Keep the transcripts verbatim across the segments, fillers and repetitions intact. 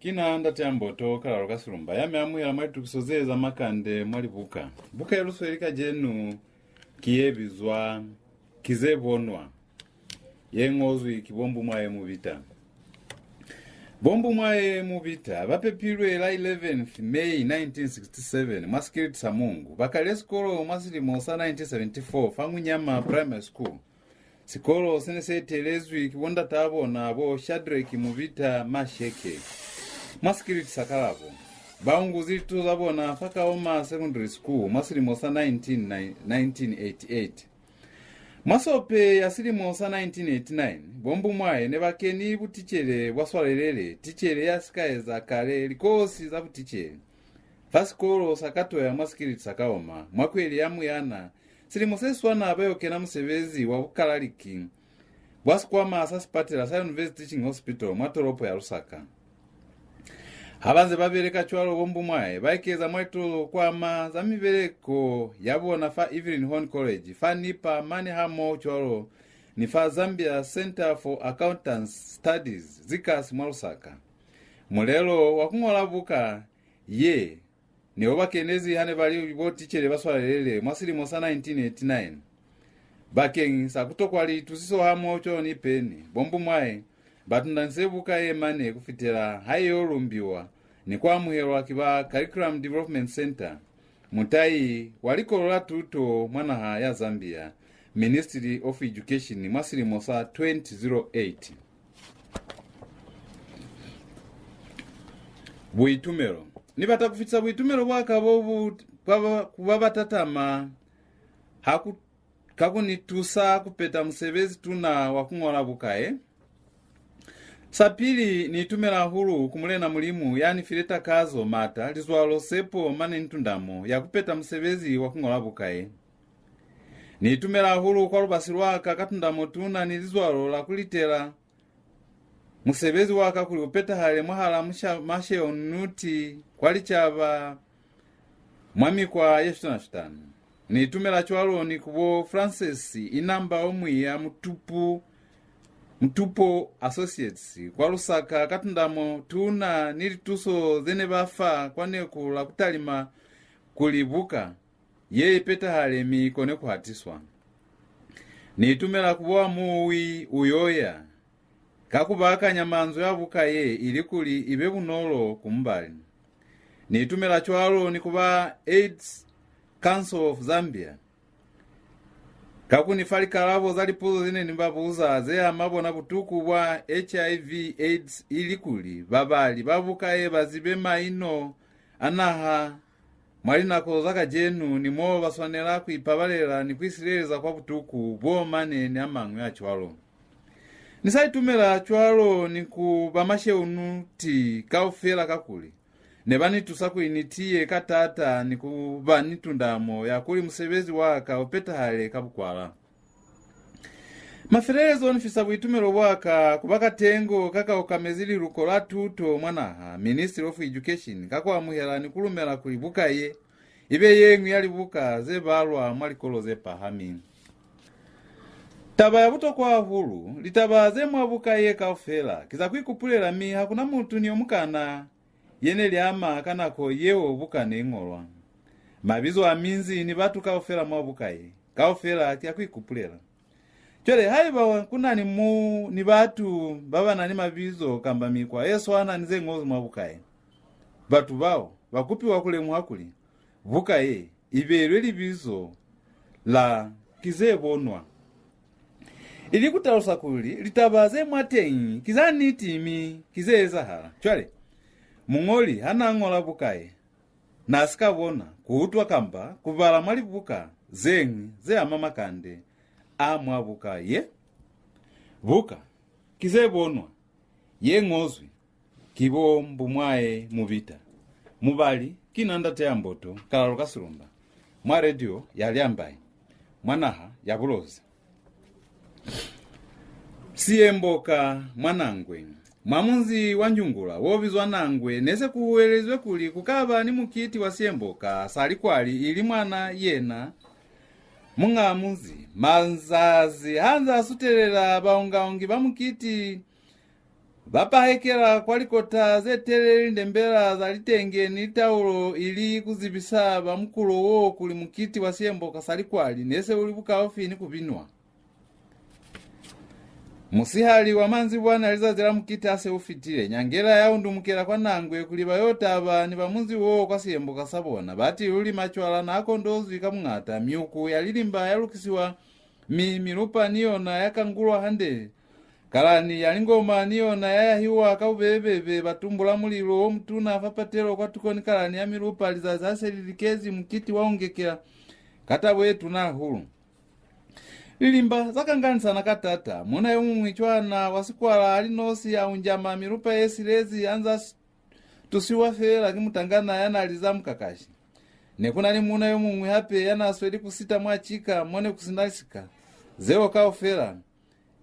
Ki na Ndate ya Mboto, Kalalo ka Silumba, ya mi amuhela mwa litukiso ze za makande mwa libuka. Buka ye lu sweli kacenu ki ye bizwa Ki ze Bonwa, ye ñozwi ki bo Mbumwae Mubita. Bo Mbumwae Mubita ba pepilwe la eleventh May nineteen sixty-seven mwa sikiliti sa Mungu. Ba kale sikolo mwa silimo sa nineteen seventy-four fa Ngunyama Primary School. Sikolo se ne se etelezwi ki bo ndataa bona, bo Shadrack Mubita Masheke, mwa sikiliti sa Kalabo. Ba unguzi lituto za bona fa Kaoma Secondary School mwa silimo sa nineteen, nineteen eighty-eight. Mwa sope ya silimo sa nineteen eighty-nine, bo Mbumwae ne ba keni buticele bwa swalelele, ticele ya si ka eza kale likosi za buticele fa sikolo sa Katoya mwa sikiliti sa Kaoma, mwa kweli ya Muyana, silimo se swana ba yo kena musebezi wa bukalaliki bwa sikwama sa sipatela sa University Teaching Hospital mwa tolopo ya Lusaka. Ha ba nze ba beleka cwalo, bo Mbumwae ba ekeza mwa lituto ku ama za mibeleko ya bona fa Evelyn Hone College, fa NIPA, mane hamoho cwalo ni fa Zambia Centre for Accountancy Studies, ZICAS, mwa Lusaka. Mulelo wa ku ñola buka ye ne u ba kenezi ha ne ba li bo ticele ba swalelele mwa silimo sa nineteen eighty-nine. Bakeñisa ku tokwa liitusiso hamoho cwalo ni peni, bo Mbumwae ba tundanise buka ye mane ku fitela ha i yo lumbiwa ni ku amuhelwa ki ba Curriculum Development Centre, mutai wa Likolo la Tuto mwa naha ya Zambia, Ministry of Education, mwa silimo sa twenty zero eight. Buitumelo. Ni bata ku fitisa buitumelo bwa ka bo bu, bwa ba, ku ba ba tatama ha ku, ka ku ni tusa ku peta musebezi tuna wa ku ñola buka ye. Sa pili, ni itumela hahulu ku Mulena Mulimu ya ni file takazo, maata, lizwalo, sepo, mane ni tundamo ya ku peta musebezi wa ku ñola buka ye. Ni itumela hahulu kwa lubasi lwa ka ka tundamo tuna ni lizwalo la ku litela musebezi wa ka kuli u petahale mwahala musha-, masheo nuti kwa licaba mwa mikwa ye shutana-shutana. Ni itumela cwalo ni ku bo Francis Inamba Omwiya Mutupu, Mutupo Associates, kwa Lusaka, ka tundamo tuna ni lituso ze ne ba fa kwa neku la ku talima kuli buka ye i petahale mi i kone ku hatiswa. Ni itumela ku bo Amuwi Uyoya ka ku baakanya manzwi a buka ye ilikuli i be bunolo ku mubali. Ni itumela cwalo ni ku ba AIDS Council of Zambia ka ku ni fa likalabo za lipuzo ze ne ni ba buza ze ama bona butuku bwa H I V AIDS, ilikuli babali ba buka ye ba zibe maino a naha mwa linako za kacenu ni mo ba swanela ku ipabalela ni ku isileleza kwa butuku bo mane ni a mañwi a cwalo. Ni sa itumela cwalo ni ku ba masheunuti kaufela, kakuli ne ba ni tusa kuli ni tiye ka taata ni ku ba ni tundamo ya kuli musebezi wa ka u petahale ka bukwala. Mafelelezo, ni fisa buitumelo bwa ka ku ba katengo ka ka okamezi liluko la tuto mwa naha, Ministry of Education, ka ku amuhela ni ku lumela kuli buka ye i be ye ñwi ya libuka ze balwa mwa likolo ze pahami. Taba ya butokwa hahulu, litaba ze mwa buka ye kaufela ki za ku ikupulela, mi ha ku na mutu ni yo mukana ye ne li ama ka nako yeo buka ne i ñolwa. Mabizo a minzi ni batu kaufela mwa buka ye, kaufela ki a ku ikupulela. Cwale, haiba ku na ni mu, ni batu ba ba na ni mabizo kamba mikwa ye swana ni ze ñozwi mwa buka ye, batu bao ba kupiwa ku lemuha kuli buka ye i beilwe libizo la Ki ze Bonwa, ili ku talusa kuli litaba ze mwateñi ki za niti mi ki ze ezahala. Cwale, muñoli ha n'a ñola buka ye, n'a si ka bona, ku utwa kamba ku bala mwa libuka ze ñwi ze ama makande a mwa buka ye. Buka Ki ze Bonwa ye ñozwi ki bo Mbumwae Mubita. Mubali ki na Ndate ya Mboto, Kalalo ka Silumba, mwa radio ya Lyambai, mwa naha ya Bulozi. Siyemboka mwa Nangwe. Mwa munzi wa Njungula wo bizwa Nangwe, ne se ku huwelezwe kuli ku ka ba ni mukiti wa Siyemboka sa Likwali, ili mwana yena muñ'a munzi. Mazazi ha nze a sutelela, baongaongi ba mukiti Ba pahekela kwa likota ze telele lindembela za litenge ni litaulo ili ku zibisa ba mukulo wo kuli mukiti wa siemboka sa likwali ne se u li bukaufi ni ku binwa. Musihali wa manzibwana lizazi la mukiti ha se u fitile, nyangela ya undumukela kwa Nangwe kuli ba yo taba ni ba munzi wo kwa siemboka sa bona. Bati luli macwala n'a kondozwi ka buñata, miuku ya lilimba ya lukisiwa, mi milupa ni yona ya kangulwa hande. Kalani ya lingoma ni yona ya yahiwa ka bubebe-bebe, ba tumbula mulilo o mutuna fa patelo kwatuko ni kalani ya milupa. Lizazi ha se li likezi, mukiti wa ungekela ka tabo ye tuna hahulu. Lilimba za kanganisana ka taata. Muuna yo muñwi cwana wa sikwala a li nosi a unjama milupa ye silezi a nza s-, tusiwa feela ki mutangana ya n'a liza mukakashi. Ne ku na ni muuna yo muñwi hape ya n'a sweli ku sita mwa cika mo ne ku si na sika. Zeo kaufela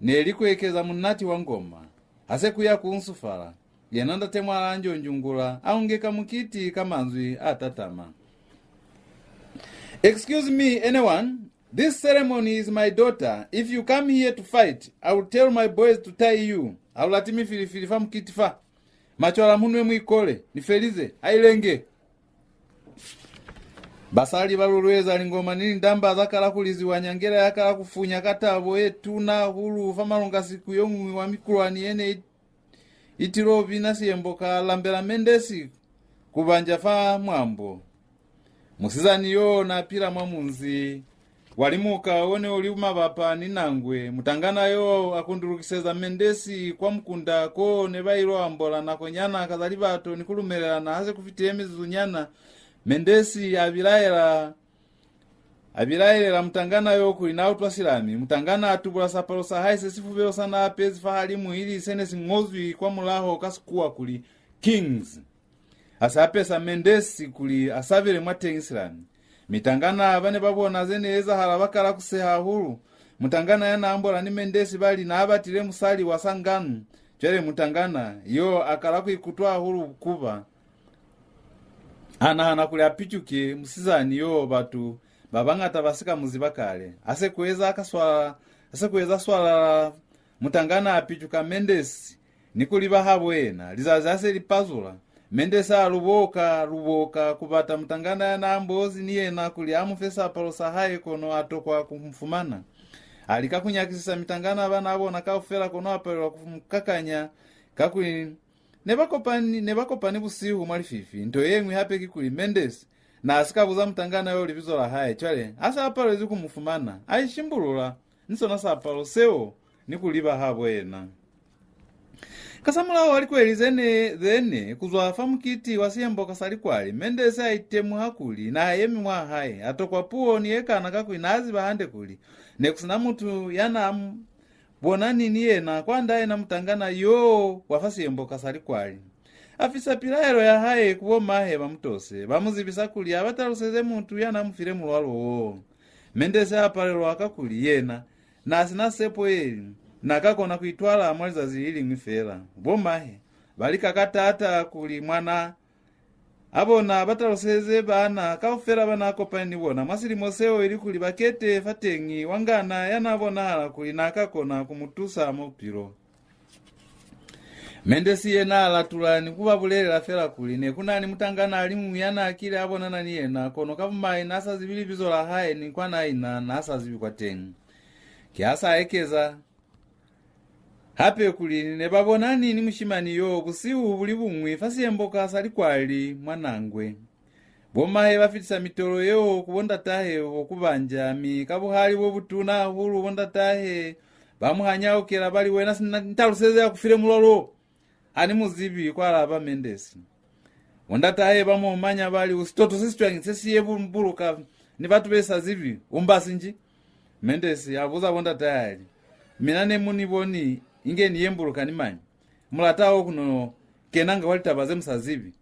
ne li ku ekeza munati wa ngoma. Ha se ku ya ku unsufala, yena ndate Mwala a njonjungula, a ungeka mukiti ka manzwi a tatama. "Excuse me, anyone? This ceremony is my daughter. If you come here to fight, I will tell my boys to tie you. Ha lu lati mifilifili fa mukiti fa. Macwala mu nwe mu ikole. Ni felize. Ailenge." Basali ba lulueza, lingoma ni lindamba za kala ku liziwa, nyangela ya kala ku funya ka tabo ye tuna hahulu fa malungasiku. Yo muñwi wa mikulwani ye ne i-, i tilo bina siemboka a lambela Mendesi ku banja fa mwambo. Musizani yo n'a pila mwa munzi wa Limuka wo ne u li mabapa ni Nangwe. Mutangana yo a kundulukiseza Mendesi kwa mukunda ko ne ba ilo ambola nakonyana ka za libato ni ku lumelelana. Ha se ku fitile mizuzunyana, Mendesi a bilaela, a bilaelela mutangana yo kuli n'a utwa silami. Mutangana a tubula sapalo sa hae se si fubelu sa n'a apezi fahalimu, ili se ne si ñozwi kwa mulaho ka Sikuwa kuli Kings. A si apesa Mendesi kuli a sabele mwateñi silami. Mitangana ba ne ba bona ze ne ezahala ba kala ku seha hahulu. Mutangana ya n'a ambola ni Mendesi ba li n'a batile musali wa sanganu. Cwale mutangana yo a kala ku ikutwa hahulu bukuba. A nahana kuli a picuke musizani yo batu ba bañata ba si ka mu ziba kale. Ha se ku eza ka swala, ha se ku eza swalala, mutangana a picuka Mendesi ni ku liba habo yena. Lizazi ha se li pazula, Mendesi a luboka, luboka ku bata mutangana ya n'a ambozi ni yena kuli a mu fe sapalo sa hae, kono a tokwa ku mu fumana. A lika ku nyakisisa mitangana ba n'a bona kaufela, kono a palelwa ku mu kakanya, kakuli ne ba kopani, ne ba kopani busihu mwa lififi. Nto ye ñwi hape kikuli, Mendesi n'a si ka buza mutangana yo libizo la hae. Cwale, ha se a palezwi ku mu fumana, a ishimbulula ni sona sapalo seo ni ku liba habo yena. Kasamulaho wa likweli ze ne, ze ne, ku zwa fa mukiti wa siemboka sa likwali, Mendesi a itemuha kuli n'a yemi mwa hae, a tokwa puo ni ye kana, kakuli n'a ziba hande kuli ne ku si na mutu ya n'a m-, bonani ni yena kwand'a yena mutangana yo wa fa siemboka sa likwali. A fisa pilaelo ya hae ku bo mahe ba mu tose, ba mu zibisa kuli a ba taluseze mutu ya n'a mu file mulwalo wo. Mendesi a palelwa, kakuli yena n'a si na sepo ye n'a ka kona ku itwala mwa lizazi li liñwi fela. Bo mahe ba lika ka taata kuli mwan'a bona ba taluseze baana kaufela ba n'a kopani ni bona mwa silimo seo, ilikuli ba kete fateñi wa ngana ya n'a bonahala kuli n'a ka kona ku mu tusa mwa bupilo. Mendesi yena a latula ni ku ba bulelela fela kuli ne ku na ni mutangana a li muñwi ya n'a kile a bonana ni yena, kono ka bumai n'a sa zibi libizo la hae, ni kwa n'a ina n'a sa zibi kwateñi. Ki ha sa ekeza hape kuli ne ba bonani ni mushimani yo busihu bu li buñwi fa siemboka sa likwali mwa Nangwe. Bo mahe ba fitisa mitolo yeo ku bo ndatahe bo ku banja, mi ka buhali bo butuna hahulu bo ndatahe ba mu hanyaukela, ba li, "Wena sina, ntaluseze ya ku file mulwalo wo." "Ha ni mu zibi," kwa alaba Mendesi. Bo ndatahe ba mu omanya, ba li, "U sitoto se si cwañi se si yembuluka ni batu be sa zibi? U mbasi nji?" Mendesi a buza bo ndatahe, a li, "Mina ne mu ni boni inge ni yembuluka ni mañi? Mu lata ho ku no kenanga kwa litaba ze mu sa zibi.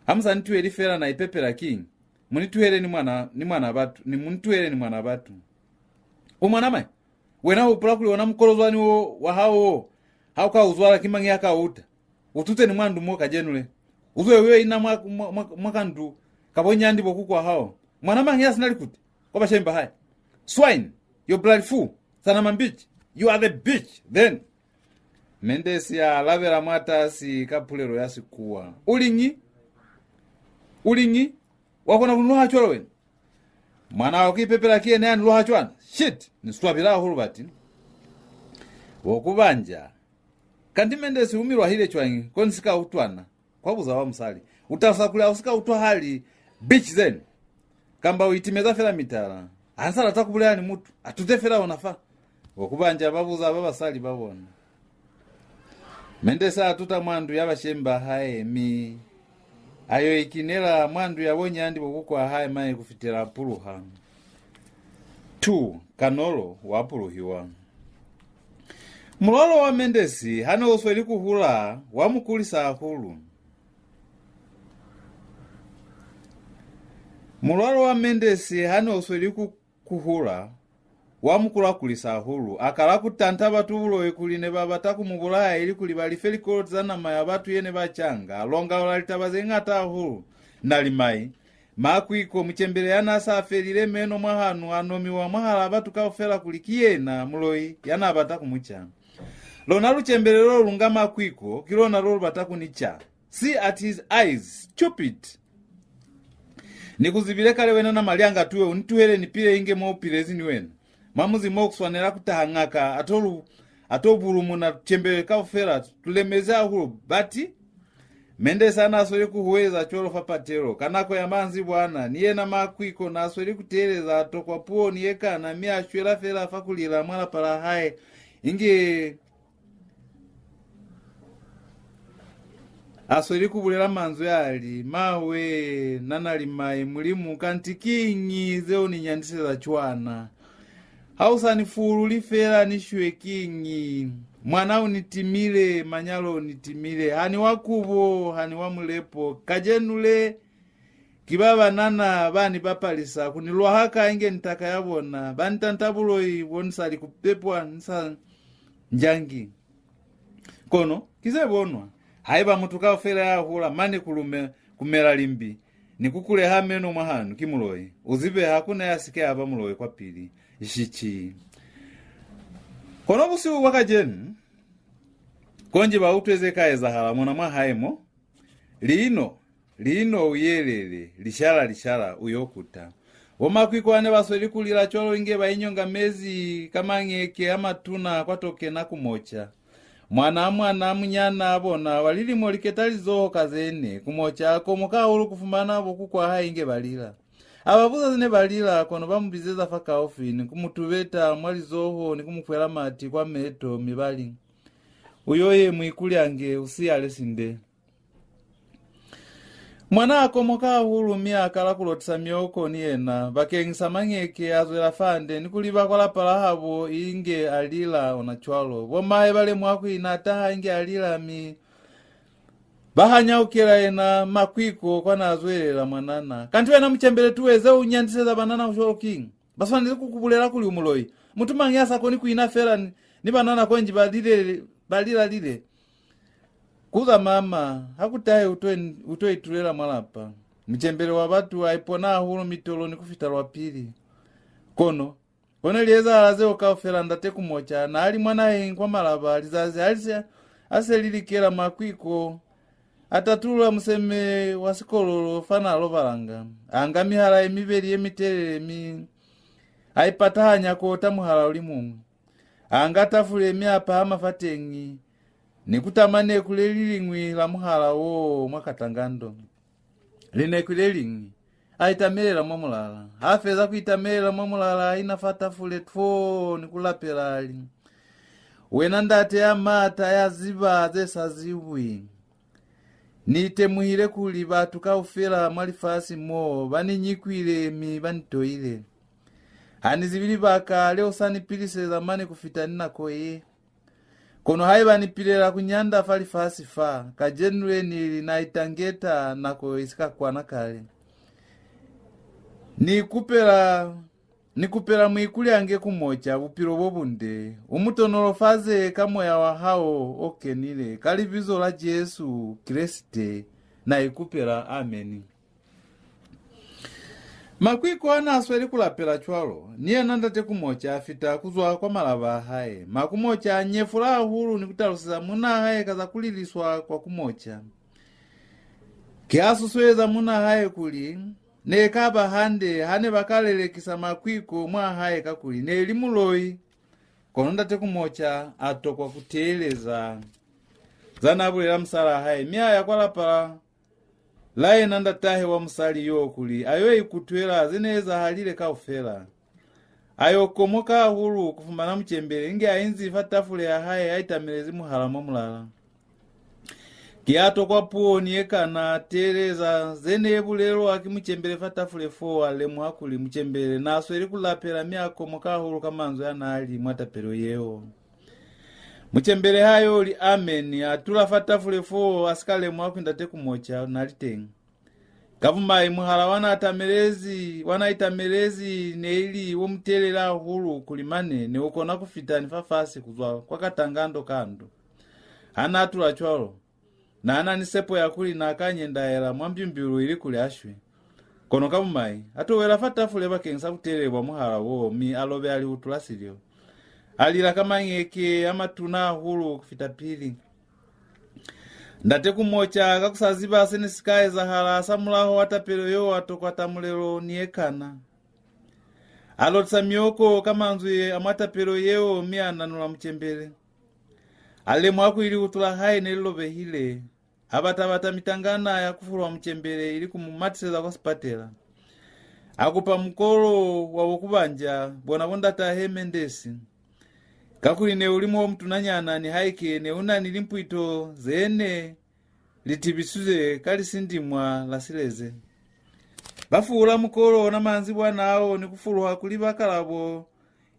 Ha mu sa ni tuheli fela na ipepela kiñi? Mu ni tuhele ni mwana, ni mwana batu, ni mu ni tuhele ni mwana batu." "U mwana mañi? Wena u hupula kuli ona mukolozwani wo wa hao wo, ha u ka u zwala, ki mañi ya ka u uta? U tute ni mwa ndu mo kacenu le. U zwe u yo ina mwa, mwa, mwa, mwa kandu ka bo nyandi bo kuku wa hao. Mwana mañi ya si na likute kwa bashemi ba hae? Swine, you bloody fool, sanama mbici, you are the bitch, then." Mendesi a alabela mwatasi ka pulelo ya Sikuwa. U liñi? U liñi? Wa kona ku ni lwaha cwalo wena? Mwana wa ku ipepela ki yena ya ni lwaha cwana. Shit! Ni swabile hahulu bati. Bo Kubanja. Kanti Mendesi u mi lwahile cwañi ko ni si ka utwana? Kwa buza wa musali. U talusa kuli ha u si ka utwa ha li, "Bitch then." Kamba u itimeza fela mitala. Ha ni sa lata ku bulela ni mutu. A tuze fela ona fa. Bo Kubanja ba buza ba basali ba bona. Mendesi a tuta mwa ndu ya bashemi ba hae, mi a yo ikinela mwa ndu ya bonyandi bo kuku wa hae mahe ku fitela a puluha. Two, Kanolo wa puluhiwa. Mulwalo wa Mendesi ha ne u sweli ku hula, wa mu kulisa hahulu. Mulwalo wa Mendesi ha ne u sweli ku, ku hula, wa mu kula-kulisa hahulu. A kala ku tanta batu buloi kuli ne ba bata ku mu bulaya ilikuli ba life likoloti za nama ya batu ye ne ba canga. A longaula litaba ze ñata hahulu. Nalimai, Makwiko, mucembele ya n'a sa felile meno mwahanu, a nomiwa mwahal'a batu kaufela kuli ki yena muloi ya n'a bata ku mu ca. Lona lucembele lo lu nga Makwiko, ki lona lo lu bata ku ni ca. See at his eyes, stupid! Ni ku zibile kale wena na malyanga tuwe, u ni tuhele ni pile inge mo u pilezi ni wena. Mwa muzi mo ku swanela ku taha ñaka, a to lu, a to bulumuna tucembele kaufela, tu lemezi hahulu, bati. Mendesi n'a sweli ku huweleza cwalo fa patelo. Ka nako ya manzibwana, ni yena Makwiko n'a sweli ku teeleza tokwa puo ni ye kana, mi a shwela fela fa ku lila mwa lapa la hae, inge a sweli ku bulela manzwi a li, "Mawe, na Nalimai, Mulimu, kanti kiñi ze u ni nyandiseza cwana? Ha u sa ni fululi fela ni shwe kiñi? Mwana u ni timile, manyalo u ni timile. Ha ni wa kubo, ha ni wa mulepo. Kacenu le, ki ba banana ba ni bapalisa, ku ni lwaha ka inge ntaka ya bona, ba ni tanta buloi bo ni sa li ku pepwa, ni sa njangi." Kono, ki ze bonwa, haiba mutu kaufela ya hula mane ku lume, ku mela limbi, ni ku kuleha meno mwahanu ki muloi, u zibe ha ku na ya si ke a ba muloi kwapili. Shici. Kono busihu bwa kacenu, konji ba utwe ze ka ezahala mona mwa hae mo, Lino, lino u yelele, lishala, lishala, u yo kuta. Bo Makwiko ha ne ba sweli ku lila cwalo inge ba inyonga mezi ka mañeke a matuna kwa to kena Kumoca. Mwana, mwana munyana bona wa lilimo liketalizoho ka ze ne, Kumoca a komoka hahulu ku fumana bo kuku wa hae inge ba lila. A ba buza ze ne ba lila, kono ba mu bizeza fakaufi ni ku mu tubeta mwa lizoho ni ku mu kwela mati kwa meto, mi ba li, "U yo ye muikulyange, u siyale sinde." Mwana a komoka hahulu mi a kala ku lotisa mioko ni yena. Bakeñisa mañeke a zwela fande ni ku liba kwa lapa la habo inge a lila ona cwalo. Bo mahe ba lemuha kuli n'a taha inge a lila mi ba hanyaukela yena Makwiko kwa n'a zwelela mwanana. "Kanti wena mucembele tuwe, ze u nyandiseza banana cwalo kiñi? Ba swanezi ku ku bulela kuli u muloi. Mutu mañi ya sa koni ku ina fela ni, ni banana konji ba lile, ba lila lile?" Kuza mama, ha ku tahe u to, u to itulela mwa lapa. Mucembele wa batu a ipona hahulu mitolo ni ku fita lwa pili. Kono, kono li ezahala zeo kaufela ndate Kumoca n'a li mwa naheñi kwa malaba, lizazi ha li se, ha se li likela Makwiko a tatulula museme wa sikololo fa n'a lobalanga. A nga mihala ye mibeli ye mitelele mi a ipatahanya kota muhala u li muñwi. A nga tafule mi a pahama fateñi, ni ku tama neku le li liñwi la muhala wo mwa katangando. Lineku le liñwi, a itamelela mwa mulala. Ha feza ku itamelela mwa mulala, a ina fa tafule two ni ku lapela, a li, "Wena ndate ya maata, ya ziba ze sa zibwi. Ni temuhile kuli batu kaufela mwa lifasi mo ba ni nyikwile mi ba ni toile. Ha ni zibi libaka le u sa ni piliseza mane ku fita ni nako ye. Kono haiba ni pilela ku nyanda fa lifasi fa, kacenu le ni li na itangeta nako i si ka kwana kale. Ni kupela, ni kupela muikulyange Kumoca bupilo bo bunde, u mu tonolofaze ka moya wa hao o kenile, ka libizo la Jesu Kreste, na ikupela. Ameni." Makwiko ha n'a sweli ku lapela cwalo, ni yena Ndate Kumoca a fita ku zwa kwa malaba a hae. Ma Kumoca a nyefula hahulu ni ku taluseza munn'a hae ka za ku liliswa kwa Kumoca. Ki ha susueza munn'a hae kuli ne ka ba hande ha ne ba ka lelekisa Makwiko mwa hae, kakuli ne li muloi. Kono Ndate Kumoca a tokwa ku teeleza za n'a bulela musal'a hae, mi a ya kwa lapa la, la yena ndatahe wa musali yo kuli a yo ikutwela ze ne ezahalile kaufela. A yo komoka hahulu ku fumana mucembele inge a inzi fa tafule ya hae a itamelezi muhala mwa mulala. Ki a tokwa puo ni ye kana teeleza ze ne bulelwa ki mucembele fa tafule fo, a lemuha kuli mucembele n'a sweli ku lapela, mi a komoka hahulu ka manzwi a n'a li mwa tapelo yeo. Mucembele ha yo li amen, a tula fa tafule fo, a si ka lemuha kuli Ndate Kumoca n'a li teñi. Ka bumai, muhala wa n'a tamelezi, wa n'a itamelezi ne ili wo mutelele hahulu kuli mane ne u kona ku fita ni fafasi ku zwa kwa katangando ka ndu. Ha n'a tula cwalo, n'a na ni sepo ya kuli n'a ka nyendaela mwa mbyumbyulu ilikuli a shwe. Kono ka bumai, a to wela fa tafule bakeñisa butelele bwa muhala wo, mi a lobeha lihutu la sililo. A lila ka mañeke a matuna hahulu ku fita pili. Ndate Kumoca, ka ku sa ziba se ne si ka ezahala hasamulaho wa tapelo yeo, a tokwa tamulelo ni ye kana. A lotisa mioko ka manzwi a mwa tapelo yeo, mi a nanula mucembele. A lemuha kuli lihutu la hae ne li lobehile. A bata-bata mitangana ya ku fulwa mucembele ili ku mu matiseza kwa sipatela. A kupa mukolo wa bo Kubanja, bona bo ndatahe Mendesi, kakuli ne u li mo mutunanyana nihaike ne u na ni limpwito ze ne li tibisizwe ka lisindimwa la sileze. Ba fuula mukolo ona manzibwana ao ni ku fuluha ku libaka labo,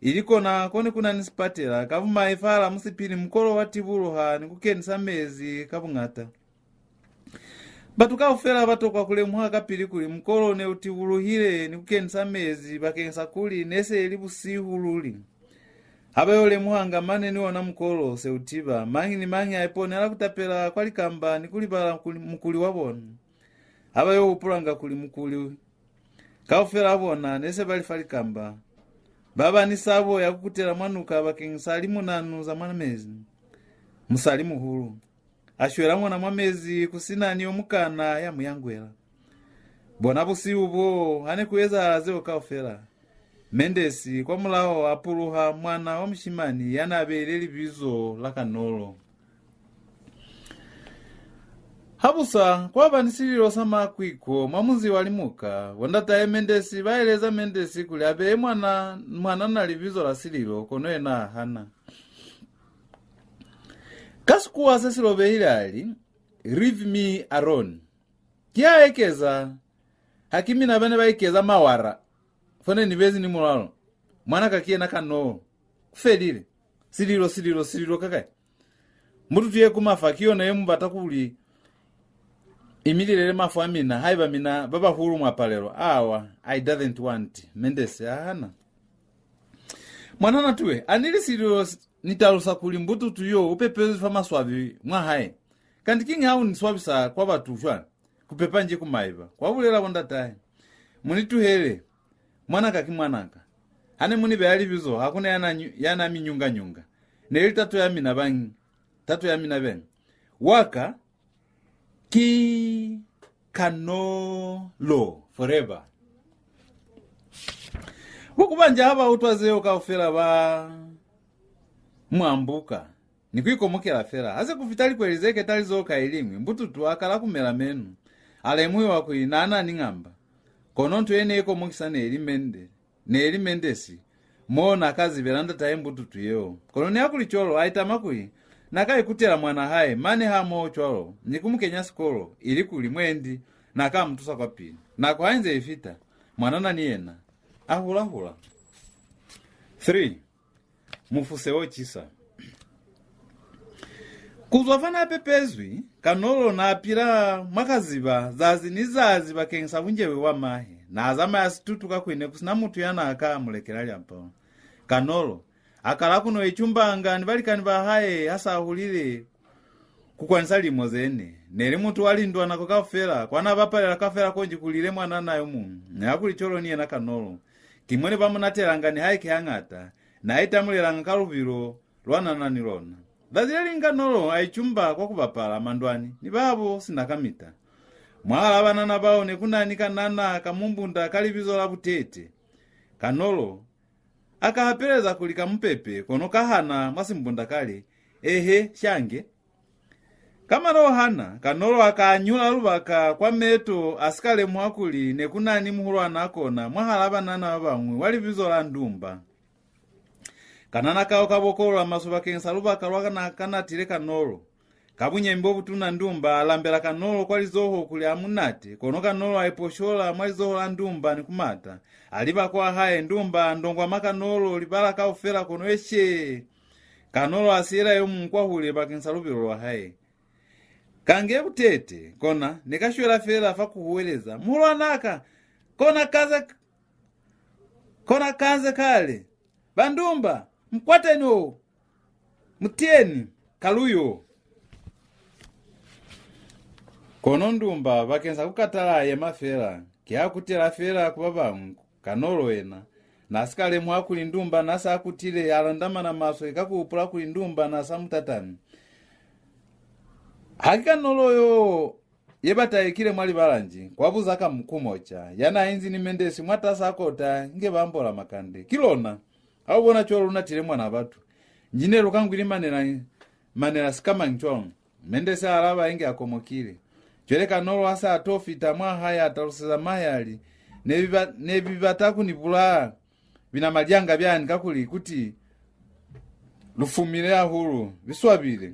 ili kona ko ne ku na ni sipatela. Ka bumai, fahala musipili mukolo wa tibuluha ni ku kenisa mezi ka buñata. Batu kaufela ba tokwa ku lemuha kapili kuli mukolo ne u tibuluhile ni ku kenisa mezi bakeñisa kuli ne se li busihu luli. Ha ba yo lemuhanga mane ni ona mukolo se u tiba, mañi ni mañi a iponela ku tapela kwa likamba ni ku libala kuli mukuli wa bona. Ha ba yo hupulanga kuli mukuli kaufela a bona ne se ba li fa likamba, ba ba ni sabo ya ku kutela mwa nuka bakeñisa limunanu za mwa mezi. Musali muhulu a shwela mona mwa mezi ku si na ni yo mukana ya mu yangwela. Bona busihu boo, ha ne ku ezahala zeo kaufela, Mendesi kwa mulaho a puluha mwana wa mushimani ya n'a beile libizo la Kanolo. Habusa, kwa ba ni sililo sa makwiko mwa munzi wa Limuka. Bo ndatahe Mendesi ba eleza Mendesi kuli a beye mwana, mwanana libizo la Sililo, kono yena a hana. Ka Sikuwa se si lobehile a li, "Leave me alone." Ki a ekeza, "Ha ki mina ba ne ba ikeza mawara, fo ne ni bezi ni mulalo. Mwanaka ki yena Kanolo. Ku felile. Sililo, Sililo, Sililo ka kai? Mbututu ye kuma fa ki yona ye mu bata kuli i mi lilele mafu a mina, haiba mina ba bahulu mwa palelwa. Awa, I doesn't want." Mendesi a hana. "Mwanana tuwe, a ni li Sililo s-, ni talusa kuli mbututu yo u pepezwi fa maswabi mwa hae. Kanti kiñi ha u ni swabisa kwa batu cwana? Ku pepa nji ku maiba," kwa bulela bo ndatahe. "Mu ni tuhele. Mwanaka ki mwanaka. Ha ne mu ni beya libizo, ha ku na ya na nyu-, ya na mi nyunga-nyunga. Ne li tato ya mina bañi, tato ya mina beni. Wa ka ki Kanolo forever." Bo Kubanja ha ba utwa zeo kaufela ba mu ambuka ni ku ikomokela fela. Ha se ku fita likweli ze ketalizoho ka i liñwi, mbututu a kala ku mela menu. A lemuhiwa kuli n'a na ni ngamba. Kono nto ye ne i komokisa ne li mende, ne li Mendesi, mo n'a ka zibela ndatahe mbututu yeo. Kono nihakulicwalo, a itama kuli n'a ka ikutela mwan'a hae mane hamoho cwalo ni ku mu kenya sikolo, ilikuli mwendi n'a ka mu tusa kwapili. Nako ha inze i fita, mwanana ni yena a hula-hula. Three. Mufuse o cisa. Ku zwa fa n'a pepezwi, Kanolo n'a pila mwa Kaziba zazi ni zazi bakeñisa bunjebe bwa mahe. N'a zamaya situtu kakuli ne ku si na mutu ya n'a ka mu lekela liapalo. Kanolo a kala ku no icumbanga ni balikani ba hae ha s'a hulile, ku kwanisa limo ze ne. Ne li mutu wa lindwa nako kaufela, kwa n'a bapalela kaufela konji ku lile mwanana yo muñwi, nihakulicwalo ni yena Kanolo. Ki mo ne ba mu natelanga nihaike hañata, n'a itamulelanga ka lubilo lwa n'a na ni lona. Zazi le liñwi Kanolo a icumba kwa ku bapala mandwani ni babo sina kamita. Mwahal'a banana bao ne ku na ni kanana ka mumbunda ka libizo la Butete. Kanolo a ka hapeleza kuli ka mu pepe, kono ka hana mwa simbunda ka li, "Ehe, shange." Ka mano hana, Kanolo a ka nyula lubaka kwa meto a si ka lemuha kuli ne ku na ni muhulwan'a kona mwahal'a banana ba bañwi wa libizo la Ndumba. Kanana kao ka bokolola maswe bakeñisa lubaka lwa n'a ka natile Kanolo. Ka bunyemi bo butuna Ndumba a lambela Kanolo kwa lizoho kuli a mu nate, kono Kanolo a iposhola mwa lizoho la Ndumba ni ku mata. A liba kwa hae, Ndumba a ndongwama Kanolo libala kaufela, kono eshe! Kanolo a siyela yo muñwi kwahule bakeñisa lubilo lwa hae. Kange Butete kona ne ka shwela fela fa ku huweleza, "Muhulwanaka! Kona kaze, kona kaze kale! Bandumba, mu kwateni o! Mu tiyeni, Kaluyo!" Kono Ndumba bakeñisa ku katala a yema fela, ki ha kutela fela ku ba bañwi. Kanolo yena n'a si ka lemuha kuli Ndumba n'a sa kutile, a landamana maswe ka ku hupula kuli Ndumba n'a sa mu tatami. "Ha ki Kanolo yo ye ba taekile mwa libala nji?" kwa buza ka mu-, Kumoca, ya n'a inzi ni Mendesi mwatas'a kota inge ba ambola makande. "Ki lona. Ha u bona cwalo lu natile mwan'a batu. Nji ne lu ka ngwilimanela, manela sikamañi cwalo?" Mendesi a alaba inge a komokile. Cwale Kanolo ha se a to fita mwa hae a taluseza mahe a li, "Ne bi ba-, ne bi bata ku ni bulaya binamalyanga byani kakuli kuti lu fumile hahulu, bi swabile.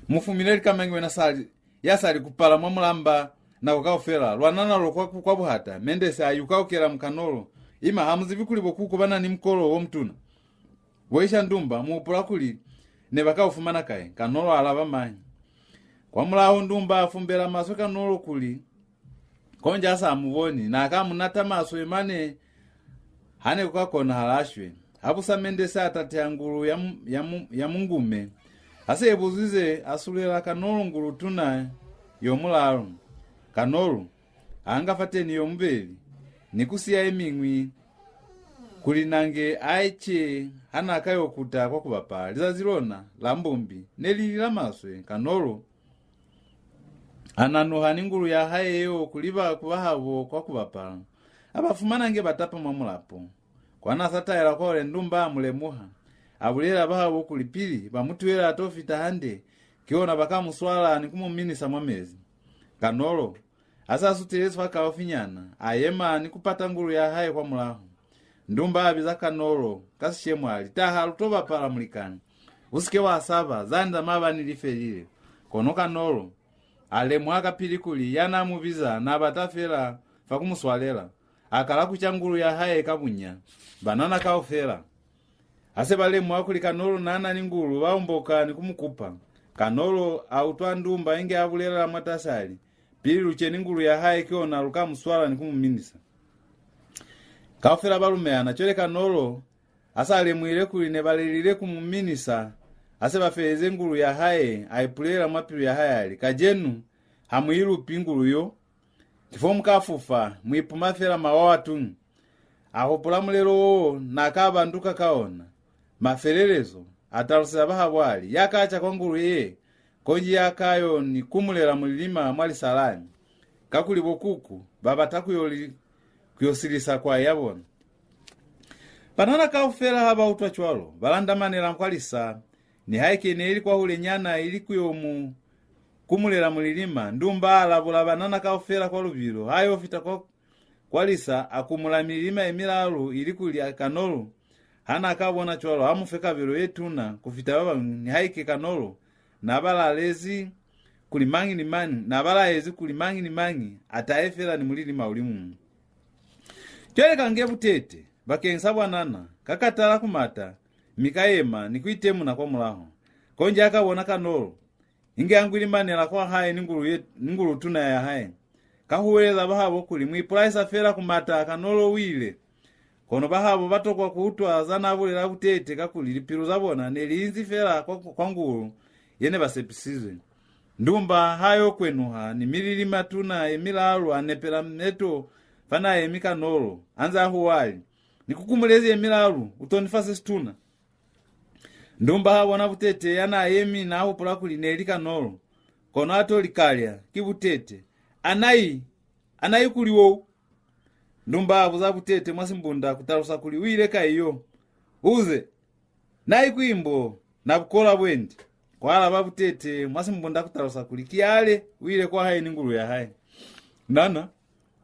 Mu fumile lika mañi wena sali, ya sali ku pala mwa mulamba nako kaufela, lwa nanalo kwa, kwa buhata." Mendesi a yukaukela mu Kanolo. "Ima, ha mu zibi kuli bo kuku ba na ni mukolo wo mutuna? Bo isha Ndumba, mu hupula kuli ne ba ka u fumana kai?" Kanolo a alaba mahe. Kwamulaho Ndumba a fumbela maswe Kanolo kuli, konji a sa mu boni, n'a ka mu nata maswe mane ha ne ku ka konahala a shwe. Ha busa Mendesi a tateha ngulu ya mu-, ya mu-, ya mungume. Ha se i buzwize, a sulela Kanolo ngulu tuna yo mulalu. Kanolo a nga fateni yo mubeli, ni ku siya ye miñwi kuli nange a ice ha n'a ka yo kuta kwa ku bapala. Lizazi lona la mbumbi ne li li la maswe. Kanolo a nanuha ni ngulu ya hae yeo ku liba ku bahabo kwa ku bapala. A ba fumana inge ba tapa mwa mulapo. Kwa n'a sa taela kwahule Ndumba a mu lemuha. A bulela bahabo kuli pili ba mu tuhela a to fita hande, ki ona ba ka mu swala ni ku mu minisa mwa mezi. Kanolo a sa sutelezi fakaufinyana, a yema ni ku pata ngulu ya hae kwamulaho. Ndumba a biza Kanolo ka sishemo a li, "Taha, lu to bapala, mulikani. U si ke wa saba, zani za maabani li felile." Kono Kanolo a lemuha kapili kuli ya n'a mu biza n'a bata fela fa ku mu swalela. A kala ku ca ngulu ya hae ka bunya. Banana kaufela ha se ba lemuha kuli Kanolo n'a na ni ngulu, ba omboka ni ku mu kupa. Kanolo a utwa Ndumba inge a bulela mwatasi a li, "Pili lu ceni ngulu ya hae, ki ona lu ka mu swala ni ku mu minisa." Kaufela ba lumelana. Cwale Kanolo ha sa lemuhile kuli ne ba lelile ku mu minisa, ha se ba feleze ngulu ya hae, a ipulela mwa pilu ya hae a li, "Kacenu ha mu i lupi ngulu yo. Ki fo mu ka fufa, mu ipuma fela mawawa tuñi." A hupula mulelo wo n'a ka banduka ka ona. Mafelelezo, a taluseza bahabo a li, "Ya ka ca kwa ngulu ye, konji ya ka yo ni kumulela mulilima mwa lisalani, kakuli bo kuku ba bata ku yo li, ku yo silisa kwai ya bona." Banana kaufela ha ba utwa cwalo, ba landamanela kwa lisa, nihaike ne li kwahulenyana ili ku yo mu kumulela mulilima. Ndumba a labula banana kaufela kwa lubilo. Ha yo fita kwa, kwa lisa, a kumula mililima ye milalu ili kuli a Kanolo, ha n'a ka bona cwalo, a mu fe kabelo ye tuna ku fita ba bañwi, nihaike Kanolo n'a ba laezi kuli mañi ni mañi, n'a ba laezi kuli mañi ni mañi a tahe fela ni mulilima u li muñwi. Cwale kange Butete, bakeñisa bwanana, ka katala ku mata, mi ka yema ni ku itemuna kwa mulaho. Konji a ka bona Kanolo inge a ngwilimanela kwa hae ni ngulu ye, ni ngulu tuna ya hae. Ka huweleza bahabo kuli, "Mu ipulaisa fela ku mata, Kanolo u ile." Kono bahabo ba tokwa ku utwa za n'a bulela Butete, kakuli lipilu za bona ne li inzi fela kwa, kwa ngulu, ye ne ba sepisizwe. Ndumba ha yo kwenuha ni milili matuna ye milalu, a nepela meto fa n'a yemi Kanolo, a nze a huwa a li, "Ni ku kumulezi ye milalu, u to ni fa se situna." Ndumba ha bona Butete ya n'a yemi, n'a hupula kuli ne li Kanolo, kono a to likalya ki Butete. "Anai, anai kuli wo?" Ndumba a buza Butete mwa Simbunda ku talusa kuli u ile kai yo. Uze, "Nai ku imbo, na bukola bwendi," kwa alaba Butete mwa Simbunda ku talusa kuli ki yale u ile kwa hae ni ngulu ya hae. "Nana,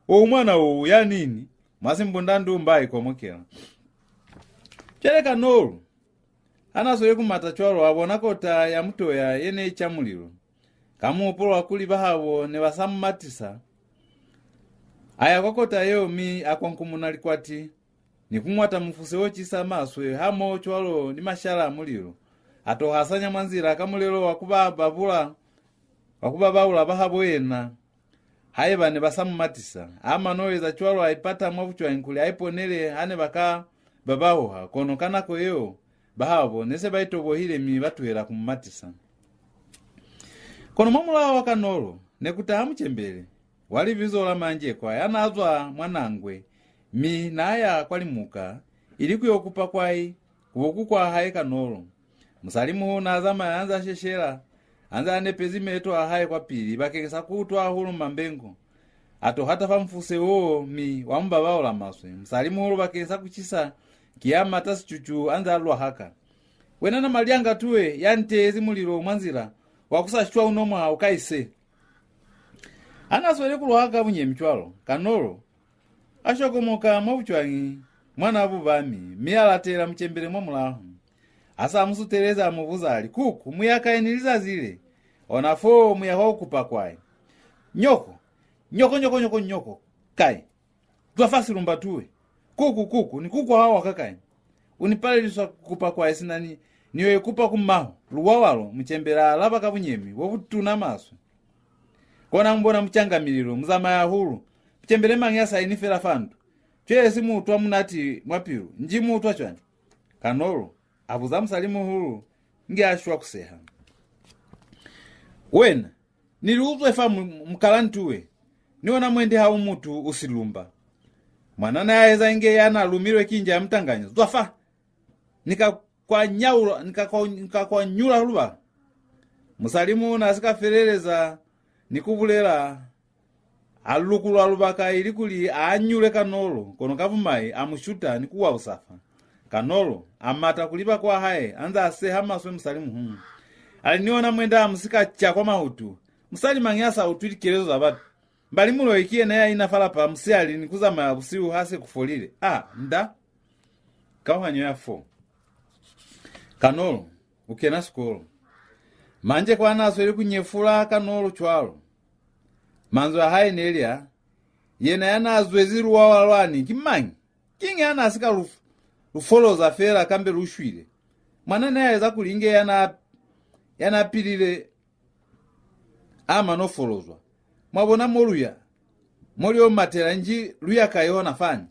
o mwana o ya nini?" mwa Simbunda Ndumba a ikomokela. Cwale Kanolo ha n'a sweli ku mata cwalo, a bona kota ya mutoya ye ne i ca mulilo. Ka muhupulo wa kuli bahabo ne ba sa mu matisa, a ya kwa kota yeo mi a kwankumuna likwati ni ku ñwata mufuse o cisa maswe hamoho cwalo ni mashala a mulilo. A to hasanya mwa nzila ka mulelo wa ku ba babula, wa ku ba baula bahabo yena. Haiba ne ba sa mu matisa, a mano eza cwalo, a ipata mwa bucwañi kuli a iponele ha ne ba ka ba ba hoha, kono ka nako yeo, bahabo ne se ba itobohile mi ba tuhela ku mu matisa. Kono mwa mulaho wa Kanolo ne ku taha mucembele wa libizo la Manjekwa ya n'a zwa mwa Nangwe, mi n'a ya kwa Limuka ili ku yo kupa kwai ku bo kukwa hae Kanolo. Musali muhulu n'a zamaya a nze a sheshela, a nze a nepezi meto a hae kwapili bakeñisa ku utwa hahulu mambengo. A to hata fa mufuse woo mi wa mu babaula maswe. Musali muhulu bakeñisa ku cisa ki ya mata sicucu a nze a lwahaka. "Wena na malyanga tuwe ya nteezi mulilo mwa nzila, wa ku sa shwa u nomwa u ka ise." Ha n'a sweli ku lwahaka bunyemi cwalo, Kanolo a shokomoka mwa bucwañi mwa n'a bubami, mi a latela mucembele mwa mulaho. A sa mu suteleza, a mu buza, a li, "Kuku, mu ya kai ni lizazi le?" "Ona foo, mu ya kwa ku kupa kwai." "Nyoko, nyoko, nyoko, nyoko, nyoko, kai? Zwa fa silumba tuwe. Kuku, kuku, ni kuku wa hao wa ka kai? U ni paleliswa ku kupa kwai sina ni, ni yo ikupa ku maho." "Luwawa lo," mucembele a alaba ka bunyemi bo butuna maswe. "Kona mu bona mu canga mililo, mu zamaya hahulu. Mucembele mañi ya sa ini fela fa ndu? Cwale si mu utwa munati mwa pilu, nji mu utwa cwañi?" Kanolo a buza musali muhulu, nge a shwa ku seha. "Wena, ni li uzwe fa mu-, mukalantuwe, ni ona mwendi ha u mutu, u silumba. Mwanana ya eza inge ya n'a lumilwe ki nja ya mutanganya. Zwa fa! Ni ka kwa nyaula, ni ka kwa, ni ka kwa nyula lubala." Musali muuna a si ka feleleza ni ku bulela, a lukulwa lubaka ili kuli a nyule Kanolo, kono ka bumai a mu shuta ni ku wa busafa. Kanolo a mata ku liba kwa hae, a nze a seha maswe musali muhulu. A li, "Ni ona mwenda mu si ka ca kwa mahutu. Musali mañi ya sa utwi likelezo za batu? Mbali muloi ki yena ya ina fa lapa musihali ni ku zamaya busihu ha se ku folile. Ah, nda!" Kauhanyo ya four. Kanolo u kena sikolo. Manjekwa n'a sweli ku nyefula Kanolo cwalo, manzwi a hae ne li a, "Yena ya n'a zwezi luwawa lwani ki mañi? Kiñi ha n'a si ka lu, lu foloza fela kambe lu shwile? Mwanana ya eza kuli inge ya n'a, ya n'a pilile a mano folozwa. Mwa bona mo lu ya? Mo lu yo matela, nji lu ya kai hona fani?"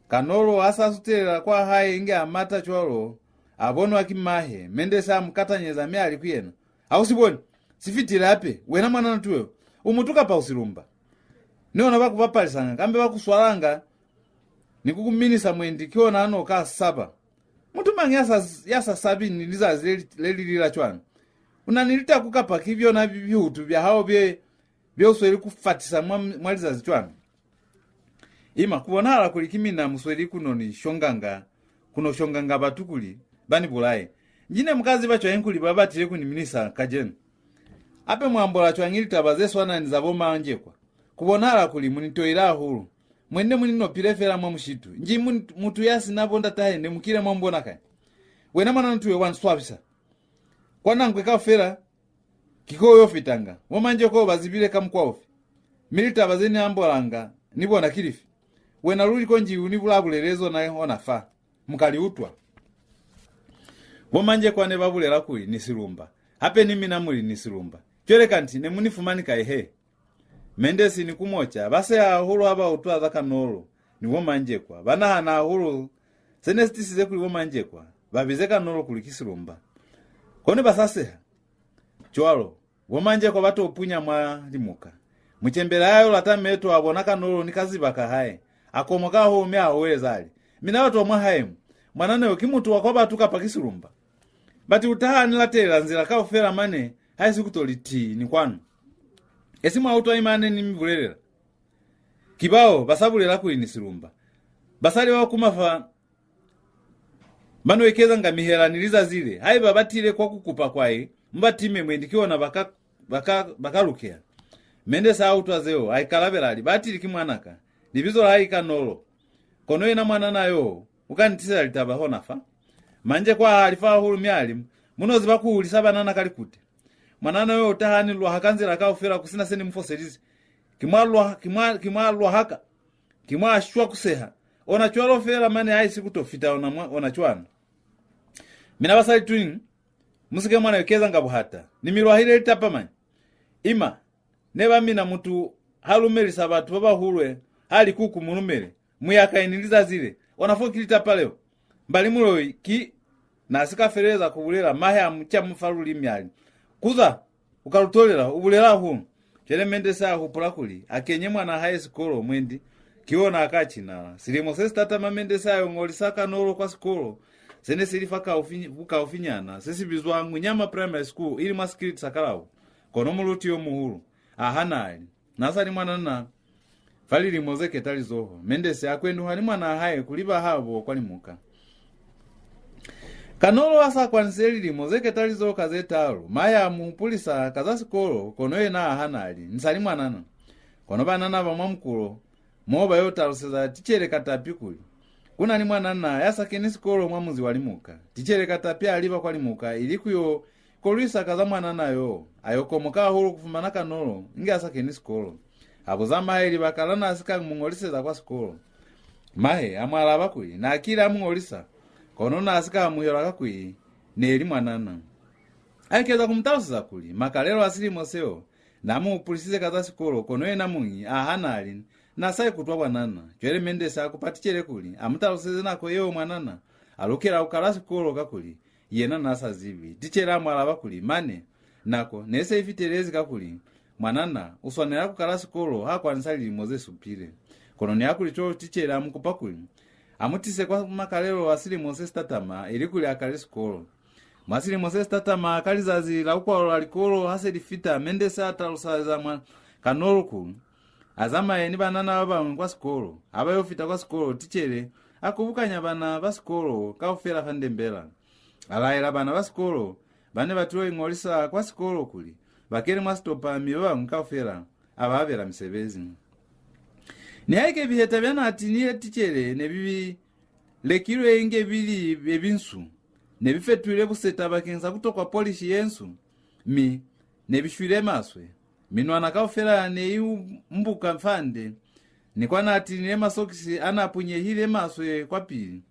Kanolo ha sa sutelela kwa hae inge a mata cwalo, a bonwa ki mahe. Mendesi a mu katanyeza mi a li ku yena, "Ha u si boni? Si fitile hape, wena mwanana tuweo. U mutu kapa u silumba? Ni ona ba ku bapalisanga, kambe ba ku swalanga ni ku ku minisa mwendi, ki ona ano ka saba. Mutu mañi ya sa, ya sa sabi ni lizazi le, le li lila cwana? U na ni litaku kapa ki byona bi-, bihutu bya hao bye, bye u sweli ku fatisa mwa, mwa lizazi cwana? Ima, ku bonahala kuli ki mina mu sweli ku no ni shonganga, ku no shonganga batu kuli ba ni bulaye. Nji ne mu ka ziba cwañi kuli ba batile ku ni minisa kacenu? Hape mu ambola cwañi litaba ze swana ni za bo Manjekwa? Ku bonahala kuli mu ni toile hahulu. Mwende mu ni nopile fela mwa mushitu. Nji mu-, mutu ya si na bo ndatahe ne mu kile mwa mu bona kai? Wena mwanana tuwe, wa ni swabisa. Kwa Nangwe kaufela, ki ko u yo fitanga. Bo Manjekwa u ba zibile ka mukwa ufi? Mi litaba ze ni ambolanga ni bona ki lifi? Wena luli konji u ni bulabulele zona ona fa. Mu ka li utwa." Bo Manjekwa ne ba bulela kuli ni silumba. Hape ni mina mu li ni silumba. Cwale kanti ne mu ni fumani kai he? Mendesi ni Kumoca ba seha hahulu ha ba utwa za Kanolo ni bo Manjekwa. Ba nahana hahulu se ne si tisize kuli bo Manjekwa ba bize Kanolo kuli ki silumba. Kono ba sa seha, Cwalo, bo Manjekwa ba to punya mwa limuka. Mucembele a yo lata meto a bona Kanolo ni kaziba ka hae. A komoka hahulu mi a huweleza a li, "Mina batu ba mwa hae mu, mwanana yo ki mutu wa kwa batu kapa ki silumba? Bati u taha a ni latelela nzila kaufela mane, haisi ku to li tii ni kwanu. Esi mwa utwa ima ne ni mi bulelela?" Ki bao ba sa bulela kuli ni silumba. Basali ba ba kuma fa ba no ikezanga mihela ni lizazi le, haiba ba tile kwa ku kupa kwai, mu ba time mwendi ki ona ba ka, ba ka, ba ka lukeha. Mendesi a utwa zeo, a ikalabela a li, "Batili ki mwanaka, libizo la hae ki Kanolo. Kono yena mwanana yo, u ka ni tisela litaba hona fa." Manjekwa a halifa hahulu mi a li, "Mu no ziba ku hulisa banana ka likute. Mwanana yo u taha a ni lwaha ka nzila kaufela ku si na se ni mu foselize. Ki mwa lwa, ki mwa, ki mwa lwahaka. Ki mwa shwa ku seha. Ona cwalo fela mane haisi ku to fita ona mwa, ona cwana. Mina basali tuñi, mu si ke mwa na ikezanga buhata. Ni mi lwahile litapa mañi? Ima, neba mina mutu ha lumelisa batu ba bahulwe, ha li kuku mu lumele, mu ya kai ni lizazi le? Ona fo ki litapa leo. Mbali muloi ki." Na si ka feleleza ku bulela, mahe a mu camufa lulimi a li, "Kuza, u ka lu tolela, u bulela hahulu." Cwale Mendesi a hupula kuli a kenye mwanaa hae sikolo mwendi ki ona a ka cinala. Silimo se si tatama Mendesi a yo ñolisa Kanolo kwa sikolo se ne si li fa kaufi, bukaufinyana, se si bizwa Ngunyama Primary School, ili mwa sikiliti sa Kalabo. Kono muluti yo muhulu a hana a li, "Na sa li mwanana fa lilimo ze ketalizoho." Mendesi a kwenuha ni mwanaa hae ku liba habo kwa limuka. Kanolo a sa kwanise lilimo ze ketalizoho ka ze talu, mahe a mu hupulisa ka za sikolo, kono yena a hana a li, "Ni sa li mwanana." Kono banana ba mwa mukulo mo ba yo taluseza ticele Katapi kuli, "Ku na ni mwanana ya sa keni sikolo mwa munzi wa limuka." Ticele Katapi a liba kwa limuka ili ku yo kolwisa ka za mwanana yo, a yo komoka hahulu ku fumana Kanolo inge a sa keni sikolo. A buza mahe libaka la na si ka mu ñoliseza kwa sikolo. Mahe a mu alaba kuli na kile a mu ñolisa, kono na si ka amuhelwa kakuli ne li mwanana. A ekeza ku mu taluseza kuli makalelo a silimo seo na mu hupulisize ka za sikolo, kono yena muñi a hana a li, na sa ikutwa bwanana. Cwale Mendesi a kupa ticele kuli a mu taluseze nako yeo mwanana a lukela ku kala sikolo, kakuli yena na sa zibi. Ticele a mu alaba kuli, "Mane, nako ne se i fitelezi, kakuli mwanana u swanela ku kala sikolo ha kwanisa lilimo ze supile." Kono nihakulicwalo ticele a mu kupa kuli a mu tise kwa makalelo a silimo se si tatama, ili kuli a kale sikolo. Mwa silimo se si tatama, ka lizazi la ku kwalula likolo ha se li fita, Mendesi a taluseza mwa Kanolo kuli a zamaye ni banana ba bañwi kwa sikolo. Ha ba yo fita kwa sikolo, ticele a kubukanya bana ba sikolo kaufela fa ndembela. A laela bana ba sikolo ba ne ba tilo iñolisa kwa sikolo kuli ba kene mwa sitopa, mi ba bañwi kaufela a ba abela misebezi. Nihaike biheta bya n'a tinile ticele ne bi lekilwe inge bi li bye binsu, ne bi fetuhile buseta bakeñisa ku tokwa polishi ye nsu, mi ne bi shwile maswe. Minwana kaufela ne i umbuka fande, ni kwa n'a tinile masokisi a n'a punyehile maswe kwapili,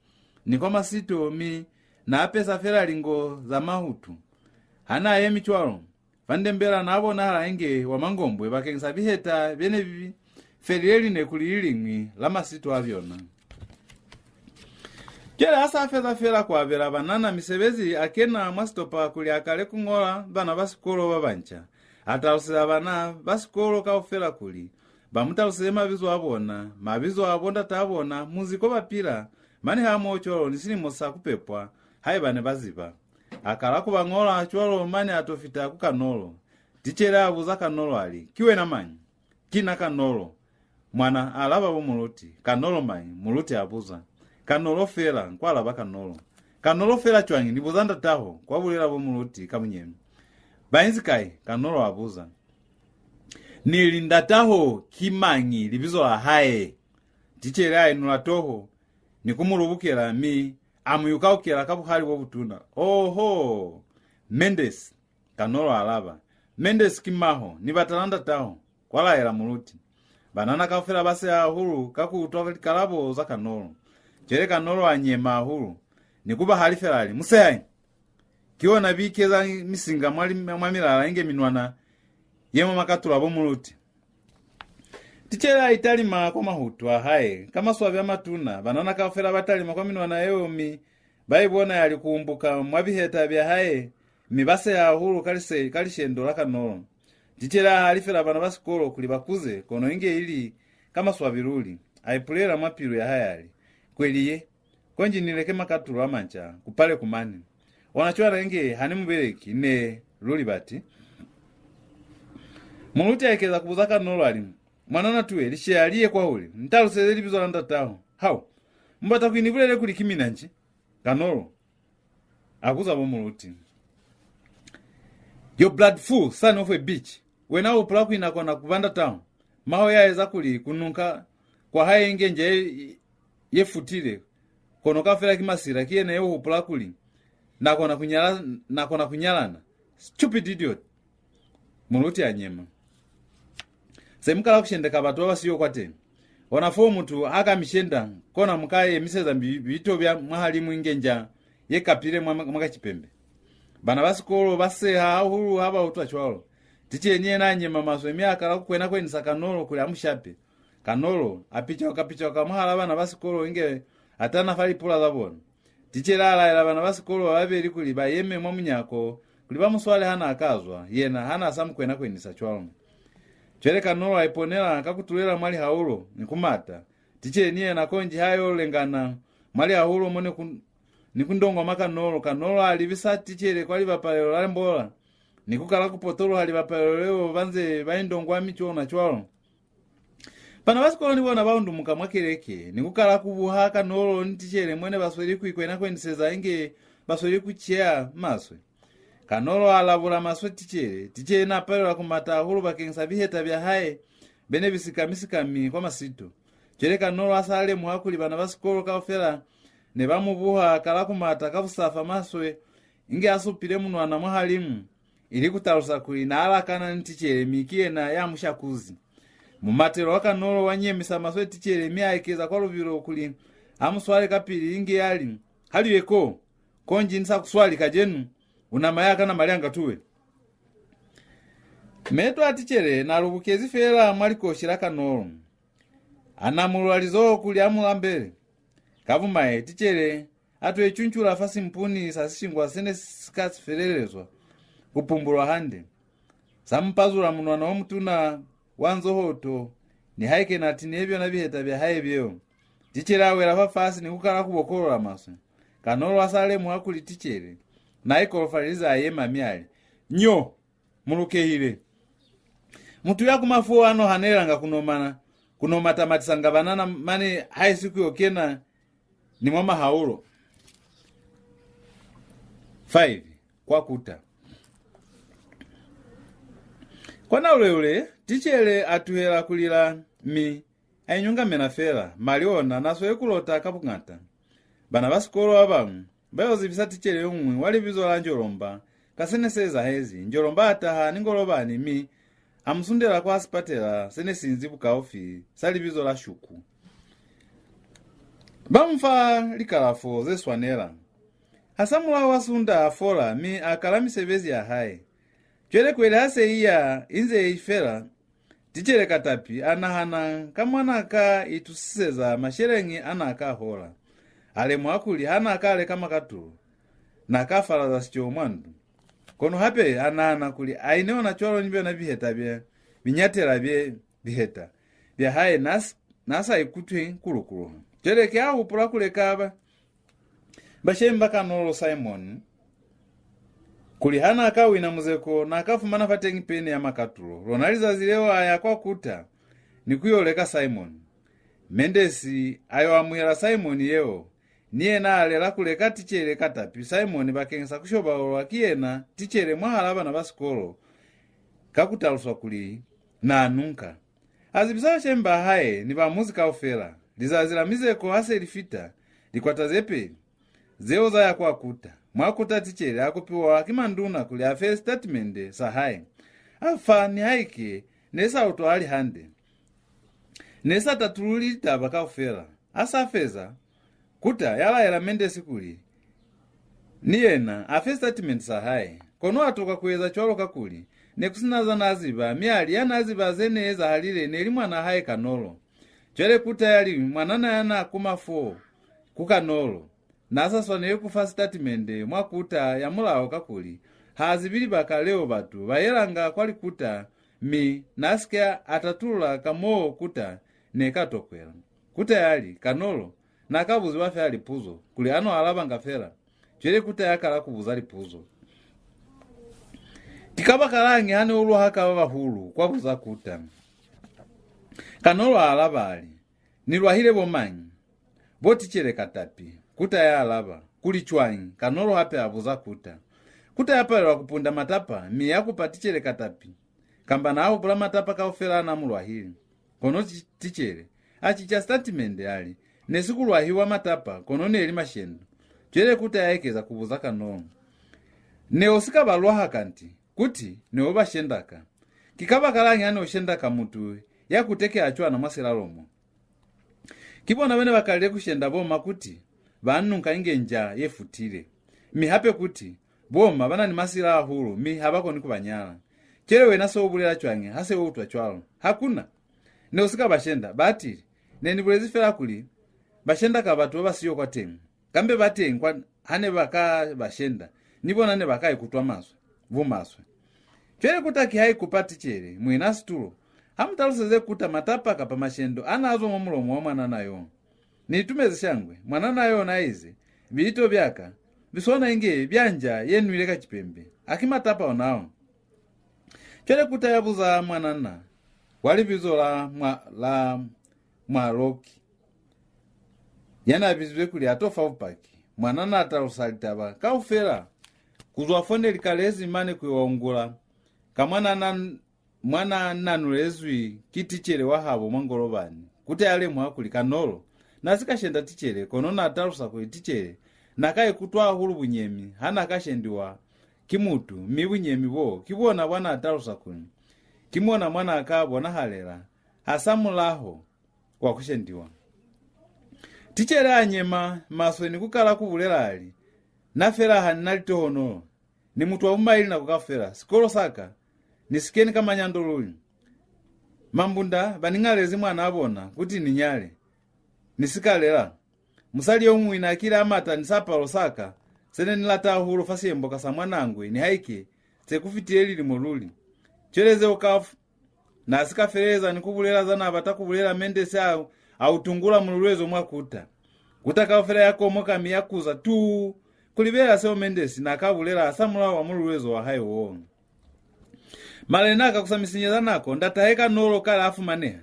ni kwa masito, mi n'a apesa fela lingo za mahutu. Ha n'a yemi cwalo, fa ndembela n'a bonahala inge wa mangombwe bakeñisa biheta bye ne bi felile lineku li li liñwi la masito a byona. Cwale ha s'a feza fela ku abela banana misebezi, a kena mwa sitopa kuli a kale ku ñola bana ba sikolo ba banca. A taluseza bana ba sikolo kaufela kuli ba mu taluseze mabizo a bona, mabizo a bo ndataa bona, munzi ko ba pila, mane hamoho cwalo ni silimo sa ku pepwa, haiba ne ba ziba. A kala ku ba ñola cwalo mane a to fita ku Kanolo. Ticele a buza Kanolo a li, "Ki wena mañi?" "Ki na Kanolo," mwana a alaba bo muluti. "Kanolo mañi?" muluti a buza. "Kanolo fela," kwa alaba Kanolo. "Kanolo fela cwañi? Ni buza ndataho," kwa bulela bo muluti ka bunyemi. "Ba inzi kai?" Kanolo a buza. "Ni li, ndataho ki mañi, libizo la hae?" Ticele a inula toho ni ku mu lubukela, mi a mu yukaukela ka buhali bo butuna. "Oho! Mendesi," Kanolo a alaba. "Mendesi ki maho, ni batala ndataho," kwa laela muluti. Banana kaufela ba seha hahulu ka ku utwa likalabo za Kanolo. Cwale Kanolo a nyema hahulu ni ku ba halifela a li, "Mu seha eni? Ki ona bi ikeza misinga mwa, mwa milala inge minwana ye mwa makatula bo muluti." Ticele a italima kwa mahutu a hae ka maswabi a matuna. Banana kaufela ba talima kwa minwana yeo, mi ba i bona ya li ku umbuka mwa biheta bya hae, mi ba seha hahulu ka lise-, ka lishendo la Kanolo. Ticele a halifela bana ba sikolo kuli ba kuze, kono inge ili ka maswabi luli, a ipulela mwa pilu ya hae a li, "Kweli ye, konji ni leke makatulo a manca, ku pale ku mane. Ona cwana inge ha ni mubeleki, ne lu libati." Muluti a ekeza ku buza Kanolo a li, "Mwanana tuwe, lisheya li ye kwahule, ni taluseze libizo la ndataho. Hao, mu bata kuli ni bulele kuli ki mina nji?" Kanolo a kuza bo muluti. "You blood fool, son of a bitch. Wena u hupula kuli na kona ku ba ndataho? Maho ya eza kuli ku nunka kwa hae inge nja ye, ye futile, kono kaufela ki masila, ki yena ye u hupula kuli na kona ku nyala, na kona ku nyalana? Stupid idiot." Muluti a nyema. "Se mu kala ku shendeka batu ba ba siyo kwateni. Ona fo mutu ha ka mi shenda, kona mu ka yemiseza bi-, biito bya mwahalimu inge nja ye kapile mwa, mwa kacipembe." Bana ba sikolo ba seha hahulu ha ba utwa cwalo. Ticele ni yena a nyema maswe mi a kala ku kwena-kwenisa Kanolo kuli a mu shape. Kanolo a picoka-picoka mwahal'a bana ba sikolo inge a tana fa lipula za bona. Ticele a laela bana ba sikolo ba babeli kuli ba yeme mwa munyako kuli ba mu swale ha n'a ka zwa, yena ha n'a sa mu kwena-kwenisa cwalo. Cwale Kanolo a iponela ka ku tulela mwa lihaulo ni ku mata. Ticele ni yena konji ha yo lengana mwa lihaulo mo ne ku, ni ku ndongwama Kanolo. Kanolo a libisa ticele kwa libapalelo la mbola ni ku kala ku potoloha libapalelo leo ba nze ba indongwami cona cwalo. Bana ba sikolo ni bona ba undumuka mwa keleke ni ku kala ku buha Kanolo ni ticele mo ne ba sweli ku ikwena-kweniseza inge ba sweli ku ceha maswe. Kanolo a labula maswe ticele. Ticele n'a palelwa ku mata hahulu bakeñisa biheta bya hae be ne bi sikami-sikami kwa masito. Cwale Kanolo a sa lemuha kuli bana ba sikolo kaufela ne ba mu buha, a kala ku mata ka busafa maswe inge a supile munwana mwahalimu, ili ku talusa kuli n'a lakana ni ticele mi ki yena ya mu shakuzi. Mumatelo wa Kanolo wa nyemisa maswe ticele mi a ekeza kwa lubilo kuli a mu swale kapili inge a li, "Ha lu ye ko, konji ni sa ku swali kacenu, u nama ya ka na malyanga tuwe." Meto a ticele n'a lubukezi feela mwa likoshi la Kanolo. A namulula lizoho kuli a mu lambele. Ka bumai, ticele a to icuncula fa simpuni sa sishingwa se ne si ka felelezwa ku pumbulwa hande. Sa mu pazula munwana o mutuna wa nzohoto, nihaike n'a tinile byona biheta bya hae byeo. Ticele a wela fafasi ni ku kala ku bokolola maswe. Kanolo a sa lemuha kuli ticele n'a ikolofalelize a yema mi a li, "Nyo! Mu lukehile. Mutu ya kuma foo a no hanelanga ku no mana, ku no mata-matisanga banana mane haisi ku yo kena ni mwa mahaulo." Five. Kwa kuta. Kwa naule-ule, ticele a tuhela ku lila, mi a inyungamena fela, mali ona n'a sweli ku lota ka buñata. Bana ba sikolo ba bañwi ba yo zibisa ticele yo ñwi wa libizo la Njolomba ka se ne si ezahezi. Njolomba a taha ni Ngolobani, mi a mu sundela kwa sipatela se ne si inzi bukaufi sa libizo la Shuku. Ba mu fa likalafo ze swanela. Hasamulaho wa sunda a fola, mi a kala misebezi ya hae. Cwale kweli ha se i ya inze i fela, ticele Katapi a nahana ka mwa n'a ka itusiseza masheleñi a n'a ka hola. A lemuha kuli ha n'a ka leka makatulo, n'a ka falaza sico mwa ndu. Kono hape a nahana kuli a ine ona cwalo ni byona biheta bye binyatela bye biheta bya hae n'a s-, n'a sa ikutwi ku lukuluha. Cwale ki a hupula ku leka ba, bashemi ba Kanolo Simon, kuli ha n'a ka wina muzeko, n'a ka fumana fateñi pene ya makatulo. Lona lizazi leo a ya kwa kuta ni ku yo leka Simon. Mendesi a yo amuhela Simon yeo, ni yena a lela ku leka ticele Katapi Simon bakeñisa ku shobaulwa ki yena ticele mwahal'a bana ba sikolo, ka ku taluswa kuli n'a nunka. A zibisa bashemi ba hae ni ba muzi kaufela. Lizazi la mizeko ha se li fita, likwata ze peli zeo za ya kwa kuta. Mwa kuta ticele a kupiwa ki manduna kuli a fe sitatimende sa hae. A fa nihaike ne sa utwahali hande. Ne sa tatululi litaba kaufela. A sa feza, kuta ya laela Mendesi kuli ni yena a fe sitatimende sa hae. Kono a tokwa ku eza cwalo kakuli ne ku si na za n'a ziba, mi a li ya n'a ziba ze ne ezahalile ne li mwan'a hae Kanolo. Cwale kuta ya li mwanana ya n'a kuma foo ku Kanolo n'a sa swaneli ku fa sitatimende mwa kuta ya mulao kakuli Ha zibi libaka leo batu ba yelanga kwa likuta, mi na si ke a tatulula ka moo kuta ne ka tokwela. Kuta ya li, Kanolo na ka buziba fela lipuzo, kuli a no alabanga fela. Cwale kuta ya kala ku buza lipuzo. Ki kabakalañi ha ne u lwaha ka ba bahulu? Kwa buza kuta. Kanolo a alaba a li, Ni lwahile bo mañi? Bo ticele Katapi, kuta ya alaba. Kuli cwañi? Kanolo hape a buza kuta. Kuta ya palelwa ku punda matapa, mi ya kupa ticele Katapi. Kamba na hupula matapa kaufela a na mu lwahile. Kono ti-, ticele a cica sitatimende, a li, Ne si ku lwahiwa matapa, kono ne li mashendo. Cwale kuta ya ekeza ku buza Kanolo, Ne u si ka ba lwaha kanti, kuti ne u ba shendaka? Ki kabakalañi ha ne u shendaka mutu ya kutekeha cwana mwa silalo mo? Ki bona ba ne ba kalile ku shenda bo ma kuti ba nunka inge nja ye futile. Mi hape kuti bo ma ba na ni masila hahulu, mi ha ba koni ku ba nyala. Cwale wena se u bulela cwañi ha se u utwa cwalo? Hakuna. Ne u si ka ba shenda, batili. Ne ni bulezi fela kuli ba shendaka batu ba ba siyo kwateñi. Kambe bateñi kwa ha ne ba ka ba shenda, ni bona ne ba ka ikutwa maswe, bumaswe. Cwale kuta ki ha i kupa ticele, muina situlo, ha mu taluseze kuta matapa kapa mashendo a na zwa mwa mulomo wa mwanana yo. Ni itumezi shangwe, mwanana yo na ize, Biito bya ka, bi swana inge bya nja ye nwile ka cipembe. A ki matapa ona ao? Cwale kuta ya buza mwanana wa libizo la mwa, la Mwaloki, ya n'a bizizwe kuli a to fa bupaki. Mwanana a talusa litaba kaufela, ku zwa fo ne li kalezi mane ku yo ungula, ka mwa n'a na, mwa n'a nanulezwi ki ticele wa habo mwa Ngolobani. Kuta ya lemuha kuli Kanolo n'a si ka shenda ticele, kono n'a talusa kuli ticele n'a ka ikutwa hahulu bunyemi ha n'a ka shendiwa ki mutu, mi bunyemi bo ki bona bwa n'a talusa kuli ki mona mwa n'a ka bonahalela hasamulaho wa ku shendiwa. Ticele a nyema maswe ni ku kala ku bulela, a li, Na fela ha ni na litohonolo. Ni mutu wa bumaili nako kaufela. Sikolo sa ka, ni si keni ka manyando luli. Mambunda ba ni ñalezi mwanaa bona kuti ni nyale, ni si ka lela. Musali yo muñwi n'a kile a mata ni sapalo sa ka se ne ni lata hahulu fa siemboka sa Mwanangwe, nihaike se ku fitile lilimo luli. Cwale zeo kauf-, n'a si ka feleleza ni ku bulela za n'a bata ku bulela, Mendesi a, a utungula mululwezo mwa kuta. Kuta kaufela ya komoka mi ya kuza tuu ku libelela seo Mendesi n'a ka bulela hasamulaho wa mululwezo wa hae woo. Malena ka ku sa mi sinyeza nako, ndatahe Kanolo kale a fumaneha.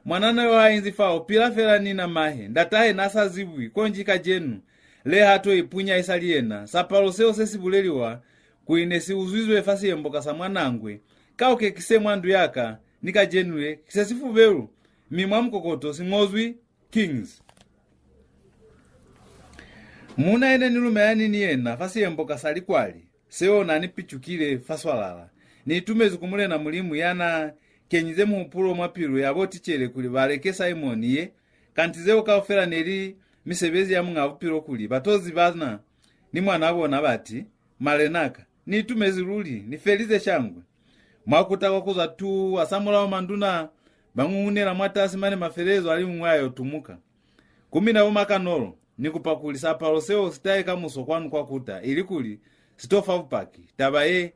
Mwanana yo ha inzi fao, pila fela ni na mahe, ndatahe n'a sa zibwi, konji kacenu le ha to ipunya isali yena. Sapalo seo se si buleliwa kuli ne si uzwizwe fa siemboka sa Mwanangwe, kao ke ki se mwa ndu ya ka, ni kacenu le, ki se si fubelu, mi mwa mukokoto si ñozwi Kings. Muuna ye ne ni lumelani ni yena fa siemboka sa Likwali, seo n'a ni picukile fa swalala. Ni itumezi ku Mulena Mulimu ya n'a kenyize muhupulo mwa pilu ya bo ticele kuli ba leke Simon ye, kanti zeo kaufela ne li misebezi ya Muñ'a Bupilo kuli ba to zibana ni mwanaa bona bati, Malena ka, ni itumezi luli, ni felize shangwe. Mwa kuta kwa ku zwa tuu, hasamulaho manduna ba ñuñunela mwatasi mane mafelelezo a li muñwi a yo tumuka. Ku mina bo ma Kanolo, ni kupa kuli sapalo seo si tahe kamuso kwanu kwa kuta, ilikuli si to fa bupaki. Taba ye,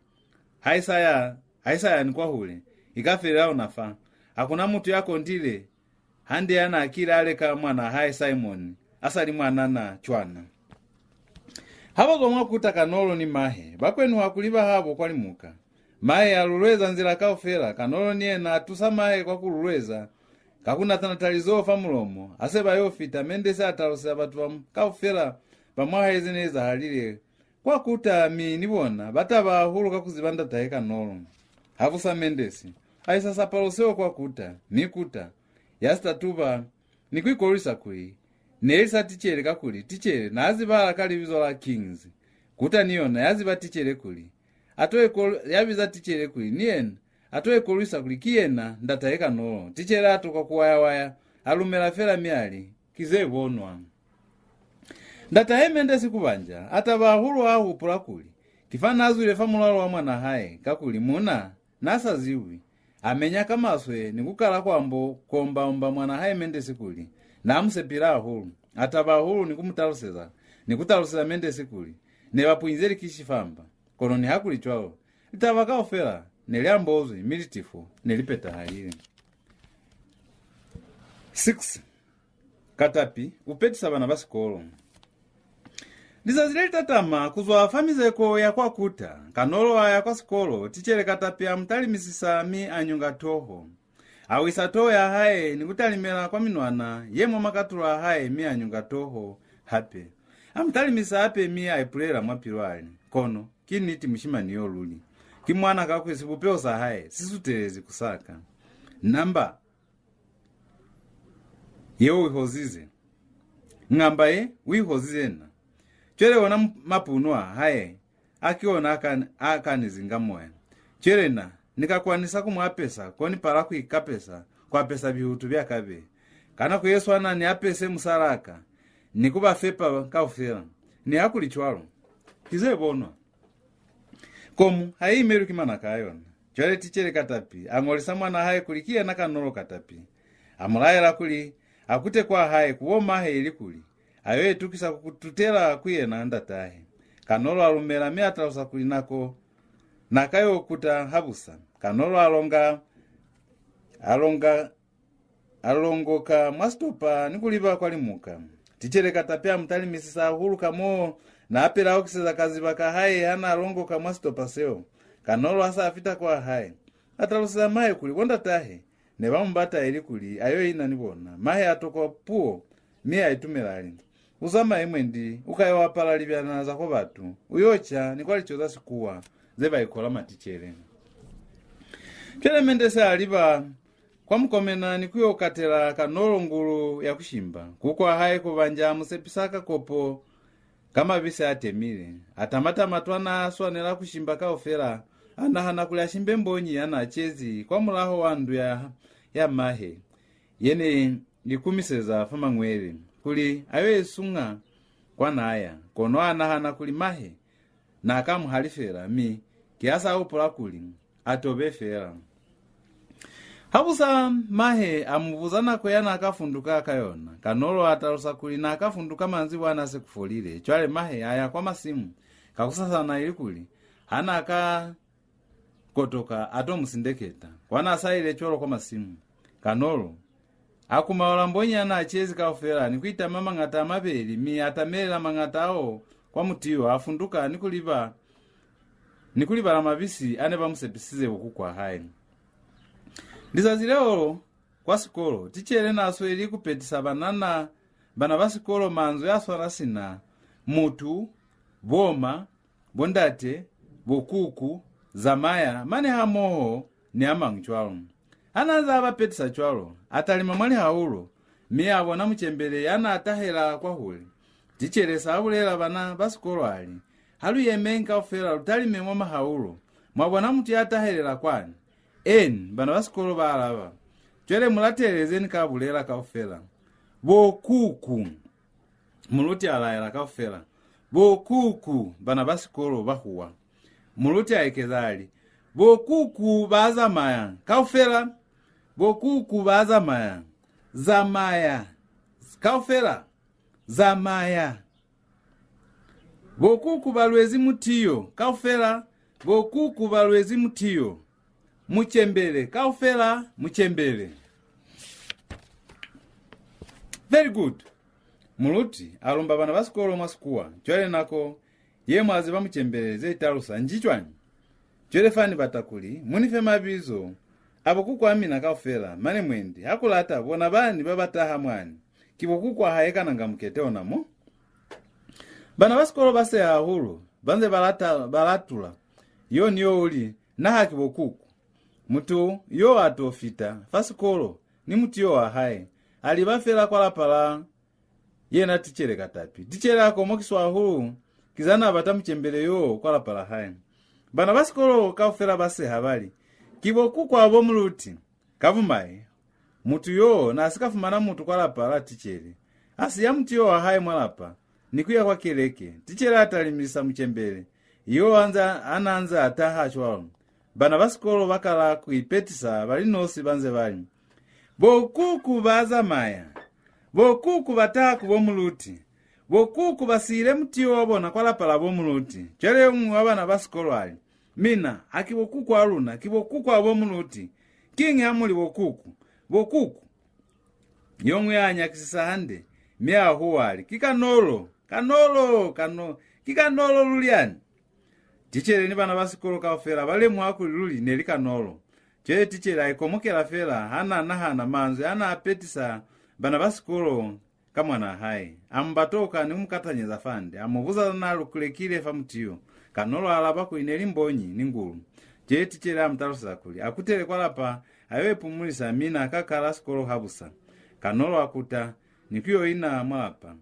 ha i sa ya, ha i sa ya ni kwahule, i ka felela ona fa. Ha ku na mutu ya kondile hande ya n'a kile a leka mwanaa hae Simon a sa li mwanana cwana. Ha ba zwa mwa kuta Kanolo ni mahe, ba kwenuha kuli bahabo kwa limuka. Mahe a lulweza nzila kaufela, Kanolo ni yena a tusa mahe kwa ku lulweza, ka ku nata-nata lizoho fa mulomo. Ha se ba yo fita, Mendesi a taluseza batu ba, kaufela ba mwa hae ze ne ezahalile kwa kuta, mi ni bona ba taba hahulu ka ku ziba ndatahe Kanolo. Habusa Mendesi a isa sapalo seo kwa kuta, mi kuta ya si tatuba ni ku ikolwisa kuli ne li sa ticele, kakuli ticele n'a zibahala ka libizo la Kings. Kuta ni yona ya ziba ticele kuli a to ikol-, ya biza ticele kuli ni yena a to ikolwisa kuli ki yena ndatahe Kanolo. Ticele a tokwa ku waya-waya, a lumela fela mi a li, Ki ze bonwa. Ndatahe Mendesi Kubanja a taba hahulu ha hupula kuli ki fa n'a zwile fa mulalo wa mwanaa hae, kakuli muuna n'a sa ziwi. A menya ka maswe ni ku kala ku ambo ku omba-omba mwanaa hae Mendesi kuli n'a mu sepile hahulu. A taba hahulu ni ku mu taluseza, ni ku taluseza Mendesi kuli ne ba punyize likishi fa mba. Kono nihakulicwalo, litaba kaufela ne li ambozwi mi litifo ne li petahalile. Six. Katapi u petisa bana ba sikolo. Lizazi le li tatama ku zwa fa mizeko ya kwa kuta, Kanolo a ya kwa sikolo, ticele Katapi a mu talimisisa mi a nyunga toho. A wisa toho ya hae ni ku talimela kwa minwana ye mwa makatulo a hae mi a nyunga toho hape. A mu talimisa hape mi a ipulela mwa pilu a li, "Kono, ki niti mushimani yo luli. Ki mwana kakuli sibupeho sa hae si sutelezi ku sa ka. Namba yeo u i hozize. Ngamba ye u i hozize na. Cwale ona m-, mapunu a hae a ki ona a ka, a ka ni zinga moya. Cwale na, ni ka kwanisa ku mu apesa ko ni pala ku ikapesa, ku apesa bihutu bya ka be. Ka nako ye swana ni apese musalaa ka, ni ku ba fepa kaufela." Nihakulicwalo, ki ze bonwa. Komu ha i imelwi ki manaka a yona. Cwale ticele Katapi a ñolisa mwanaa hae kuli ki yena Kanolo Katapi. A mu laela kuli a kute kwa hae ku bo mahe ilikuli a yo itukisa ku tutela ku yena ndatahe. Kanolo a lumela mi a talusa kuli nako na ka yo kuta habusa. Kanolo a longa, a longa, a longoka mwa sitopa ni ku liba kwa limuka. Ticele Katapi a mu talimisisa hahulu ka mo na apela a okiseza kaziba ka hae ha na longoka mwa sitopa seo. Kanolo ha sa fita kwa hae, a taluseza mahe kuli bo ndatahe ne ba mu bata ilikuli a yo ina ni bona. Mahe a tokwa puo, mi a itumela a li, "U zamaye mwendi, u ka yo apala libyana za kwa batu, u yo ca ni kwa lico za Sikuwa ze ba ikola maticele." Cwale Mendese a liba kwa mukomena ni ku yo katela Kanolo ngulu ya ku shimba. Kuku wa hae Kubanja a mu sepisa kakopo ka mabisi a temile. A tama-tama twa na swanela ku shimba kaufela, a nahana kuli a shimbe mbonyi ya na cezi kwa mulaho wa ndu ya, ya mahe, ye ne i kumiseza fa mañwele, kuli a yo i sunga kwa na ya. Kono a nahana kuli mahe na ka mu halifela, mi ki ha sa hupula kuli a tobe fela. Habusa, mahe a mu buza nako ya na ka funduka ka yona. Kanolo a talusa kuli na ka funduka manzibwana se ku folile. Cwale mahe a ya kwa masimu kakusasana, ilikuli ha na ka kotoka a to mu sindeketa. Kwa na sa ile cwalo kwa masimu, Kanolo a kumaula mbonyi ya na cezi kaufela ni ku itama mañata a mabeli, mi a tamelela mañata ao kwa mutiyo, a funduka ni ku liba, ni ku libala mabisi a ne ba mu sepisize bo kuku wa hae. Lizazi leo kwa sikolo, ticele na sweli ku petisa banana, bana ba sikolo manzwi a swana sina mutu, boma, bo ndate, bo kuku, zamaya, mane hamoho ni a mañwi cwalo. Ha na nze a ba petisa cwalo, a talima mwa lihaulo, mi a bona mucembele ya na tahela kwahule. Ticele sa bulela bana ba sikolo a li, "Ha lu yemeñi kaufela lu talime mwa mahaulo. Mwa bona mutu ya tahelela kwani?" "Eni," bana ba sikolo ba alaba. "Cwale mu latelele ze ni ka bulela kaufela." "Bo kuku," muluti a laela kaufela. "Bo kuku," bana ba sikolo ba huwa. Muluti a ekeza a li, "Bo kuku ba zamaya kaufela. Bo kuku ba zamaya. Zamaya kaufela. Zamaya. Bo kuku ba lwezi mutiyo kaufela. Bo kuku ba lwezi mutiyo. Mucembele kaufela, mucembele." Very good. Muluti a lumba bana ba sikolo mwa Sikuwa. Cwale nako ye mwa ziba mucembele ze talusa nji cwañi? Cwale fa ni bata kuli mu ni fe mabizo a bo kuku a mina kaufela, mane mwendi, ha ku lata, bona bani ba ba taha mwani, ki bo kuku wa hae Kananga Mukete ona mo. Bana ba sikolo ba seha hahulu, ba nze ba lata, ba latula. Yo ni yo u li, "Na ha ki bo kuku." Mutu yo a to fita fa sikolo ni mutiyo wa hae, a liba fela kwa lapa la yena ticele Katapi. Ticele a komokiswa hahulu ki za na bata mucembele yo kwa lapa la hae. Bana ba sikolo kaufela ba seha ba li, "Ki bo kuku a bo muluti." Ka bumai, mutu yo na si ka fumana mutu kwa lapa la ticele. A siya mutiyo wa hae mwa lapa ni ku ya kwa keleke. Ticele a talimisa mucembele yo a nze, a na nze a taha cwalo. Bana ba sikolo ba kala ku ipetisa ba li nosi ba nze ba li, "Bo kuku ba zamaya. Bo kuku ba taha ku bo muluti. Bo kuku ba siile mutiyo wa bona kwa lapa la bo muluti. Cwale yo muñwi wa bana ba sikolo a li, "Mina, ha ki bo kuku a luna, ki bo kuku a bo muluti. Kiñi ha mu li bo kuku? Bo kuku?" Yo ñwi a nyakisisa hande, mi a huwa a li, "Ki Kanolo! Kanolo! Kano-, ki Kanolo luli yani!" Ticele ni bana ba sikolo kaufela ba lemuha kuli luli ne li Kanolo. Cwale ticele a ikomokela fela ha n'a nahana manzwi a n'a petisa bana ba sikolo ka mwanaa hae. A mu batoka ni ku mu katanyeza fande, a mu buza za n'a lukulekile fa mutiyo. Kanolo a alaba kuli ne li mbonyi ni ngulu. Cwale ticele a mu taluseza kuli a kutele kwa lapa, a yo ipumulisa, mi n'a ka kala sikolo habusa. Kanolo a kuta ni ku yo ina mwa lapa.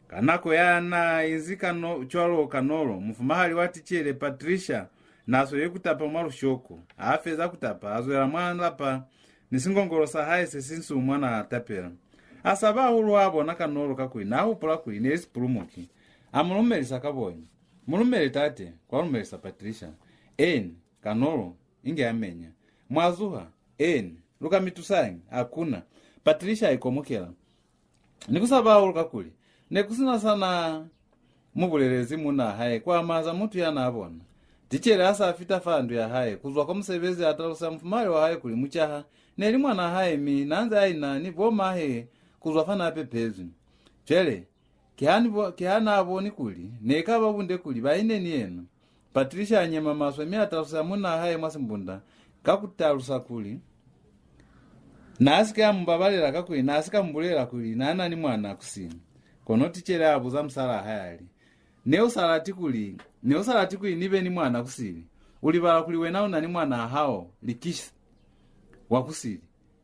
Ka nako ya n'a inzi kano-, cwalo Kanolo, mufumahali wa ticele Patricia n'a sweli ku tapa mwa lushoko. Ha feza ku tapa, a zwela mwa lapa ni singongolo sa hae se sinsu mwa n'a tapela. A saba hahulu ha bona Kanolo, kakuli n'a hupula kuli ne li sipulumuki. A mu lumelisa ka bonya. "Mu lumele tate," kwa lumelisa Patricia. "Eeni," Kanolo inge a menya. "Mwa zuha?" "Eeni." "Lu ka mi tusañi?" "Hakuna." Patricia a ikomokela ni ku saba hahulu, kakuli ne ku si na sa n'a mu bulelezi munnaa hae ku ama za mutu ya n'a bona. Ticele ha s'a fita fa ndu ya hae ku zwa kwa musebezi, a talusa mufumahali wa hae kuli mucaha ne li mwanaa hae, mi n'a nze a ina ni bo mahe ku zwa fa n'a pepezwi. Cwale, ki ha ni bo-, ki ha n'a boni kuli ne ka ba bunde kuli ba ine ni yena. Patricia a nyema maswe, mi a talusa munnaa hae mwa Simbunda ka ku talusa kuli n'a si ke a mu babalela, kakuli n'a si ka mu bulela kuli n'a na ni mwana kusili. Kono ticele a buza musalaa hae a li, "Ne u sa lati kuli, ne u sa lati kuli ni be ni mwana kusili? U libala kuli wena u na ni mwanaa hao, Likisi, wa kusili?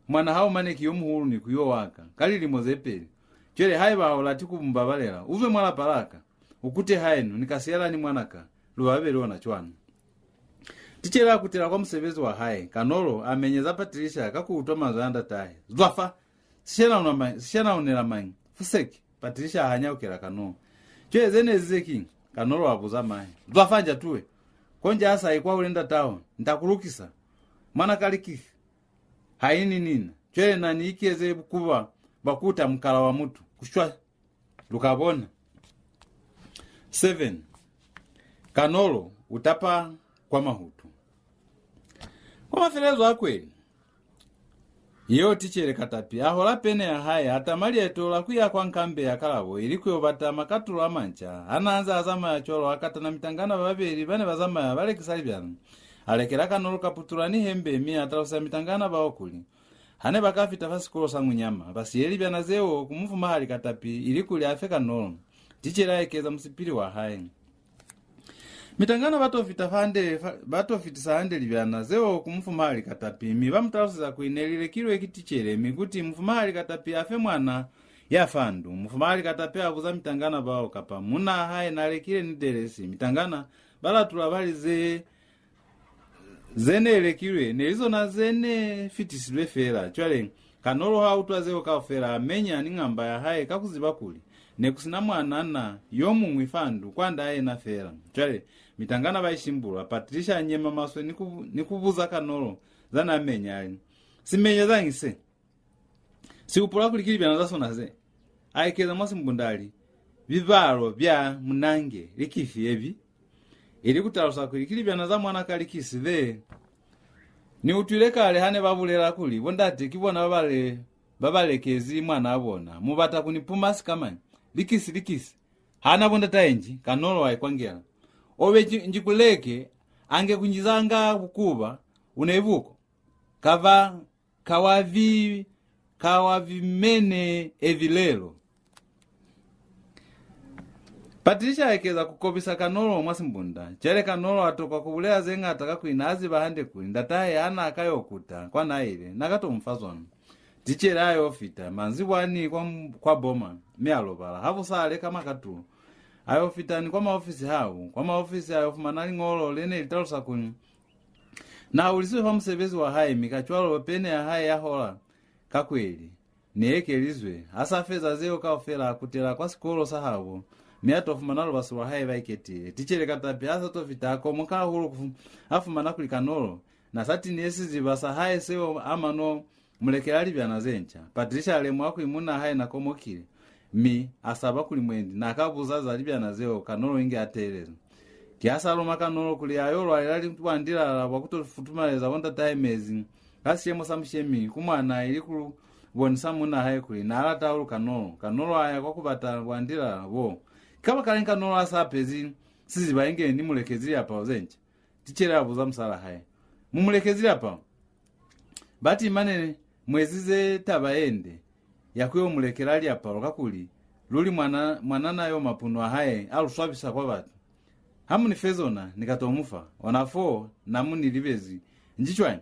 Mwanaa hao mane ki yo muhulu ni ku yo wa ka, ka lilimo ze peli. Cwale haiba ha u lati ku mu babalela, u zwe mwa lapa la ka, u kute haenu, ni ka siyala ni mwanaka, lu ba babeli ona cwana." Ticele a kutela kwa musebezi wa hae. Kanolo a menyeza Patricia ka ku utwa manzwi a ndatahe. "Zwa fa! Sishanauna ma-, sishanaunela mañi? Fuseki!" Patricia a hanyaukela Kanolo. "Cwale ze ni ezize kiñi?" Kanolo a buza mahe. "Zwa fa, njatuwe! Konji ha sa ikwahule ndataho, ni ta ku lukisa. Mwana ka likifi ha ini nina. Cwale na ni ikeze bukuba bwa kuta mukala wa mutu. Ku shwa! Lu ka bona." Seven. Kanolo u tapa kwa mahutu. Kwa mafelelezo a kweli yeo, ticele Katapi a hola pene ya hae, a tama lieto la ku ya kwa nkambe ya Kalabo ili ku yo bata makatulo a manca. Ha n'a nze a zamaya cwalo, a katana mitangana ba babeli ba ne ba zamaya ba lekisa libyana. A lekela Kanolo kaputula ni hembe, mi a talusa mitangana bao kuli, ha ne ba ka fita fa sikolo sa Ngunyama, ba siye libyana zeo ku mufumahali Katapi ilikuli a fe Kanolo. Ticele a ekeza musipili wa hae. Mitangana ba to fita fa hande, fa, ba to fitisa hande libyana zeo ku mufumahali Katapi, mi ba mu taluseza kuli ne li lekilwe ki ticele, mi kuti mufumahali Katapi a fe mwana ya fa ndu. Mufumahali Katapi a buza mitangana bao kapa munnaa hae n'a lekile ni delesi. Mitangana ba latula ba li, ze Ze ne lekilwe ne li zona ze ne fitisilwe fela. Cwale, Kanolo ha utwa zeo kaufela, a menya ni ngamba ya hae ka ku ziba kuli ne ku si na mwanana yo muñwi fa ndu kwand'a yena fela. Cwale, mitangana ba ishimbula. Patricia a nyema maswe ni ku, ni ku buza Kanolo za n'a menya, a li, "Si menya zañi se? Si hupula kuli ki libyana za sona ze?" A ekeza mwa Simbunda a li, "Bibalo bya munange, likifi ebi?" Ili ku talusa kuli ki libyana za mwana ka Likisi ze. Ni utwile kale ha ne ba bulela kuli bo ndate ki bona ba ba le, ba ba lekezi mwanaa bona. Mu bata ku ni puma sikamañi? Likisi, Likisi! Ha na bo ndatahe nji? Kanolo a ikwangela. "Obe nji, nji ku leke, ange ku njizanga bukuba, u na ibuko. Kava, kawavi, kawavi mene evilelo." Patricia a ekeza ku kobisa Kanolo mwa Simbunda. Cwale Kanolo a tokwa ku bulela ze ñata kakuli n'a ziba hande kuli ndatahe ha n'a ka yo kuta kwa n'a ile, n'a ka to mu fa zona. Ticele a yo fita manzibwani kwa, kwa boma, mi a lobala. Habusa a leka makatulo. A yo fita ni kwa maofisi habo. Kwa maofisi a yo fumana liñolo le ne li talusa kuli n'a hulisizwe fa musebezi wa hae, mi kacwalo pene ya hae ya hola ka kweli ne ekelizwe. Ha sa feza zeo kaufela, a kutela kwa sikolo sa habo, mi a to fumana lubasi lwa hae ba iketile. Ticele Katapi ha sa to fita, a komoka hahulu ku fu-, a fumana kuli Kanolo n'a sa tiniye siziba sa hae seo a mano mu lekela libyana ze nca. Patricia a lemuha kuli munnaa hae n'a komokile. Mi a saba kuli mwendi n'a ka buza za libyana zeo Kanolo inge a teeleza. Ki ha sa loma Kanolo kuli a yo lwalela li-, bwandilala bwa ku to futumaleza bo ndatahe mezi ka sishemo sa mushemi ku mwana, ili ku lu bonisa munn'a hae kuli n'a lata hahulu Kanolo. Kanolo a ya kwa ku bata bwandilala boo. Ki kabakalañi Kanolo a sa apezi siziba inge ni mu lekezi liapalo ze nca? Ticele a buza musal'a hae. Mu mu lekezi liapalo? Bati mane mu ezize taba ye nde ya ku yo mu lekela liapalo, kakuli luli mwana, mwanana yo mapuno a hae a lu swabisa kwa batu. Ha mu ni fe zona, ni ka to mu fa. Ona foo, na mu ni libezi. Nji cwañi?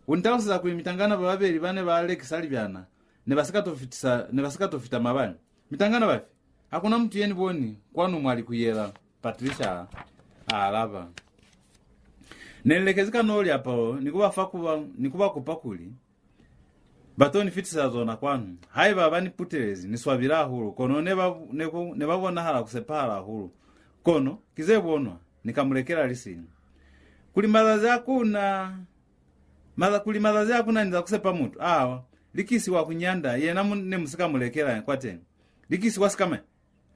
U ni taluseza kuli mitangana ba babeli ba ne ba lekisa libyana ne ba si ka to fitisa, ne ba si ka to fita mabali. Mitangana bafi? Ha ku na mutu ye ni boni kwanu mwa li ku yela, Patricia a alaba. Ne ni lekezi Kanolo liapalo ni ku ba fa kuba, ni ku ba kupa kuli ba to ni fitisa zona kwanu. Haiba ba ni putelezi, ni swabile hahulu, kono ne ba, ne ku, ne ba bonahala ku sepahala hahulu. Kono ki ze bonwa, ni ka mu lekela li sili. Kuli mazazi a ku na, maza, kuli mazazi a ku na ni za ku sepa mutu, awa, Likisi wa ku nyanda, yena mu, ne mu si ka mu lekela kwateñi. Likisi wa sikamañi?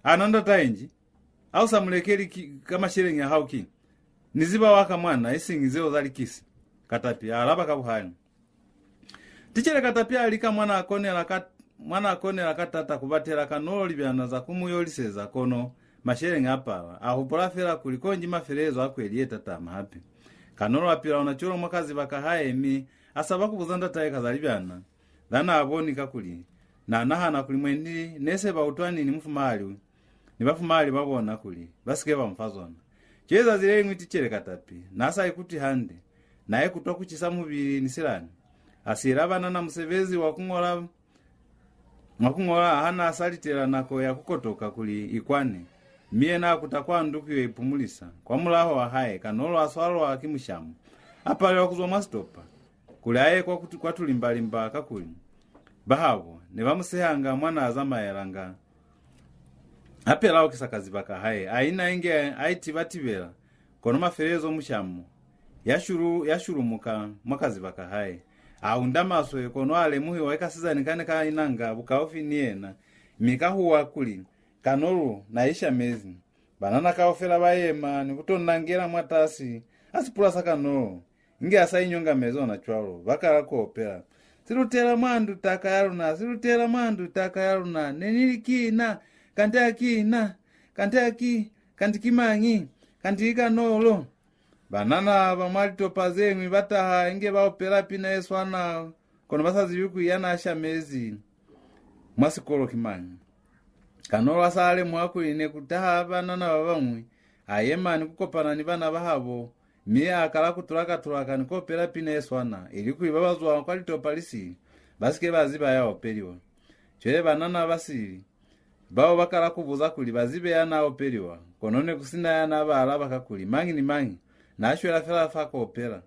Ana ndatahe nji? Ha u sa mu lekeli ki, ka masheleñi a hao kiñi? Ni ziba wa ka mwana, isiñi zeo za Likisi, Katapi a alaba ka buhali. Ticele Katapi a lika mwa n'a konela ka, mwa n'a konela ka taata ku batela Kanolo libyana za ku mu yoliseza, kono masheleñi a pala. A hupula fela kuli konji mafelelezo a kweli ye tatama hape. Kanolo a pila ona cwalo mwa kaziba ka hae, mi a saba ku buza ndatahe ka za libyana za n'a boni, kakuli n'a nahana kuli mwendi ne se ba utwani ni mufumahali, ni bafumahali ba bona, kuli ba si ke ba mu fa zona. Cwale zazi le liñwi Ticele Katapi n'a sa ikutwi hande, n'a ikutwa ku cisa mubili ni silani. A siela banana musebezi wa ku ñola, wa ku ñola ha n'a sa litela nako ya ku kotoka kuli i kwane, mi yena a kuta kwa ndu ku yo ipumulisa. Kwamulaho wa hae, Kanolo a swalwa ki mushamo, a palelwa ku zwa mwa sitopa kuli a ye kwa, kwa tulimbalimba, kakuli bahabo ne ba mu sehanga mwa n'a zamaelanga. Hape la okisa kaziba ka hae, a ina inge a itibatibela, kono mafelelezo mushamo ya shulu, ya shulumuka mwa kaziba ka hae. A unda maswe, kono a lemuhiwa ki kasizani ka ne ka inanga bukaufi ni yena, mi ka huwa kuli, "Kanolo, na ishamezi." Banana kaufela ba yema ni ku to nangela mwatasi a sipula sa Kanolo. Inge a sa inyongamezi ona cwalo, ba kala ku opela, "Si lutela mwa ndu taka ya luna, si lutela mwa ndu taka ya luna, ne ni li ki na, kanti ha ki na, kanti ha ki, kanti ki mañi, kanti ki Kanolo." Banana ba mwa litopa ze ñwi ba taha inge ba opela pina ye swana, kono ba sa zibi kuli ya n'a shamezi mwa sikolo ki mañi. Kanolo a sa lemuha kuli ne ku taha banana ba bañwi, a yema ni ku kopana ni bana ba habo, mi a kala ku tulaka-tulaka ni ku opela pina ye swana, ilikuli ba ba zwa kwa litopa li sili ba si ke ba ziba ya opeliwa. Cwale banana ba sili bao ba kala ku buza kuli ba zibe ya n'a opeliwa, kono ne ku si na ya n'a ba alaba, kakuli mañi ni mañi n'a shwela fela fa ku opela.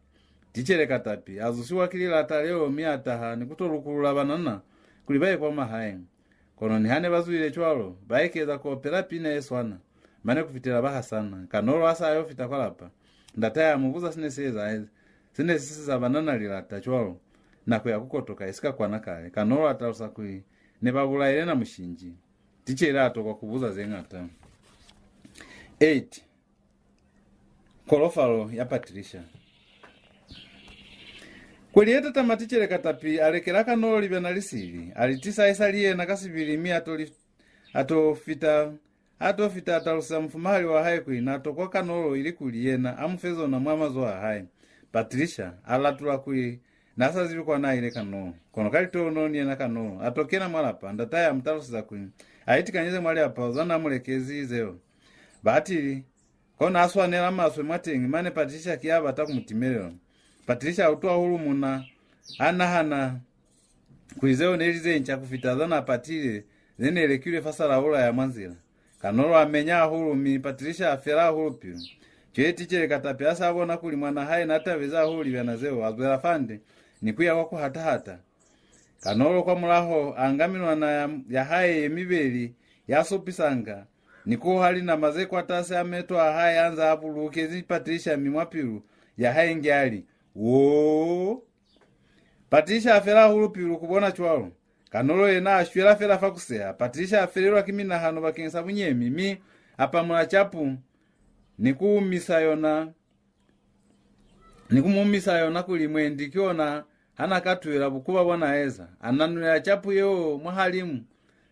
Ticele Katapi a zusiwa ki lilata leo, mi a taha ni ku to lukulula banana kuli ba ye kwa mahae. Kono niha ne ba zwile cwalo, ba ekeza ku opela pina ye swana, mane ku fitela ba hasana. Kanolo a sa yo fita kwa lapa, ndatahe a mu buza se ne si eza, se ne si siza banana lilata cwalo, nako ya ku kotoka i si ka kwana kale. Kanolo a talusa kuli ne ba bulaile namushinji. Ticele a tokwa ku buza ze ñata. Eight. Kolofalo ya Patricia. Kweli ye tatama, Ticele Katapi a lekela Kanolo libyana li sili, a li tisa isali yena ka sibili, mi a to li, a to fita, a to fita a taluseza mufumahali wa hae kuli n'a tokwa Kanolo ilikuli yena a mu fe zona mwa mazoho a hae. Patricia a latula kuli n'a sa zibi kwa n'a ile Kanolo. Kono ka litohonolo ni yena Kanolo a to kena mwa lapa, ndatahe a mu taluseza kuli a itikanyeze mwa liapalo za n'a mu lekezi zeo. Batili, kona a swanela maswe mwateñi, mane Patricia ki a bata ku mu timelela. Patricia a utwa hahulu muna, a nahana kuli zeo ne li ze nca ku fita za n'a patile, ze ne lekilwe fa salaula ya mwa nzila. Kanolo a menya hahulu, mi Patricia a fela hahulu pilu. Cwale Ticele Katapi a sa bona kuli mwan'a hae n'a tabezi hahulu libyana zeo, a zwela fande ni ku ya kwa ku hata-hata. Kanolo kwamulaho a nga minwana ya, ya hae ye mibeli ya sopisanga, ni ku hoha linama ze kwatasi a meto a hae a nza a bulukezi Patricia, mi mwa pilu ya hae inge a li, "Woo!" Patricia a fela hahulu pilu ku bona cwalo. Kanolo yena a shwela fela fa ku seha. Patricia a felelwa ki minahano bakeñisa bunyemi, mi a pamula capu ni ku misa yona, ni ku mu misa yona kuli mwendi ki ona ha na ka tuhela bukuba bwa na eza. A nanulela capu yeo mwahalimu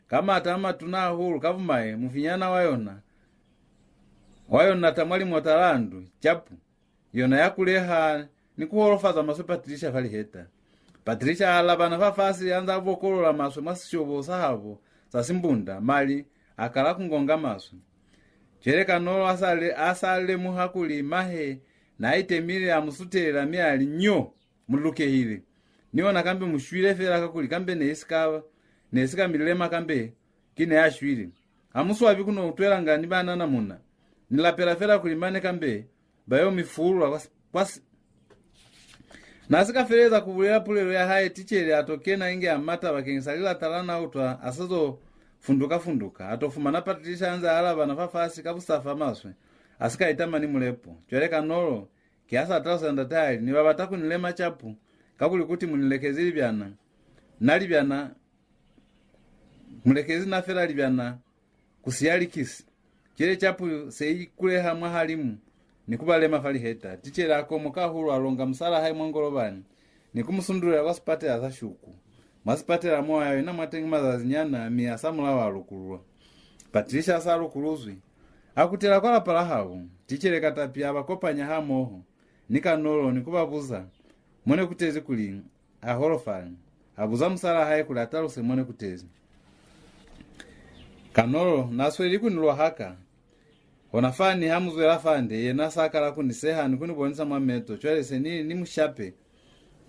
ka maata a matuna hahulu, ka bumai mufinyana wa yona, wa yona ta mwa limota la ndu. Capu yona ya kuleha ni ku holofaza maswe Patricia fa liheta. Patricia a alabana fafasi, a nza bokolola maswe mwa sishobo sa habo sa simbunda, mali a kala ku ngonga maswe. Cwale Kanolo a sa le, a sa lemuha kuli mahe na itemile, a mu sutelela mi a li, "Nyo! Mu lukehile. Ni ona kambe mu shwile fela, kakuli kambe ne si ka, ne si ka mi lema kambe ki ne a shwile. Ha mu swabi ku no utwelanga ni banana muna. Ni lapela fela kuli mane kambe ba yo mi fulula kwa, s- kwa s-" Na si ka feleza ku bulela pulelo ya hae, ticele a to kena inge a mata bakeñisa lilata la na utwa a sa zo funduka-funduka. A to fumana Patricia a nze a alabana fafasi ka busafa maswe, a si ka itama ni mulepo. Cwale Kanolo ki ha sa talusa ndatahe a li, "Ni ba bata ku ni lema capu, kakuli kuti mu ni lekezi libyana, na libyana, mu lekezi na fela libyana, ku siya likisi." Cwale capu se i kuleha mwahalimu ni ku ba lema fa liheta. Ticele a komoka hahulu, a longa musalaa hae mwa ngolobani ni ku mu sundulela kwa sipatela sa Shuku. Mwa sipatela mo a yo ina mwateñi mazazinyana, mi hasamulaho a lukululwa. Patricia a sa lukuluzwi, a kutela kwa lapa la habo. Ticele Katapi a ba kopanya hamoho ni Kanolo ni ku ba buza mo ne ku tezi kuli a holofale. A buza musalaa hae kuli a taluse mo ne ku tezi. Kanolo na sweli ku ni lwahaka. Hona fa ni ha mu zwela fande, yena sa kala ku ni seha ni ku ni bonisa mwa meto. Cwale se ni, ni mu shape,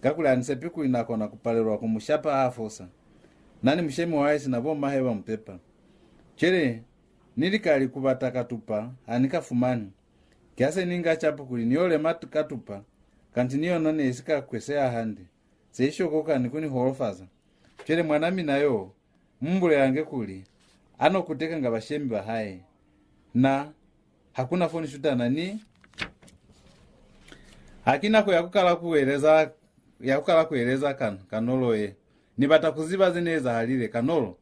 kakuli ha ni sepi kuli na kona ku palelwa ku mu shapa ha fosa. Na ni mushemi wa hae sina bo mahe ba mu pepa. Cwale ni lika li ku bata katupa, ha ni ka fumani. Ki ha se ni nga capu kuli ni yo lema t- katupa, kanti ni yona ne i si ka kweseha hande. Se i shokoka ni ku ni holofaza. Cwale mwana mina yo, mu mu bulelange kuli a no kutekanga bashemi ba hae. Na, ha ku na fo ni shutana ni. Ha ki nako ya ku kala ku eleza, ya ku kala ku eleza kan, Kanolo ye. Ni bata ku ziba ze ne ezahalile, Kanolo.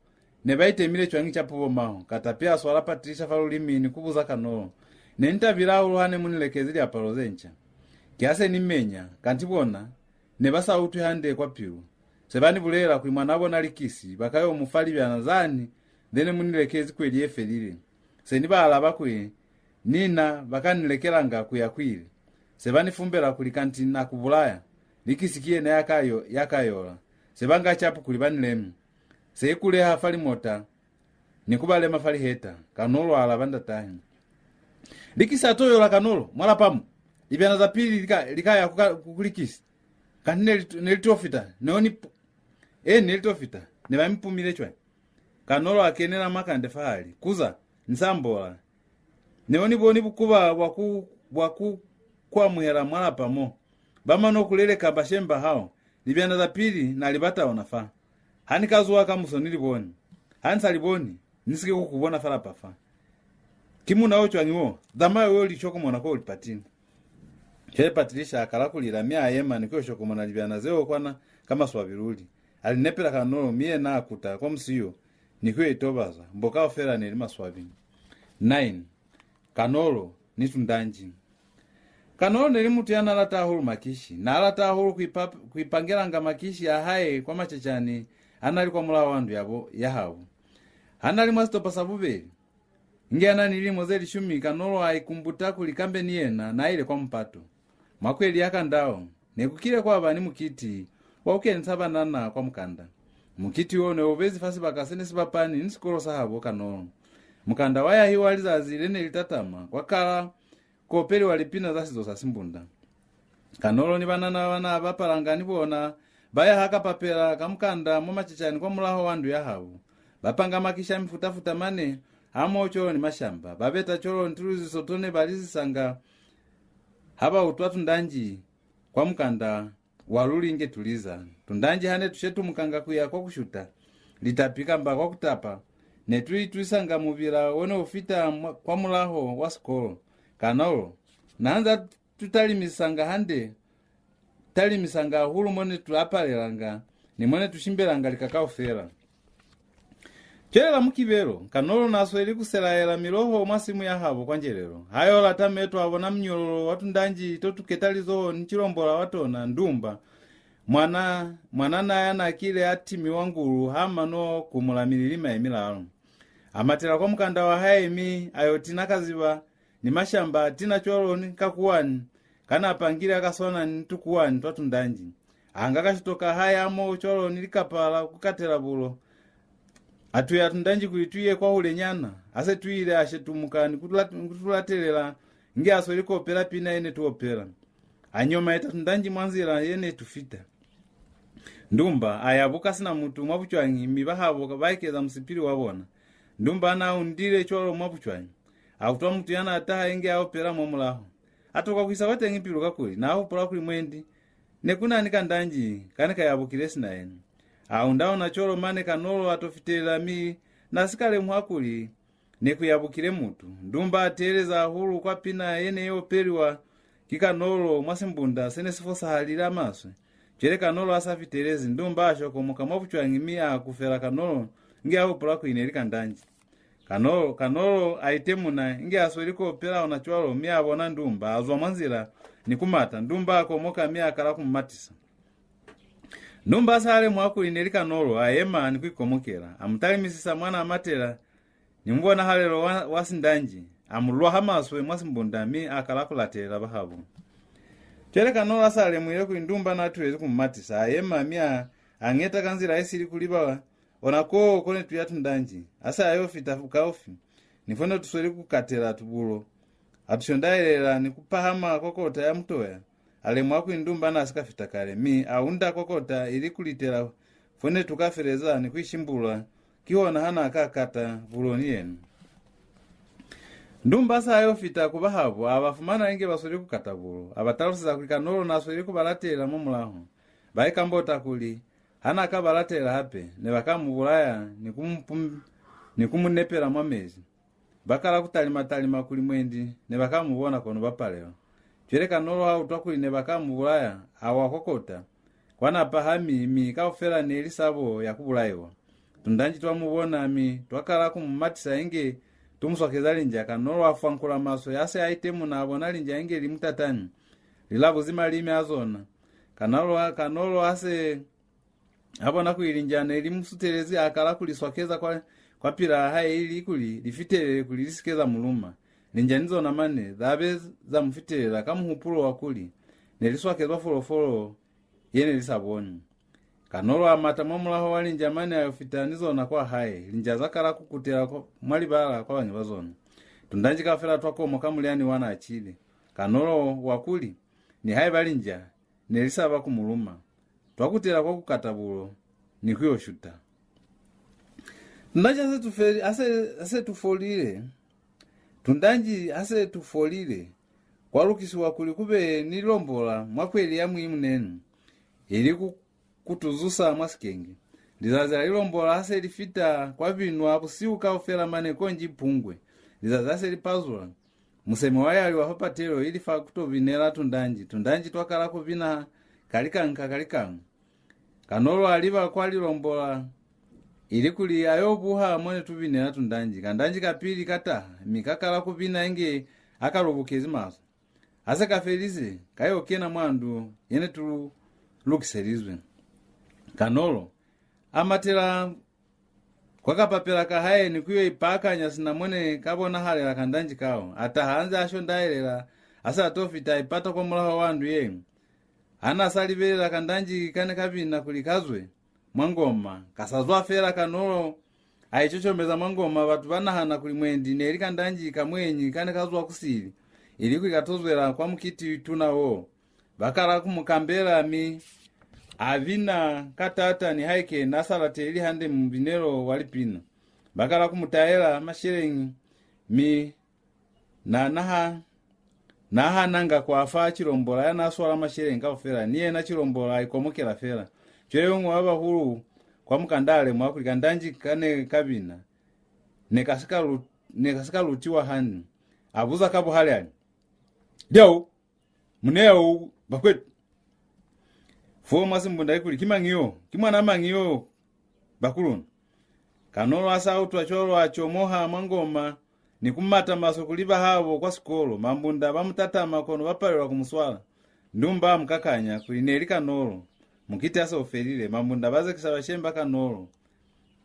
Ne ba itemile cwañi capu bo maho? Katapi a swala Patricia fa lulimi ni ku buza Kanolo. Ne ni tabile hahulu ha ne mu ni lekezi liapalo ze nca. Ki ha se ni menya, kanti bona ne ba sa utwi hande kwa pilu. Se ba ni bulelela kuli mwanaa bona Likisi ba ka yo mu fa libyana zani ze ne mu ni lekezi kweli ye felile. Se ni ba alaba kuli, "Ni na ba ka ni lekelanga ku ya ku ile." Se ba ni fumbela kuli kanti na ku bulaya. Likisi ki yena ya ka yo, ya ka yola. Se ba nga capu kuli ba ni leme. Se i kuleha fa limota ni ku ba lema fa liheta, Kanolo a alaba ndatahe. Likisi a to yola, Kanolo, mwa lapa mo. Libyana za pili li ka, li ka ya ku ka, ku, ku Likisi. Kanti ne li, ne li to fita, ne o ni pu-, eh, ne li to fita, ne ba mi pumile cwañi? Kanolo a kenela makande fahali. Kuza, ni sa ambola. Ne u ni boni bukuba bwa ku, bwa ku, ku amuhela mwa lapa mo. Ba mano ku leleka bashemi ba hao. Libyana za pili na li bata ona fa. Ha ni ka zuha kamuso ni li boni. Ha ni sa li boni, ni si ke ku ku bona fa lapa fa. Ki muna o cwañi wo? Zamaya u yo li cokomona ko u li patile. Cwale Patricia a kala ku lila, mi a yema ni ku yo cokomona libyana zeo kwana ka maswabi luli. A li nepela Kanolo, mi yena a kuta kwa musiyo ni ku yo itobaza. Mbo kaufela ne li maswabi. Nine. Kanolo ni tundanji. Kanolo ne li mutu ya na lata hahulu makishi. Na lata hahulu ku ipa-, ku ipangelanga makishi a hae kwa macacani a na li kwa mulaho wa ndu ya bo, ya habo. Ha na li mwa sitopa sa bubeli, inge a na ni lilimo ze lishumi, Kanolo a ikumbuta kuli kambe ni yena na ile kwa mupato. Mwa kweli ya Kandao, ne ku kile kwa ba ni mukiti wa ku kenisa banana kwa mukanda. Mukiti wo ne u bezi fa sibaka se ne si bapani ni sikolo sa habo Kanolo. Mukanda wa yahiwa lizazi le ne li tatama, kwa kala ku opeliwa lipina za sizo sa Simbunda. Kanolo ni banana ba na bapalanga ni bona ba yaha kapapela ka mukanda mwa macacani kwa mulaho wa ndu ya habo. Ba panga makishi a mifuta-futa mane, hamoho cwalo ni mashamba. Ba beta cwalo ni tuluziso to ne ba lizisanga ha ba utwa tundanji kwa mukanda wa luli inge tu liza. Tundanji ha ne tu shetumukanga ku ya kwa ku shuta litapi kamba kwa ku tapa, ne tu itwisanga mubila wo ne u fita mwa, kwa mulaho wa sikolo. Kanolo na nza tu talimisanga hande, talimisanga hahulu mo ne tu apalelanga, ni mo ne tu shimbelanga lika kaufela. Cwale la Mukibelo, Kanolo n'a sweli ku selaela miloho mwa simu ya habo kwa Njelelo. Ha yo lata meto a bona munyololo wa tundanji to tu keta lizoho ni cilombola wa tona, Ndumba, mwana, mwanana ya n'a kile a timiwa ngulu ha mano ku mula mililima ye milalu. A matela kwa mukanda wa hae mi a yo tina kaziba ni mashamba a tina cwalo ni kakuwani ka n'a pangile a ka swana ni tukuwani twa tundanji. A nga kashito ka hae a mo cwalo ni likapa la ku katela bulo. A tuya tundanji kuli tu ye kwahulenyana. Ha se tu ile a shetumuka ni ku lat-, ni ku tu latelela inge a sweli ku opela pina ye ne tu opela. A nyomaeta tundanji mwa nzila ye ne tu fita. Ndumba a yabuka sina mutu mwa bucwañi, mi bahabo ba ekeza musipili wa bona. Ndumba n'a undile cwalo mwa bucwañi. A utwa mutu ya n'a taha inge a opela mwa mulaho. A tokwa ku isa kwateñi pilu kakuli n'a hupula kuli mwendi ne ku na ni kandanji ka ne ka yabukile sina yena. A unda ona cwalo mane Kanolo a to fitelela mi n'a si ka lemuha kuli ne ku yabukile mutu. Ndumba a teeleza hahulu kwa pina ye ne i opeliwa ki Kanolo mwa simbunda se ne si fosahalile a maswe. Cwale Kanolo a sa fitelezi, Ndumba a shokomoka mwa bucwañi mi a akufela Kanolo inge a hupula kuli ne li kandanji. Kanolo, Kanolo a itemuna inge a sweli ku opela ona cwalo mi a bona Ndumba a zwa mwa nzila ni ku mata. Ndumba a komoka mi a kala ku mu matisa. Ndumba sa lemuha kuli ne li Kanolo, a yema ni ku ikomokela. A mu talimisisa mwa n'a matela ni mubonahalelo wa, wa sindanji, a mu lwaha maswe mwa simbunda mi a kala ku latelela bahabo. Cwale Kanolo a sa lemuhile kuli Ndumba n'a tuhezi ku mu matisa, a yema mi a, a ngeta ka nzila ye sili ku liba ona koo ko ne tu ya tundanji. A sa yo fita bukaufi ni fo ne tu sweli ku katela tubulo, a tu shondaelela ni ku pahama kwa kota ya mutoya. A lemuha kuli Ndumba n'a si ka fita kale, mi a unda kwa kota ili ku litela fo ne tu ka feleza ni ku ishimbula. Kihona ha n'a ka kata bulo ni yena. Ndumba sa yo fita ku bahabo, a ba fumana inge ba sweli ku kata bulo. A ba taluseza kuli Kanolo n'a sweli ku ba latela mwa mulaho. Ba ikambota kuli, ha n'a ka ba latela hape, ne ba ka mu bulaya ni ku mu pum-, ni ku mu nepela mwa mezi. Ba kala ku talima-talima kuli mwendi ne ba ka mu bona kono ba palelwa. Cwale Kanolo ha utwa kuli ne ba ka mu bulaya, a wa kwa kota. Kwa n'a pahami, mi kaufela ne li sabo ya ku bulaiwa. Tundanji twa mu bona, mi twa kala ku mu matisa inge tu mu swakeza linja. Kanolo a fwankula maswe, ha se a itemuna a bona linja inge li mu tatami, li labuzi malimi a zona. Kanolo, Kanolo ha se a bona kuli linja ne li mu sutelezi, a kala ku li swakeza kwa, kwa pila hae ili kuli li fitelele kuli li si ke za mu luma. Linja ni zona mane za be za mu fitelela ka muhupulo wa kuli ne li swakezwa folofolo ye ne li sa boni. Kanolo a mata mwa mulaho wa linja mane a yo fita ni zona kwa hae. Linja za kala ku kutela kwa, mwa libala kwa bañi ba zona. Tundanji kaufela twa komoka mulyani wa n'a cile. Kanolo wa kuli, nihaiba linja ne li saba ku mu luma, twa kutela kwa ku kata bulo ni ku yo shuta. Tundanji ha se tu feli, ha se, ha se tu folile, tundanji ha se tu folile, kwa lukisiwa kuli ku be ni lilombola mwa kweli ya Muimunenu, ili ku, ku tu zusa mwa sikenge. Lizazi la lilombola ha se li fita, kwa binwa busihu kaufela mane konji Pungwe. Lizazi ha se li pazula, museme wa yaliwa fa patelo ili fa ku to binela tundanji. Tundanji twa kala ku bina ka likanga ka likanga. Kanolo a liba kwa lilombola ili kuli a yo buha mo ne tu binela tundanji. Kandanji ka pili ka taha, mi ka kala ku bina inge a ka lubukezi maswe. Ha se ka felize, ka yo kena mwa ndu ye ne tu lukiselizwe. Kanolo a matela kwa kapapela ka hae ni ku yo ipaakanya sina mo ne ka bonahalela kandanji kao. A taha a nze a shondaelela, a sa to fita a ipata kwa mulaho wa ndu ye ñwi. Ha n'a sa libelela kandanji ka ne ka bina kuli ka zwe mwa ngoma, ka sa zwa fela Kanolo a icocomeza mwa ngoma, batu ba nahana kuli mwendi ne li kandanji ka muenyi ka ne ka zwa ku sili, ili kuli ka to zwela kwa mukiti tuna wo. Ba kala ku mu kambela, mi a bina ka taata nihaike n'a sa lateli hande mubinelo wa lipina. Ba kala ku mu taela masheleñi, mi na, na ha, na hananga kwa fa Chilombola ya n'a swala masheleñi kaufela, ni yena Chilombola a ikomokela fela. Cwale yo muñwi wa bahulu kwa mukanda a lemuha kuli kandanji ka ne ka bina ne ka si ka lu-, ne ka si ka lutiwa hande. A buza ka buhali a li, "Lyau, mu ne yau, bakwetu?" Fo mwa simbunda ikuli, "Ki mañi yo? Ki mwana mañi yo, bakuluna?" Kanolo a sa utwa cwalo a comoha mwa ngoma ni ku mata maswe kuli bahabo kwa sikolo. Mambunda ba mu tatama kono ba palelwa ku mu swala. Ndumba a mu kakanya kuli ne li Kanolo. Mukiti ha se u felile, Mambunda ba zekisa bashemi ba Kanolo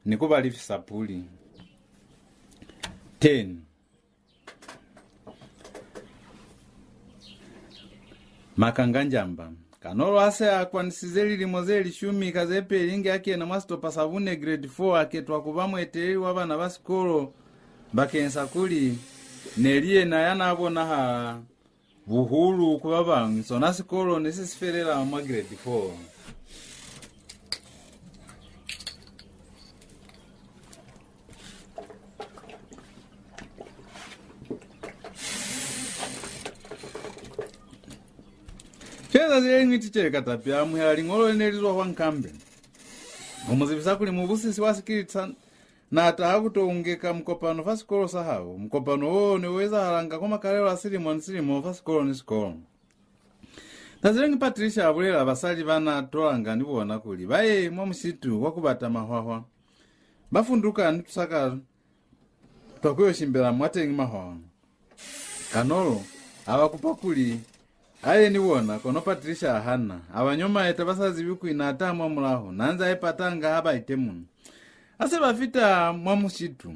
ni ku ba lifisa puli. Ten. Makanganjamba. Kanolo ha se a kwanisize lilimo ze lishumi ka ze peli inge a kena mwa sitopa sa bune, grade four, a ketwa ku ba mueteleli wa bana ba sikolo, bakeñisa kuli ne li yena ya n'a bonahala buhulu ku ba bañwi. Sona sikolo ne se si felela mwa grade four. Fela zazi le liñwi, ticele Katapi a amuhela liñolo le ne li zwa kwa Nkambe, ku mu zibisa kuli mubusisi wa sikiliti sa n'a taha ku to ungeka mukopano fa sikolo sa habo. Mukopano wo ne u ezahalanga kwa makalelo a silimo ni silimo fa sikolo ni sikolo. Zazi le liñwi Patricia a bulela basali ba n'a tolanga ni bona kuli ba ye mwa mushitu wa ku bata mahwahwa. Ba funduka ni tusaka twa ku yo shimbela mwateñi mahwahwa. Kanolo a ba kupa kuli a ye ni bona, kono Patricia a hana. A ba nyomaeta ba sa zibi kuli n'a taha mwa mulaho, n'a nze a ipatanga ha ba itemuna. Ha se ba fita mwa mushitu,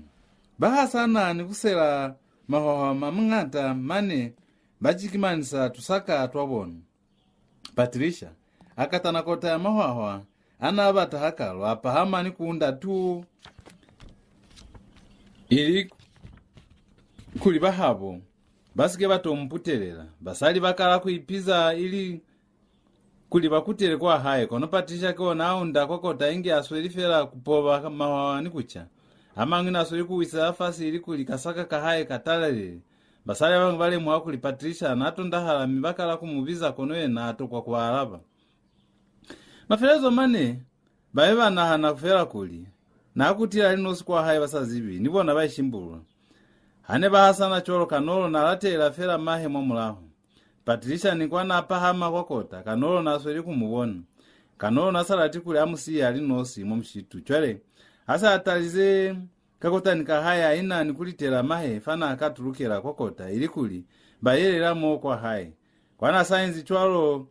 ba hasana ni ku sela mahwahwa a mañata mane ba cikimanisa tusaka twa bona. Patricia a katana kota ya mahwahwa a n'a bata hakalo, a pahama ni ku unda tuu, ili kuli bahabo ba si ke ba to mu putelela. Basali ba kala ku ipiza ili kuli ba kutele kwa hae, kono Patricia ki ona a unda kwa kota inge a sweli fela ku poba mahwahwa ni ku ca. A mañwi n'a sweli ku wisa fafasi ili kuli kasaka ka hae ka talalele. Basali ba bañwi ba lemuha kuli Patricia n'a tondahala mi ba kala ku mu biza, kono yena a tokwa ku alaba. Mafelelezo mane, ba be ba nahana fela kuli n'a kutile a li nosi kwa hae ba sa zibi, ni bona ba ishimbulula. Ha ne ba hasana cwalo, Kanolo n'a latelela fela mahe mwa mulaho. Patricia ni kwa n'a pahama kwa kota, Kanolo n'a sweli ku mu bona. Kanolo n'a sa lati kuli a mu siye a li nosi mwa mushitu. Cwale, ha se a talize kakotani ka hae, a ina ni ku litela mahe fa n'a ka tulukela kwa kota, ilikuli ba yelela mo kwa hae. Kwa n'a sa inzi cwalo,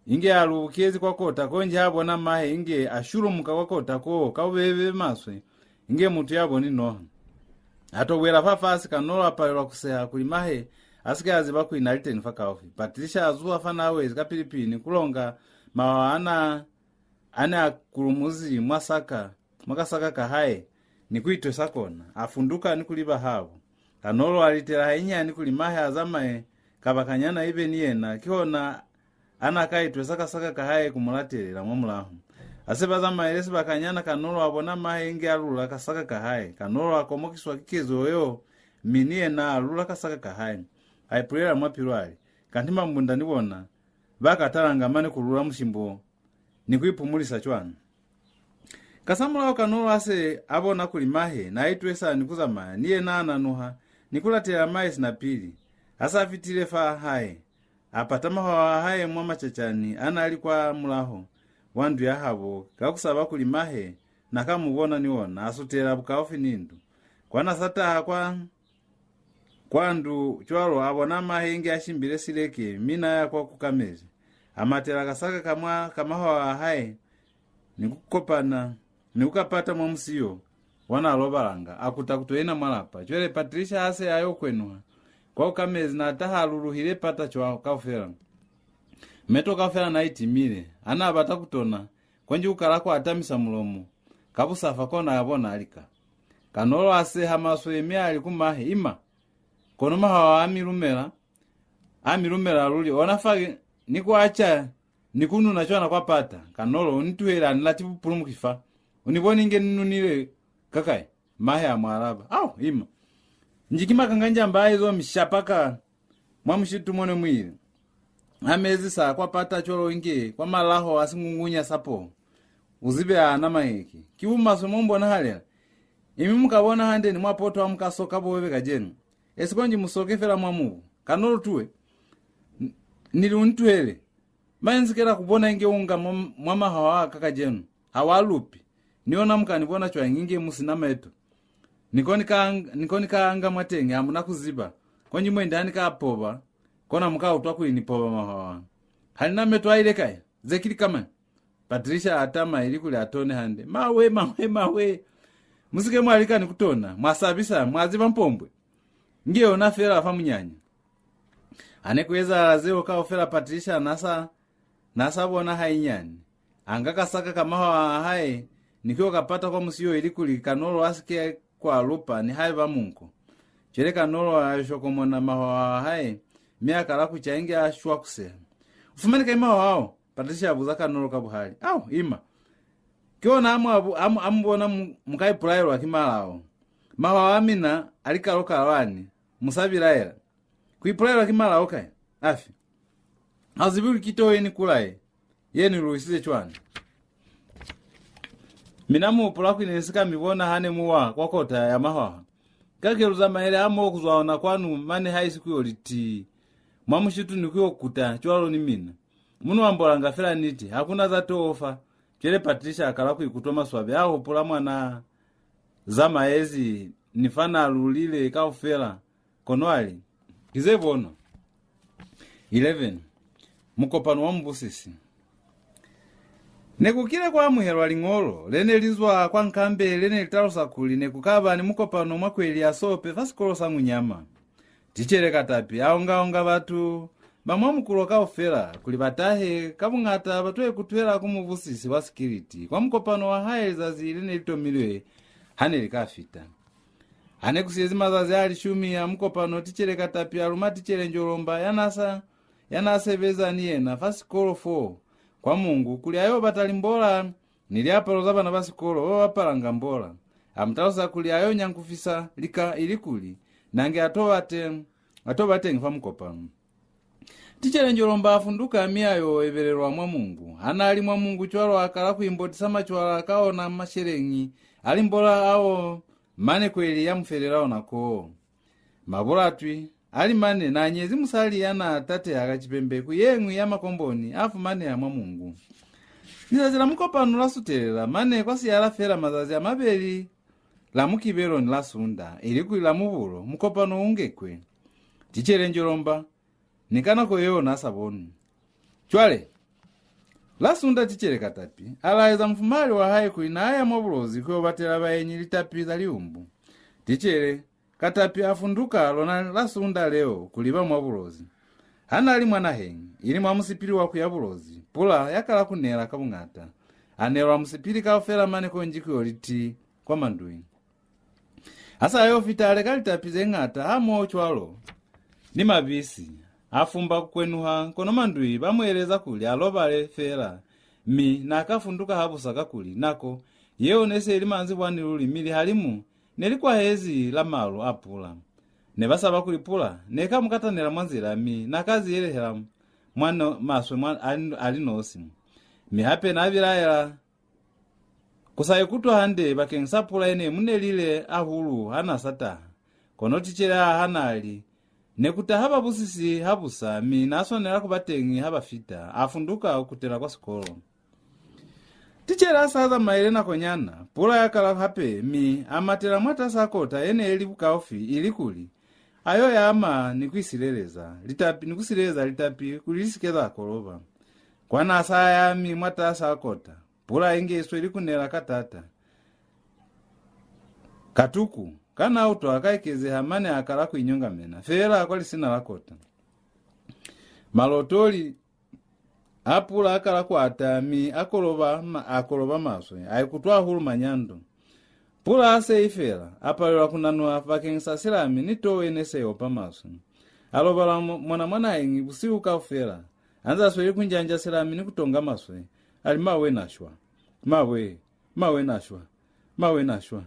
inge a lubukezi kwa kota, konji a bona mahe inge a shulumuka kwa kota koo ka bubebe maswe, inge mutu ya boni noha. A to wela fafasi, Kanolo a palelwa ku seha kuli mahe a si ke a ziba kuli n'a li teñi fakaufi. Patricia a zuha fa n'a wezi kapili-pili ni ku longa mawa a n'a, a ne a kulumuzi mwa saka, mwa kasaka ka hae, ni ku itwesa kona. A funduka ni ku liba habo. Kanolo a litela hainyani kuli mahe a zamaye kabakanyana, ibe ni yena kihona a n'a ka itwesa kasaka ka hae ku mu latelela mwa mulaho. Ha se ba zamaile sibakanyana, Kanolo a bona mahe inge a lula kasaka ka hae. Kanolo a komokiswa ki kezo yeo, mi ni yena a lula kasaka ka hae. A ipulela mwa pilu a li, "Kanti Mambunda ni bona ba ka talanga mane ku lula mushimbo ni ku ipumulisa cwana." Kasamulaho Kanolo ha se a bona kuli mahe n'a itwesa ni ku zamaya, ni yena a nanuha ni ku latela mahe sina pili. Ha s'a fitile fa hae, a pata mahwahwa a hae mwa macacani a n'a li kwa mulaho wa ndu ya habo, ka ku saba kuli mahe n'a ka mu bona ni ona a sutela bukaufi ni ndu. Kwa n'a sa taha kwa kwa ndu cwalo, a bona mahe inge a shimbile sileke, mi n'a ya kwa ku ka mezi. A matela kasaka ka mwa, ka mahwahwa a hae, ni ku kopana, ni ku ka pata mwa musiyo wa n'a lobalanga, a kuta ku to ina mwa lapa. Cwale Patricia ha se a yo kwenuha kwa ku ka mezi, n'a taha a luluhile pata cwalo kaufela. Meto kaufela n'a itimile. Ha n'a bata ku tona, konji ku kala ku atamisa mulomo ka busafa, kona a bona a lika. Kanolo a seha maswe mi a li ku mahe, "Ima, kono mahwahwa a mi lumela, a mi lumela luli, ona fa ni ku aca ni ku nuna cwana kwa pata. Kanolo, u ni tuhele, ha ni lati bupulumuki fa. U ni boni inge ni nunile kakai?" Mahe a mu alaba, "Au, ima. Nji ki makanganjamba a ezo mi shapa ka mwa mushitu mo ne mu ile. A mezi sa kwa pata cwalo inge kwa malaho a singungunya sa poho. U zibe a na maheke. Ki bumaswe mo mu bonahalela. Imi mu ka bona hande ni mwa poto ha mu ka soka bubebe kacenu. Esi konji mu soke fela mwa mubu. Kanolo, tuwe. N-, ni li u ni tuhele. Mane nsikela ku bona inge u nga mwa, mwa mahwawa a ka kacenu. Ha wa lupi. Ni ona mu ka ni bona cwañi inge mu si na meto? Ni ko ni ka, ni ko ni ka anga mwateñi, ha mu na ku ziba. Konji mwendi ha ni ka poba, kona mu ka utwa kuli ni poba mahwawa. Ha ni na meto a ile kai? Ze ki lika mañi? Patricia a tama ili kuli a tone hande. Mawe, mawe, mawe! Mu si ke mwa lika ni ku tona. Mwa sabisa, mwa ziba mpombwe. Nge yona fela fa munyanya. Ha ne ku ezahala zeo kaufela, Patricia na sa, na sa bona hainyani. A nga kasaka ka mahwawa a hae, ni ku yo ka pata kwa musiyo ili kuli Kanolo a si ke kwa lupa nihaiba munko. Cwale Kanolo a yo shokomona mahwawa a hae, mi a kala ku ca inge a shwa ku seha. U fumani kai mahwawa ao? Patricia a buza Kanolo ka buhali. Au, ima. Ki ona a mu, a bu-, a mu, a mu bona mu, mu ka ipulaelwa ki malao. Mahwawa a mina a likalokalo ani, mu sa bilaela. Ku ipulaelwa ki malao kai? Afi? Ha u zibi kuli ki toho ye ni kula ye, ye ni luisize cwani? Mina mu hupula kuli ne ni si ka mi bona ha ne mu wa kwa kota ya mahwawa. Kake lu zamaile hamoho ku zwa ona kwanu mane haisi ku yo li tii mwa mushitu ni ku yo kuta cwalo ni mina. Mu no ambolanga fela niti, ha ku na za toho fa. Cwale Patricia a kala ku ikutwa maswabi ha hupula mwa na zamaezi ni fa na lulile kaufela. Kono a li, ki ze bonwa. Eleven. Mukopano wa mubusisi. Ne ku kile kwa amuhelwa liñolo le ne li zwa kwa nkambe le ne li talusa kuli ne ku ka ba ni mukopano mwa kweli ya Sope fa sikolo sa Ngunyama. Ticele Katapi a onga-onga batu ba mwa mukulo kaufela kuli ba tahe ka buñata ba to ikutwela ku mubusisi wa sikiliti kwa mukopano wa hae lizazi le ne li tomilwe ha ne li ka fita. Ha ne ku siyezi mazazi a lishumi a mukopano, ticele Katapi a luma ticele Njolomba ya n'a sa, ya n'a sebeza ni yena fa sikolo fo kwa Mungu kuli a yo bata limbola ni liapalo za bana ba sikolo ba ba bapalanga mbola. A mu talusa kuli a yo nyankufisa lika ilikuli nange a to ba teñi, a to ba teñi fa mukopano. Ticele Njolomba a funduka mi a yo ebelelwa mwa Mungu. Ha n'a li mwa Mungu cwalo a kala ku imbotisa macwala ka ona masheleñi a limbola ao mane kweli ya mu felela ona koo. Mabulatwi a li mane n'a nyezi musali ya n'a tateha ka cipembe ku ye ñwi ya makomboni a fumaneha mwa Mungu. Lizazi la mukopano la sutelela mane kwa siyala fela mazazi a mabeli, la Mukibelo ni la Sunda, ilikuli la Mubulo mukopano u ngekwe. Ticele Njolomba ni ka nako yeo n'a sa bonwi. Cwale, la Sunda ticele Katapi a laeza mufumahali wa hae kuli n'a ya mwa Bulozi ku yo batela baenyi litapi za liumbu. Ticele Katapi a funduka lona la Sunda leo ku liba mwa Bulozi. Ha n'a li mwa naheñi, ili mwa musipili wa ku ya Bulozi, pula ya kala ku nela ka buñata. A nelwa musipili kaufela mane konji ku yo li tii kwa mandui. Ha sa yo fita, a leka litapi ze ñata hamoho cwalo ni mabisi. A fumba ku kwenuha, kono mandui ba mu eleza kuli a lobale fela, mi n'a ka funduka habusa kakuli nako yeo ne se li manzibwani luli mi lihalimu ne li kwahezi la malu a pula. Ne ba saba kuli pula ne ka mu katanela mwa nzila mi n'a ka ziyelehela mwa no, maswe mwa, a, a li nosi. Mi hape n'a bilaela ku sa ikutwa hande bakeñisa pula ye ne mu nelile hahulu ha n'a sa taha. Kono ticele a hana a li, ne ku taha babusisi habusa mi n'a swanela ku ba teñi ha ba fita, a funduka ku kutela kwa sikolo. Ticele a sa zamaile nakonyana, pula ya kala hape mi a matela mwatas'a kota ye ne li bukaufi ilikuli a yo yama ni ku isileleza litapi, ni ku sileleza litapi kuli li si ke za koloba. Kwa n'a sa yami mwatas'a kota, pula inge i sweli ku nela ka taata. Katuku ka n'a utwa ka ekezeha mane a kala ku inyongamena feela kwa lisina la kota. Malotoli a pula a kala ku ata mi a koloba, ma, a koloba maswe, a ikutwa hahulu manyando. Pula ha se i fela, a palelwa ku nanuha bakeñisa silami ni toho ye ne se i opa maswe. A lobala mo, mona mwa naheñi busihu kaufela, a nze a sweli ku njanja silami ni ku tonga maswe, a li, "Mawe na shwa! Mawe! Mawe na shwa! Mawe na shwa!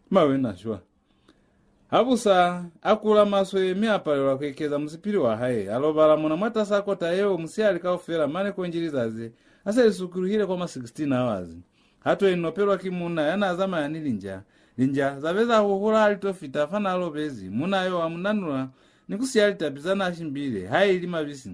Mawe na shwa!" Habusa, a kula maswe mi a palelwa ku ekeza musipili wa hae. A lobala mona mwatas'a kota yeo musihali kaufela mane konji lizazi ha se li sukuluhile kwa ma sixteen hours. Ha to inopelwa ki muuna ya n'a zamaya ni linja. Linja za be za huhula ha li to fita fa n'a lobezi. Muuna yo a mu nanula ni ku siya litapi za n'a shimbile, haili mabisi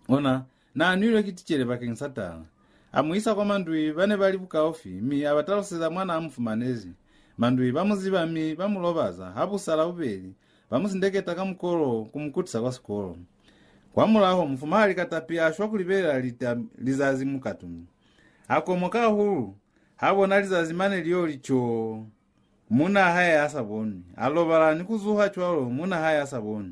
ona Na nwilwe ki ticele bakeñisa tala. A mu isa kwa mandui ba ne ba li bukaufi, mi a ba taluseza mwa na mu fumanezi. Mandui ba mu ziba, mi ba mu lobaza. Ha bu sa la bubeli, ba mu sindeketa ka mukolo ku mu kutisa kwa sikolo. Kwamulaho, mufumahali Katapi a shwa ku libelela lita-, lizazi mukatumi. A komoka hahulu ha bona lizazi mane li yo li coo. Muunaa hae a sa bonwi. A lobala ni ku zuha cwalo, muunaa hae a sa bonwi.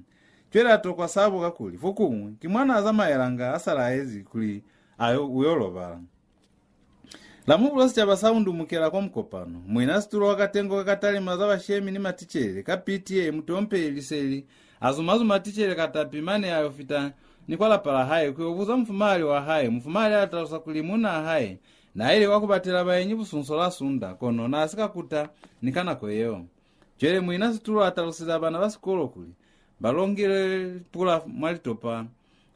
Cwale a tokwa sabo kakuli, fokuñwi, ki mwa n'a zamaelanga a sa laezi kuli a yo, u yo lobala. La Mubulo sicaba sa undumukela kwa mukopano. Muina situlo wa katengo ka ka talima za bashemi ni maticele, ka P T A, Mutompehi Liseli, a zuma-zuma ticele Katapi mane a yo fita ni kwa lapa la hae ku yo buza mufumahali wa hae. Mufumahali a talusa kuli muunaa hae n'a ile kwa ku batela baenyi busunso la Sunda, kono n'a si ka kuta ni ka nako yeo. Cwale muina situlo a taluseza bana ba sikolo kuli ba longele pula mwa litopa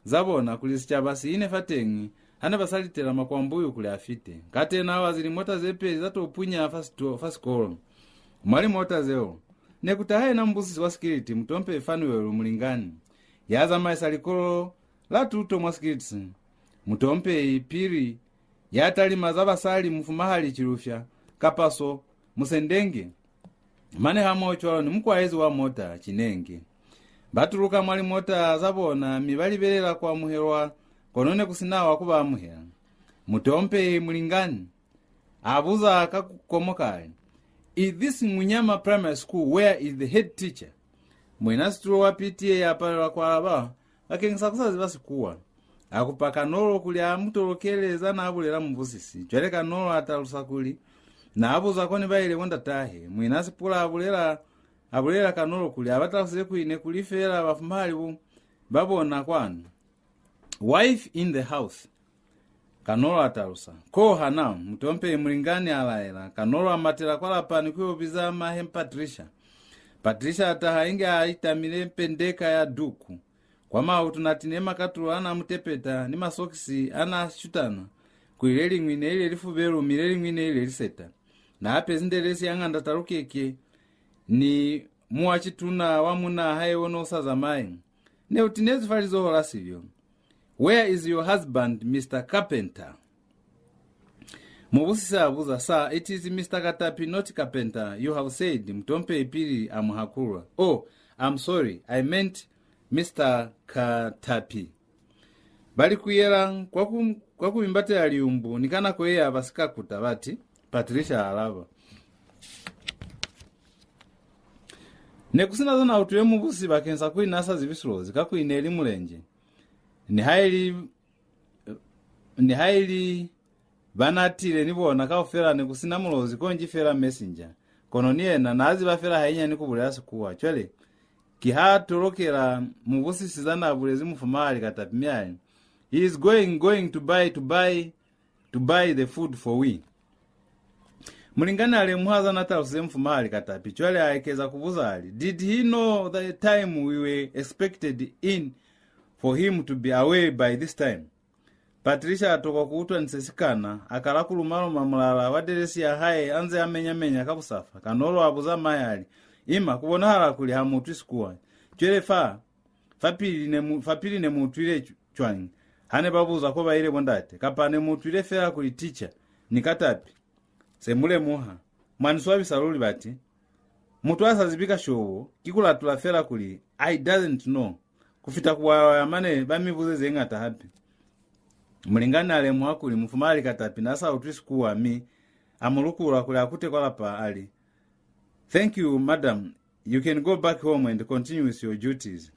za bona kuli sicaba si ine fateñi ha ne ba sa litela makwambuyu kuli a fite. Ka ten hours limota ze peli za to punya fa sito-, fa sikolo. Mwa limota zeo, ne ku taha yena mubusisi wa sikiliti, Mutompehi Fanuel Mulingani, ya zamaisa likolo la tuto mwa sikiliti se. Mutompehi Piri, ya talima za basali, mufumahali Chilufya, Kapaso, Musendenge, mane hamoho cwalo ni mukwaezi wa mota, Chinenge. Ba tuluka mwa limota za bona, mi ba libelela ku amuhelwa, kono ne ku si na wa ku ba amuhela. Mutompehi Mulingani a buza ka ku komoka, a li, "Is this Ngunyama Primary School? Where is the head teacher?" Muina situlo wa P T A a palelwa ku alaba, bakeñisa ku sa ziba Sikuwa. A kupa Kanolo kuli a mu tolokele za n'a bulela mubusisi. Cwale Kanolo a talusa kuli n'a buza ko ne ba ile bo ndatahe. Muina Sipula a bulela, a bulela Kanolo kuli a ba taluseze kuli ne ku li feela bafumahali bo ba bona kwanu. "Wife in the house," Kanolo a talusa. "Ko hana," Mutompehi Mulingani a laela. Kanolo a matela kwa lapa ni ku yo biza mahe Patricia. Patricia a taha inge a itamile pendeka ya duku. Kwa mautu n'a tine makatulo a n'a mu tepeta ni masokisi a n'a shutana, kuli le liñwi ne li le lifubelu mi le liñwi ne li le liseta. N'a apezi ndelesi ya nganda talukeke ni muwacituna wa munaa hae o n'o sa zamayi. Ne u tinezi fa lizoho la silyo. "Where is your husband, Mister Carpenter?" Mubusisi a buza. "Sir, it is Mister Katapi, not Carpenter, you have said," Mutompehi Pili a mu hakulula. "Oh, I'm sorry, I meant Mister Katapi." Ba li kuyela kwa ku, kwa ku bimbatela liumbu, ni ka nako ye ya ba si ka kuta, bati, Patricia a alaba. Ne ku si na za n'a utwile mubusisi bakeñisa kuli n'a sa zibi Silozi, kakuli ne li mulenje. Nihaili, nihaili ba n'a tile ni bona kaufela ne ku si na Mulozi konji fela messenger. Kono ni yena n'a ziba fela hainyani ku bulela Sikuwa. Cwale, kiha tolokela mubusisi za n'a bulezi mufumahali Katapi mi a li, "He is going, going to buy, to buy, to buy the food for we." Mulingani a lemuha za n'a talusize mufumahali Katapi, cwale a ekeza ku buza a li, "Did he know the time we were expected in for him to be away by this time?" Patricia a tokwa ku utwa ni se si kana, a kala ku luma-luma mulala wa delesi ya hae a nze a menya-menya ka busafa. Kanolo a buza mahe a li, "Ima, ku bonahala kuli ha mu utwi Sikuwa. Cwale fa, fa pili ne mu, fa pili ne mu utwile cw-, cwañi ha ne ba buza ko ba ile bo ndate? Kapa ne mu utwile fela kuli teacher ni Katapi?" "Se mu lemuha. Mwa ni swabisa luli," bati. "Mutu a sa zibi kashobo, ki ku latula fela kuli, 'I doesn't know,' ku fita ku waya-waya mane ba mi buze ze ñata hape." Mulingani a lemuha kuli mufumahali Katapi n'a sa utwi Sikuwa, mi a mu lukulula kuli a kute kwa lapa, a li, "Thank you, madam. You can go back home and continue with your duties."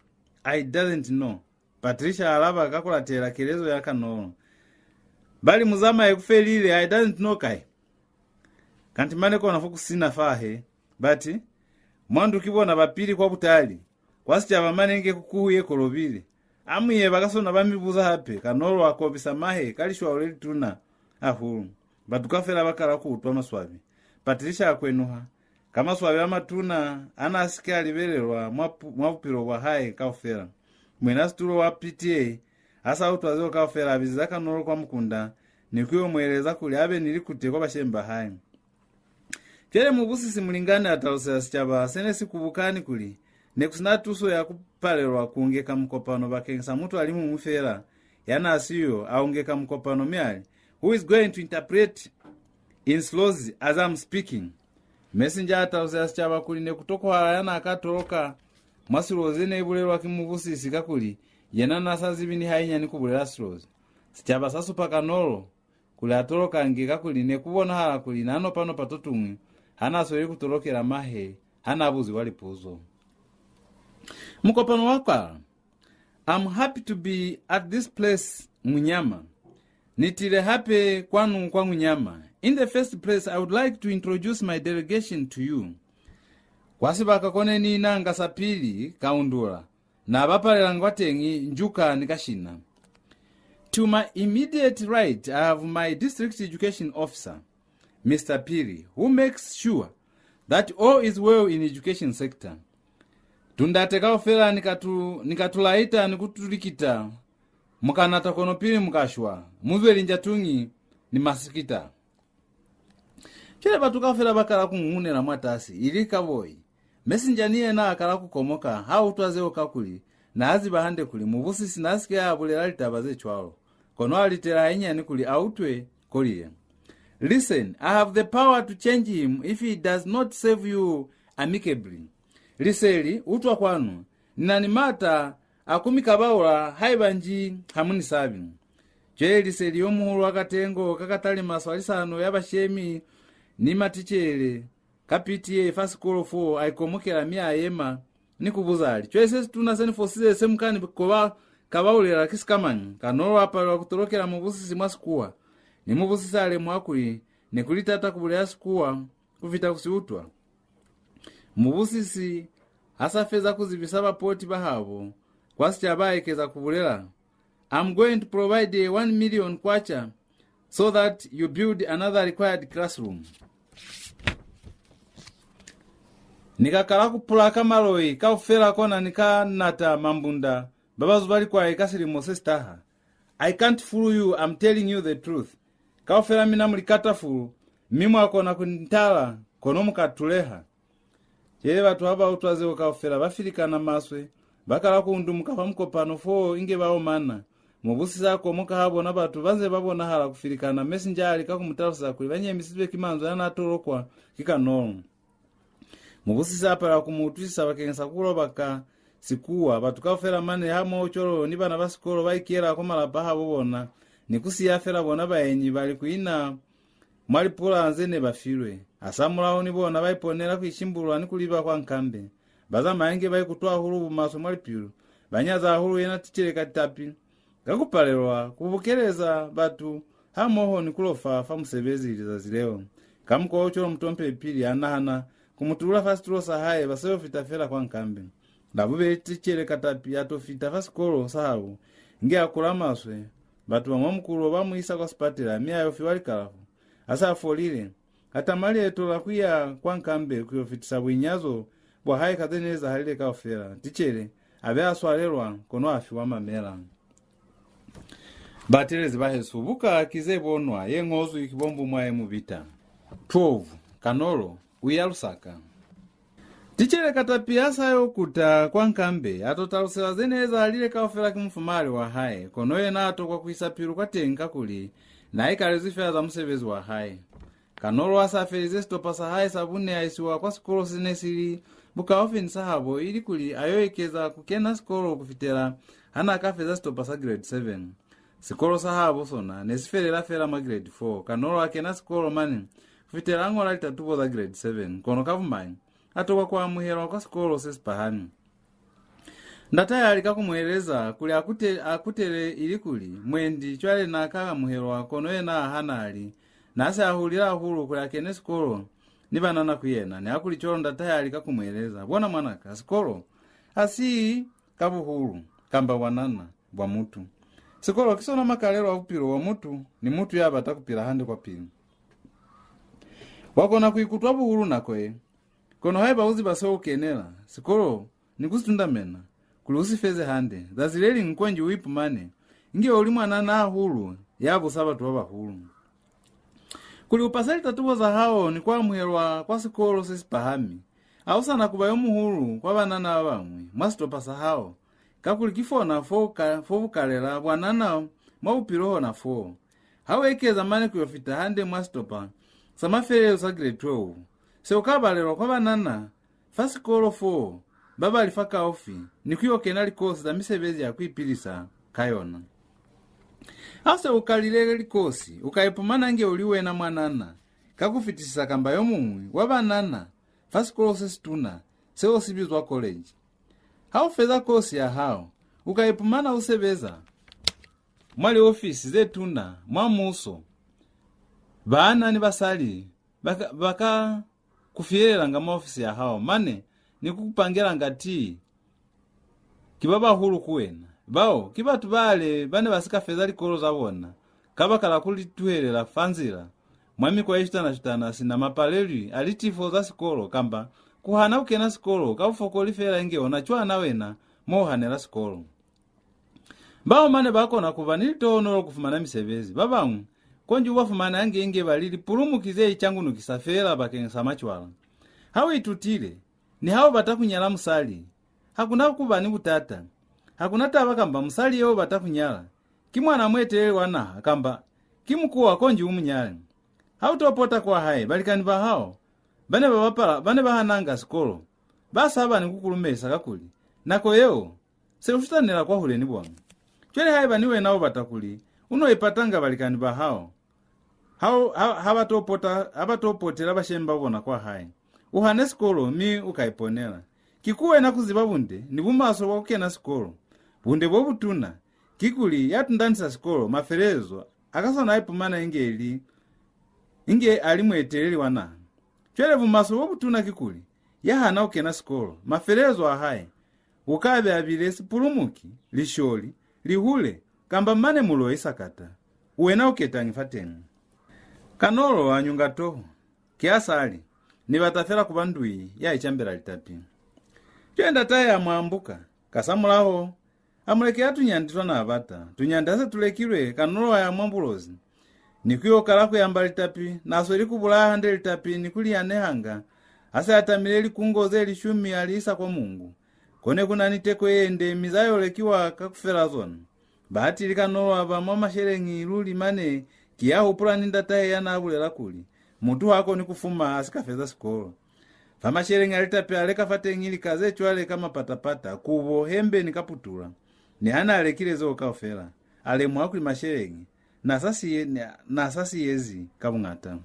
"I doesn't know," Patricia a alaba ka ku latela kelezo ya Kanolo. "Ba li mu zamaye ku felile, 'I doesn't know' kai? Kanti mane kona fo ku sina fahe. Bati, mwa ndu ki bona ba pili kwa butali. Kwa sicaba mane inge kukuhu ye kolobile. A mu ye ba ka sona ba mi buza hape." Kanolo a kobisa mahe ka lishwao le lituna hahulu. Batu kaufela ba kala ku utwa maswabi. Patricia a kwenuha. Ka maswabi a matuna a n'a si ke a libelelwa mwa pu-, mwa bupilo bwa hae kaufela. Muina situlo wa P T A ha sa utwa zeo kaufela, a bizeza Kanolo kwa mukunda ni ku yo mu eleza kuli a be ni likute kwa bashemi ba hae. Cwale mubusisi Mulingani a taluseza sicaba se ne si kubukani kuli ne ku si na tuso ya ku palelwa ku ngeka mukopano bakeñisa mutu a li muñwi fela, ya n'a siyo, a ungeka mukopano mi a li, "Who is going to interpret in slows as I'm speaking?" Messenger a taluseza sicaba kuli ne ku tokwahala ya n'a ka toloka mwa slows ze ne bulelwa ki mubusisi, kakuli yena n'a sa zibi ni hainyani ku bulela slows. Sicaba sa supa Kanolo kuli a tolokange, kakuli ne ku bonahala kuli n'a nopa-nopa to tuñwi ha n'a sweli ku tolokela mahe ha n'a buziwa lipuzo. Mukopano wa kwala. "I'm happy to be at this place, Ngunyama. Ni tile hape kwanu kwa Ngunyama. In the first place, I would like to introduce my delegation to you." Kwa sibaka ko ne ni inanga sapili, Kaundula n'a bapalelanga kwateñi, Njuka ni Kashina. To my immediate right, I have my district education officer, Mister Pili, who makes sure that all is well in education sector. Tundate kaufela ni ka tu, ni ka tu laita ni ku tu likita, mu ka nata kono pili mu ka shwa, mu zwe linjatuñi ni masikita. Cwale batu kaufela ba kala ku ngungunela mwatasi, ili ka boi. Messenger ni yena a kala ku komoka ha utwa zeo, kakuli n'a ziba hande kuli mubusisi n'a si ke a bulela litaba ze cwalo. Kono a litela hainyani kuli a utwe ko li ye. "Listen, I have the power to change him if he does not serve you amicably." Liseli, utwa kwanu, ni na ni maata a ku mi kabaula haiba nji ha mu ni sabi. Cwale Liseli yo muhulu wa katengo ka ka talima swalisano ya bashemi ni maticele ka P T A fa sikolo foo a ikomokela mi a yema ni ku buza a li, "Cwale se situna se ni fosize se mu ka ni koba kabaulela ki sikamañi?" Kanolo a palelwa ku tolokela mubusisi mwa Sikuwa, ni mubusisi a lemuha kuli ne ku li taata ku bulela Sikuwa ku fita ku si utwa. Mubusisi ha sa feza ku zibisa bapoti ba habo kwa sicaba, a ekeza ku bulela, "I'm going to provide a one million kwacha so that you build another required classroom." Ni ka kala ku pulaka maloi kaufela kona ni ka nata mambunda ba ba zuba likwai ka silimo se si taha. "I can't fool you, I'm telling you the truth. Kaufela mina mu likatafulu, mi mwa kona ku ntala, kono mu ka tuleha." Cwale batu ha ba utwa zeo kaufela, ba filikana maswe, ba kala ku undumuka fa mukopano foo inge ba omana. Mubusisi a komoka ha bona batu ba nze ba bonahala ku filikana, Messenger a lika ku mu talusa kuli ba nyemisizwe ki manzwi a n'a tolokwa ki Kanolo. Mubusisi a palelwa ku mu utwisisa bakeñisa ku loba ka Sikuwa. Batu kaufela mane hamoho cwalo ni bana ba sikolo ba ikela kwa malapa a habo bona, ni ku siya fela bona baenyi ba li ku ina mwa lipula ze ne ba filwe. Hasamulaho ni bona ba iponela ku ishimbulula ni ku liba kwa nkambe. Ba zamaya inge ba ikutwa hahulu bumaswe mwa lipilu. Ba nyaza hahulu yena ticele Katapi ka ku palelwa ku bukeleza batu hamoho ni ku lofa fa musebezi lizazi leo. Ka mukwa o cwalo, mutompehi pili a nahana ku mu tulula fa situlo sa hae ba sa yo fita fela kwa nkambe. Labubeli ticele Katapi a to fita fa sikolo sa habo, inge a kula maswe. Batu ba mwa mukulo ba mu isa kwa sipatela mi a yo fiwa likalafo. Ha sa folile, a tama lieto la ku ya kwa nkambe ku yo fitisa buinyazo bwa hae ka ze ne ezahalile kaufela. Ticele a be a swalelwa, kono a fiwa mamela. Batelezi ba hesu, buka ki Ze Bonwa ye ñozwi ki bo Mbumwae Mubita. Twelve. Kanolo u ya Lusaka. Ticele Katapi ha sa yo kuta kwa nkambe, a to talusela ze ne ezahalile kaufela ki mufumahali wa hae, kono yena a tokwa ku isa pilu kwateñi kakuli n'a ikalezwi fela za musebezi wa hae. Kanolo ha sa felize sitopa sa hae sa bune, a isiwa kwa sikolo se ne si li bukaufi ni sa habo, ilikuli a yo ekeza ku kena sikolo ku fitela ha n'a ka feza sitopa sa grade seven. Sikolo sa habo sona ne si felela fela mwa grade four. Kanolo a kena sikolo mane ku fitela a ñola litatubo za grade seven, kono ka bumai a tokwa ku amuhelwa kwa sikolo se si pahami. Ndatahe a lika ku mu eleza kuli a kute-, a kutele ilikuli mwendi cwale n'a ka amuhelwa, kono yena a hana, a li n'a se a hulile hahulu kuli a kene sikolo ni banana ku yena. Nihakulicwalo, ndatahe a lika ku mu eleza, "Bona mwanaka, sikolo ha si ka buhulu kamba bwanana bwa mutu. Sikolo ki sona makalelo a bupilo bwa mutu ni mutu ya bata ku pila hande kwapili. Wa kona ku ikutwa buhulu nako ye, kono haiba u ziba se u kenela sikolo ni ku si tundamena kuli u si feze hande, zazi le liñwi konji u ipumane inge u li mwanana hahulu ya busa batu ba bahulu. Kuli u pase litatubo za hao ni ku amuhelwa kwa sikolo se si pahami, ha u sa na ku ba yo muhulu kwa banana ba bañwi mwa sitopa sa hao, kakuli ki fona fo ka, fo bukalela bwanana mwa bupilo hona foo. Ha u ekeza mane ku yo fita hande mwa sitopa sa mafelelo sa grade twelve, se u ka balelwa kwa banana fa sikolo foo ba ba li fakaufi ni ku yo kena likosi za misebezi ya ku ipilisa ka yona. Ha se u kalile likosi, u ka ipumana inge u li wena mwanana ka ku fitisisa kamba yo muñwi wa banana fa sikolo se situna seo si bizwa college. Ha u feza kosi ya hao, u ka ipumana u sebeza mwa liofisi ze tuna mwa muso. Baana ni basali ba ka, ba ka ku fiyelelanga mwa ofisi ya hao, mane ni ku ku pangelanga tii. Ki ba bahulu ku wena. Bao ki batu bale ba ne ba si ka feza likolo za bona kabakala ku li tuhelela fa nzila, mwa mikwa ye shutana-shutana, sina mapalelwi a litifo za sikolo, kamba ku hana ku kena sikolo ka bufokoli fela inge ona cwana wena mo u hanela sikolo. Bao mane ba kona ku ba ni litohonolo ku fumana misebezi. Ba bañwi konji u ba fumana inge, inge ba li lipulumuki ze icangunukisa fela bakeñisa macwala. Ha u itutile, ni ha u bata ku nyala musali, ha ku na ku ba ni butata. Ha ku na taba kamba musali yo u bata ku nyala ki mwana mueteleli wa naha kamba ki mukuwa, konji u mu nyale. Ha u to pota kwa hae, balikani ba hao ba ne ba bapala, ba ne ba hananga sikolo, ba saba ni ku ku lumelisa, kakuli nako yeo se u shutanela kwahule ni bona. Cwale haiba ni wena u bata kuli u no ipatanga balikani ba hao, ha, ha, ha ba to pota, ha ba to potela bashemi ba bona kwa hae, u hane sikolo mi u ka iponela. Ki ku wena ku ziba bunde ni bumaswe bwa ku kena sikolo. Bunde bo butuna kikuli ya tundanisa sikolo mafelelezo a ka swana a ipumana inge li, inge a li mueteleli wa naha. Cwale bumaswe bo butuna kikuli ya hana ku kena sikolo, mafelelezo a hae u ka be a bile sipulumuki, lisholi, lihule, kamba mane muloi sakata. Wena u ketañi fateñi? Kanolo a nyunga toho. Ki a sa li, "Ni bata fela ku ba ndui ya icambela litapi." Cwale ndatahe a mu ambuka. Kasamulaho, a mu lekela tunyandi twa n'a bata. Tunyandi ha se tu lekilwe, Kanolo a ya mwa Bulozi ni ku yo kala ku yamba litapi. N'a sweli ku bulaya hande litapi ni ku li anehanga. Ha se a tamile likungo ze lishumi, a li isa kwa Mungu. Ko ne ku na ni teko ye nde, mi za yo lekiwa kakufela zona. Batili Kanolo a ba mwa masheleñi luli, mane ki ya hupula ni ndatahe ya n'a bulela kuli, "Mutu ha koni ku fuma a si ka feza sikolo." Fa masheleñi a litapi a leka fateñi lika ze cwale ka mapata-pata, kubo, hembe ni kaputula. Niha n'a lekile zeo kaufela, a lemuha kuli masheleñi n'a sa siye, n'a sa siyezi ka buñata.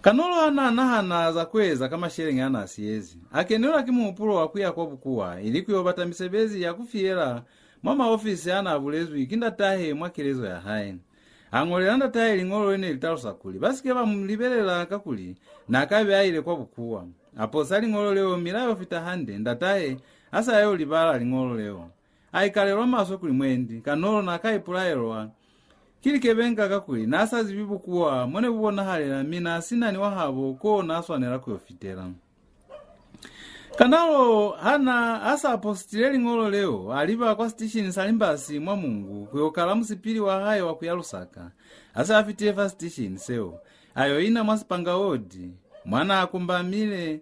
Kanolo ha n'a nahana za ku eza ka masheleñi a n'a siyezi, a kenelwa ki muhupulo wa ku ya kwa bukuwa ili ku yo bata misebezi ya ku fiyela mwa maofisi a n'a bulezwi ki ndatahe mwa kelezo ya hae. A ñolela ndatahe liñolo le ne li talusa kuli ba si ke ba mu libelela, kakuli n'a ka be a ile kwa bukuwa. A posa liñolo leo, mi la yo fita hande, ndatahe a sa yo li bala liñolo leo. A ikalelwa maswe kuli mwendi Kanolo n'a ka ipulaelwa ki likebenga, kakuli n'a sa zibi bukuwa mo ne bu bonahalela, mi n'a si na ni wahabo ko n'a swanela ku yo fitela. Kanolo ha n'a, ha sa postile liñolo leo, a liba kwa sitishini sa limbasi mwa Mungu ku yo kala musipili wa hae wa ku ya Lusaka. Ha se a fitile fa sitishini seo, a yo ina mwa sipangaodi, mwa n'a kumbamile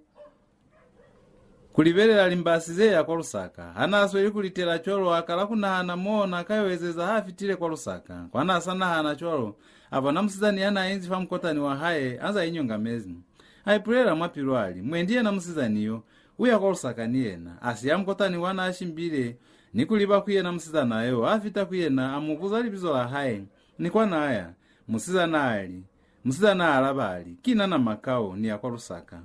ku libelela limbasi ze ya kwa Lusaka. Ha n'a sweli ku litela cwalo, a kala ku nahana mo n'a ka yo ezeza ha fitile kwa Lusaka. Kwa n'a sa nahana cwalo, a bona musizani ya n'a inzi fa mukotani wa hae a nza inyongamezi. A ipulela mwa pilu a li, "Mwendi yena musizani yo, u ya kwa Lusaka ni yena." A siya mukotani wa n'a shimbile ni ku liba ku yena musizana yo. A fita ku yena, a mu buza libizo la hae ni kwa n'a ya. Musizana a li, musizana a alaba a li, "Ki na Namakau, ni ya kwa Lusaka."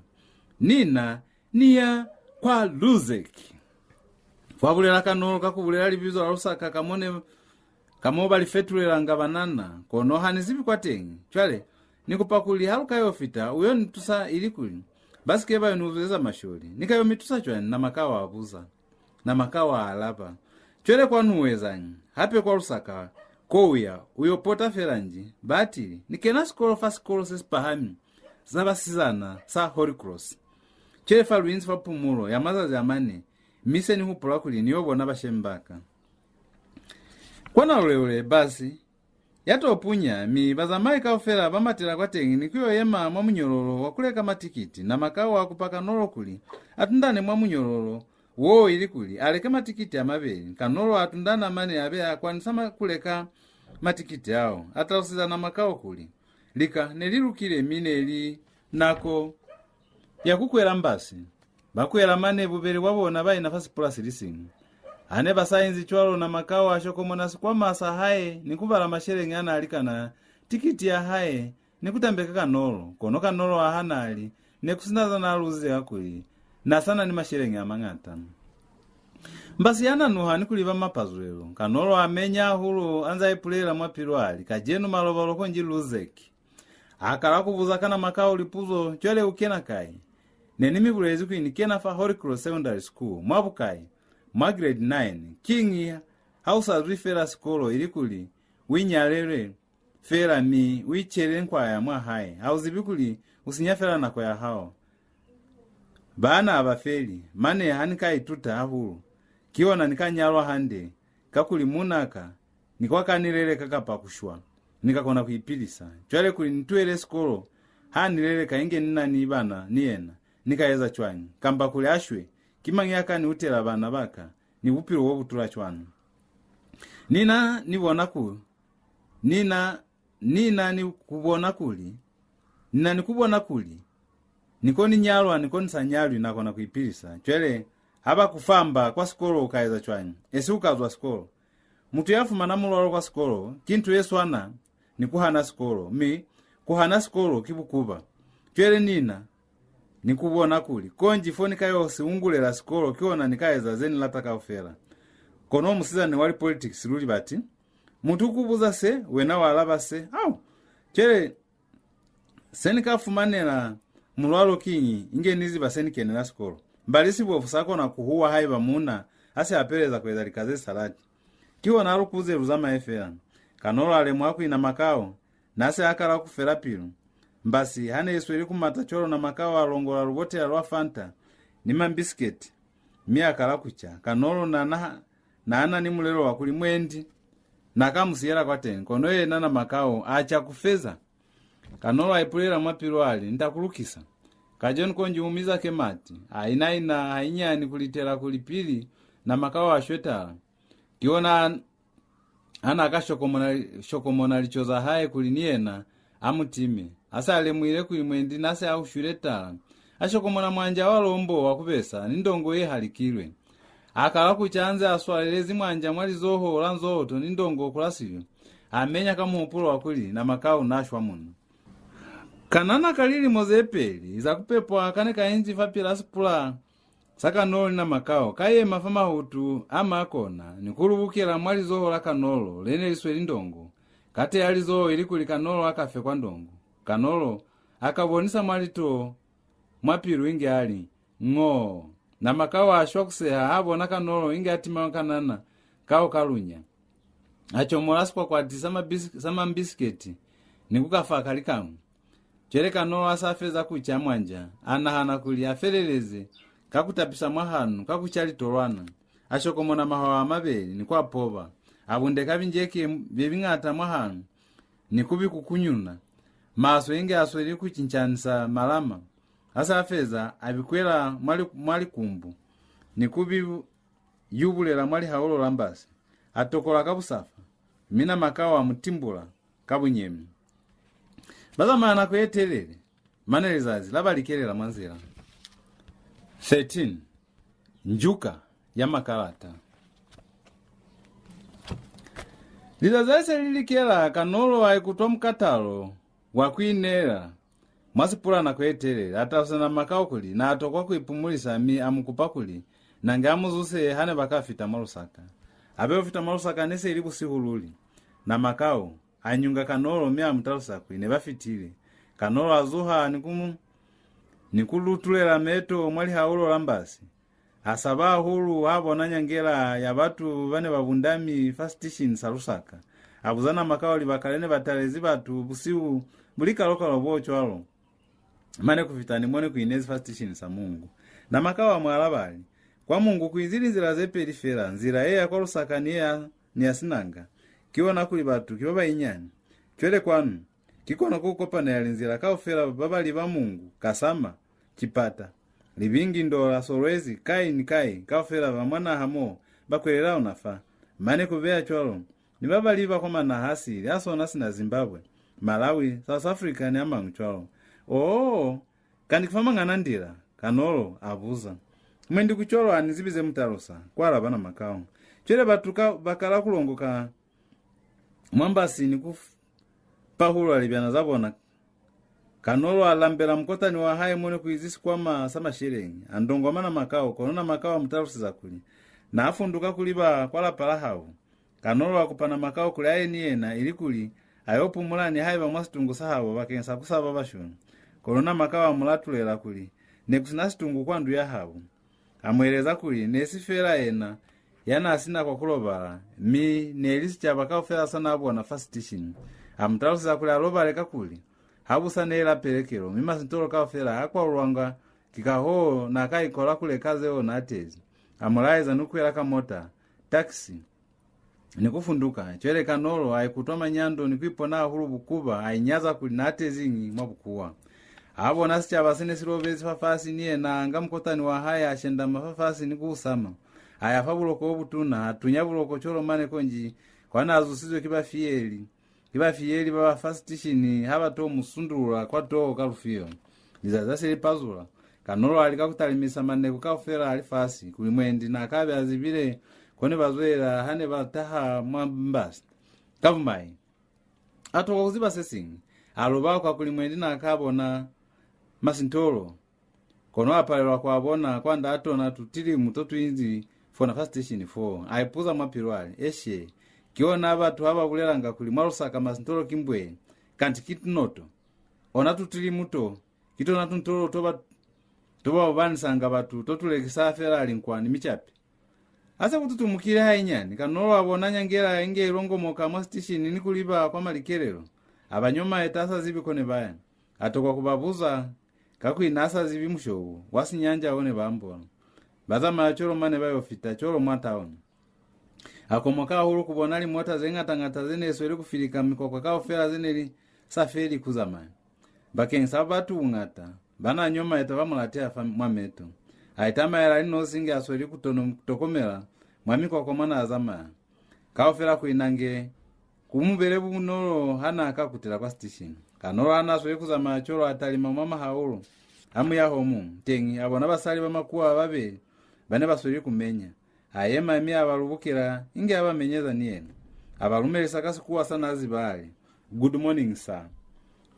"Ni na, ni ya kwa Luzek," kwa bulela Kanolo ka ku bulela libizo la Lusaka ka mo ne, ka mo ba li fetulelanga banana, "kono ha ni zibi kwateñi. Cwale, ni kupa kuli ha lu ka yo fita, u yo ni tusa, ili kuli ba si ke ba yo ni uzweza masholi." "Ni ka yo mi tusa cwañi?" Namakau a buza. Namakau a alaba, "Cwale kwanu u ezañi? Hape kwa Lusaka ko u ya, u yo pota fela nji?" Batili, "Ni kena sikolo fa sikolo se si pahami sa basizana sa Holy Cross. Cwale fa lu inzi fa pumulo ya mazazi a mane, mi se ni hupula kuli ni yo bona bashemi ba ka." Kwa Nalulelule basi ya to punya, mi bazamai kaufela ba matela kwateñi ni ku yo yema mwa munyololo wa ku leka matikiti. Namakau a kupa Kanolo kuli a tundane mwa munyololo Wo ilikuli a leke matikiti a mabeli, Kanolo a tundana mane a be a kwanisa ma, ku leka matikiti ao. A taluseza Namakau kuli, lika ne li lukile mi ne li nako ya ku kwela mbasi. Ba kwela mane bubeli bwa bona ba ina fa sipula si li siñwi. Ha ne ba sa inzi cwalo, Namakau a shokomona sikwama sa hae ni ku bala masheleñi a n'a likana tikiti ya hae ni ku tambeka Kanolo, kono Kanolo a hana a li, ne ku si na za n'a luzize kakuli n'a sa na ni masheleñi a mañata. Mbasi ya nanuha ni ku liba mapazwelo, Kanolo a menya hahulu a nza ipulela mwa pilu a li, kacenu malobalo konji luzeki. A kala ku buza ka Namakau lipuzo, cwale u kena kai? Ne ni mi bulezi kuli ni kena fa Holy Cross Secondary School. Mwa bukai? Mwa grade nine. Kiñi ha u sa zwi fela sikolo ilikuli u inyalelwe fela mi u icele nkwaya mwa hae? Ha u zibi kuli u sinya fela nako ya hao? Baana ha ba feli. Mane ha ni ka ituta hahulu, ki ona ni ka nyalwa hande, kakuli muunaa ka ni kwa ka ni leleka kapa ku shwa, ni ka kona ku ipilisa. Cwale kuli ni tuhele sikolo, ha ni leleka inge ni na ni bana ni yena, ni ka eza cwañi? Kamba kuli a shwe, ki mañi ya ka ni utela bana ba ka ni bupilo bo bu tula cwana? Ni na ni bona ku, ni na, ni na ni ku bona kuli, ni na ni ku bona kuli, ni ko ni nyalwa, ni ko ni sa nyalwi, na kona ku ipilisa. Cwale, ha ba ku famba kwa sikolo, u ka eza cwañi? Esi u ka zwa sikolo. Mutu ya fumana mulwalo kwa sikolo, ki nto ye swana ni ku hana sikolo, mi ku hana sikolo ki bukuba. Cwale ni na, ni ku bona kuli, konji fo ni ka yo si ungulela sikolo, ki ona ni ka eza ze ni lata kaufela. Kono musizana wa lipolitikisi luli bati, mutu ku buza se, wena wa alaba se. Au! Cwale, se ni ka fumanela mulwalo kiñi, inge ni ziba se ni kenela sikolo? Mbali sibofu sa kona ku huwa haiba muuna a si apeleza ku eza lika ze sa lati. Ki ona a lu kuze lu zamaye fela. Kanolo a lemuha kuli Namakau na se a kala ku fela pilu. Mbasi ha ne i sweli ku mata cwalo, Namakau a longola lubotela lwa Fanta ni mambisiketi, mi a kala ku ca. Kanolo na, na, na na ni mulelo wa kuli mwendi na ka mu siyela kwateni, kono yena Namakau a ca ku feza. Kanolo a ipulela mwa pilu a li, "Ni ta ku lukisa. Kacenu konji u miza ke mati." A ina-ina hainyani ku litela kuli pili Namakau a shwe tala, ki ona a na ka shokomona, shokomona lico za hae kuli ni yena a mu time. Ha sa lemuhile kuli mwendi na se a u shwile tala, a shokomona mwanja wa lombo wa ku besa ni ndongo ye halikilwe. A kala ku ca nze a swalelezi mwanja mwa lizoho la nzohoto ni ndongo ku la silyo. A menya ka muhupulo wa kuli Namakau na shwa munu. Kanana ka lilimo ze peli za ku pepwa ka ne ka inzi fapil'a sipula sa Kanolo ni Namakau, ka yema fa mahutu a ma kona ni ku lubukela mwa lizoho la Kanolo le ne li sweli ndongo. Kate ya lizoho ili kuli Kanolo a ka fe kwa ndongo. Kanolo a ka bonisa mwa lito mwa pilu inge a li, "Ngoo!" Namakau a shwa ku seha ha bona Kanolo inge a tima kanana kao ka lunya. A comola sikwakwati sa mabis-, sa mambisiketi ni ku ka fa ka likañwi. Cwale Kanolo a sa feza ku ca mwanja, a nahana kuli a feleleze ka ku tapisa mwahanu ka ku ca litolwana. A shokomona mahwaba a mabeli ni ku a poba. A bundeka binjeke bye biñata mwahanu ni ku bi kukunyuna. Maswe inge a sweli ku cincanisa malama. Ha sa feza, a bi kwela mwa li-, mwa likumbu ni ku bi yubulela mwa lihaulo la mbasi. A tokola ka busafa, mi Namakau a mu timbula ka bunyemi. Ba zamaya nako ye telele, mane lizazi la ba likelela mwa nzila. Thirteen. Njuka ya makalata. Lizazi le se li likela, Kanolo a ikutwa mukatalo wa ku ineela mwa sipula nako ye telele. A talusa Namakau kuli na tokwa ku ipumulisa, mi a mu kupa kuli nange a mu zuse ha ne ba ka fita mwa Lusaka. Ha ba yo fita mwa Lusaka, ne se li busihu luli. Namakau a nyunga Kanolo mi a mu talusa kuli ne ba fitile. Kanolo a zuha ni ku mu, ni ku lutulela meto mwa lihaulo la mbasi. A saba hahulu ha bona nyangela ya batu ba ne ba bundami fa sitishini sa Lusaka. A buza Namakau libaka le ne ba talezi batu busihu bu li kalo-kalo bo cwalo. Mane ku fita ni mo ne ku inezi fa sitishini sa Mungu. Namakau a mu alaba a li, "Kwa Mungu ku inzi linzila ze peli fela, nzila ye ya kwa Lusaka ni ya, ni ya Sinanga. Ki yona kuli batu ki ba bainyani. Cwale kwanu, ki kona ku kopanela linzila kaufela ba ba liba Mungu, Kasama, Chipata, Libingi, Ndola, Solwezi, kai ni kai, kaufela ba mwa naha mo ba kwelela ona fa. Mane ku beya cwalo, ni ba bali ba kwa manaha a sili a sona sina Zimbabwe, Malawi, South Africa ni a mañwi cwalo. Oo, kanti ki fa mangana ndila? Kanolo a buza. Mwendi ku cwalo, ha ni zibi ze mu talusa, kwa alaba Namakau. Cwale batu ka ba kala ku longoka mwa mbasi ni ku f-, pahulula libyana za bona. Kanolo a lambela mukotani wa hae mo ne ku izi sikwama sa masheleñi, a ndongwama Namakau, kono Namakau a mu taluseza kuli n'a funduka ku liba kwa lapa la habo. Kanolo a kupa Namakau kuli a ye ni yena, ilikuli a yo pumula nihaiba mwa situngu sa habo bakeñisa ku saba basholi. Kono Namakau a mu latulela kuli ne ku si na situngu kwa ndu ya habo. A mu eleza kuli ne si feela yena ya n'a si na kwa ku lobala, mi ne li sicaba kaufela sa n'a bona fa sitishini. A mu taluseza kuli a lobale, kakuli ha bu sa ne la pelekelo, mi masintolo kaufela a kwalulwanga. Ki kahoo n'a ka ikola ku leka zeo n'a tezi. A mu laeza ni ku kwela ka mota, taxi, ni ku funduka. Cwale Kanolo a ikutwa manyando ni ku ipona hahulu bukuba, a inyaza kuli n'a teziñi mwa bukuwa. A bona sicaba se ne si lobezi fafasi, ni yena a nga mukotani wa hae, a shendama fafasi ni ku usama. A ya fa buloko bo butuna, a tunya buloko cwalo mane konji kwa n'a zusizwe ki bafiyeli. Ki bafiyeli ba ba fa sitishini ha ba to mu sundulula kwa toho ka lufiyo. Lizazi ha se li pazula, Kanolo a lika ku talimisa maneku kaufela a lifasi kuli mwendi n'a ka be a zibile ko ne ba zwelela ha ne ba taha mwa mbasi. Ka bumai, a tokwa ku ziba se siñwi. A loba kwa kuli mwendi n'a ka bona masintolo. Kono a palelwa ku a bona kwand'a tona tutilimu to tu inzi fona fa siteshini fo. A ipuza mwa pilu, a li, "Eshe, ki ona batu ha ba bulelanga kuli mwa Lusaka masintolo ki mbwee, kanti ki tunoto. Ona tutilimu to, ki tona tuntolo to ba, to ba obanisanga batu, to tu lekisa fela linkwa ni micapi." Ha se ku tutumukile hainyani, Kanolo a bona nyangela inge i longomoka mwa siteshini ni ku liba kwa malikelelo. A ba nyomaeta, a sa zibi ko ne ba ya. A tokwa ku ba buza, kakuli n'a sa zibi mushobo wa Sinyanja o ne ba ambola. Ba zamaya cwalo mane ba yo fita cwalo mwa tauni. A komoka hahulu ku bona limota ze ñata-ñata ze ne sweli ku filika mikwakwa kaufela ze ne li sa feli ku zamaya. Bakeñisa batu buñata ba n'a nyomaeta ba mu lateha fa mwa meto. A itamaela a li nosi inge a sweli ku tono-, tokomela mwa mikwakwa mwa n'a zamaya. Kaufela ku ina inge ku mu bile bunolo ha n'a ka kutela kwa siteshini. Kanolo ha n'a sweli ku zamaya cwalo, a talima mwa mahaulu a muyaho o muñwi. Teñi a bona basali ba makuwa ba babeli ba ne ba sweli ku menya. A yema mi a ba lubukela inge a ba menyeza ni yena. A ba lumelisa ka Sikuwa sa n'a ziba, a li, "Good morning, sir."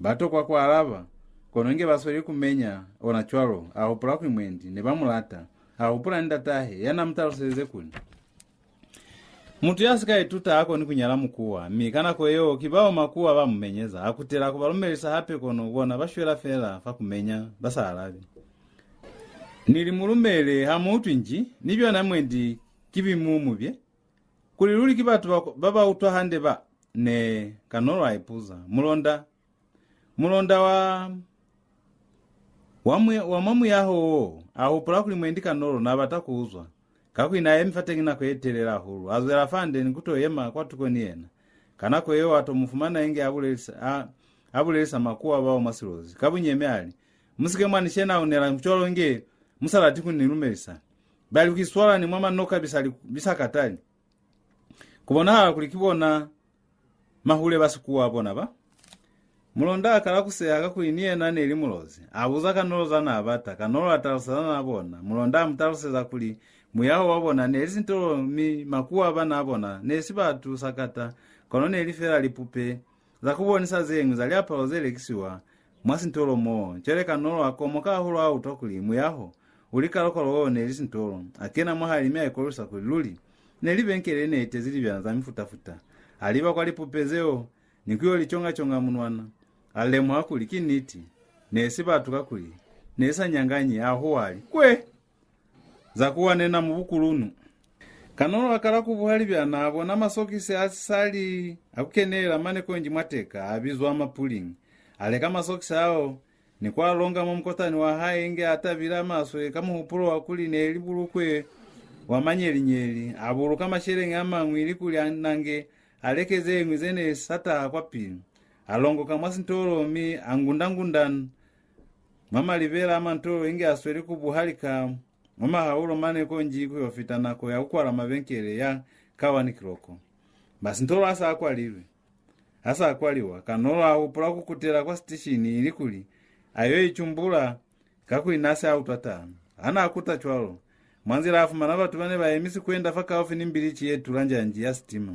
Ba tokwa ku alaba, kono inge ba sweli ku menya ona cwalo, a hupula kuli mwendi ne ba mu lata. A hupula ni ndatahe ya n'a mu taluselize kuli, "Mutu ya si ka ituta ha koni ku nyala mukuwa, mi ka nako yeo ki bao makuwa ba mu menyeza." A kutela ku ba lumelisa hape, kono bona ba shwela fela fa ku menya, ba sa alabi. "Ni li mu lumele, ha mu utwi nji? Ni byona mwendi ki bimu mu bye. Kuli luli ki batu ba, ba ba utwa hande ba?" Ne Kanolo a ipuza. "Mulonda, mulonda wa, wa, mu, wa mwa muyaho wo." A hupula kuli mwendi Kanolo n'a bata ku uzwa, kakuli n'a yemi fateñi nako ye telele hahulu. A zwela fande ni ku to yema kwatuko ni yena. Ka nako yeo a to mu fumana inge a bulelisa, a, a bulelisa makuwa bao mwa Silozi. Ka bunyemi a li, "Mu si ke mwa ni shenaunela cwalo inge mu sa lati ku ni lumelisa. Ba li ku iswala ni mwa manoka bi sa li, bi sa katali. Ku bonahala kuli ki bona mahule ba Sikuwa bona ba." Mulonda a kala ku seha kakuli ni yena ne li Mulozi. A buza Kanolo za n'a bata. Kanolo a talusa za n'a bona. Mulonda a mu taluseza kuli muyaho wa bona ne li sintolo, mi makuwa ba n'a bona ne si batu sakata, kono ne li fela lipupe za ku bonisa ze ñwi za liapalo ze lekisiwa mwa sintolo moo. Cwale Kanolo a komoka hahulu ha utwa kuli muyaho u li kalokwalo wo ne li sintolo. A kena mwahali mi a ikolwisa kuli luli ne li benkele ye ne i tezi libyana za mifuta-futa. A liba kwa lipupe zeo ni ku yo li conga-conga munwana. A lemuha kuli ki niti, ne si batu kakuli ne sa nyanganyi, a huwa a li, "Kwe! Za ku wanena mu bukulunu." Kanolo a kala ku buha libyana, a bona masokisi a sisali a ku kenelela mane konji mwa teka, a bizwa mapuling. A leka masokisi ao ni ku a longa mwa mukotani wa hae inge a tabile maswe ka muhupulo wa kuli ne li bulukwe wa manyeli-nyeli. A buluka masheleñi a mañwi ilikuli a nange a leke ze ñwi ze ne sa taha kwapili. A longoka mwa sintolo mi a ngunda-ngunda mwa malibela a mantolo inge a sweli ku buha lika mwa mahaulo mane konji ku yo fita nako ya ku kwala mabenkele ya ka one kiloko. Masintolo a sa kwalilwe. A sa kwaliwa, Kanolo a hupula ku kutela kwa sitishini ilikuli a yo icumbula kakuli n'a se a utwa tala. Ha n'a kuta cwalo, mwa nzila a fumana batu ba ne ba yemisi kwenda fakaufi ni mbilici ye tula njanji ya sitima.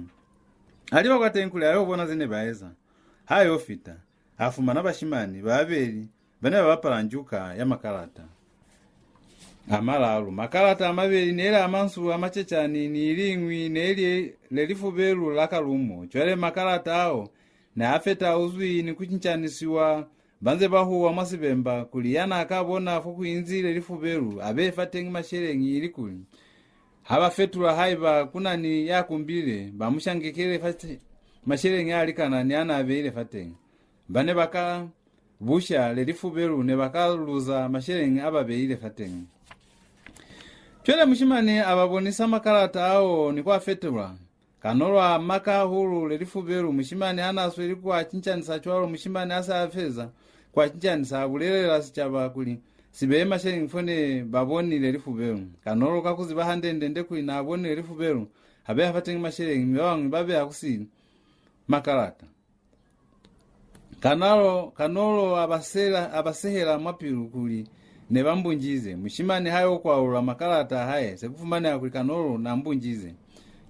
A liba kwateñi kuli a yo bona ze ne ba eza. Ha yo fita, a fumana bashimani ba babeli ba ne ba bapala njuka ya makalata a malalu. Makalata a mabeli ne li a mansu a macecani, ni iliñwi ne li le lifubelu la kalumo. Cwale makalata ao ne a fetauzwi ni ku cincanisiwa ba nze ba huwa mwa sibemba kuli ya n'a ka bona fo ku inzi le lifubelu a beye fateñi masheleñi, ilikuli ha ba fetula, haiba ku na ni ya kumbile, ba mu shangekele fate-, masheleñi a likana ni a n'a beile fateñi. Ba ne ba ka busha le lifubelu ne ba ka luza masheleñi a ba beile fateñi. Cwale mushimani a ba bonisa makalata ao ni ku a fetula. Kanolo a maka hahulu le lifubelu. Mushimani ha n'a sweli ku a cincanisa cwalo, mushimani a sa feza ku a cincanisa, a bulelela sicaba kuli si beye masheleñi fo ne ba boni le lifubelu. Kanolo, ka ku ziba hande-ndende kuli n'a boni le lifubelu, a beya fateñi masheleñi, mi ba bañwi ba beya ku sili makalata. Kanalo, Kanolo a ba sela, a ba sehela mwa pilu kuli ne ba mbunjize. Mushimani ha yo kwaula makalata a hae, se ku fumaneha kuli Kanolo n'a mbunjize.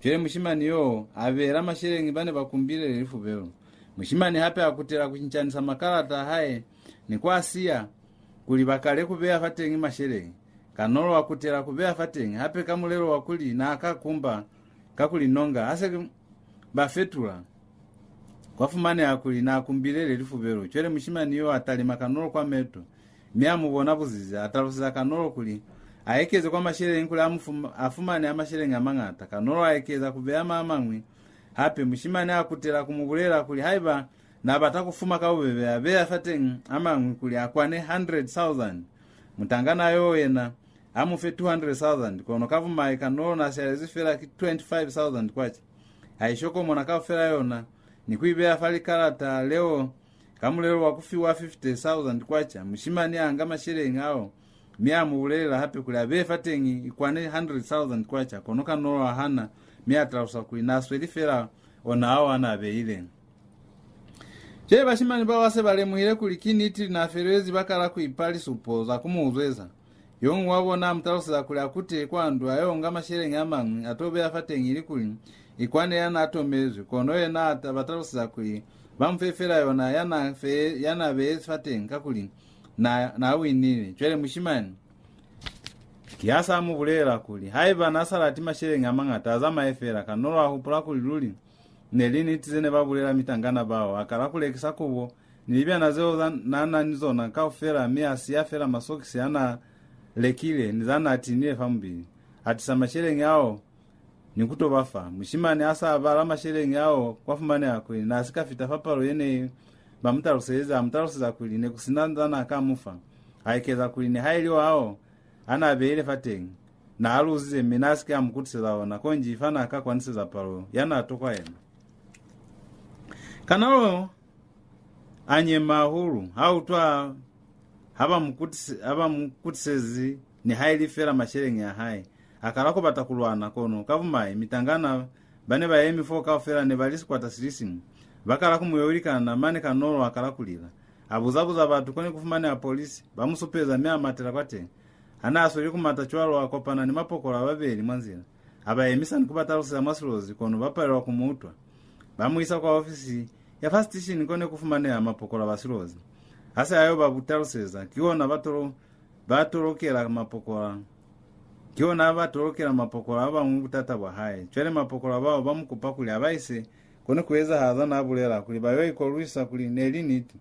Cwale mushimani yo a beela masheleñi ba ne ba kumbile le lifubelu. Mushimani hape a kutela ku cincanisa makalata a hae ni ku a siya kuli ba kale ku beya fateñi masheleñi. Kanolo a kutela ku beya fateñi hape ka mulelo wa kuli n'a ka kumba ka ku li nonga. Ha se ba fetula, kwa fumaneha kuli n'a kumbile le lifubelu. Cwale mushimani yo a talima Kanolo kwa meto, mi a mu bona buzize. A taluseza Kanolo kuli a ekeze kwa masheleñi kuli a mu fuma-, a fumane a masheleñi a mañata. Kanolo a ekeza ku beya ma mañwi hape. Mushimani a kutela ku mu bulela kuli haiba n'a bata ku fuma ka bubebe, a beya fateñi a mañwi kuli a kwane hundred thousand. Mutangana yo yena a mu fe two hundred thousand, kono ka bumai Kanolo n'a sialezi fela ki twenty-five thousand kwacha. A i shokomona kaufela yona ni ku i beya fa likalata leo ka mulelo wa ku fiwa fifty thousand kwacha. Mushimani a nga masheleñi ao, mi a mu bulelela hape kuli a beye fateñi i kwane hundred thousand kwacha, kono Kanolo a hana, mi a talusa kuli n'a sweli fela ona ao a n'a beile. Cwale bashimani bao ha se ba lemuhile kuli ki niti, n'a felelezi ba kala ku ipa lisupo za ku mu uzweza. Yo muñwi wa bona a mu taluseza kuli a kute kwa ndu a yo nga masheleñi a mañwi a to beya fateñi ilikuli i kwane ya n'a tomezwi, kono yena a ta-, ba taluseza kuli ba mu fe fela yona ya n'a fe-, ya n'a beezi fateñi, kakuli n'a, n'a winile. Cwale mushimani ki ha s'a mu bulelela kuli haiba n'a sa lati masheleñi a mañata, a zamaye fela. Kanolo a hupula kuli luli ne li niti ze ne ba bulela mitangana bao. A kala ku lekisa kubo ni libyana zeo za n'a na ni zona kaufela, mi a siya fela masokisi a n'a lekile ni za n'a tinile fa mubili. A tisa masheleñi ao ni ku to ba fa. Mushimani ha s'a bala masheleñi ao, kwa fumaneha kuli n'a si ka fita fa palo ye ne ba mu taluselize. A mu taluseza kuli ne ku si na za n'a ka mu fa. A ekeza kuli nihaili ao a n'a beile fateñi, n'a a luzize, mi n'a si ke a mu kutiseza ona, konji fa n'a ka kwaniseza palo ya n'a tokwa yena. Kanalo a nyema hahulu ha utwa ha ba mu kutise-, ha ba mu kutisezi nihaili fela masheleñi a hae. A kala ku bata ku lwana, kono ka bumai, mitangana ba ne ba yemi fo kaufela ne ba li sikwata si li siñwi. Ba kala ku mu yowilikana, mane Kanolo a kala ku lila. A buza-buza batu ko ne ku fumaneha polisi, ba mu supeza, mi a matela kwateñi. Ha n'a sweli ku mata cwalo, a kopana ni mapokola a babeli mwa nzila. A ba yemisa ni ku ba taluseza mwa Silozi, kono ba palelwa ku mu utwa. Ba mu isa kwa ofisi ya fa sitishini ko ne ku fumaneha mapokola ba Silozi. Ha se a yo ba bu taluseza, ki ona ba tolo-, ba tolokela mapokola. Ki ona ba tolokela mapokola ba bañwi butata bwa hae. Cwale mapokola bao ba mu kupa kuli a ba ise ko ne ku ezahala za n'a bulela, kuli ba yo ikolwisa kuli ne li niti.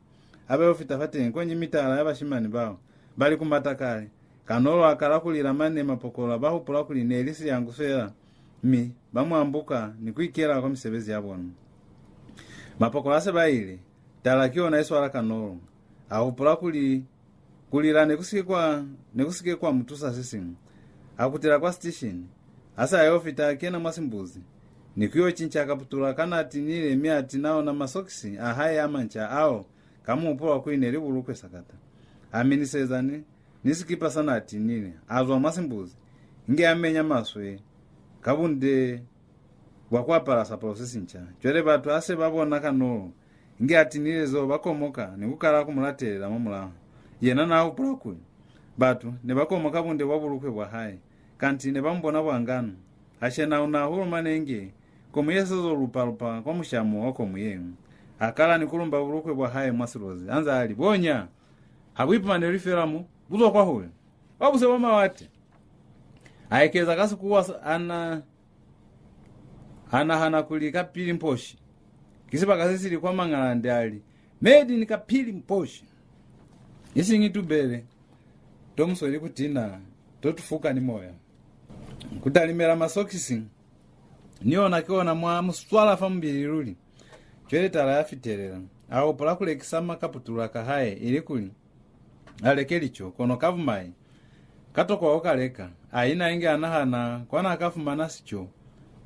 Ha ba yo fita fateñi, konji mitala ya bashimani bao ba li ku mata kale. Kanolo a kala ku lila, mane mapokola ba hupula kuli ne li siyangu fela, mi ba mu ambuka ni ku ikela kwa misebezi ya bona. Mapokola ha se ba ile, tala ki yona i swala Kanolo. A hupula kuli ku lila ne ku si ke kwa, ne ku si ke kwa mu tusa se siñwi. A kutela kwa sitishini. Ha se a yo fita, a kena mwa simbuzi ni ku yo cinca kaputula ka n'a tinile, mi a tina ona masokisi a hae a manca ao ka muhupulo wa kuli ne li bulukwe sakata. A miniseza ni, ni sikipa sa n'a tinile, a zwa mwa simbuzi, inge a menya maswe ka bunde bwa ku apala sapalo se sinca. Cwale batu ha se ba bona Kanolo inge a tinile zeo, ba komoka ni ku kala ku mu latelela mwa mulaho. Yena n'a hupula kuli batu ne ba komoka bunde bwa bulukwe bwa hae, kanti ne ba mu bona bwa nganu. A shenauna hahulu mane inge komu ye sa zo lupa-lupa kwa mushamo wa komu ye ñwi. A kala ni ku lumba bulukwe bwa hae mwa silozi, a nza a li, "Bonya! Ha bu ipumanelwi fela mo, bu zwa kwahule. Kwa buse bwa mawate." A ekeza ka Sikuwa sa, a na, a nahana kuli kapili mposhi. Ki sibaka se si li kwa Mangalande, a li, "Made in kapili mposhi." Isiñi tubele to mu sweli ku tina, to tu fuka ni moya. Ku talimela masokisi ni ona ki ona mwa mu swala fa mubili luli. Cwale tala ya fitelela. A hupula ku lekisa makaputula ka hae, ili kuli a leke lico, kono ka bumai, ka tokwa ku ka leka. A ina inge a nahana kwa n'a ka fumana sico,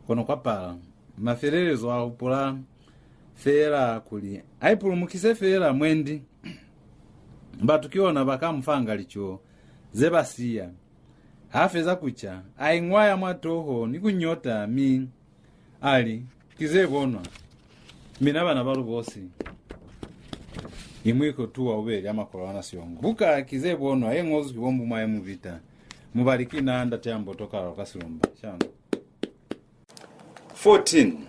kono kwa pala. Mafelelezo a hupula feela kuli a ipulumukise feela mwendi batu ki ona ba ka mu fanga lico ze ba siya. Ha feza ku ca, a iñwaya mwa toho ni ku nyota, mi a li, "Ki ze bonwa, mina bana ba Lubosi." Imwiko tuwa ubeli a makolo ana siongo. Buka Ki ze bonwa ye ñozwi ki bo Mbumayo Mubita. Mubali ki na Ndate ya Mboto Kalalo ka Silumba. Shano. Fourteen.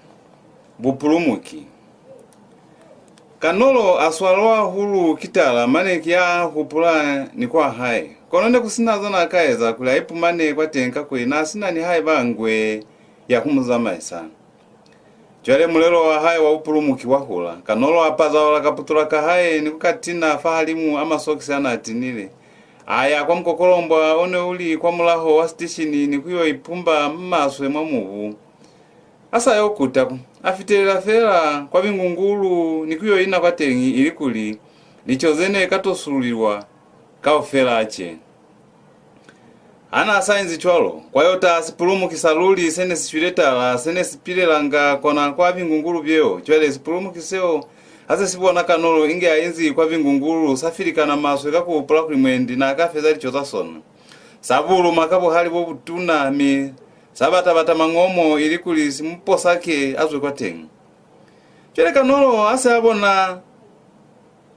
Bupulumuki. Kanolo a swalwa hahulu ki tala, mane ki a hupula ni kwa hae. Kono ne ku si na za n'a ka eza kuli a ipumane kwateñi, kakuli n'a si na nihaiba ngwe ya ku mu zamaisa. Cwale mulelo wa hae wa bupulumuki wa hula. Kanolo a pazaula kaputula ka hae ni ku ka tina fahalimu a masokisi a n'a tinile. A ya kwa mukokolombwa o ne u li kwa mulaho wa sitishini ni ku yo ipumba maswe mwa mubu. A sa yo kuta ku, a fitelela feela kwa bingungulu ni ku yo ina kwateñi, ili kuli lico ze ne ka to sululilwa kaufela ce. Ha n'a sa inzi cwalo, kwa yo taha sipulumuki sa luli se ne si shwile tala, se ne si pilelanga kona kwa bingungulu byeo. Cwale sipulumuki seo ha se si bona Kanolo inge a inzi kwa bingungulu, sa filikana maswe ka ku hupula kuli mwendi n'a ka feza lico za sona. Sa buluma ka buhali bo butuna, mi sa bata-bata mañomo ili kuli si mu posake a zwe kwateñi. Cwale Kanolo ha se a bona,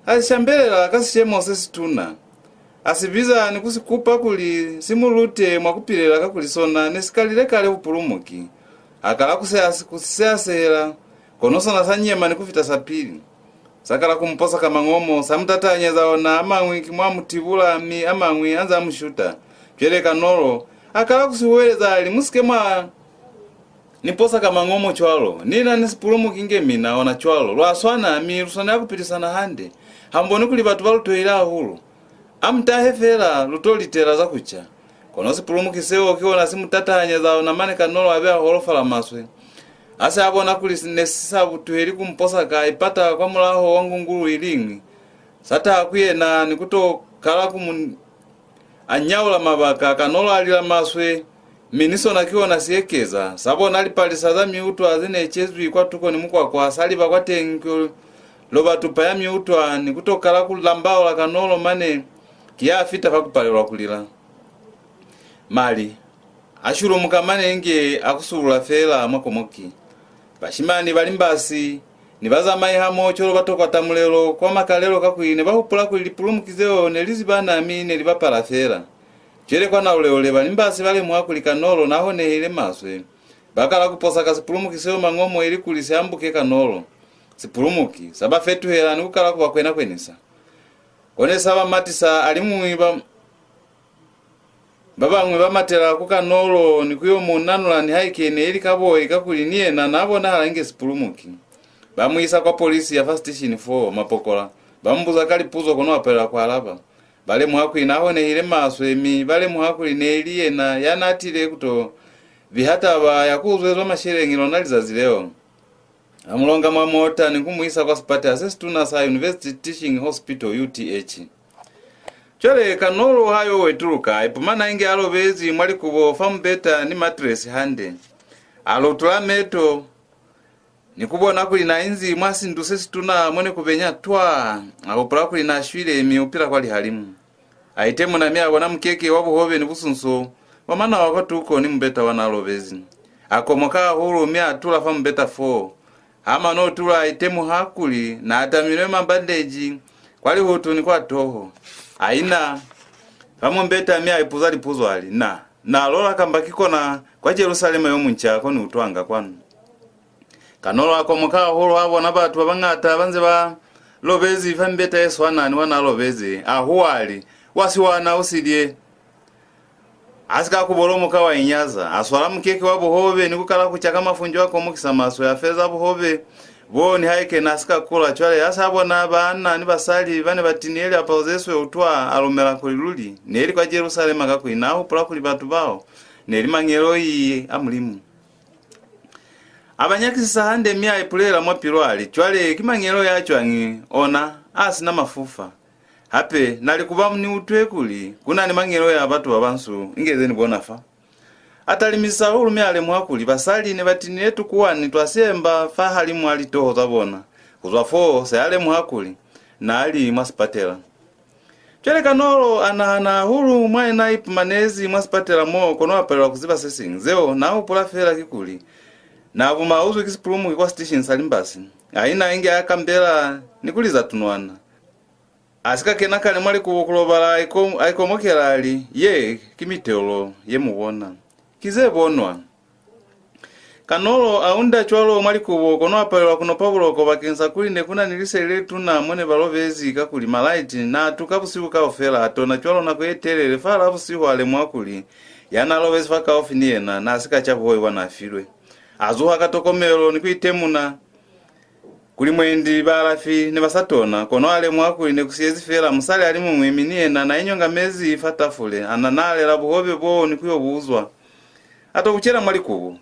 a si shambelela ka sishemo se situna. A si biza ni ku si kupa kuli si mu lute mwa ku pilela, kakuli sona ne si kalile kale bupulumuki. A kala ku seha-, ku si seha-sehela, kono sona sa nyema ni ku fita sapili. Sa kala ku mu posa ka mañomo, sa mu tatanyeza ona a mañwi ki mwa mu tibula, mi a mañwi a nza a mu shuta. Cwale Kanolo a kala ku si huweleza a li, "Mu si ke mwa ni posa ka mañomo cwalo. Ni na ni sipulumuki inge mina ona cwalo. Lwa swana, mi lu swanela ku pilisana hande. Ha mu boni kuli batu ba lu toile hahulu? A mu tahe fela, lu to litela za ku ca." Kono sipulumuki seo ki ona si mu tatanyeza ona mane Kanolo a be a holofala maswe. Ha se a bona kuli si-, ne si sa bu tuheli ku mu posa, ka ipata kwa mulaho wa ngungulu iliñwi. Sa taha ku yena ni ku to kala ku mu a nyaula mabaka, Kanolo a lila maswe, mi ni sona ki ona si ekeza. Sa bona lipalisa za miutwa ze ne cezwi kwatuko ni mukwakwa, sa liba kwateñi ku loba tupa ya miutwa ni ku to kala ku lambaula Kanolo, mane ki ya fita fa ku palelwa ku lila. Mali a shulumuka mane inge a kusulula fela mwa komoki. Bashimani ba limbasi ni bazamai hamoho cwalo ba tokwa tamulelo kwa makalelo, kakuli ne ba hupula kuli lipulumuki zeo ne li zibana mi ne li bapala fela. Cwale kwa naule-ule ba limbasi ba lemuha kuli Kanolo n'a honehile maswe. Ba kala ku posa ka sipulumuki seo mañomo ilikuli si ambuke Kanolo. Sipulumuki sa ba fetuhela ni ku kala ku ba kwena-kwenisa. Kone sa ba matisa, a li muñwi ba Ba bañwi ba matela ku Kanolo ni ku yo mu nanula nihaike ne ili ka boi, kakuli ni yena n'a bonahala inge sipulumuki. Ba mu isa kwa polisi ya fa sitishini fo, mapokola ba mu buza ka lipuzo, kono a palelwa ku alaba. Ba lemuha kuli n'a honehile maswe, mi ba lemuha kuli ne li yena ya n'a tile ku to biha taba ya ku uzwezwa masheleñi lona lizazi leo. A mu longa mwa mota ni ku mu isa kwa sipatela se situna sa University Teaching Hospital, U T H. Cwale Kanolo ha yo wetuluka, a ipumana inge a lobezi mwa likubo fa mubeta ni matresi hande. A lutula meto ni ku bona kuli n'a inzi mwa sindu se situna mo ne ku benya twa. A hupula kuli n'a shwile, mi u pila kwa lihalimu. A itemuna mi a bona mukeke wa buhobe ni busunso bwa manawa kwatuko ni mumbeta wa n'a lobezi. A komoka hahulu mi a tula fa mumbeta foo. Ha mano tula a itemuha kuli n'a tamilwe mabandeji kwa lihutu ni kwa toho. A ina fa mumbeta mi a ipuza lipuzo a li, "Na, na lola kamba ki kona kwa Jerusalema yo munca ko ni utwanga kwanu?" Kanolo a komoka hahulu ha bona batu ba bañata ba nze ba lobezi fa mimbeta ye swana ni wa n'a lobezi. A huwa a li, "Wa siwana, u si lye!" A si ka kubolomoka wa inyaza, a swala mukeke wa buhobe ni ku kala ku ca ka mafunjo a komokisa maswe, a feza buhobe bo nihaike n'a si ka kula. Cwale ha s'a bona baana ni basali ba ne ba tiniye liapalo ze sweu twa, a lumela kuli luli ne li kwa Jerusalema, kakuli n'a hupula kuli batu bao ne li mañeloi a Mulimu. A ba nyakisisa hande mi a ipulela mwa pilu a li, "Cwale ki mañelo ya cwañi ona a si na mafufa? Hape na li ku ba ni utwe kuli ku na ni mañelo ya batu ba bansu inge ze ni bona fa." A talimisa hahulu mi a lemuha kuli basali ne ba tinile tukuwani twa siemba fahalimu a litoho za bona. Ku zwa foo, se a lemuha kuli n'a li mwa sipatela. Cwale Kanolo a nahana hahulu mwa n'a ipumanezi mwa sipatela mo, kono a palelwa ku ziba se siñwi. Zeo n'a hupula fela kikuli n'a buma a uzwi ki sipulumuki kwa sitishini sa limbasi. A ina inge a kambela ni ku liza tunwana. A si ka kena kale mwa likubo ku lobala, a iko-, a ikomokela a li, "Ye ki mitolo ye mu bona. Ki ze bonwa." Kanolo a unda cwalo mwa likubo, kono a palelwa ku nopa buloko bakeñisa kuli ne ku na ni liseli le lituna mo ne ba lobezi, kakuli malaiti n'a tuka busihu kaufela. A tona cwalo nako ye telele. Fahal'a busihu a lemuha kuli ya n'a lobezi fakaufi ni yena n'a si ka ca buhobe bwa n'a filwe. A zuha ka tokomelo ni ku itemuna kuli mwendi baalafi ne ba sa tona, kono a lemuha kuli ne ku siyezi feela musali a li muñwi, mi ni yena n'a inyongamezi fa tafule, a nanalela buhobe boo ni ku yo bu uzwa. A to bu cela mwa likubo.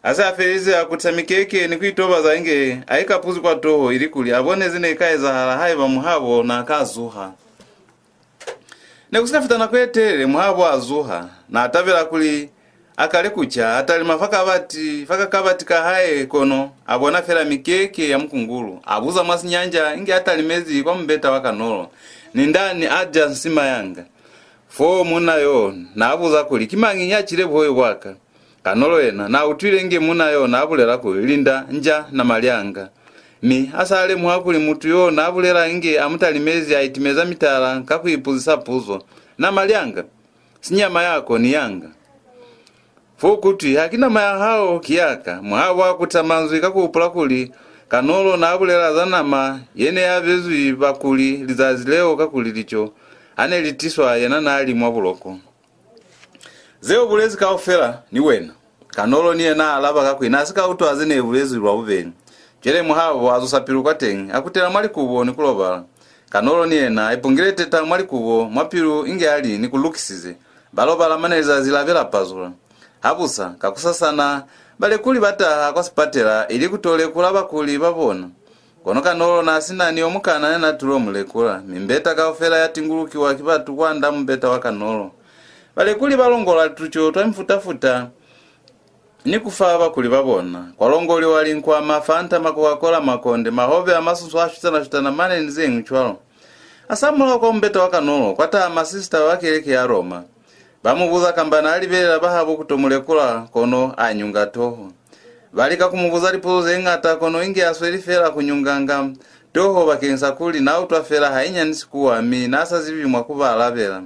Ha se a felize, a kutisa mikeke ni ku itobaza inge a ikapuzi kwa toho, ilikuli a bone ze ne ka ezahala haiba muhabo n'a ka zuha. Ne ku si ka fita nako ye telele, muhabo a zuha. N'a tabela kuli a kale ku ca, a talima fa kabati, fa kakabati ka hae, kono a bona fela mikeke ya mukungulu. A buza mwa Sinyanja inge a talimezi kwa mumbeta wa Kanolo, "Ni nda ni a ja nsima yanga?" Foo munna yo n'a buza kuli, "Ki mañi ya cile buhobe bwa ka?" Kanolo yena n'a utwile inge munna yo n'a bulela kuli, "Linda, nja nama lyanga." Mi ha s'a lemuha kuli mutu yo n'a bulela inge a mu talimezi, a itimeza mitala ka ku ipuzisa puzo, "Nama lyanga? Si nyama yako ni yanga?" Fo kutwi, "Ha ki nama ya hao, ki ya ka." Muhabo a kuta manzwi ka ku hupula kuli Kanolo n'a bulela za nama ye ne ya bezwi bakuli lizazi leo, kakuli lico ha ne li tiswa yena n'a li mwa buloko. "Ze u bulezi kaufela ni wena," Kanolo ni yena a alaba, kakuli n'a si ka utwa ze ne bulezwi lwa bubeli. Cwale Muhabo a zusa pilu kwateñi, a kutela mwa likubo ni ku lobala. Kanolo ni yena a ipungile teta mwa likubo, mwa pilu inge a li ni ku lukisize. Ba lobala mane lizazi la be la pazula. Habusa, kakusasana, balekuli ba taha kwa sipatela ili ku to lekula bakuli ba bona. Kono Kanolo n'a si na ni yo mukana ya n'a tulo mu lekula. Mimbeta kaufela ya tingulukiwa ki batu kwand'a mumbeta wa Kanolo. Balekuli ba longola tuco twa mifuta-futa ni ku fa bakuli ba bona. Kwa longoliwa linkwa, mafanta, ma Coca-Cola, makonde, mahobe a masusu a shutana-shutana mane ni ze ñwi cwalo. Hasamulaho kwa mumbeta wa Kanolo, kwa taha masisita ba keleke ya Roma. Ba mu buza kamba n'a libelela bahabo ku to mu lekula, kono a nyunga toho. Ba lika ku mu buza lipuzo ze ñata, kono inge a sweli fela ku nyunganga toho bakeñisa kuli n'a utwa fela hainyani Sikuwa, mi n'a sa zibi mwa ku ba alabela.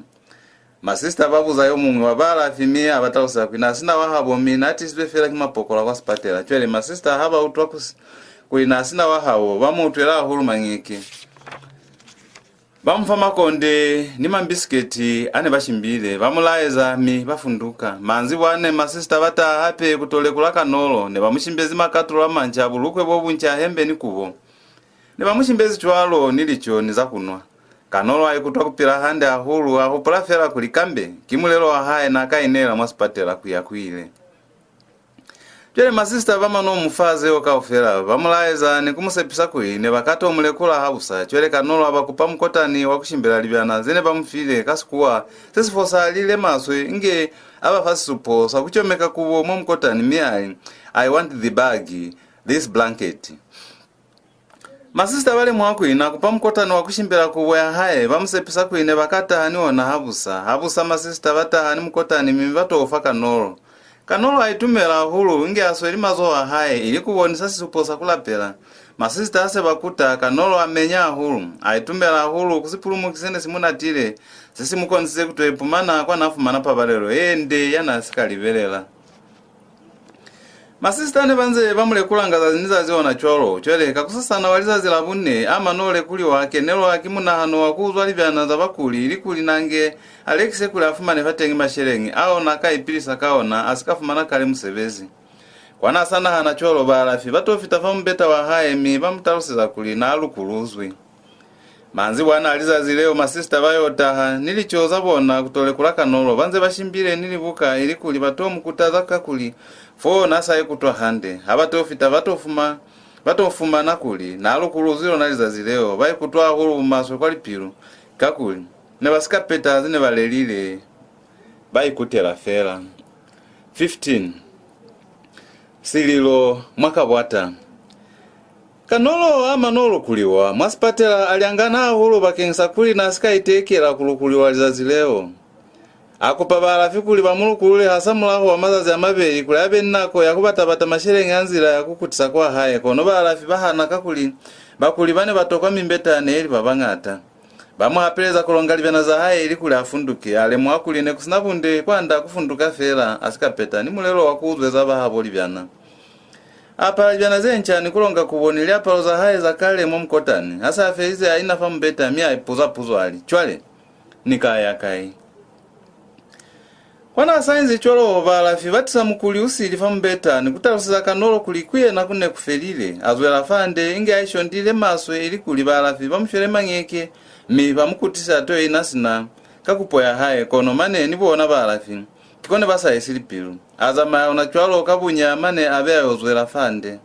Masisita ba buza yo muñwi wa baalafi, mi a ba taluseza kuli n'a si na wahabo, mi n'a tisizwe fela ki mapokola kwa sipatela. Cwale masisita ha ba utwa ku si-, kuli n'a si na wahabo, ba mu utwela hahulu mañeke. Ba mu fa makonde ni mambisiketi a ne ba shimbile, ba mu laeza, mi ba funduka. Manzibwana masisita ba taha hape ku to lekula Kanolo. Ne ba mu shimbezi makatulo a manca, bulukwe bo bunca, hembe ni kubo. Ne ba mu shimbezi cwalo ni lico ni za ku nwa. Kanolo a ikutwa ku pila hande hahulu, a hupula fela kuli kambe ki mulelo wa hae n'a ka ineela mwa sipatela ku ya ku ile. Cwale masisita ba mano mu fa zeo kaufela, ba mu laeza ni ku mu sepisa kuli ne ba ka to mu lekula habusa. Cwale Kanolo a ba kupa mukotani wa ku shimbela libyana ze ne ba mu file ka Sikuwa se si fosahalile maswe, inge a ba fa sisupo sa ku comeka kubo mwa mukotani, mi a li, "I want the bag, this blanket." Masisita ba lemuha kuli na kupa mukotani wa ku shimbela kubo ya hae, ba mu sepisa kuli ne ba ka taha ni ona habusa. Habusa masisita ba taha ni mukotani mi ba to fa Kanolo. Kanolo a itumela hahulu, inge a sweli mazoho a hae, ili ku bonisa sisupo sa ku lapela. Masisita ha se ba kuta, Kanolo a menya hahulu. A itumela hahulu ku sipulumuki se ne si mu natile, se si mu konisize ku to ipumana kwa n'a fumana pabalelo ye nde ya n'a si ka libelela. Masisita ne ba nze ba mu lekulanga zazi ni zazi ona cwalo. Cwale, kakusasana wa lizazi la bune, a mano lekuliwa, a kenelwa ki munahano wa ku uzwa libyana za bakuli, ilikuli nange a lekise kuli a fumane fateñi masheleñi ao n'a ka ipilisa ka ona a si ka fumana kale musebezi. Kwa n'a sa nahana cwalo, baalafi ba to fita fa mubeta wa hae mi ba mu taluseza kuli n'a lukuluzwi. Manzibwana a lizazi leo, masisita ba yo taha ni lico za bona ku to lekula Kanolo, ba nze ba shimbile ni libuka, ilikuli ba to mu kutaza, kakuli foo n'a sa ikutwa hande. Ha ba to fita, ba to fuma, ba to fumana kuli n'a lukuluzwi lona lizazi leo. Ba ikutwa hahulu bumaswe kwa lipilu, kakuli ne ba si ka peta ze ne ba lelile, ba ikutela fela. Fifteen. Sililo mwa Kabwata. Kanolo a mano lukuliwa mwa sipatela, a lyangana hahulu bakeñisa kuli n'a si ka itekela ku lukuliwa lizazi leo. A kupa baalafi kuli ba mu lukulule hasamulaho wa mazazi a mabeli kuli a be ni nako ya ku bata-bata masheleñi a nzila ya ku kutisa kwa hae, kono baalafi ba hana, kakuli bakuli ba ne ba tokwa mimbeta ne li ba bañata. Ba mu hapeleza ku longa libyana za hae ilikuli a funduke. A lemuha kuli ne ku si na bunde kwand'a ku funduka fela a si ka peta ni mulelo wa ku uzweza bahabo libyana. A apala libyana ze nca ni ku longa kubo ni liapalo za hae za kale mwa mukotani. Ha se a felize, a ina fa mubeta mi a ipuza puzo, a li, "Cwale, ni ka ya kai?" Kwa n'a sa inzi cwalo, baalafi ba tisa mukuli u sili fa mubeta ni ku taluseza Kanolo kuli ku yena ku ne ku felile. A zwela fande inge a ishondile maswe ilikuli baalafi ba mu shwele mañeke mi ba mu kutise a to ina sina ka kupo ya hae, kono mane ni bona baalafi kikone ba sa isi lipilu. A zamaya ona cwalo ka bunya mane a be a yo zwela fande.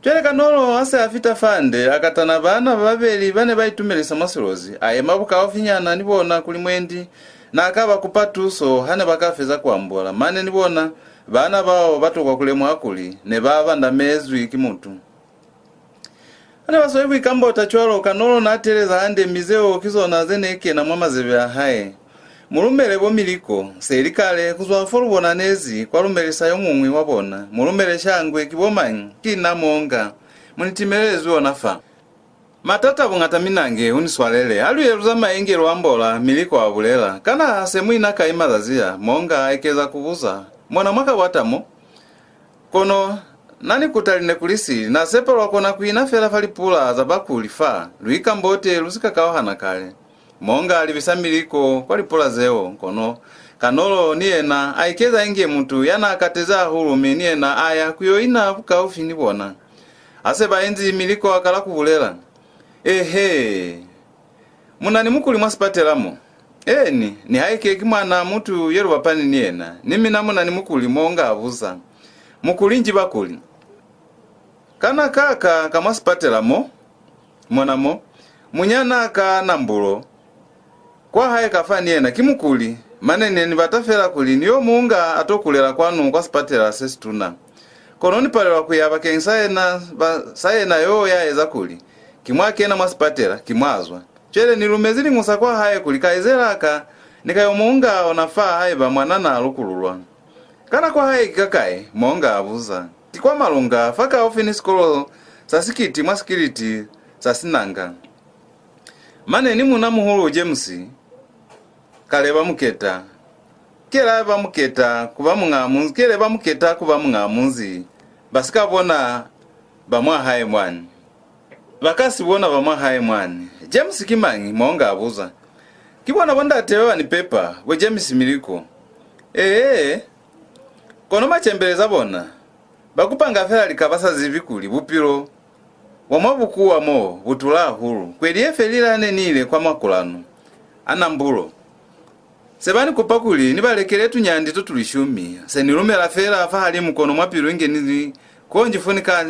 Cwale Kanolo ha se a fita fande, a katana baana ba babeli ba ne ba itumelisa mwa Silozi, a yema bukaufinyana ni bona kuli mwendi n'a ka ba kupa tuso ha ne ba ka feza ku ambola. Mane ni bona baana bao ba tokwa ku lemuha kuli ne ba bandamezwi ki mutu. Ha ne ba sweli ku ikambota cwalo, Kanolo n'a teeleza hande, mi zeo ki zona ze ne kena mwa mazebe a hae. Mu lumele bo Miliko, se li kale, ku zwa fo lu bonanezi, kwa lumelisa yo muñwi wa bona. Mu lumele shangwe, ki bo mañi? Ki na Monga. Mu ni timelezwi ona fa. Matata buñata minange, u ni swalele. Ha lu ye lu zamaye inge lu ambola, Miliko a bulela. Kana ha se mu ina kai mazazi a? Monga a ekeza ku buza. Mona mwa Kabwata mo? Kono na ni kuta li ne ku li sili, na sepa lwa kona ku ina fela fa lipula za bakuli fa, lu ikambote lu si ka kauhana kale. Monga a libisa Miliko kwa lipula zeo, kono Kanolo ni yena a ikeza inge mutu ya n'a katezi hahulu, mi ni yena a ya ku yo ina bukaufi ni bona. Ha se ba inzi, Miliko a kala ku bulela, "Ehe, mu na ni mukuli mwa sipatela mo?" "Eeni, nihaike ki mwanaa mutu ye lu bapani ni yena." "Ni mina mu na ni mukuli?" Monga a buza. "Mukuli nji bakuli?" "Kana kaka ka mwa sipatela mo, mona mo, munyanaa ka Nambulo, kwa hae ka fa ni yena ki mukuli. Mane ne ni bata fela kuli ni yo mu nga a to kulela kwanu kwa sipatela se situna. Kono ni palelwa ku ya bakeñisa yena, ba, sa yena yo ya eza kuli, ki mwa kena mwa sipatela, ki mwa zwa. Cwale ni lumezi liñusa kwa hae kuli kaizelaa ka ni ka yo mu nga ona fa haiba mwanana a lukululwa." "Kana kwa hae ki kakai?" Monga a buza. "Ki kwa Malunga, fakaufi ni sikolo sa Sikiti mwa sikiliti sa Sinanga. Mane ni muuna muhulu James, kale ba mu keta. Kele ba mu keta ku ba muñaa munzi, kele ba mu keta ku ba muñaa munzi, ba si ka bona ba mwa hae mwani." "Ba ka si bona ba mwa hae mwani." "James ki mañi?" Monga a buza. "Ki bona bo ndate ba ba ni pepa, bo James Miliko." "Ee, kono macembeleza bona ba kupanga fela lika ba sa zibi kuli bupilo bwa mwa bukuwa mo bu tula hahulu. Kweli ye felile ha ne ni ile kwa makulanu a Nambulo, se ba ni kupa kuli ni ba lekele tunyandi to tu lishumi. Se ni lumela fela fahalimu, kono mwa pilu inge ni li, konji fo ni ka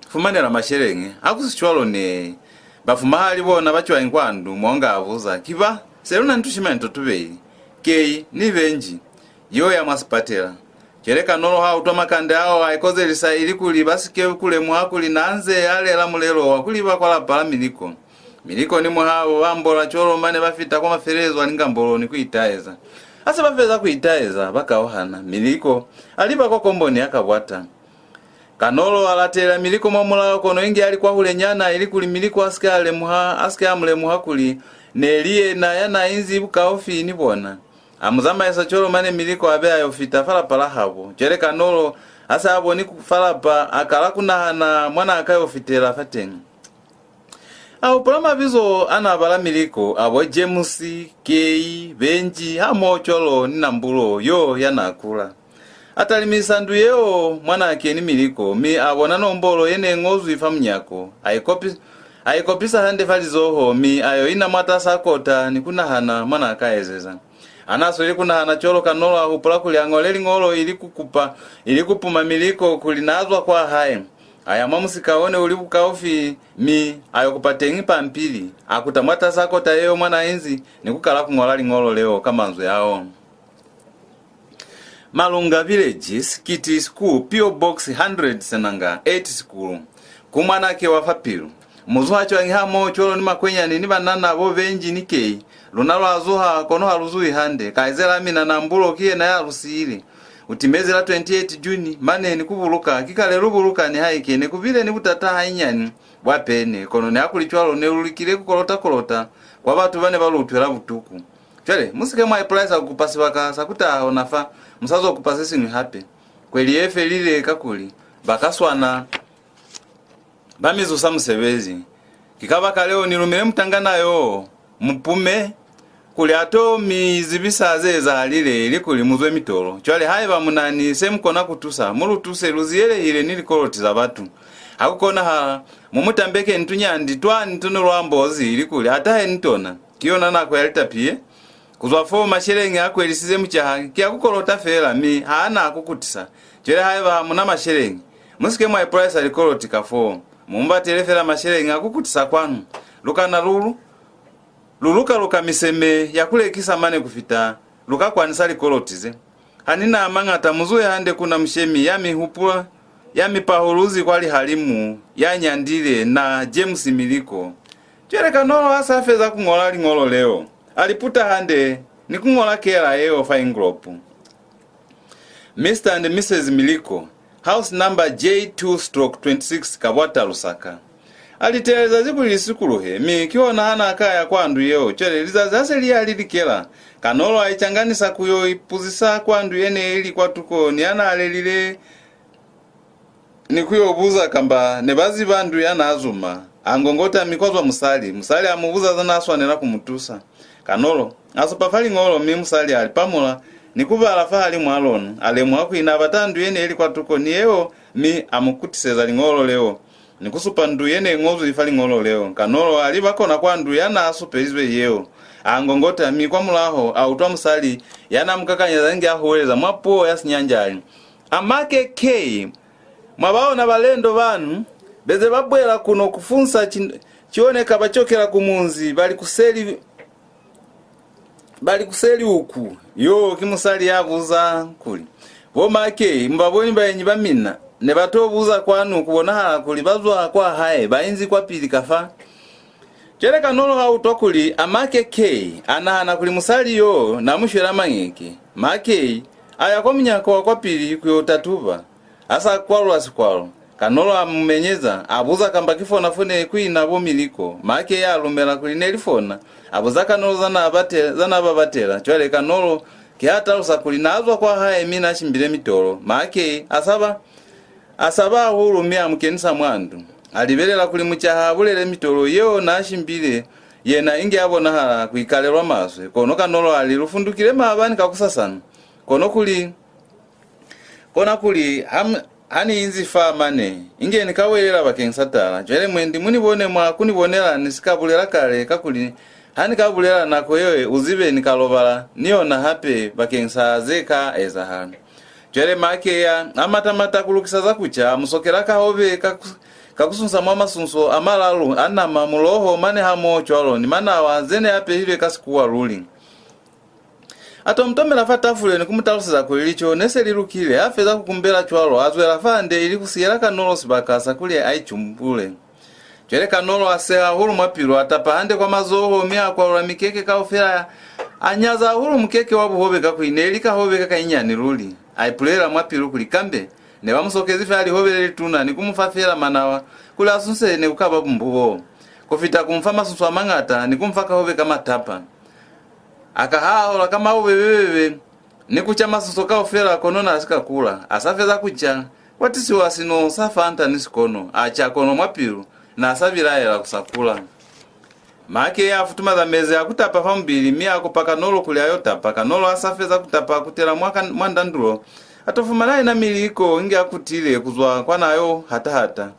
fumanela masheleñi. Ha ku si cwalo ne ba fumahali bona ba cwañi kwa ndu?" Monga a buza. "Ki ba, se lu na ni tushimani to tubeli, Kei ni Benji, yo ya mwa sipatela. Cwale Kanolo ha utwa makande ao a ikozelisa ilikuli ba si ke ku lemuha kuli n'a nze a lela mulelo wa ku liba kwa lapa la Miliko. Miliko ni muhabo ba ambola cwalo mane ba fita kwa mafelelezo a lingambolo ni ku itaeza. Ha se ba feza ku itaeza, ba kauhana. Miliko a liba kwa komboni ya Kabwata. Kanolo a latelela Miliko mwa mulaho, kono inge a li kwahulenyana, ilikuli Miliko a si ke a lemuha, a si ke a mu lemuha kuli ne li yena ya n'a inzi bukaufi ni bona. A mu zamaisa cwalo mane Miliko a be a yo fita fa lapa la habo. Cwale Kanolo ha se a boni ku-, fa lapa, a kala ku nahana mwa n'a ka yo fitela fateñi. A hupula mabizo a n'a bala Miliko, a bo James, Kei, Benji, hamoho cwalo ni Nambulo yo ya n'a kula. A talimisa ndu yeo mwa n'a keni Miliko, mi a bona nombolo ye ne ñozwi fa munyako. A ikopi-, a ikopisa hande fa lizoho, mi a yo ina mwatas'a kota ni ku nahana mwa n'a ka ezeza. Ha n'a sweli ku nahana cwalo, Kanolo a hupula kuli a ñole liñolo ili ku kupa, ili ku puma Miliko kuli n'a zwa kwa hae. A ya mwa musika o ne u li bukaufi, mi a yo kupa teñi pampili. A kuta mwatas'a kota yeo mwa n'a inzi ni ku kala ku ñola liñolo leo ka manzwi ao. Malunga Village, Sikiti School, P O Box hundred, Senanga, eight Sikulu. Ku mwanake wa fa pilu. Mu zuha cwañi hamoho cwalo ni makwenyani ni banana bo Benji ni Kei? Luna lwa zuha, kono ha lu zuhi hande. Kaizela mina Nambulo ki yena ya lu siile. U timezi la twenty-eight June, mane ni ku buluka, ki kale lu buluka nihaike ne ku bile ni butata hainyani bwa pene, kono nihakulicwalo ne lu likile ku kolota-kolota kwa batu ba ne ba lu utwela butuku. Cwale, mu si ke mwa ipulaisa ku kupa sibaka sa ku taha ona fa, mu sa zo kupa se siñwi hape. Kweli ye felile, kakuli ba ka swana ba mi zusa musebezi. Ki kabakaleo ni lumile mutangana yo, Mupume, kuli a to mi zibisa ze ezahalile, ilikuli mu zwe mitolo. Cwale, haiba mu na ni se mu kona ku tusa, mu lu tuse, lu ziyelehile ni likoloti za batu. Ha ku konahala, mu mu tambeke ni tunyandi twani to ne lu ambozi, ilikuli a tahe ni tona. Ki yona nako ya litapi ye. Ku zwa fo, masheleñi a kwelisize mucaha ki a ku kolota feela, mi ha a na ku kutisa. Cwale haiba ha mu na masheleñi, mu si ke mwa ipulaisa likoloti ka fo. Mu mu batele feela masheleñi a ku kutisa kwanu. Lu ka na lu, lu luka-luka miseme ya ku lekisa mane ku fita lu ka kwanisa likoloti ze. Ha ni na a mañata, mu zuhe hande ku na mushemi ya mi hupula, ya mi pahuluzi kwa lihalimu, ya nyandile, na James Miliko. Cwale Kanolo ha sa feza ku ñola liñolo leo, a li puta hande ni ku ñola kela yeo fa envelope. Mister and Missus Miliko, house number J two stroke twenty-six, Kabwata, Lusaka. A li teeleza lizazi kuli li sikuluhe, mi kihona ha n'a ka ya kwa ndu yeo. Cwale lizazi ha se li ya li likela, Kanolo a icanganisa ku yo ipuzisa kwa ndu ye ne i li kwatuko ni ya n'a lelile ni ku yo buza kamba ne ba ziba ndu ya n'a zuma. A ngongota, mi kwa zwa musali. Musali a mu buza za n'a swanela ku mu tusa. Kanolo a supa fa liñolo, mi musali a li pamula ni ku bala fahalimu a lona. A lemuha kuli n'a bata ndu ye ne i li kwatuko ni yeo, mi a mu kutiseza liñolo leo ni ku supa ndu ye ne ñozwi fa liñolo leo. Kanolo a liba kona kwa ndu ya n'a supelizwe yeo. A ngongota, mi kwamulaho a utwa musali ya n'a mu kakanyeza inge a huweleza mwa puo ya Sinyanja, a li, "Amake K, mwa baona balendo banu, beze ba bwela kuno ku funsa cin-, cioneka ba cokela ku munzi, ba li ku seli, ba li ku seli uku." Yo ki musali ya buza kuli, "Bo ma K, mu ba boni baenyi ba mina? Ne ba to buza kwanu ku bonahala kuli ba zwa kwa hae, ba inzi kwapili ka fa." Cwale Kanolo ha utwa kuli Amake K a nahana kuli musali yo n'a mu shwela mañeke, Ma K a ya kwa munyako wa kwapili ku yo tatuba. A sa kwalula sikwalo, Kanolo a mu menyeza, a buza kamba ki fona fo ne ku ina bo Miliko. Ma K a lumela kuli ne li fona. A buza Kanolo za n'a bate-, za n'a ba batela. Cwale Kanolo ki ha talusa kuli n'a zwa kwa hae mi n'a shimbile mitolo. Ma K a saba, a saba hahulu mi a mu kenisa mwa ndu. A libelela kuli mucaha a bulele mitolo yeo n'a shimbile, yena inge a bonahala ku ikalelwa maswe. Kono Kanolo a li, "Lu fundukile maabani kakusasana." Kono kuli, kona kuli, ha m-, ha ni inzi fa mane, inge ni ka welela bakeñisa tala. Cwale mwendi mu ni bone mwa ku ni bonela ni si ka bulela kale, kakuli ha ni ka bulela nako yeo, u zibe ni ka lobala ni yona hape bakeñisa ze ka ezahala. Cwale Ma K a mata-mata ku lukisa za ku ca, a mu sokela kahobe ka ku, ka ku sunsa mwa masunso a malalu a nama, muloho, mane hamoho cwalo ni manawa ze ne apehilwe ka Sikuwa luli. A to mu tomela fa tafule ni ku mu taluseza kuli lico ne se li lukile. Ha feza ku kumbela cwalo, a zwela fande ili ku siyela Kanolo sibaka sa kuli a icumbule. Cwale Kanolo a seha hahulu mwa pilu, a tapa hande kwa mazoho, mi a kwalula mikeke kaufela. A nyaza hahulu mukeke wa buhobe kakuli ne li kahobe ka kanyinyani luli. A ipulela mwa pilu kuli kambe ne ba mu sokezi fela lihobe le lituna ni ku mu fa fela manawa kuli a suse, ne ku ka ba bumbubo ku fita ku mu fa masusu a mañata ni ku mu fa kahobe ka matapa. A ka hahola ka maubebebebe ni ku ca masusu kaufela, kono n'a si ka kula. A sa feza ku ca, kwa tisiwa sino sa fanta ni sikono. A ca, kono mwa pilu n'a sa bilaela ku sa kula. Make a futumaza mezi a ku tapa fa mubili, mi a kupa Kanolo kuli a yo tapa. Kanolo a sa feza ku tapa, a kutela mwa, mwa ndandulo. A to fumana yena Miliko inge a kutile ku zwa kwa n'a yo hata-hata.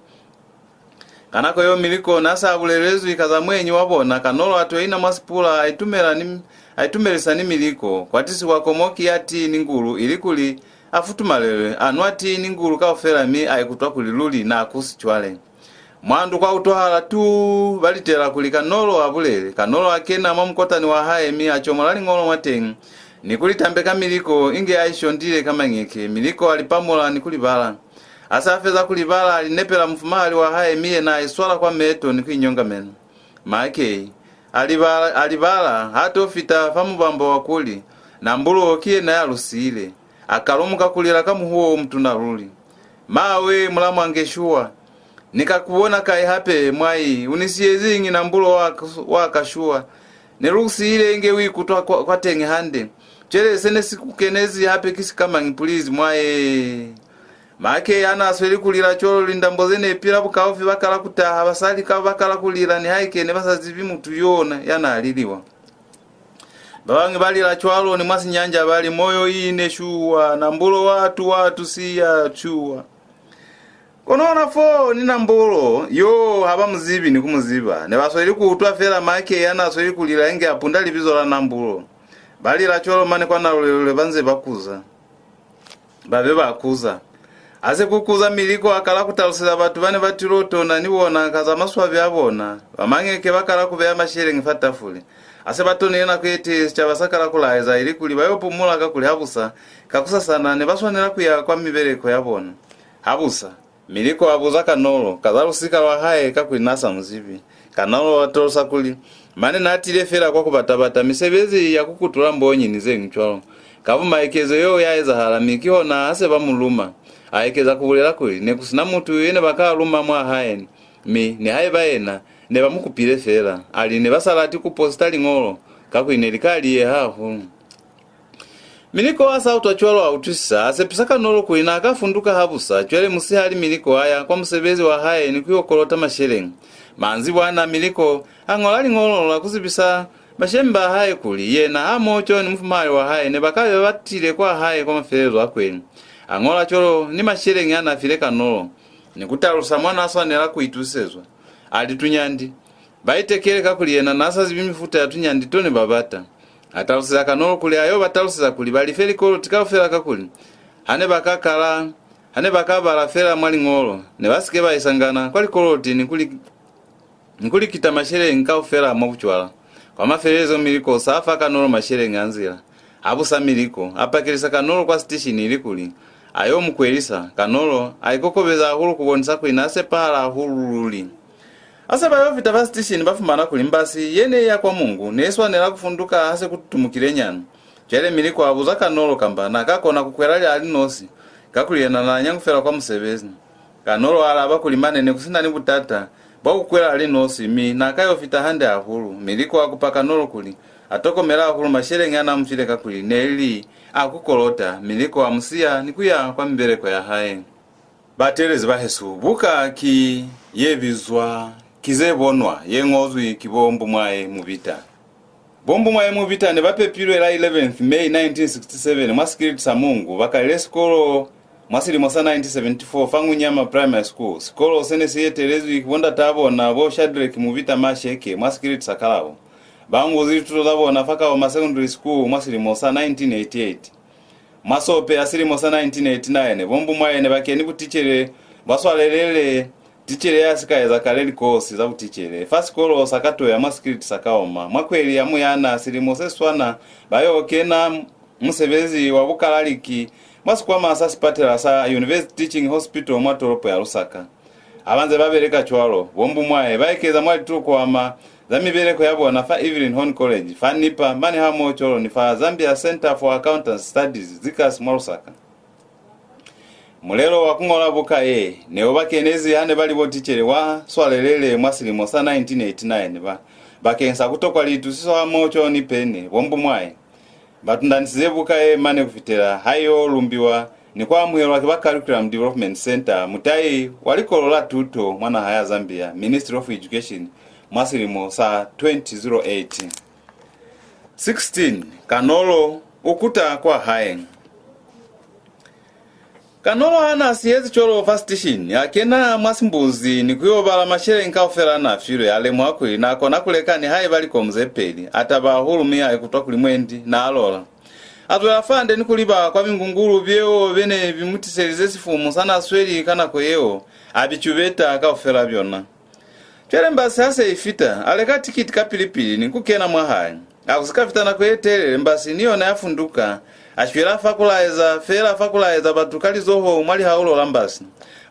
Ka nako yeo Miliko n'a sa bulelezwi ka za muenyi wa bona. Kanolo a to ina mwa sipula, a itumela ni, a itumelisa ni Miliko. Kwa tisiwa komoki ya tii ni ngulu, ili kuli a futumalelwe. A nwa tii ni ngulu kaufela, mi a ikutwa kuli luli n'a kusi cwale. Mwa ndu kwa utwahala tuu, ba litela kuli Kanolo a bulele. Kanolo a kena mwa mukotani wa hae, mi a comola liñolo mwateñi ni ku li tambeka Miliko inge a ishondile ka mañeke. Miliko a li pamula ni ku li bala. A sa feza ku li bala, a li nepela mufumahali wa hae, mi yena a iswala kwa meto ni ku inyongamena. Makei a li bala, a li bala, ha to fita fa mubambo wa kuli, Nambulo ki yena ya lu siile. A kalumuka ku lila ka muhuwo o mutuna luli. Mawe, mulamwange, shuwa! Ni ka ku bona kai hape, mwai? U ni siyeziñi, Nambulo wa ka, wa ka, shuwa? Ne lu ku siile inge u ikutwa kwa, kwateñi hande. Cwale se ne si ku kenezi hape ki sikamañi, pulizi, mwae? Makei a n'a sweli ku lila cwalo, lindambo ze ne pila bukaufi ba kala ku taha, basali ka ba kala ku lila, nihaike ne ba sa zibi mutu yo ya n'a liliwa. Ba bañwi ba lila cwalo ni mwa Sinyanja ba li, Moyo ine shuwa, Nambulo wa tu, wa tu siya shuwa. Kono ona fo ni Nambulo yo ha ba mu zibi ni ku mu ziba. Ne ba sweli ku utwa fela Makei ya n'a sweli ku lila inge a punda libizo la Nambulo. Ba lila cwalo mane kwa nalulelule ba nze ba kuza. Ba be ba kuza. Ha se ku kuza, Miliko a kala ku taluseza batu ba ne ba tilo tona ni bona ka za maswabi a bona. Ba mañeke ba kala ku beya masheleñi fa tafule. Ha se ba tonile nako ye telele, sicaba sa kala ku laeza ilikuli ba yo pumula, kakuli habusa, kakusasana, ne ba swanela ku ya kwa mibeleko ya bona. Habusa, Miliko a buza Kanolo ka za lusika lwa hae, kakuli n'a sa mu zibi. Kanolo a talusa kuli, mane n'a tile fela kwa ku bata-bata misebezi ya ku kutula mbonyi ni ze ñwi cwalo. Ka bumaikezo yeo ya ezahala, mi kihona ha se ba mu luma. A ekeza ku bulela kuli ne ku si na mutu ye ne ba ka luma mwa hae, mi nihaiba yena, ne ba mu kupile fela. A li ne ba sa lati ku posita liñolo, kakuli ne li ka liyeha hahulu. Miliko a sa utwa cwalo a utwisisa, a sepisa Kanolo kuli n'a ka funduka habusa. Cwale musihali Miliko a ya kwa musebezi wa hae ni ku yo kolota masheleñi. Manzibwana Miliko a ñola liñolo la ku zibisa bashemi ba hae kuli yena hamoho ni mufumahali wa hae ne ba ka be ba tile kwa hae kwa mafelelezo a kweli. A ñola cwalo ni masheleñi a n'a file Kanolo, ni ku talusa mwa n'a swanela ku itusezwa. A li, tunyandi ba itekele, kakuli yena n'a sa zibi mifuta ya tunyandi to ne ba bata. A taluseza Kanolo kuli a yo ba taluseza kuli ba life likoloti kaufela, kakuli ha ne ba ka kala, ha ne ba ka bala fela mwa liñolo, ne ba si ke ba isangana kwa likoloti ni ku li, ni ku likita masheleñi kaufela mwa bucwala. Kwa mafelelezo, Miliko sa fa Kanolo masheleñi a nzila. Habusa, Miliko a pakelisa Kanolo kwa sitishini ilikuli a yo mu kwelisa. Kanolo a ikokobeza hahulu ku bonisa kuli n'a sepahala hahulu luli. Ha se ba yo fita fa sitishini, ba fumana kuli mbasi ye ne i ya kwa Mongu ne i swanela ku funduka ha se ku tutumukile nyana. Cwale Miliko a buza Kanolo kamba n'a ka kona ku kwela a li nosi, kakuli yena n'a nyangufela kwa musebezi. Kanolo a alaba kuli mane ne ku si na ni butata bwa ku kwela a li nosi, mi n'a ka yo fita hande hahulu. Miliko a kupa Kanolo kuli a tokomele hahulu masheleñi a n'a mu file, kakuli ne li a ku kolota. Miliko a mu siya ni ku ya kwa mibeleko ya hae. Bateelezi bahesu, buka ki ye bizwa Ki Ze Bonwa, ye ñozwi ki bo Mbumwae Mubita. Bo Mbumwae Mubita ne ba pepilwe la eleventh May nineteen sixty-seven mwa sikiliti sa Mongu. Ba kalile sikolo mwa silimo sa nineteen seventy-four fa Ngunyama Primary School. Sikolo se ne si etelezwi ki bo ndataa bona, bo Shadrack Mubita Masheke, mwa sikiliti sa Kalabo. Ba unguzi lituto za bona fa Kaoma Secondary School mwa silimo sa nineteen eighty-eight. Mwa Sope ya silimo sa nineteen eighty-nine, bo Mbumwae ne ba keni buticele bwa swalelele ticele ya si ka eza kale likosi za buticele fa sikolo sa Katoya mwa sikiliti sa Kaoma. Mwa kweli ya Muyana silimo se swana, ba yo kena musebezi wa bukalaliki mwa sikwama sa sipatela sa University Teaching Hospital mwa tolopo ya Lusaka. Ha ba nze ba beleka cwalo, bo Mbumwae ba ekeza mwa litulo ku ama za mibeleko ya bona fa Evelyn Hone College, fa nipa, mane hamoho cwalo ni fa Zambia Centre for Accountancy Studies, ZICAS, mwa Lusaka. Mulelo wa ku ñola buka ye ne u ba kenezi ha ne ba li boticele wa swalelele mwa silimo sa nineteen eighty-nine ba, bakeng sa ku tokwa liitusiso hamoho cwalo ni pene, bo Mbumwae ba tundanisize buka ye mane ku fitela ha i yo lumbiwa ni ku amuhelwa ki ba Curriculum Development Centre, mutai wa Likolo la Tuto mwa naha ya Zambia, Ministry of Education, mwa silimo sa twenty oh eight. Sixteen. Kanolo u kuta kwa hae. Kanolo ha n'a siyezi cwalo fa sitishini, a kena mwa Simbuzi ni ku yo bala masheleñi kaufela n'a filwe. A lemuha kuli n'a kona ku leka nihaiba likomu ze peli. A taba hahulu mi a ikutwa kuli mwendi n'a lola. A zwela fande ni ku liba kwa bingungulu byeo be ne bi mu tiselize sifumu sa n'a sweli ka nako yeo, a bi cubeta kaufela byona. Cwale mbasi ha se i fita, a leka tikiti kapili-pili ni ku kena mwa hae. Ha ku si ka fita nako ye telele, mbasi ni yona ya funduka. A shwela fa ku laeza, feela fa ku laeza batu ka lizoho mwa lihaulo la mbasi.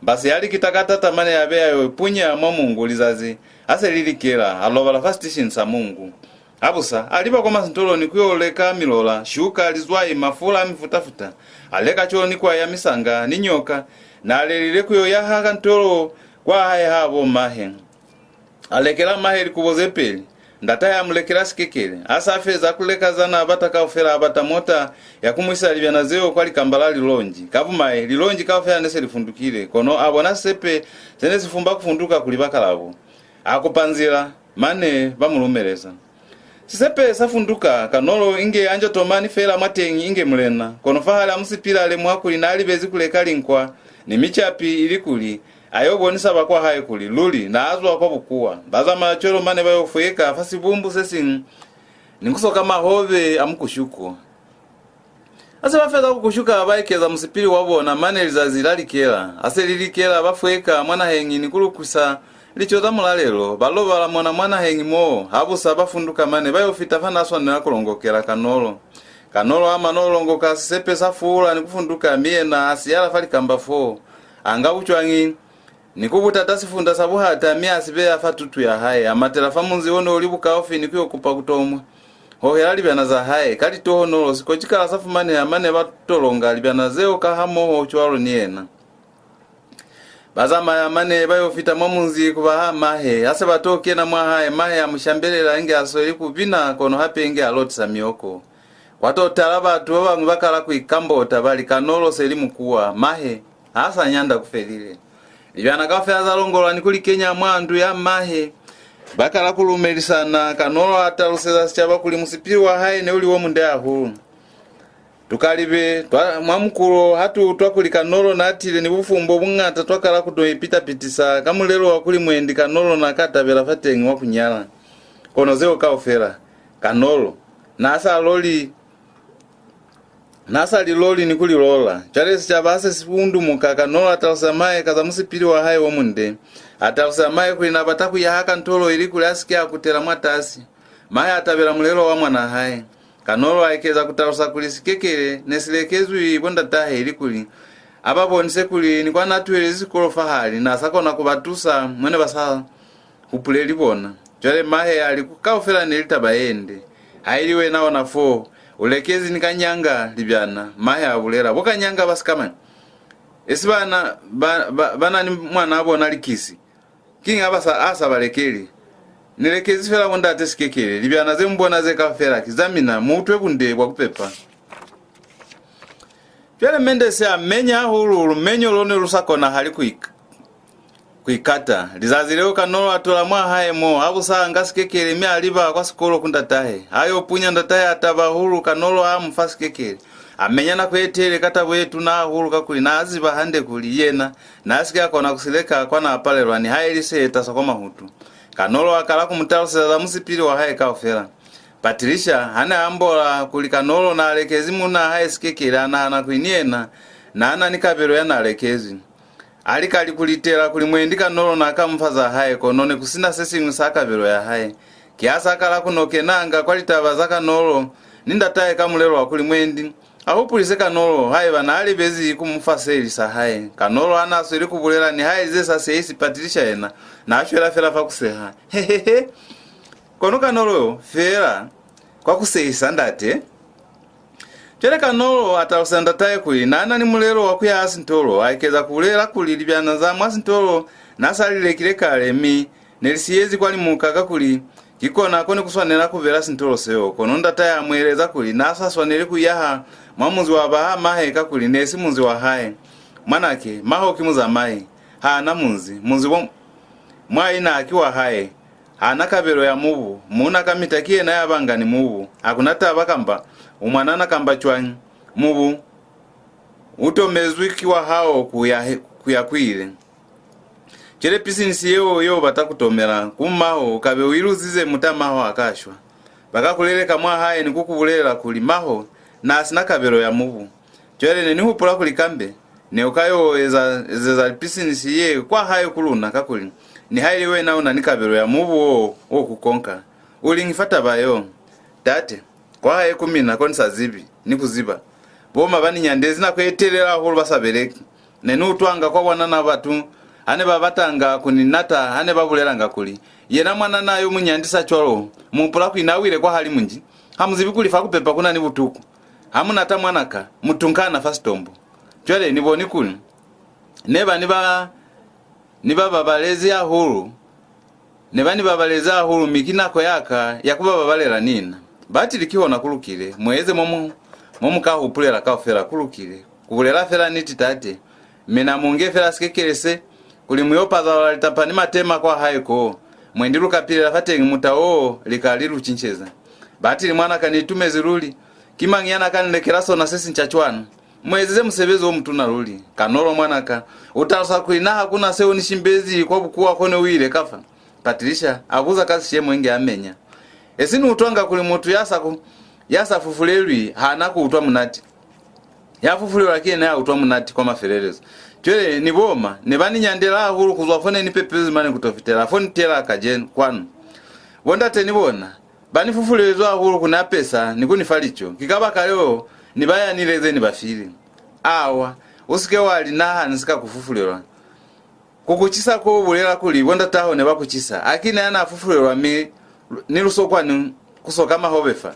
Mbasi ya likita ka tata mane ya be ya yo ipunya mwa Mungu lizazi ha se li likela, a lobala fa sitishini sa Mungu. Habusa, a liba kwa masintoloni ku yo leka milola, shuka, lizwai, mafula a mifuta-futa. A leka cwalo ni kwai ya misanga, ni nyoka. N'a lelile ku yo yaha kantolo kwa hae ha bo mahe. A lekela mahe likubo ze peli. Ndatahe a mu lekela sikekele. Ha s'a feza ku leka za n'a bata kaufela, a bata mota ya ku mu isa libyana zeo kwa likamba la lilonji. Ka bumai, lilonji kaufela ne se li fundukile, kono a bona sisepe se ne si fumba ku funduka kuli ba kalabo. A kupa nzila, mane ba mu lumeleza. Sisepe sa funduka, Kanolo inge a njo tomani fela mwateñi inge mulena, kono fahali a musipili a lemuha kuli n'a libezi ku leka linkwa ni micapi, ilikuli a yo bonisa ba kwa hae kuli luli n'a zwa kwa bukuwa. Ba zamaya cwalo mane ba yo fweka fa sibumbu se siñwi ni ku soka mahobe a mukushuko. Ha se ba feza ku kushuka, ba ekeza musipili wa bona, mane lizazi la likela. Ha se li likela, ba fweka mwa naheñi ni ku lukisa lico za mulalelo. Ba lobala mona mwa naheñi moo. Habusa ba funduka mane ba yo fita fa n'a swanela ku longokela Kanolo. Kanolo a mano longoka, sisepe sa fuula ni ku funduka, mi yena a siyala fa likamba foo. A nga bucwañi ni ku butata sifunda sa buhata, mi a si beya fa tutu ya hae. A matela fa munzi o ne u li bukaufi ni ku yo kupa ku tomwa hohela libyana za hae. Ka litohonolo, sikocikala sa fumaneha mane ba tolonga libyana zeo ka hamoho cwalo ni yena. Ba zamaya mane ba yo fita mwa munzi ku ba ha mahe. Ha se ba to kena mwa hae, mahe a mu shambelela inge a sweli ku bina, kono hape inge a lotisa mioko. Kwa to tala batu ba bañwi ba kala ku ikambota, ba li, Kanolo se li mukuwa, mahe ha sa nyanda ku felile. Libyana kaufela za longolwa ni ku li kenya mwa ndu ya mahe. Ba kala ku lumelisana, Kanolo a taluseza sicaba kuli musipili wa hae ne u li wo munde hahulu. Tukalibe twa mwa mukulo ha tu utwa kuli Kanolo n'a tile ni bufumu bo buñata, twa kala ku to ipita-pitisa ka mulelo wa kuli mwendi Kanolo n'a ka tabela fateñi wa ku nyala. Kono zeo kaufela, Kanolo n'a sa loli, n'a sa li loli ni ku li lola. Cwale sicaba ha se si bundumuka, Kanolo a talusa mahe ka za musipili wa hae wo munde. A talusa mahe kuli n'a bata ku yaha kantolo ilikuli a si ke a kutela mwatasi. Mahe a tabela mulelo wa mwan'a hae. Kanolo a ekeza ku talusa kuli sikekele ne si lekezwi bo ndatahe ilikuli a ba bonise kuli ni kwa n'a tuheli sikolo fahali, n'a sa kona ku ba tusa mo ne ba sa hupuleli bona. Cwale mahe a li, ku kaufela ne li taba ye nde. Ha ili wena ona fo, u lekezi ni kanyanga libyana, mahe a bulela. Bo kanyanga ba sikamani? Esi bana ba, ba, ba na ni mwan'a bona Likisi. Kiñi a ba sa, a sa ba lekeli? Ni lekezi fela bo ndate sikekele, libyana ze mu bona ze kaufela ki za mina, mu utwe bunde bwa ku pepa. Cwale Mendesi a menya hahulu, lumenyo lo ne lu sa konahali ku ik-, ku ikata. Lizazi leo Kanolo a tola mwa hae mo, ha busa a nga sikekele mi a liba kwa sikolo ku ndatahe. A yo punya ndatahe a taba hahulu, Kanolo a mu fa sikekele. A menya nako ye telele ka tabo ye tuna hahulu kakuli n'a ziba hande kuli yena n'a si ke a kona ku si leka kwa n'a palelwa nihaili se taswa kwa mahutu. Kanolo a kala ku mu taluseza za musipili wa hae kaufela. Patricia ha n'a ambola kuli Kanolo n'a lekezi munn'a hae sikekele, a nahana kuli ni yena n'a na ni kabelo ya n'a lekezwi. A lika li ku litela kuli mwendi Kanolo n'a ka mu fa za hae, kono ne ku si na se siñwi sa kabelo ya hae. Ki ha sa kala ku no kenanga kwa litaba za Kanolo ni ndatahe ka mulelo wa kuli mwendi a hupulise Kanolo haiba n'a libezi ku mu fa seli sa hae. Kanolo ha n'a sweli ku bulela nihaili ze sa sehisi, Patricia yena n'a shwela fela fa ku seha. Hehehe. Kono Kanolo yo fela kwa ku sehisa ndate. Cwale Kanolo a talusela ndatahe kuli n'a na ni mulelo wa ku yaha Sintolo, a ekeza ku bulela kuli libyana za mwa Sintolo n'a sa li lekile kale, mi ne li siyezi kwa limuka, kakuli ki kona ko ne ku swanela ku bela Sintolo seo. Kono ndatahe a mu eleza kuli n'a sa swaneli ku yaha mwa munzi wa baha mahe, kakuli ne si munzi wa hae. Mwanake, maho ki muzamai, ha na munzi. Munzi wo mwa ina ki wa hae. Ha na kabelo ya mubu. Muuna kamita ki yena ya banga ni mubu. Ha ku na taba kamba u mwanana kamba cwañi, mubu u tomezwi ki wa hao ku ya, ku ya ku ile. Cwale pisinisi yeo yo bata ku tomela ku maho, u kabe u i luzize muta maho a ka shwa. Ba ka ku leleka mwa hae ni ku ku bulelela kuli maho n'a si na kabelo ya mubu. Cwale ne ni hupula kuli kambe ne u ka yo eza, ezeza pisinisi ye kwa hae ku luna, kakuli nihaili wena u na ni kabelo ya mubu wo, wo ku konka. U liñi fa taba yeo? Tate, kwa hae ku mina ko ni sa zibi, ni ku ziba. Bo ma ba ni nyandezi nako ye telele hahulu ba sa beleki. Ne ni utwanga kwa bwanana batu ha ne ba batanga ku ni nata, ha ne ba bulelanga kuli, "Yena mwanana yo mu nyandisa cwalo, mu hupula kuli n'a wile kwahalimu nji? Ha mu zibi kuli fa ku pepa ku na ni butuku? Ha mu nata mwanaka, mu tunkana fa sitombo." Cwale ni boni kuli ne ba ni ba, ni ba babalezi hahulu. Ne ba ni babalezi hahulu, mi ki nako ya ka ya ku ba babalela ni na. Batili, kihona ku lukile. Mu eze mo mu, mo mu ka hupulela kaufela, ku lukile. Ku bulela fela niti, tate. Mina mu nge fela sikekele se, kuli mu yo pazalala litapa ni matema kwa hae koo. Mwendi lu ka pilela fateñi muta woo lika li lu cinceza. Batili, mwanaka, ni itumezi luli. Ki mañi ya n'a ka ni lekela sona se sinca cwana? Mu ezize musebezi o mutuna luli. Kanolo, mwanaka, u talusa kuli na ha ku na seo ni shimbezi kwa bukuwa ko ne u ile kafa? Patricia a buza ka sishemo inge a menya. Esi ni utwanga kuli mutu ya sa ku, ya sa fufulelwi ha na ku utwa munati. Ya fufulelwa ki yena ya utwa munati kwa mafelelezo. Cwale ni boma ne ba ni nyandela hahulu ku zwa fo ne ni pepezwi mane ku to fitela fo ni tela kacenu kwanu. Bo ndate ni bona ba ni fufulelizwe hahulu ku ni apesa ni ku ni fa lico. Ki kabakaleo ni ba yanile ze ni ba file. Awa, u si ke wa li na ha ni si ka ku fufulelwa. Ku ku cisa ko bulela kuli bo ndataho ne ba ku cisa. Haki na ya n'a fufulelwa mi ni lusokwani ku soka mahobe fa?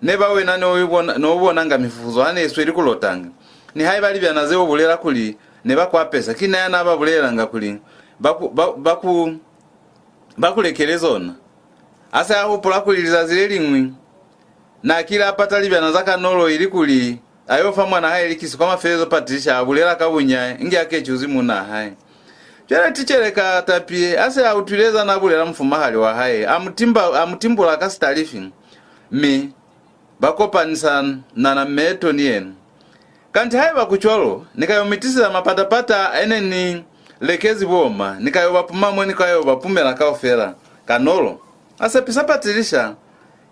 Ne ba wena ne u bona, ne u bonanga mifufuzo ha ne i sweli ku lotanga. Nihaiba libyana ze u bulela kuli ne ba ku apesa, ki na ya n'a ba bulelelanga kuli ba ku, ba, ba ku, ba ku lekele zona. A se a hupula kuli lizazi le liñwi n'a kile a pata libyana za Kanolo ilikuli a yo fa mwan'a hae likisi. Kwa mafelelezo Patricia a bulela ka bunya inge a kecuzwi munn'a hae. Cwale ticele Katapie a se a utwile za n'a bulela mufumahali wa hae, a mu timba, a mu timbula ka sitalifi, mi ba kopanisana na meto ni yena. Kanti haiba ku cwalo, ni ka yo mi tiseza mapata-pata a ne ni lekezi boma, ni ka yo ba puma mo ni ka yo ba pumela kaufela. Kanolo a sepisa Patricia,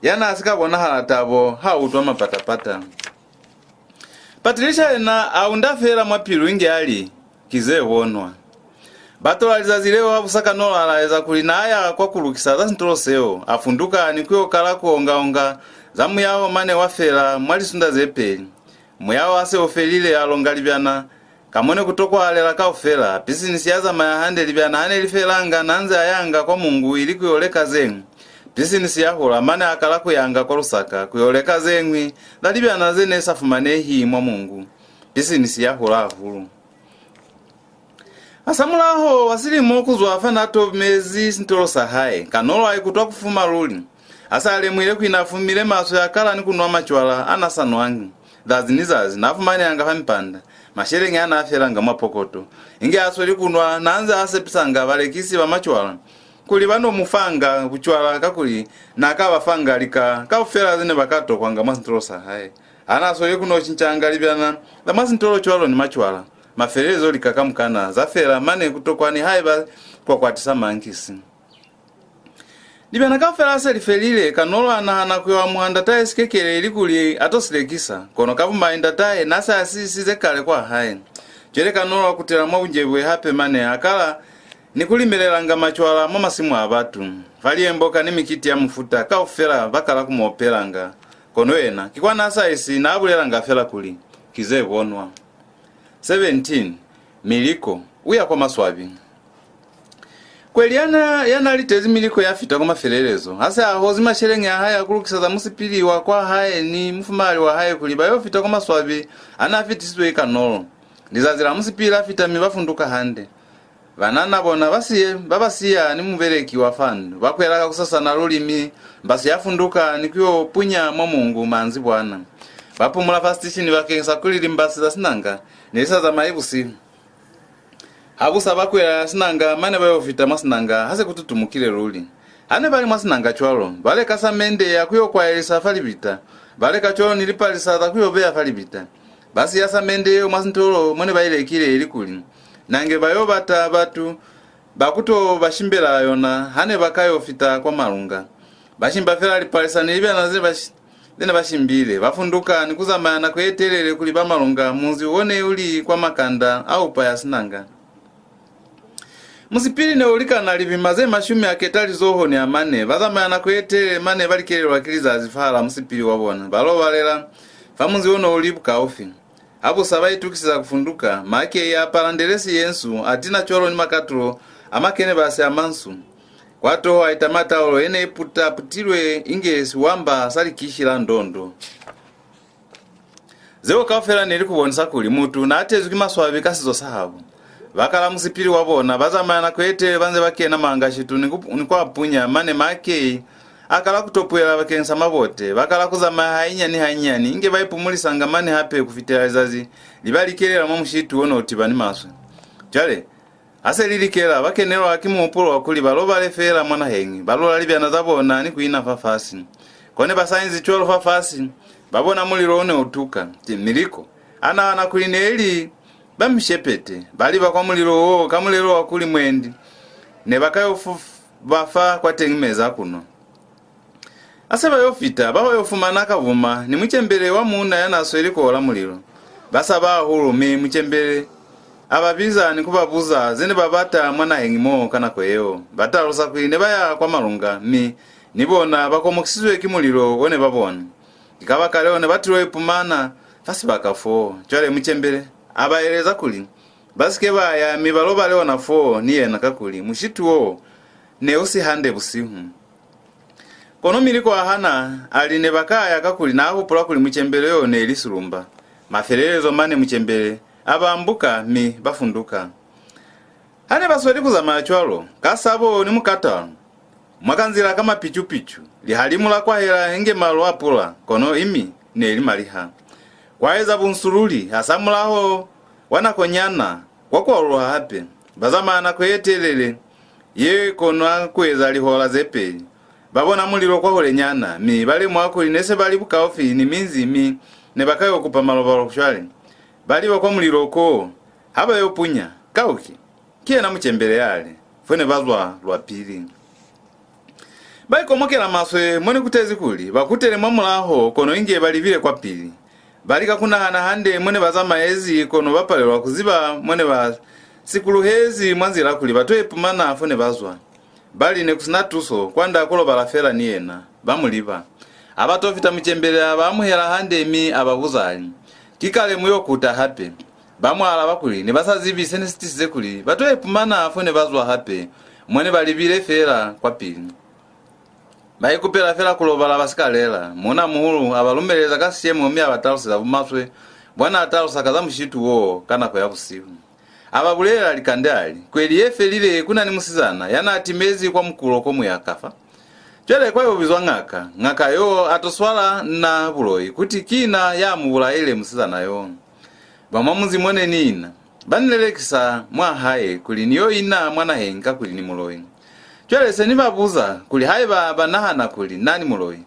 ya n'a si ka bonahala tabo ha utwa mapata-pata. Patricia yena a unda feela mwa pilu inge a li, "Ki ze bonwa." Ba tola lizazi leo habusa Kanolo a laeza kuli n'a ya kwa ku lukisa za sintolo seo, a funduka ni ku yo kala ku onga-onga za muyaho mane wa fela mwa lisunda ze peli. Muyaho ha se u felile, a longa libyana ka mo ne ku tokwahalela kaufela. Pisinisi ya zamaya hande, libyana ha ne li felanga, n'a nze a yanga kwa Mongu ili ku yo leka ze ñwi. Pisinisi ya hula, mane a kala ku yanga kwa Lusaka ku yo leka ze ñwi za libyana ze ne sa fumanehi mwa Mongu. Pisinisi ya hula hahulu. Hasamulaho wa silimo ku zwa fa n'a tomezi sintolo sa hae, Kanolo a ikutwa ku fuma luli. Ha s'a lemuhile kuli n'a fumile maswe, a kala ni ku nwa macwala a n'a sa nwangi. Zazi ni zazi, n'a fumanehanga fa mipanda, masheleñi a n'a felanga mwa pokoto. Inge a sweli ku nwa, n'a nze a sepisanga balekisi ba macwala kuli ba no mu fanga bucwala, kakuli n'a ka ba fanga lika kaufela ze ne ba ka tokwanga mwa sintolo sa hae. Ha n'a sweli ku no cincanga libyana za mwa sintolo cwalo ni macwala, mafelelezo lika kamukana za fela, mane ku tokwa nihaiba kwa kwatisa mankisi. Libyana kaufela ha se li felile, Kanolo a nahana ku yo amuha ndatahe sikekele ilikuli a to si lekisa, kono ka bumai ndatahe n'a se a si isize kale kwa hae. Cwale Kanolo a kutela mwa bunjebwe hape mane a kala ni ku limelelanga macwala mwa masimu a batu. Fa liemboka ni mikiti ya mufuta kaufela ba kala ku mu opelanga. Kono yena, ki kwa n'a sa isi, n'a bulelanga fela kuli, "Ki ze bonwa." Seventeen. Miliko u ya kwa maswabi. Kweli yana, ya n'a litezi miliko ya fita kwa mafelelezo, ha se a hozi masheleñi a hae a ku lukisa za musipili wa kwa hae ni mufumahali wa hae kuli ba yo fita kwa maswabi a n'a fitisizwe ki Kanolo. Lizazi la musipili la fita mi ba funduka hande. Banana bona ba siye, ba ba siya ni mubeleki wa fa ndu, ba kwela kakusasana luli mi mbasi ya funduka ni ku yo punya mwa Mongu manzibwana. Ba pumula fa sitishini bakeñisa kuli limbasi za Sinanga ne li sa zamayi busihu. Habusa ba kwela Sinanga mane ba yo fita mwa Sinanga ha se ku tutumukile luli. Ha ne ba li mwa Sinanga cwalo, ba leka samende ya ku yo kwaelisa fa libita, ba leka cwalo ni lipalisa za ku yo beya fa libita. Ba siya samende yeo mwa sintolo mo ne ba i lekile, ilikuli nange ba yo bata batu ba ku to ba shimbela yona ha ne ba ka yo fita kwa malunga. Ba shimba fela lipalisa ni libyana ze ba shi-, ze ne ba shimbile, ba funduka ni ku zamaya nako ye telele ku liba malunga, munzi wo ne u li kwa makanda a upa ya Sinanga. Musipili ne u likana libima ze mashumi a ketalizoho ni a mane. Ba zamaya nako ye telele mane ba likelelwa ki lizazi fahal'a musipili wa bona. Ba lobalela fa munzi o ne u li bukaufi. Habusa ba itukiseza ku funduka, Makei a apala ndelesi ye nsu, a tina cwalo ni makatulo a makenebasi a mansu. Kwa toho a itama taulo ye ne i puta-putilwe inge siwamba sa likishi la ndondo. Zeo kaufela ne li ku bonisa kuli mutu n'a tezwi ki maswabi ka sizo sa habo. Ba kala musipili wa bona, ba zamaya nako ye telele ba nze ba kena mangashitu ni ku, ni kwa punya, mane Makei a kala ku topuela bakeñisa mabote. Ba kala ku zamaya hainyani hainyani, inge ba ipumulisanga mane hape ku fitela lizazi li ba likelela mwa mushitu o ne u tiba ni maswe. Cwale, ha se li likela, ba kenelwa ki muhupulo wa kuli ba lobale feela mwa naheñi, ba lula libyana za bona ni ku ina fafasi. Kono ba sa inzi cwalo fafasi, ba bona mulilo o ne u tuka. Ki Miliko a nahana kuli ne li ba mishepete, ba liba kwa mulilo wo ka mulelo wa kuli mwendi ne ba ka yo fu-, ba fa kwateñi mezi a ku nwa. Ha se ba yo fita, ba yo fumana Kavuma ni mucembele wa muuna ya n'a sweli ku ola mulilo. Ba saba hahulu, mi mucembele a ba biza ni ku ba buza ze ne ba bata mwa naheñi mo ka nako yeo. Ba talusa kuli ne ba ya kwa malunga, mi ni bona ba komokisizwe ki mulilo o ne ba bona. Ki kabakaleo ne ba til'o ipumana fa sibaka foo. Cwale mucembele a ba eleza kuli ba si ke ba ya, mi ba lobale ona foo ni yena, kakuli mushitu wo ne u si hande busihu. Kono Miliko a hana, a li ne ba ka ya, kakuli n'a hupula kuli mucembele yo ne li silumba. Mafelelezo mane mucembele a ba ambuka, mi ba funduka. Ha ne ba sweli ku zamaya cwalo, ka sabo ni mukatalo, mwa kanzila ka mapicu-picu, lihalimu la kwahela inge malu a pula, kono imi ne li maliha. Kwa eza bunsu luli, hasamulaho wa nakonyana, kwa kwaluluha hape. Ba zamaya nako ye telele, ye kona ku eza lihola ze peli. Ba bona mulilo kwahulenyana, mi ba lemuha kuli ne se ba li bukaufi ni minzi, mi ne ba ka yo kupa malobalo cwale. Ba liba kwa mulilo koo, ha ba yo punya, kauki, ki yena mucembele yale, fo ne ba zwa lwa pili. Ba ikomokela maswe mo ne ku tezi kuli ba kutele mwa mulaho, kono inge ba libile kwapili. Ba lika ku nahana hande mo ne ba zamaezi, kono ba palelwa ku ziba mo ne ba sikuluhezi mwa nzila kuli ba to ipumana fo ne ba zwa. Ba li ne ku si na tuso, kwand'a ku lobala fela ni yena. Ba mu liba. Ha ba to fita, mucembele a ba amuhela hande, mi a ba buza, a li, "Ki kale mu yo kuta hape?" Ba mu alaba kuli ne ba sa zibi se ne si tisize kuli ba to ipumana fo ne ba zwa hape, mo ne ba libile fela kwapili. Ba ikupela fela ku lobala ba si ka lela. Muuna-muhulu a ba lumeleza ka sishemo, mi a ba taluseza bumaswe bwa n'a talusa ka za mushitu wo ka nako ya busihu. A ba bulelela likande, a li, "Kweli ye felile ku na ni musizana ya n'a timezi kwa mukulo ko mu ya ka fa. Cwale kwa yo bizwa ñaka, ñaka yo a to swala na buloi kuti ki na ya mu bulaile musizana yo." Ba mwa munzi mo ne ni ina ba ni lelekisa mwa hae kuli ni yo ina mwa naheñi, kakuli ni muloi. Cwale se ni ba buza kuli haiba ba nahana kuli na ni muloi,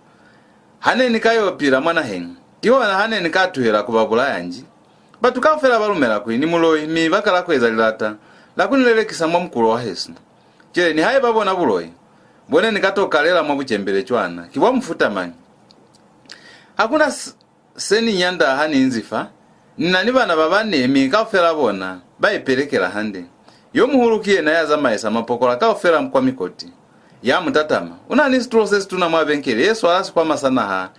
ha ne ni ka yo pila mwa naheñi, kihona ha ne ni ka tuhela ku ba bulaya nji? Batu kaufela ba lumela kuli ni muloi, mi ba kala ku eza lilata la ku ni lelekisa mwa mukulo wa hesu. Cwale nihaiba bona buloi bo ne ni ka to kalela mwa bucembele cwana, ki bwa mufuta mañi? Ha ku na s-, se ni nyanda ha ni inzi fa, Ni na ni bana ba bane, mi kaufela bona ba ipelekela hande. Yo muhulu ki yena ya zamaisa mapokola kaufela kwa mikoti. Ya mu tatama. U na ni situlo se situna mwa benkele ye swala sikwama sa naha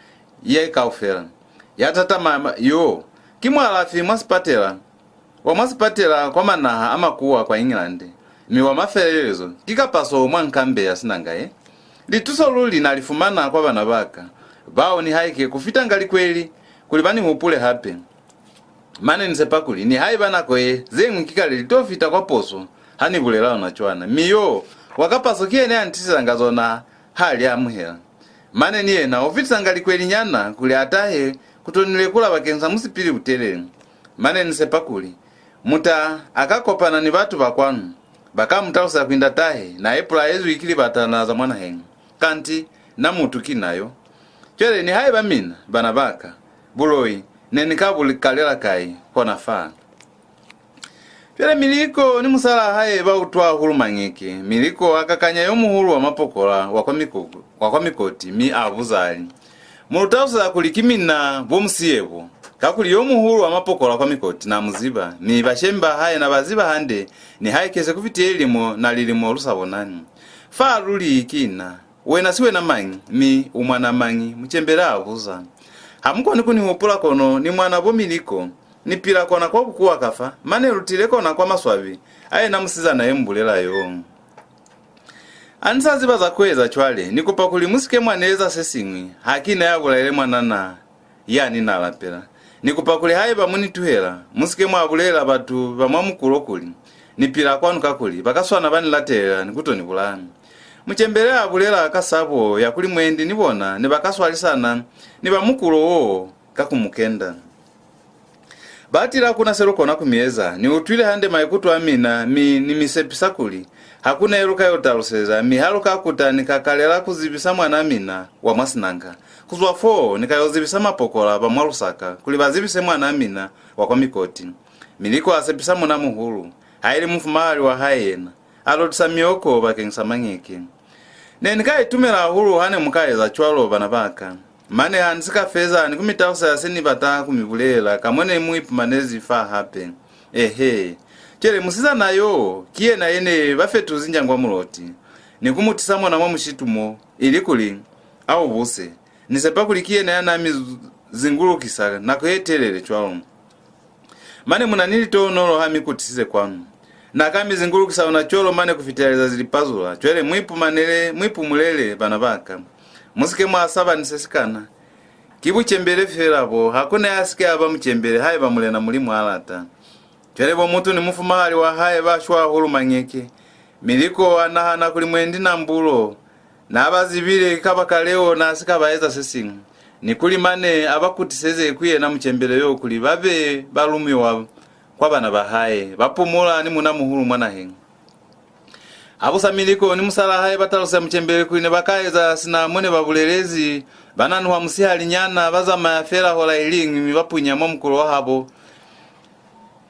ye kaufela. Ya tatama yo, ki mualafi mwa sipatela, wa mwa sipatela kwa manaha a makuwa kwa England, mi wa mafelelezo ki kapaso mwa nkambe ya Sinanga ye. Lituso luli na li fumana kwa bana ba ka, bao nihaike ku fitanga likweli kuli ba ni hupule hape. Mane ni sepa kuli nihaiba nako ye, ze ñwi ki kale li to fita kwa poso ha ni bulela ona cwana. Mi yo wa kapaso ki yena ya ni tisezanga zona ha li amuhela. Mane ni yena u fitisanga likwelinyana kuli a tahe ku to ni lekula bakeñisa musipili butelele. Mane ni sepa kuli muta a ka kopana ni batu ba kwanu, ba ka mu talusela kuli ndatahe na ipulaezwi ki libatana za mwa naheñi. Kanti na mutu ki na yo. Cwale nihaiba mina, bana ba ka, buloi ne ni ka bu kalela kai kona fa? Cwale Miliko ni musalaa hae ba utwa hahulu mañeke. Miliko a kakanya yo muhulu wa mapokola wa kwa mikuku, wa kwa mikoti, mi a buza a li, "Mu lu taluseza kuli ki mina bo musiye bo?" Kakuli yo muhulu wa mapokola kwa mikoti na mu ziba, mi bashemi ba hae na ba ziba hande, nihaike se ku fitile lilimo na lilimo lu sa bonani. "Fa luli ki na. Wena si wena mañi, mi u mwana mañi?" Mucembele a buza. "Ha mu koni ku ni hupula, kono ni mwana bo Miliko. Ni pila kona kwa bukuwa kafa, mane lu tile kona kwa maswabi a yena musizana ye mu bulela yo." "Ha ni sa ziba za ku eza cwale, ni kupa kuli mu si ke mwa ni eza se siñwi, ha ki na ya bulaile mwanana yani na lapela. Ni kupa kuli haiba mu ni tuhela, mu si ke mwa bulelela batu ba mwa mukulo kuli ni pila kwanu, kakuli ba ka swana ba ni latelela ni ku to ni bulaya." Mucembele a bulela ka sabo ya kuli mwendi ni bona ne ba ka swalisana ni ba mukulo wo ka ku mu kenda. "Ba tila, ha ku na se lu kona ku mi eza. Ni utwile hande maikuto a mina, mi ni mi sepisa kuli ha ku na ye lu ka yo taluseza, mi ha lu ka kuta ni ka kalela ku zibisa mwanaa mina wa mwa Sinanga. Ku zwa foo, ni ka yo zibisa mapokola ba mwa Lusaka kuli ba zibise mwanaa mina wa kwa mikoti." Miliko a sepisa muuna-muhulu, haili mufumahali wa hae yena, a lotisa mioko bakeñisa mañeke. "Ne ni ka itumela hahulu ha ne mu ka eza cwalo, bana ba ka. Mane ha ni si ka feza ni ku mi talusela se ni bata ku mi bulelela, ka mo ne mu ipumanezi fa hape. Ehe. Cwale musizana yo, ki yena ye ne ba fetuzi Njangwa Muloti, ni ku mu tisa mona mwa mushitu mo, ili kuli a u buse. Ni sepa kuli ki yena ya na mi z-, zingulukisa nako ye telele cwalo. Mane mu na ni litohonolo ha mi kutisize kwanu. Na ka mi zingulukisa ona cwalo mane ku fitela lizazi li pazula. Cwale mu ipumanele, mu ipumulele, bana ba ka. Mu si ke mwa saba ni se si kana. Ki bucembele fela bo, ha ku na ya si ke a ba mucembele haiba Mulena Mulimu a lata." Cwale bo mutu ni mufumahali wa hae ba shwa hahulu mañeke. Miliko a nahana kuli mwendi Nambulo na ba zibile, ki kabakaleo na si ka ba eza se siñwi, ni kuli mane a ba kutiseze ku yena mucembele yo kuli ba be ba lumiwa kwa bana ba hae, ba pumula ni muuna-muhulu mwa naheñi. Habusa Miliko ni musalaa hae ba talusa mucembele kuli ne ba ka eza sina mo ne ba bulelezi, ba nanuha musihalinyana, ba zamaya fela hola iliñwi mi ba punya mwa mukulo wa habo.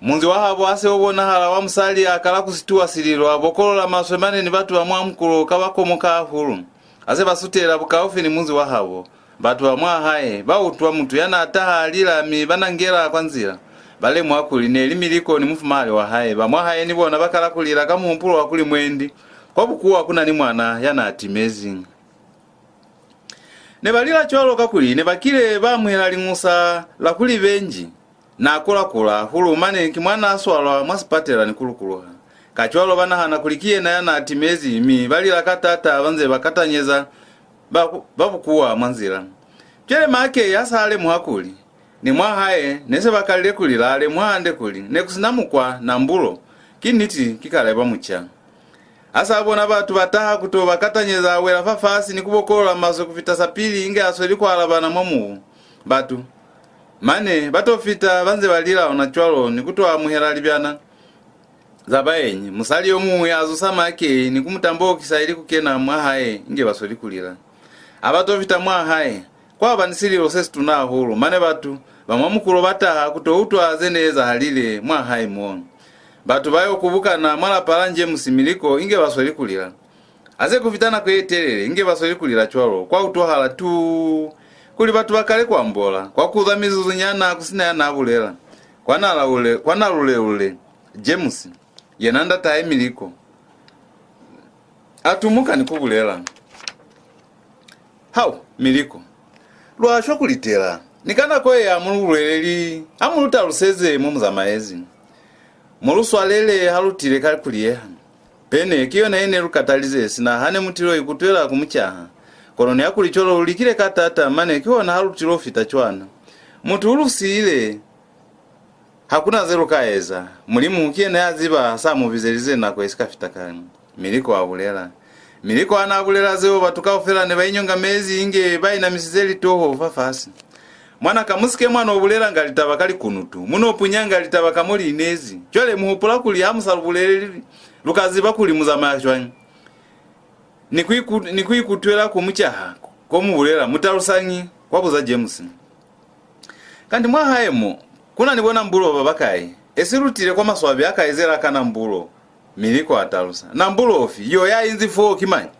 Munzi wa habo ha se u bonahala wa musali a kala ku situwa sililo, a bokolola maswe mane ni batu ba mwa mukulo ka ba komoka hahulu. Ha se ba sutela bukaufi ni munzi wa habo, batu ba mwa hae ba utwa mutu ya na taha a lila mi ba nangela kwa nzila. Ba lemuha kuli ne li Miliko ni mufumahali wa hae. Ba mwa hae ni bona ba kala ku lila ka muhupulo wa kuli mwendi kwa bukuwa ku na ni mwana ya na timezi. Ne ba lila cwalo kakuli ne ba kile ba amuhela liñusa la kuli benji na kula-kula hahulu mane ki mwa na swalwa mwa sipatela ni ku lukuluha. Kacwalo ba nahana kuli ki yena ya na timezi, mi ba lila ka taata ba nze ba katanyeza ba, ba bukuwa mwa nzila. Cwale Maakei ha sa lemuha kuli ni mwa hae ne se ba kalile ku lila, a lemuha hande kuli ne ku si na mukwa, Nambulo, ki niti, ki kale ba mu ca. Ha sa bona batu ba taha ku to ba katanyeza, a wela fafasi ni ku bokolola maswe ku fita sapili inge a sweli ku alabana mwa mubu. Batu mane ba to fita ba nze ba lila ona cwalo ni ku to amuhela libyana za baenyi. Musali yo muñwi a zusa Maakei ni ku mu tambokisa ili ku kena mwa hae inge ba sweli ku lila. Ha ba to fita mwa hae, kwa ba ni sililo se situna hahulu, mane batu ba mwa mukulo ba taha ku to utwa ze ne ezahalile mwa hae mo. Batu ba yo kubukana mwa lapa la James Miliko inge ba sweli ku lila. Ha se ku fita nako ye telele inge ba sweli ku lila cwalo, kwa utwahala tuu kuli batu ba kale ku ambola. Kwa kuza mizuzunyana ku si na ya na bulela. Kwa nalaule, kwa naluleule, James, yena ndatahe Miliko, a tumuka ni ku bulela, "Hau, Miliko, lwa shwa ku litela. Ni ka nako ye ha mu lu buleleli, ha mu lu taluseze mo mu zamaezi. Mu lu swalele ha lu tile ka ku liyeha. Pene ki yona ye ne lu katalize, sina ha ne mu tilo ikutwela ku mu caha. Kono nihakulicwalo lu likile ka taata, mane kihona ha lu tilo fita cwana. Mutu u lu siile, ha ku na ze lu ka eza. Mulimu ki yena ya ziba, sa mu bizelize nako i si ka fita kale." Miliko a bulela. Miliko ha n'a bulela zeo, batu kaufela ne ba inyongamezi inge ba inamisize litoho fafasi. "Mwanaka, mu si ke mwa no bulelanga litaba ka likunutu, mu no punyanga litaba ka mo li inezi. Cwale mu hupula kuli ha mu sa lu buleleli, lu ka ziba kuli mu zamaya cwañi. Ni ku iku-, ni ku ikutwela ku mu caha ko mu bulela, mu talusañi?" kwa buza James. "Kanti mwa hae mo, ku na ni bo Nambulo ba bakai? Esi lu tile kwa maswabi a kaizela ka Nambulo," Miliko a talusa. "Nambulo ufi? Yo ya inzi foo ki mañi?"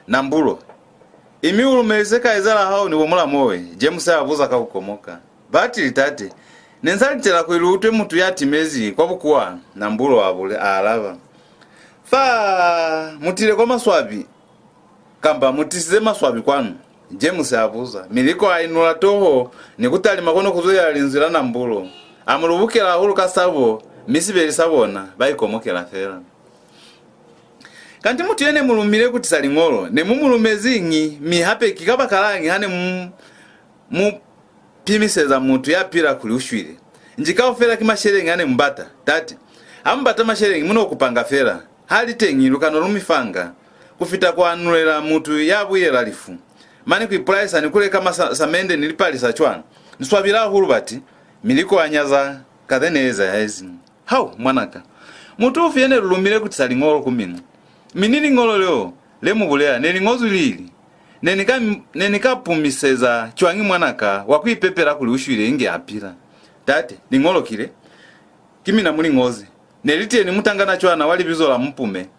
"Nambulo. Imi u lumelise kaizela hao ni bo mulamowe?" James a buza ka ku komoka. "Batili, tate. Ne ni sa litela kuli lu utwe mutu ya timezi kwa bukuwa," Nambulo a bule-, a alaba. "Fa mu tile kwa maswabi, kamba mu tisize maswabi kwanu?" James a buza. Miliko a inula toho ni ku talima, kono ku zwelela linzwi la Nambulo. A mu lubukela hahulu ka sabo, mi sibeli sa bona, ba ikomokela fela. "Kanti mutu ye ne mu lumile ku tisa liñolo, ne mu mu lumeziñi, mi hape ki kabakalañi ha ne mu mu pimiseza mutu ya pila kuli u shwile? Nji kaufela ki masheleñi a ne mu bata, tate. Ha mu bata masheleñi, mu no kupanga fela. Ha li teñi, lu ka no lu mi fanga, ku fita ku anulela mutu ya buyela lifu. Mane ku ipulaisa ni ku leka masa-, samende ni lipalisa cwana. Ni swabile hahulu, bati." Miliko a nyaza ka ze ne ezahezi. "Hau, mwanaka, mutu ufi ye ne lu lumile ku tisa liñolo ku mina? Mi ni liñolo leo le mu bulela ne li ñozwi lili? Ne ni ka, ne ni ka pumiseza cwañi mwanaka wa ku ipepela kuli u shwile inge a pila?" "Tate, liñolo ki le. Ki mina mu li ñozi. Ne li tile ni mutangana cwana wa libizo la Mupume.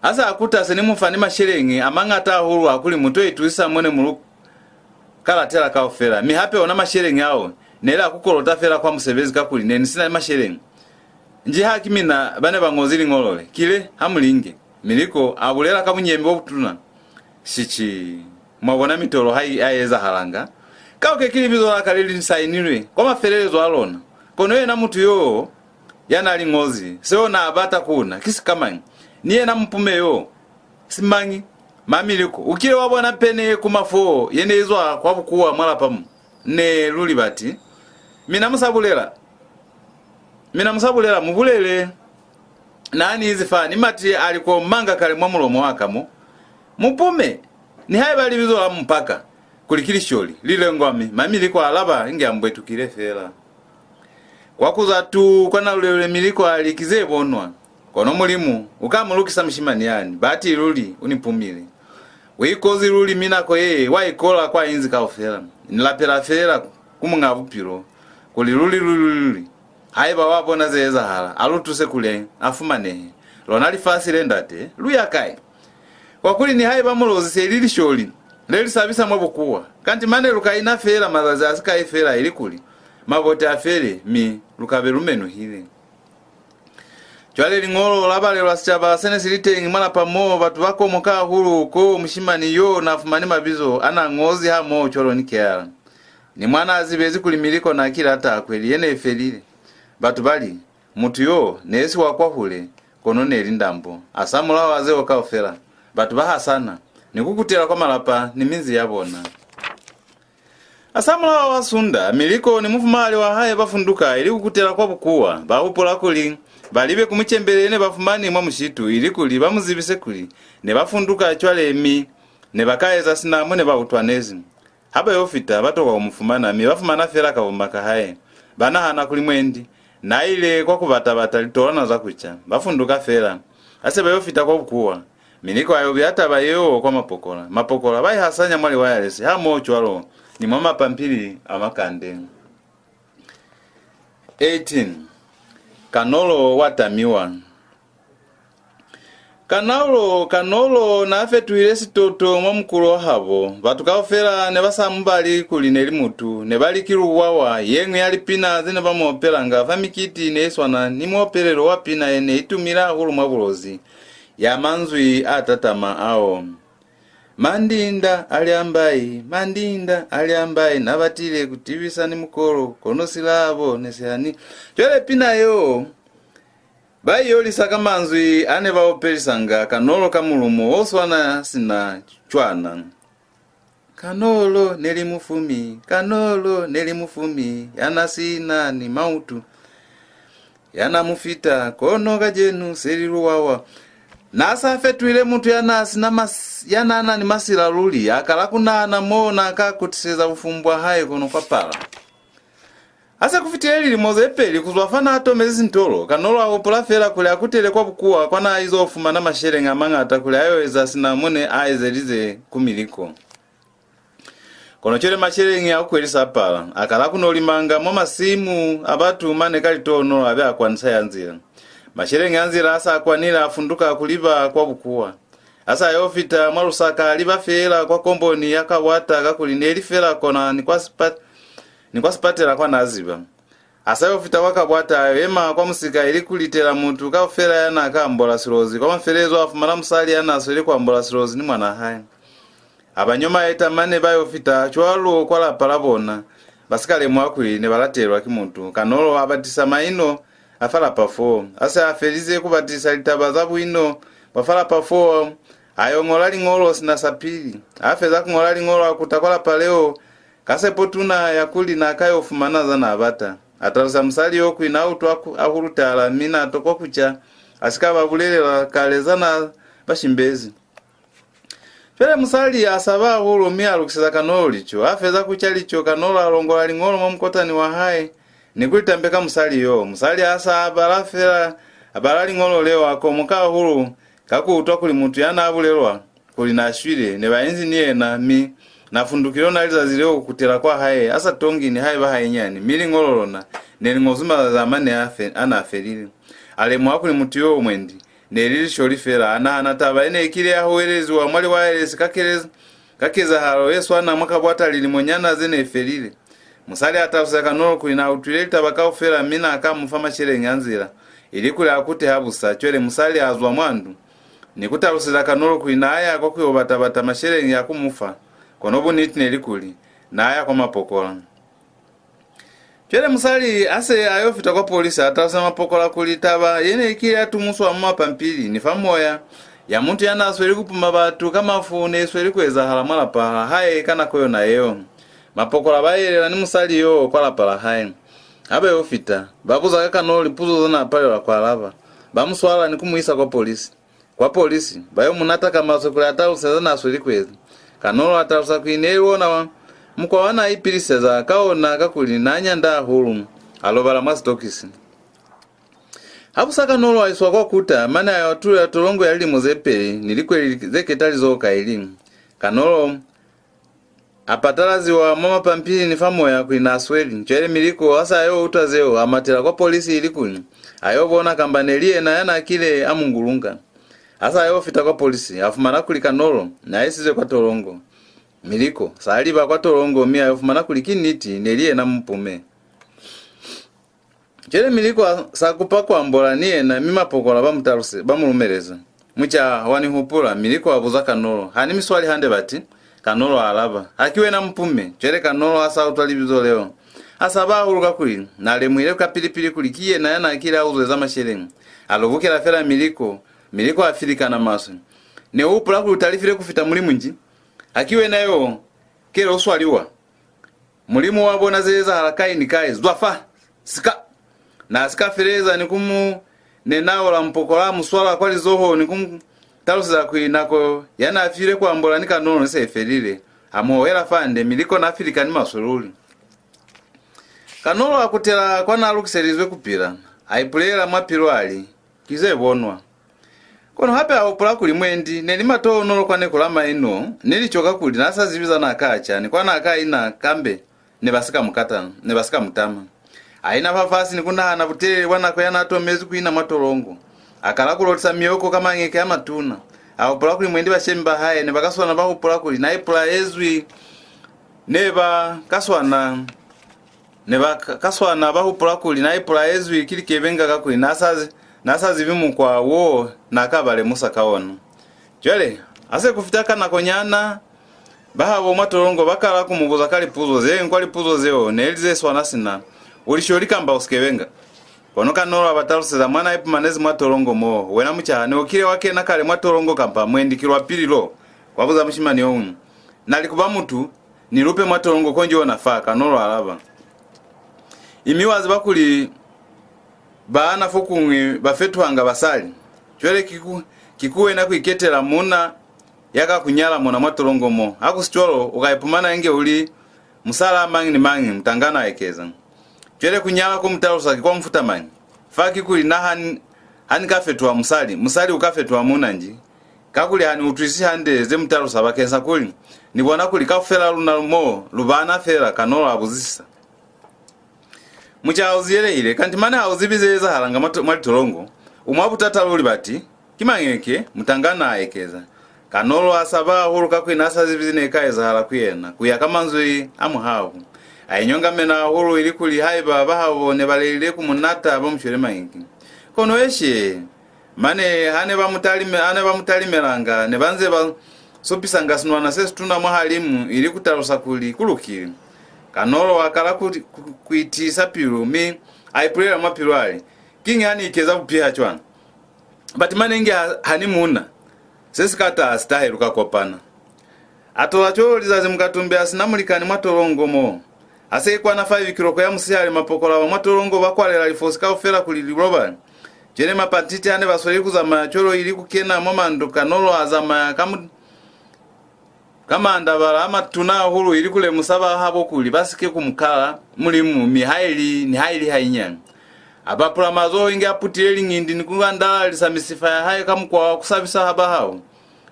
Ha sa kuta, se ni mu fa ni masheleñi a mañata hahulu a kuli mu to itusisa mo ne mu lu ka latela kaufela. Mi hape ona masheleñi ao ne li a ku kolota fela kwa musebezi, kakuli ne ni si na masheleñi. Nji ha ki mina ba ne ba ñozi liñolo le? Ki le, ha mu li nge." Miliko a bulela ka bunyemi bo butuna. "Shishi, mwa bona mitolo ha i, ha i ezahalanga. Kauke ki libizo la ka le li sainilwe kwa mafelelezo a lona. Kono yena mutu yoo ya n'a li ñozi, seo n'a bata ku na ki sikamañi? Ni yena Mupume yo, simañi? Ma Miliko, u kile wa bona pene ye kuma foo ye ne i zwa kwa bukuwa mwa lapa mo?" "Ne lu li bati. Mina mu sa bulela. Mina mu sa bulela, mu bulele. Na ni izi fa, ni mati a li ko manga kale mwa mulomo wa ka mo. Mupume, nihaiba libizo la mupaka kuli ki lisholi, li lengwami," Ma Miliko a alaba inge a mbwetukile fela. Kwa kuza tu kwa nalulelule, Miliko a li, "Ki ze bonwa. Kono Mulimu u ka mu lukisa mushimani yani, bati luli u ni pumile. U ikozi luli, mi nako ye wa ikola kwa inzi kaufela. Ni lapela fela ku Muñ'a Bupilo kuli luli, luli, luli, haiba wa bona ze ezahala, a lu tuse kuli a fumanehe. Lona lifasi le, ndate, lu ya kai? Kwakuli nihaiba Mulozi se li lisholi le li sabisa mwa bukuwa, kanti mane lu ka ina fela mazazi a si kai fela, ilikuli mabote a fele, mi lu ka be lu menuhile." Cwale liñolo la balelwa sicaba se ne si li teñi mwa lapa moo, batu ba komoka hahulu ko mushimani yo n'a fumani mabizo a n'a ñozi hamoho cwalo ni Keala. Ni mwa n'a zibezi kuli Miliko n'a kile a taha kweli ye ne felile. Batu ba li, "Mutu yo ne si wa kwahule, kono ne li ndambo." Hasamulaho wa zeo kaufela, batu ba hasana ni ku kutela kwa malapa ni minzi ya bona. Hasamulaho wa sunda, Miliko ni mufumahali wa hae ba funduka ili ku kutela kwa bukuwa. Ba hupula kuli ba libe ku mucembele ye ne ba fumani mwa mushitu, ilikuli ba mu zibise kuli ne ba funduka cwale, mi ne ba ka eza sina mo ne ba utwanezi. Ha ba yo fita, ba tokwa ku mu fumana, mi ba fumana fela kabumba ka hae. Ba nahana kuli mwendi n'a ile kwa ku bata-bata litolwana za ku ca. Ba funduka fela. Ha se ba yo fita kwa bukuwa, Miliko a yo beya taba yeo kwa mapokola. Mapokola ba i hasanya mwa liwayalesi hamoho cwalo ni mwa mapampili a makande. Eighteen. Kanolo wa tamiwa. Kanolo, Kanolo n'a fetuhile sitoto mwa mukulo wa habo. Batu kaufela ne ba sa mu bali kuli ne li mutu. Ne ba li ki Luwawa, ye ñwi ya lipina ze ne ba mu opelanga fa mikiti ne i swana ni muopelelo wa pina ye ne i tumile hahulu mwa Bulozi, ya manzwi a tatama ao. Mandinda a Lyambai, Mandinda a Lyambai, na batile ku tibisa ni mukolo, kono silabo ne si hani. Cwale pina yeo ba i yolisa ka manzwi a ne ba opelisanga Kanolo ka mulumo o swana sina cwana. Kanolo ne li mufumi, Kanolo ne li mufumi, ya na si na ni mautu, ya na mu fita, kono kacenu se li Luwawa. Na sa fetuhile mutu ya na si na mas-, ya na na ni masila luli, a kala ku nahana mo na ka kutiseza bufumu bwa hae kono kwa pala. Ha se ku fitile lilimo ze peli ku zwa fa n'a tomezi sintolo, Kanolo a hupula fela kuli a kutele kwa bukuwa kwa n'a izo fumana masheleñi a mañata kuli a yo eza sina mo ne a ezelize ku Miliko. Kono cwale masheleñi a ku kwelisa a pala, a kala ku no limanga mwa masimu a batu mane ka litohonolo a be a kwanisa ya nzila. Masheleñi a nzila a sa kwanile a funduka ku liba kwa bukuwa. A sa yo fita mwa Lusaka a liba feela kwa komboni ya Kabwata kakuli ne li feela kona ni kwa sipa-, ni kwa sipatela kwa n'a ziba. A sa yo fita kwa Kabwata, a yo yema kwa musika ili ku litela mutu kaufela ya n'a ka ambola Silozi. Kwa mafelelezo a fumana musali ya n'a sweli ku ambola Silozi ni mwan'a hae. A ba nyomaeta mane ba yo fita cwalo kwa lapa la bona, ba si ka lemuha kuli ne ba latelwa ki mutu. Kanolo a batisa maino a fa lapa foo. A se a felize ku batisa litaba za buino bwa fa lapa foo, a yo ñola liñolo sina sa pili. A feza ku ñola liñolo, a kuta kwa lapa leo ka sepo tuna ya kuli n'a ka yo fumana za n'a bata. A talusa musali yo kuli n'a utwa ku-, a hulutala, mi n'a tokwa ku ca, a si ka ba bulelela kale za n'a ba shimbezi. Cwale musali a saba hahulu, mi a lukiseza Kanolo lico. A feza ku ca lico, Kanolo a longola liñolo mwa mukotani wa hae ni ku li tambeka musali yo. Musali a sa bala fela, a bala liñolo leo, a komoka hahulu ka ku utwa kuli mutu ya n'a bulelwa kuli n'a shwile ne ba inzi ni yena, mi n'a fundukile ona lizazi leo ku kutela kwa hae, a sa tongi nihaiba hainyani, mi liñolo lona ne li ñozwi mazazi a mane a fe-, a n'a felile. A lemuha kuli mutu yo mwendi ne li lisholi fela. A nahana taba ye ne i kile ya huweleziwa mwa liwaelesi ka kelez-, ka kezahalo ye swana mwa Kabwata lilimonyana ze ne felile. Musali a talusa Kanolo kuli n'a utwile litaba kaufela, mi n'a ka mu fa masheleñi a nzila, ilikuli a kute habusa. Cwale musali a zwa mwa ndu ni ku taluseza Kanolo kuli n'a ya kwa ku yo bata-bata masheleñi a ku mu fa, kono buniti ne li kuli n'a ya kwa mapokola. Cwale musali a se a yo fita kwa polisi, a talusa mapokola kuli taba ye ne i kile ya tumuswa mwa mapampili ni fa moya, ya mutu ya n'a sweli ku puma batu ka mafu ne i sweli ku ezahala mwa lapa la hae ka nako yona yeo. Mapokola ba yelela ni musali yo kwa lapa la hae. Ha ba yo fita, ba buza ka Kanolo lipuzo za n'a palelwa ku alaba. Ba mu swala ni ku mu isa kwa polisi. Kwa polisi, ba yo mu nata ka maswe kuli a taluse za n'a sweli ku eza. Kanolo a talusa kuli ne li ona wa mukwa wa n'a ipiliseza ka ona, kakuli n'a nyanda hahulu, a lobala mwa sitokisi. Habusa Kanolo a iswa kwa kuta, mane a yo atulela tolongo ya lilimo ze peli ni likweli ze ketalizoho ka iliñwi. Kanolo a patalaziwa mwa mapampili ni fa moya kuli n'a sweli. Cwale Miliko ha sa yo utwa zeo, a matela kwa polisi ilikuli a yo bona kamba ne li yena ya n'a kile a mu ngulunga. Ha sa yo fita kwa polisi, a fumana kuli Kanolo n'a isizwe kwa tolongo. Miliko sa liba kwa tolongo, mi a yo fumana kuli ki niti, ne li yena mupume. Cwale Miliko a sa kupa ku ambola ni yena, mi mapokola ba mu taluse, ba mu lumeleza. Mucaha, wa ni hupula? Miliko a buza Kanolo. Ha ni mi swali hande bati, Kanolo a alaba. Ha ki wena mupume? Cwale Kanolo ha sa utwa libizo leo, a saba hahulu kakuli n'a lemuhile kapili-pili kuli ki yena ya n'a kile a uzweza masheleñi. A lubukela fela Miliko. Miliko a filikana maswe. Ne u hupula kuli u talifile ku fita Mulimu nji? Ha ki wena yo kele u swaliwa? Mulimu wa bona ze ezahala kai ni kai. Zwa fa! Sika! Na si ka feleza ni ku mu nenaula mupokola, a mu swala kwa lizoho ni ku mu taluseza kuli nako ya n'a file ku ambola ni Kanolo ne se i felile. A mu hohela fande, Miliko n'a filikani maswe luli. Kanolo a kutela kwa n'a lukiselizwe ku pila. A ipulela mwa pilu a li, Ki ze bonwa. Kono hape a hupula kuli mwendi ne li matohonolo kwa neku la maino ni lico, kakuli n'a sa zibi za n'a ka ca ni kwa n'a ka ina, kambe ne ba si ka mu kata, ne ba si ka mu tama. A ina fafasi ni ku nahana butelele bwa nako ya n'a tomezi ku ina mwa tolongo. A kala ku lotisa miyoko ka mañeke a matuna. A hupula kuli mwendi bashemi ba hae ne ba ka swana ba hupula kuli na ipulaezwi, ne ba ka swana, ne ba ka, ka swana ba hupula kuli na ipulaezwi ki likebenga kakuli na sa, na sa zibi mukwa wo na ka ba lemusa ka ona. Cwale, ha se ku fita ka nakonyana, bahabo mwa tolongo ba kala ku mu buza ka lipuzo ze ñwi kwa lipuzo zeo ne li ze swana sina, "U lisholi kamba u sikebenga?" Kono Kanolo a ba taluseza mwa na ipumanezi mwa tolongo mo, "Wena mucaha, ne u kile wa kena kale mwa tolongo kamba mwendi ki lwa pili lo?" kwa buza mushimani yo muñwi. "Na li ku ba mutu, ni lupe mwa tolongo konji ona fa," Kanolo a alaba. "Imi wa ziba kuli baana fokuñwi ba fetuhanga basali. Cwale ki ku, ki ku wena ku iketela muuna ya ka ku nyala mona mwa tolongo mo. Ha ku si cwalo, u ka ipumana inge u li musalaa mañi ni mañi," mutangana a ekeza. "Cwale ku nyala ko mu talusa ki kwa mufuta mañi? Fa ki kuli na ha ni, ha ni ka fetuha musali, musali u ka fetuha muuna nji? Kakuli ha ni utwisisi hande ze mu talusa bakeñisa kuli ni bona kuli kaufela luna mo lu baana fela," Kanolo a buzisisa. "Mucaha u ziyelehile, kanti mane ha u zibi ze ezahalanga mwa to-, mwa litolongo, u mwa butata luli bati, ki mañeke," mutangana a ekeza. Kanolo a saba hahulu kakuli na sa zibi ze ne ka ezahala ku yena, ku ya ka manzwi a muhabo. A inyongamena hahulu ilikuli haiba bahabo ne ba lelile ku mu nata ba mu shwele mañeke. Kono eshe, mane ha ne ba mu talime-, ha ne ba mu talimelanga, ne ba nze ba supisanga sinwana se situna mwahalimu ili ku talusa kuli ku lukile. Kanolo a kala ku, ku, ku itiisa pilu, mi a ipulela mwa pilu a li, "Kiñi ha ni ikeza bupiha cwana? Bati mane inge ha, ha ni muuna. Se si ka taha si tahe lu ka kopana." A tola cwalo lizazi mukatumbi a si na mulikani mwa tolongo mo. Ha se i kwana five kiloko ya musihali, mapokola ba mwa tolongo ba kwalela lifosi kaufela kuli li lobale. Cwale mapatiti ha ne ba sweli ku zamaya cwalo ili ku kena mwa mandu, Kanolo a zamaya ka mu-, ka maandabala a matuna hahulu ili ku lemusa bahabo kuli ba si ke ku mu kala Mulimu, mi haili, nihaili hainyani. A bapula mazoho inge a putile liñindi ni ku andalalisa misifa ya hae ka mukwa wa ku sabisa ha bahabo.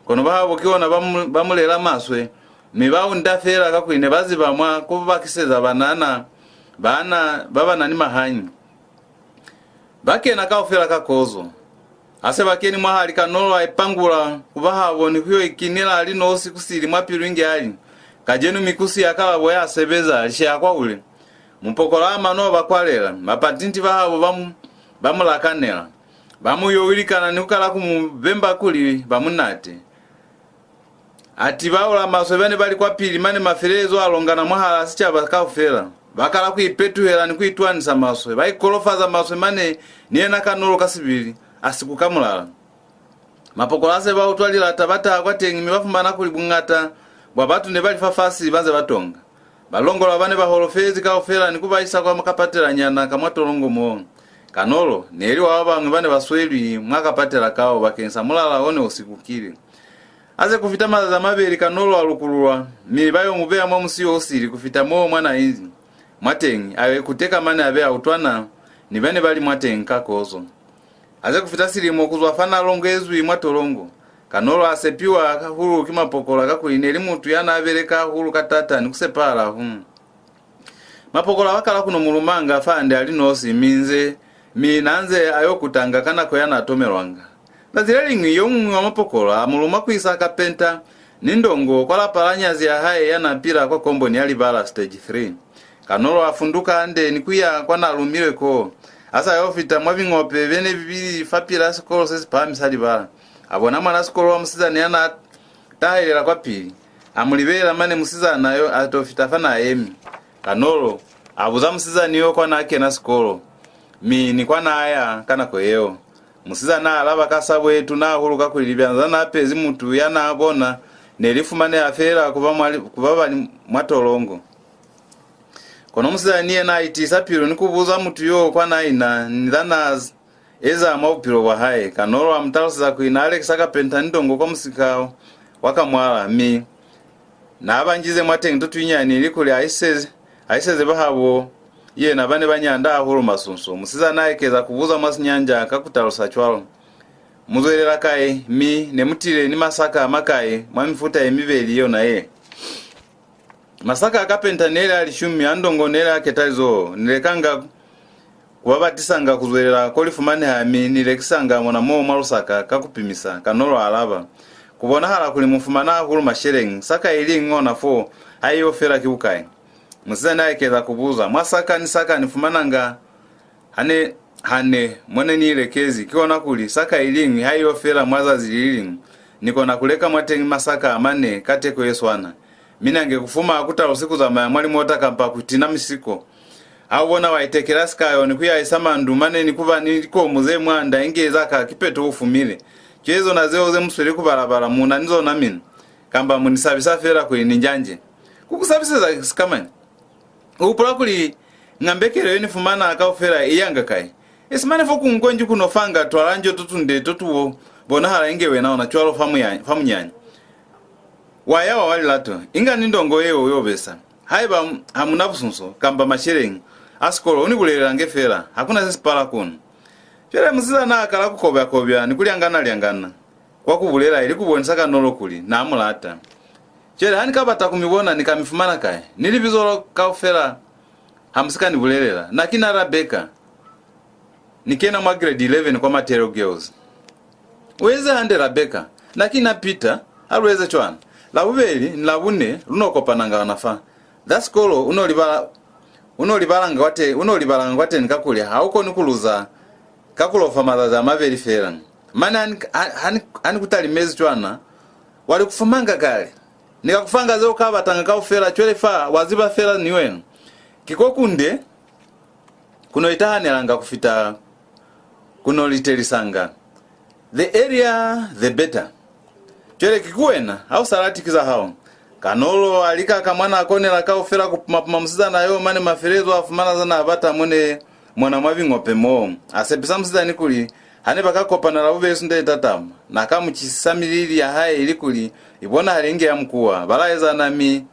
Kono bahabo ki ona ba mu, ba mu lela maswe, mi ba unda fela kakuli ne ba ziba mwa ku bakiseza banana, baana ba ba na ni mahanyi. Ba kena kaufela ka kozo. Ha se ba keni mwahali, Kanolo a ipangula ku bahabo ni ku yo ikinela a li nosi ku sili mwa pilu inge a li, "Kacenu mikusi ya kalabo ya sebeza, lisheha kwahule." Mupokola a mano ba kwalela, mapatinti bahabo ba mu, ba mu lakanela. Ba mu yo wilikana ni ku kala ku mu bemba kuli ba mu nate. A tibaula maswe ba ne ba li kwapili, mane mafelelezo a longana mwahalaa sicaba kaufela. Ba kala ku ipetuhela ni ku itwanisa maswe. Ba ikolofaza maswe, mane ni yena Kanolo ka sibili a sikuka mulala. Mapokola ha se ba utwa lilata, ba taha kwateñi, mi ba fumana kuli buñata bwa batu ne ba li fafasi ba nze ba tonga. Balongolwa ba ne ba holofezi kaufela ni ku ba isa kwa kapatelanyana ka mwa tolongo moo. Kanolo ne li wa ba bañwi ba ne ba swelwi mwa kapatela kao bakeñisa mulala o ne u sikukile. Ha se ku fita mazazi a mabeli, Kanolo a lukululwa, mi ba yo mu beya mwa musiyo o sili ku fita moo mwa n'a inzi. Mwateñi, a yo ikuteka mane a be a utwana ni ba ne ba li mwateñi ka kozo. Ha se ku fita silimo ku zwa fa n'a longezwi mwa tolongo, Kanolo a sepiwa hahulu ki mapokola, kakuli ne li mutu ya n'a beleka hahulu ka taata ni ku sepahala hahulu. Mapokola ba kala ku no mu lumanga fande a li nosi, mi nze, mi n'a nze a yo kutanga ka nako ya n'a tomelwanga. Zazi le liñwi, yo muñwi wa mapokola a mu luma ku isa kapenta ni ndongo kwa lapa la nyazi ya hae ya n'a pila kwa komboni ya Libala, Stage three. Kanolo a funduka hande ni ku ya kwa n'a lumilwe koo. A sa yo fita mwa biñope be ne bi bili fapil'a sikolo se si pahami sa Libala, a bona mwana sikolo wa musizana ya n'a tahelela kwapili. A mu libelela, mane musizana yo a to fita fa n'a yemi. Kanolo a buza musizana yo kwa n'a kena sikolo, mi ni kwa n'a ya ka nako yeo. Musizana a alaba ka sabo ye tuna hahulu, kakuli libyanza n'a apezi mutu ya n'a bona ne li fumaneha feela ku ba mwa li-, ku ba ba li mwa tolongo. Kono musizana ni yena a itiisa pilu ni ku buza mutu yo kwa n'a ina ni za n'a z-, eza mwa bupilo bwa hae. Kanolo a mu taluseza kuli n'a lekisa kapenta ni ndongo kwa musika wa Kamwala, mi n'a banjize mwateñi tutwinyani ilikuli a iseze, a iseze bahabo yena ba ne ba nyanda hahulu masunso. Musizana a ekeza ku buza mwa Sinyanja ka ku talusa cwalo, "Mu zwelela kai, mi ne mu tile ni masaka a makai mwa mifuta ye mibeli yona ye?" "Masaka a kapenta ne li a lishumi, a ndongo ne li a ketalizoho. Ni lekanga Ku ba batisanga ku zwelela ko li fumaneha, mi ni lekisanga mona mo mwa Lusaka ka ku pimisa, Kanolo a alaba. Ku bonahala kuli mu fumana hahulu masheleñi, saka iliñwi ona fo ha i yo fela ki bukai? Musizana a ekeza ku buza. Mwa saka ni saka ni fumananga hane, hane mo ne ni i lekezi, ki ona kuli saka iliñwi ha i yo fela mwa zazi li li liñwi, ni kona ku leka mwateñi masaka a mane ka teko ye swana. Mi nange ku fuma ha ku talusi ku zamaya mwa limota kamba ku tina misiko. Ha u bona wa itekela sikayo ni ku yahisa mandu mane ni ku ba ni likomu ze mwanda inge za ka kipeto u fumile. Cwale zona zeo ze mu sweli ku balabala mu na ni zona mina? Kamba mu ni sabisa fela kuli ni njanje? Ku ku sabiseza sikamañi? U hupula kuli ngambekelo ye ni fumana kaufela i yanga kai? Isi mane fo ku nkwenji ku no fanga twalanjo to tunde to tu bonahala inge wena ona cwalo fa muya-, fa munyanya. Wa yawa wa lilato, inga ni ndongo yeo yo besa. Haiba m-, ha mu na busunso kamba masheleñi a sikolo, u ni bulelelange fela, ha ku na se si pala kunu. Cwale musizana a kala ku kobya-kobya ni ku lyangana-lyangana kwa ku bulela ili ku bonisa Kanolo kuli n'a mu lata. Cwale ha ni ka bata ku mi bona, ni ka mi fumana kai? Ni libizo la kaufela ha mu si ka ni bulelela. Na ki na Rabeka. Ni kena mwa grade eleven kwa Matero Girls. U eze hande, Rabeka. Na ki na Peter. Ha lu eze cwana. Labubeli ni Labune lu no kopananga ona fa. Za sikolo u no libala, u no libalanga kwate-, u no libalanga kwateni kakuli ha u koni ku luza ka ku lofa mazazi a mabeli fela. Mane ha ni, ha, ha ni, ha ni ku talimezi cwana, wa li ku fumanga kale. Ni ka ku fanga ze u ka batanga kaufela, cwale fa wa ziba fela ni wena. Ki ko kunde ku no itahanelanga ku fita ku no litelisanga. The earlier, the better. Cwale ki ku wena, ha u sa lati ki za hao. Kanolo a lika ka mwa n'a konela kaufela ku puma-puma musizana yo, mane mafelelezo a fumana za n'a bata mo ne mona mwa biñope moo. A sepisa musizani kuli ha ne ba ka kopana Labubeli sunda ye tatama, n'a ka mu cisisa milili ya hae ilikuli i bonahale inge ya mukuwa. Ba laezana, mi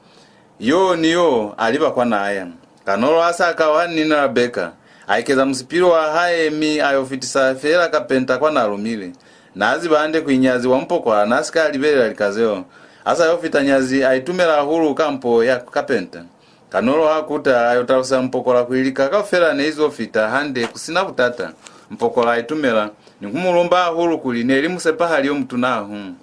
yo ni yo a liba kwa n'a ya. Kanolo ha s'a kauhani ni Rabeka, a ekeza musipili wa hae mi a yo fitisa feela kapenta kwa n'a lumile. N'a ziba hande kuli nyazi wa mupokola n'a si ka libelela lika zeo. Ha s'a yo fita, nyazi a itumela hahulu ka mpo ya kapenta. Kanolo ha kuta, a yo talusa mupokola kuli lika kaufela ne i zo fita hande ku si na butata. Mupokola a itumela ni ku mu lumba hahulu kuli ne li musepahali yo mutuna hahulu.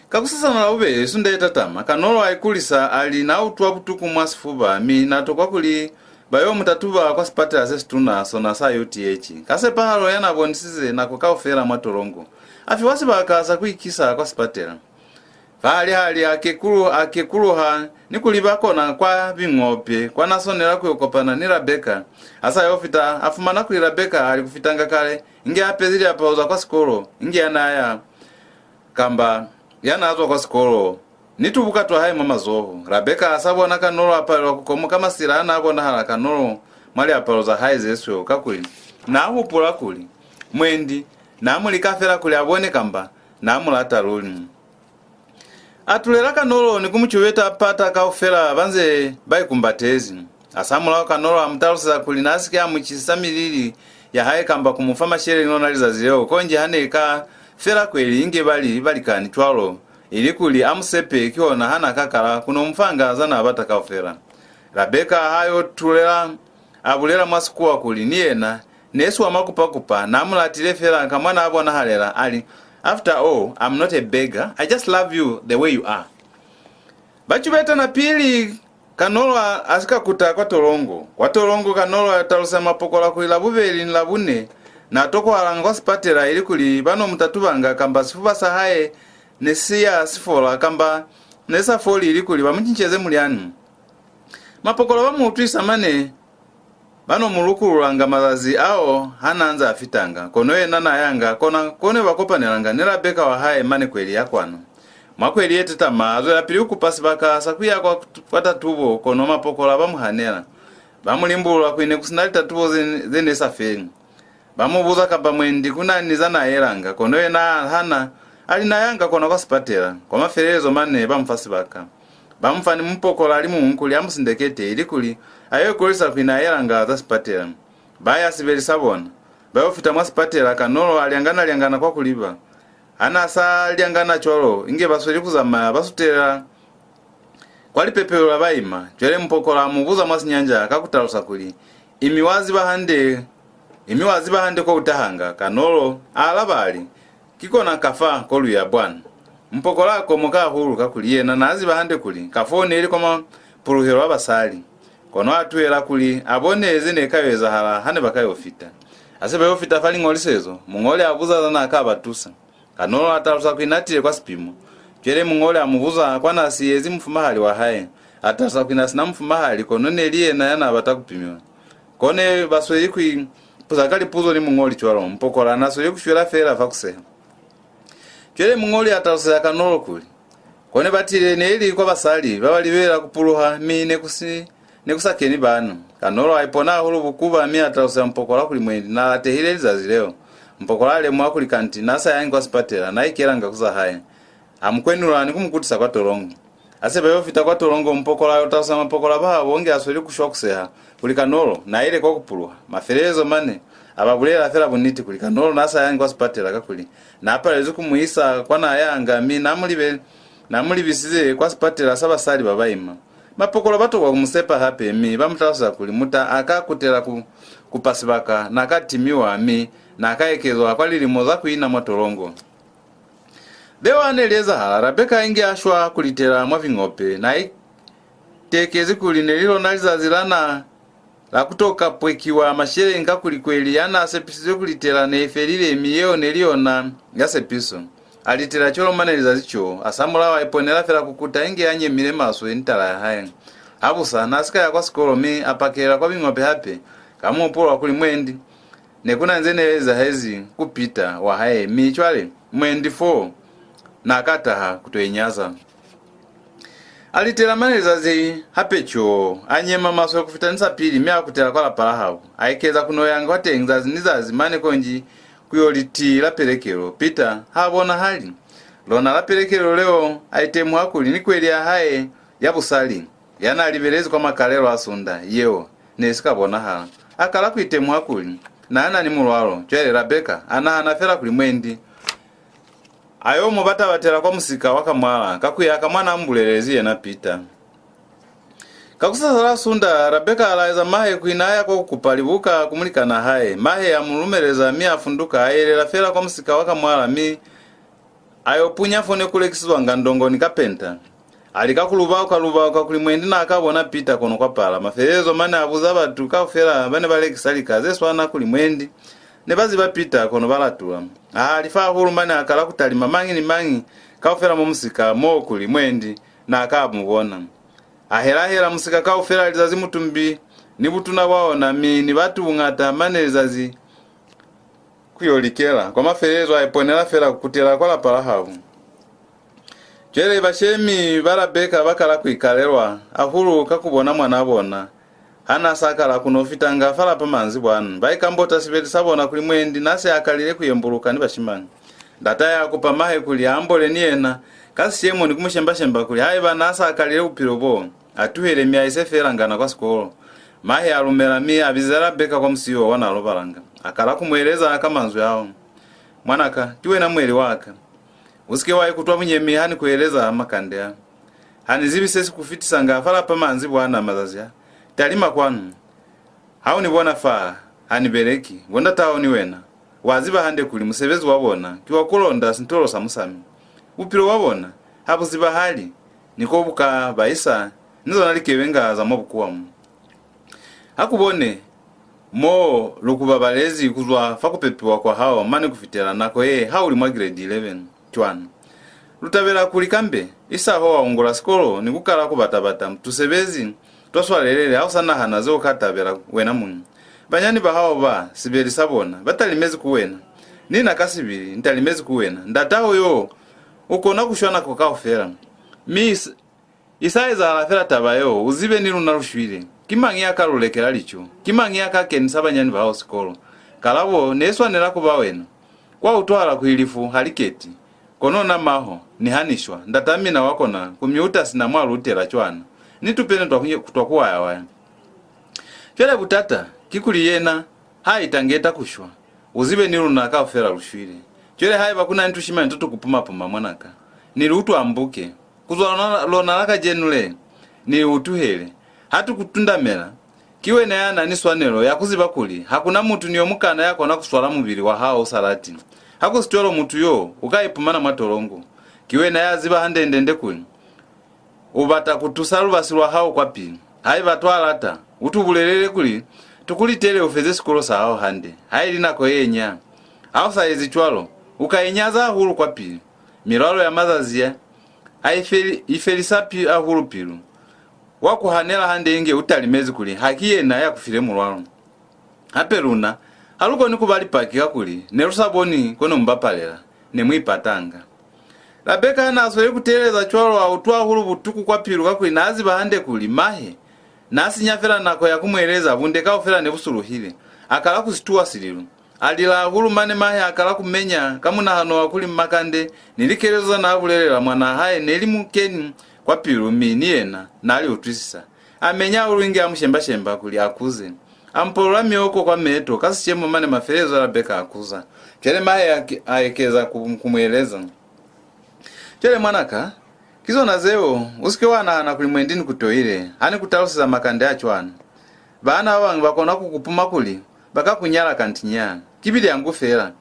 Kakusasana Labubeli, sunda ye tatama, Kanolo a ikulisa a li n'a utwa butuku mwa sifuba, mi n'a tokwa kuli ba yo mu tatuba kwa sipatela se situna, sona sa U T H. Ka sepahalo ya n'a bonisize nako kaufela mwa tolongo, a fiwa sibaka sa ku ikisa kwa sipatela. Fahalihali a kekulu-, a kekuluha ni ku liba kona kwa biñope kwa n'a swanela ku yo kopana ni Rabeka. Ha s'a yo fita, a fumana kuli Rabeka a li ku fitanga kale, inge a apezi liapalo za kwa sikolo, inge ya n'a ya kamba ya n'a zwa kwa sikolo, ni tubuka twa hae mwa mazoho. Rabeka a sa bona Kanolo a palelwa ku komoka masila a n'a bonahala Kanolo mwa liapalo za hae ze sweu, kakuli n'a hupula kuli mwendi n'a mu lika fela kuli a bone kamba n'a mu lata luli. A tulela Kanolo ni ku mu cubeta pata kaufela ba nze ba ikumbatezi. Hasamulaho Kanolo a mu taluseza kuli n'a si ke a mu cisisa milili ya hae kamba ku mu fa masheleñi lona lizazi leo, konji ha ne ka fela kweli inge ba li balikani cwalo, ilikuli a mu sepe, kihona ha n'a ka kala ku no mu fanga za n'a bata kaufela. Rabeka ha yo tulela, a bulela mwa Sikuwa kuli ni yena ne si wa makupa-kupa, n'a mu latile fela ka mwa n'a bonahalela, a li, "After all, I'm not a beggar, I just love you the way you are." Ba cubetana pili Kanolo a, a si ka kuta kwa tolongo. Kwa tolongo, Kanolo a talusa mapokola kuli Labubeli ni Labune n'a tokwahalanga kwa sipatela ilikuli ba no mu tatubanga kamba sifuba sa hae ne si ya si fola kamba ne sa foli ilikuli ba mu cinceze mulyani. Mapokola ba mu utwisa mane ba no mu lukululanga mazazi ao ha n'a nze a fitanga, kono yena n'a yanga kona ko ne ba kopanelanga ni Rabeka wa hae mane kweli ya kwanu. Mwa kweli ye tetama, a zwelapili ku kupa sibaka sa ku ya kwa, kwa tatubo, kono mapokola ba mu hanela. Ba mu limbulula kuli ne ku si na litatubo ze, ze ne sa feli. Ba mu buza kamba mwendi ku na ni za n'a yelanga, kono yena a hana, a li n'a yanga kona kwa sipatela. Kwa mafelelezo mane ba mu fa sibaka. Ba mu fa ni mupokola a li muñwi kuli a mu sindekete, ilikuli a yo ikolwisa kuli n'a yelanga za sipatela. Ba ya sibeli sa bona. Ba yo fita mwa sipatela, Kanolo a lyangana-lyangana kwa ku liba. Ha n'a sa lyangana cwalo, inge ba sweli ku zamaya, ba sutelela kwa lipepelo la baima. Cwale mupokola a mu buza mwa Sinyanja ka ku talusa kuli, Imi wa ziba hande, imi wa ziba hande ko u tahanga? Kanolo a alaba a li, Ki kona kafa ko lu ya, bwana. Mupokola a komoka hahulu, kakuli yena n'a ziba hande kuli kafoo ne li kwa mapuluhelo a basali. Kono a tuhela kuli a bone ze ne ka yo ezahala ha ne ba ka yo fita. Ha se ba yo fita fa liñolisezo, muñoli a buza za n'a ka ba tusa. Kanolo a talusa kuli n'a tile kwa sipimo. Cwale muñoli a mu buza kwa n'a siyezi mufumahali wa hae. A talusa kuli n'a si na mufumahali, kono ne li yena ya n'a bata ku pimiwa. Kone ba sweli ku ipuza ka lipuzo ni muñoli cwalo, mupokola n'a sweli ku shwela feela fa ku seha. Cwale muñoli a taluseza Kanolo kuli, Kone ba tile ne li kwa basali ba ba libelela ku puluha, mi ne ku si, ne ku sa keni bana. Kanolo a ipona hahulu bukuba, mi a taluseza mupokola kuli mwendi n'a latehile lizazi leo. Mupokola a lemuha kuli kanti n'a sa yangi kwa sipatela, n'a ikelanga ku za hae. A mu kwenula ni ku mu kutisa kwa tolongo. Ha se ba yo fita kwa tolongo, mupokola a yo talusa mapokola ba habo nge a sweli ku shwa ku seha kuli Kanolo n'a ile kwa ku puluha. Mafelelezo mane a ba bulelela fela buniti kuli Kanolo n'a sa yangi kwa sipatela, kakuli n'a palezwi ku mu isa kwa n'a yanga, mi n'a mu libe, n'a mu libisize kwa sipatela sa basali ba baima. Mapokola ba tokwa ku mu sepa hape, mi ba mu taluseza kuli muta a ka kutela ku kupa sibaka, n'a ka timiwa, mi n'a ka ekezwa kwa lilimo za ku ina mwa tolongo. Zeo ha ne li ezahala, Rabeka inge a shwa ku litela mwa biñope, n'a itekezi kuli ne li lona lizazi la na la ku to ka pwekiwa masheleñi, kakuli kweli ya n'a sepisizwe ku litela ne i felile, mi yeo ne li yona ya sepiso. A litela cwalo mane lizazi coo, hasamulaho a iponela fela ku kuta inge a nyemile maswe ni tala ya hae. Habusa, n'a si ka ya kwa sikolo, mi a pakelela kwa biñope hape, ka muhupulo wa kuli mwendi ne ku na nze ne ezahezi ku Peter wa hae, mi cwale mwendi fo n'a ka taha ku to inyaza. A litela mane lizazi hape coo, a nyema maswe ku fita ni sapili, mi a kutela kwa lapa la habo. A ekeza ku no yanga kwateñi zazi ni zazi mane konji ku yo li tii la pelekelo. Peter ha bonahali. Lona la pelekelo leo a itemuha kuli ni kweli ya hae ya busali ya n'a libelezi kwa makalelo a sunda yeo ne si ka bonahala. A kala ku itemuha kuli n'a na ni mulwalo. Cwale Rabeka a nahana fela kuli mwendi a yo mu bata-batela kwa musika wa Kamwala, ka ku ya ka mwa n'a mu bulelezi yena Peter. Kakusasala sunda, Rabeka a laeza mahe kuli n'a ya kwa ku kupa libuka ku mulikan'a hae. Mahe a mu lumeleza, mi a funduka, a yelela fela kwa musika wa Kamwala, mi a yo punya fo ne ku lekisizwanga ndongo ni kapenta. A lika ku lubauka-lubauka kuli mwendi n'a ka bona Peter, kono kwa pala. Mafelelezo mane a buza batu kaufela ba ne ba lekisa lika ze swana kuli mwendi ne ba ziba Peter, kono ba latula. A halifa hahulu mane a kala ku talima mañi ni mañi kaufela mwa musika mo kuli mwendi n'a ka mu bona. A hela-hela musika kaufela lizazi mutumbi ni butuna bwa ona, mi ni batu buñata, mane lizazi ku yo likela. Kwa mafelelezo a iponela fela ku kutela kwa lapa la habo. Cwale bashemi ba Rabeka ba kala ku ikalelwa hahulu ka ku bona mwanaa bona ha n'a sa kala ku no fitanga fa lapa manzibwana. Ba ikambota sibeli sa bona kuli mwendi n'a se a kalile ku yembuluka ni bashimani. Ndatahe a kupa mahe kuli a ambole ni yena ka sishemo ni ku mu shemba-shemba kuli haiba n'a sa kalile bupilo boo, a tuhele mi a ise feela ngana kwa sikolo. Mahe a lumela, mi a bizela Rabeka kwa musiyo wa n'a lobalanga. A kala ku mu eleza ka manzwi ao, "Mwanaka, ki wena mweli wa ka. U si ke wa ikutwa bunyemi ha ni ku eleza makande a. Ha ni zibi se si ku fitisanga fa lapa manzibwana mazazi a. Talima kwanu. Ha u ni bona fa, ha ni beleki. Bo ndat'aho ni wena, wa ziba hande kuli musebezi wa bona ki wa ku londa sintolo sa musami. Bupilo bwa bona ha bu zibahali, ni ko bu ka ba isa, ni zona likebenga za mwa bukuwa mo. Ha ku bone mo lu ku babalezi ku zwa fa ku pepiwa kwa hao mane ku fitela nako ye ha u li mwa grade eleven cwana. Lu tabela kuli kambe isaho wa ungula sikolo ni ku kala ku bata-bata tusebezi twa swalelele ha u sa nahana ze u ka tabela wena muñi. Banyani ba hao ba, sibeli sa bona, ba talimezi ku wena. Ni na ka sibili ni talimezi ku wena. Ndat'aho yo u kona ku shwa nako kaufela. Mi i sa ezahala fela taba yeo, u zibe ni luna lu shwile. Ki mañi ya ka lu lekela lico? Ki mañi ya ka kenisa banyani ba hao sikolo? Kalabo ne i swanela ku ba wena. Kwa utwahala kuli lifu ha li keti. Kono na maho, niha ni shwa, ndat'a mina wa kona ku mi uta sina mwa lu utela cwana, ni tupene twa ku, twa ku waya-waya. Cwale butata kikuli yena ha itangeta ku shwa, u zibe ni luna kaufela lu shwile. Cwale haiba ku na ni tushimani to tu ku puma-puma, mwanaka, ni lu utwambuke. Ku zwa lona, lona la kacenu le, ni lu utuhele. Ha tu ku tundamela, Ki wena ya na ni swanelo ya ku ziba kuli ha ku na mutu ni yo mukana ya kona ku swala mubili wa hao u sa lati. Ha ku si cwalo, mutu yo u ka ipumana mwa tolongo. Ki wena ya ziba hande-ndende kuli u bata ku tusa lubasi lwa hao kwapili. Haiba twa lata, u tu bulelele kuli tu ku litele u feze sikolo sa hao hande, haili nako ye nya. Ha u sa ezi cwalo, u ka inyaza hahulu kwapili. Milwalo ya mazazi a, a i feli-, i felisa pi-, hahulu pilu. Wa ku hanela hande inge u talimezi kuli ha ki yena ya ku file mulwalo. Hape luna, ha lu koni ku ba lipaki kakuli ne lu sa boni ko ne mu bapalela, ne mu ipatanga. Rabeka ha n'a sweli ku teeleza cwalo, a utwa hahulu butuku kwa pilu kakuli n'a ziba hande kuli mahe n'a sinya fela nako ya ku mu eleza, bunde kaufela ne bu suluhile. A kala ku situwa sililo. A lila hahulu mane mahe a kala ku menya ka munahano wa kuli makande ni likelezo za n'a bulelela mwanaa hae ne li mu keni kwa pilu, mi ni yena n'a li utwisisa. A menya hahulu inge a mu shemba-shemba kuli a kuze. A mu polola mioko kwa meto ka sishemo mane mafelelezo Rabeka a kuza. Cwale mahe a, a ekeza ku, ku mu eleza. Cwale mwanaka, ki zona zeo, u si ke wa nahana kuli mwendi ni ku toile, ha ni ku taluseza makande a cwana. Baana ba bañwi ba kona ku ku puma kuli ba ka ku nyala kanti nya. Ki bilyangu fela.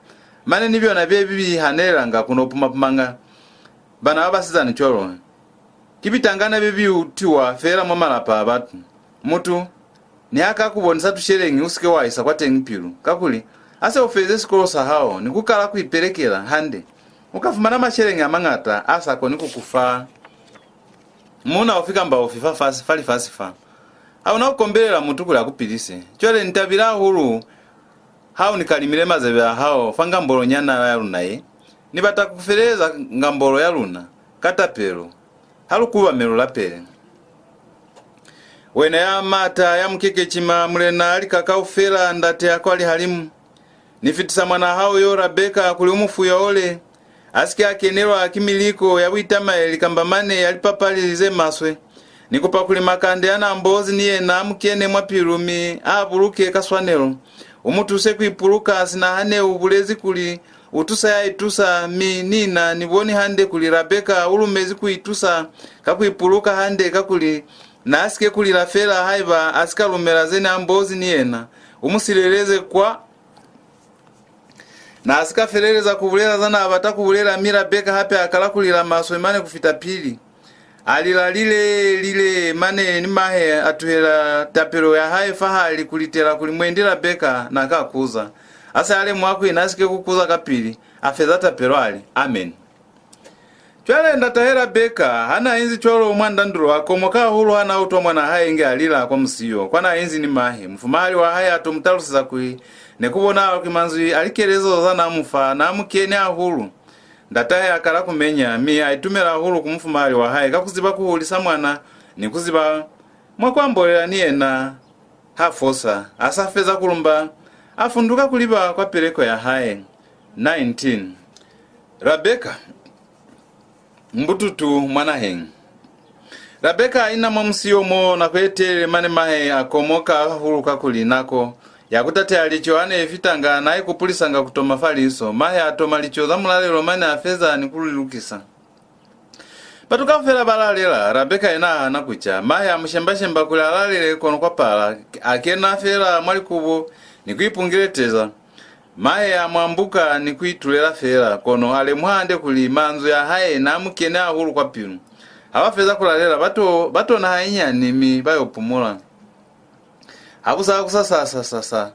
Mane ni byona bye bi hanelelanga ku no puma-pumanga bana ba basizana cwalo. Ki bitangana bye bi utiwa fela mwa malapa a batu. Mutu niha ka ku bonisa tusheleñi, u si ke wa isa kwateñi pilu, kakuli ha se u felize sikolo sa hao ni ku kala ku ipelekela hande, u ka fumana masheleñi a mañata a sa koni ku ku fa muuna ufi kamba ufi fa fasi, fa lifasi fa. Ha u na ku kombelela mutu kuli a ku pilise. Cwale ni tabile hahulu ha u ni kalimile mazebe a hao fa ngambolonyana ya luna ye. Ni bata ku feleleza ngambolo ya luna ka tapelo. Ha lu kubame lu lapele. Wena ya maata, ya mukekecima, Mulena a lika kaufela, Ndate ya kwa lihalimu, ni fitisa mwanaa hao yo Rabeka kuli u mu fuyaule, a si ke a kenelwa ki miliko ya buitamaeli kamba mane ya lipapali ze maswe. Ni kupa kuli makande a n'a mbozi ni yena a mu kene mwa pilu mi a a buluke ka swanelo. U mu tuse ku ipuluka sina ha ne u bulezi kuli u tusa ya itusa, mi ni na ni boni hande kuli Rabeka u lumezi ku itusa ka ku ipuluka hande, kakuli n'a si ke ku lila fela haiba a si ka lumela ze n'a mbozi ni yena. U mu sileleze kwa. N'a si ka feleleza ku bulela za n'a bata ku bulela, mi Rabeka hape a kala ku lila maswe mane ku fita pili. A lila lile, lile, mane ni mahe a tuhela tapelo ya hae fahali ku litela kuli mwendi Rabeka n'a ka kuza. A se a lemuha kuli n'a si ke ku kuza kapili, a feza tapelo a li, "Amen." Cwale ndatahe Rabeka ha n'a inzi cwalo mwa ndandulo, a komoka hahulu ha n'a utwa mwan'a hae inge a lila kwa musiyo kwa n'a inzi ni mahe. Mufumahali wa hae a to mu taluseza kuli ne ku bonahala kuli manzwi a likelezo za n'a mu fa n'a mu keni hahulu. Ndatahe a kala ku menya, mi a itumela hahulu ku mufumahali wa hae ka ku ziba ku hulisa mwana ni ku ziba mwa ku ambolela ni yena. Ha fosa, a sa feza ku lumba, a funduka ku liba kwa peleko ya hae. Nineteen. Rabeka, mbututu mwa naheñi. Rabeka a ina mwa musiyo mo nako ye telele, mane mahe a komoka hahulu kakuli nako ya ku tateha lico ha ne i fitanga n'a ikupulisanga ku toma fa liso. Mahe a toma lico za mulalelo mane a feza ni ku li lukisa. Batu kaufela ba lalela, Rabeka yena a hana ku ca. Mahe a mu shemba-shemba kuli a lalele, kono kwa pala, a kena fela mwa likubo ni ku ipungeleteza. Mahe a mu ambuka ni ku itulela fela, kono a lemuha hande kuli manzwi a hae n'a mu kene hahulu kwa pilu. Ha ba feza ku lalela, ba to, ba tona hainyani mi ba yo pumula. Ha bu sa kusasa sa, sa, sa,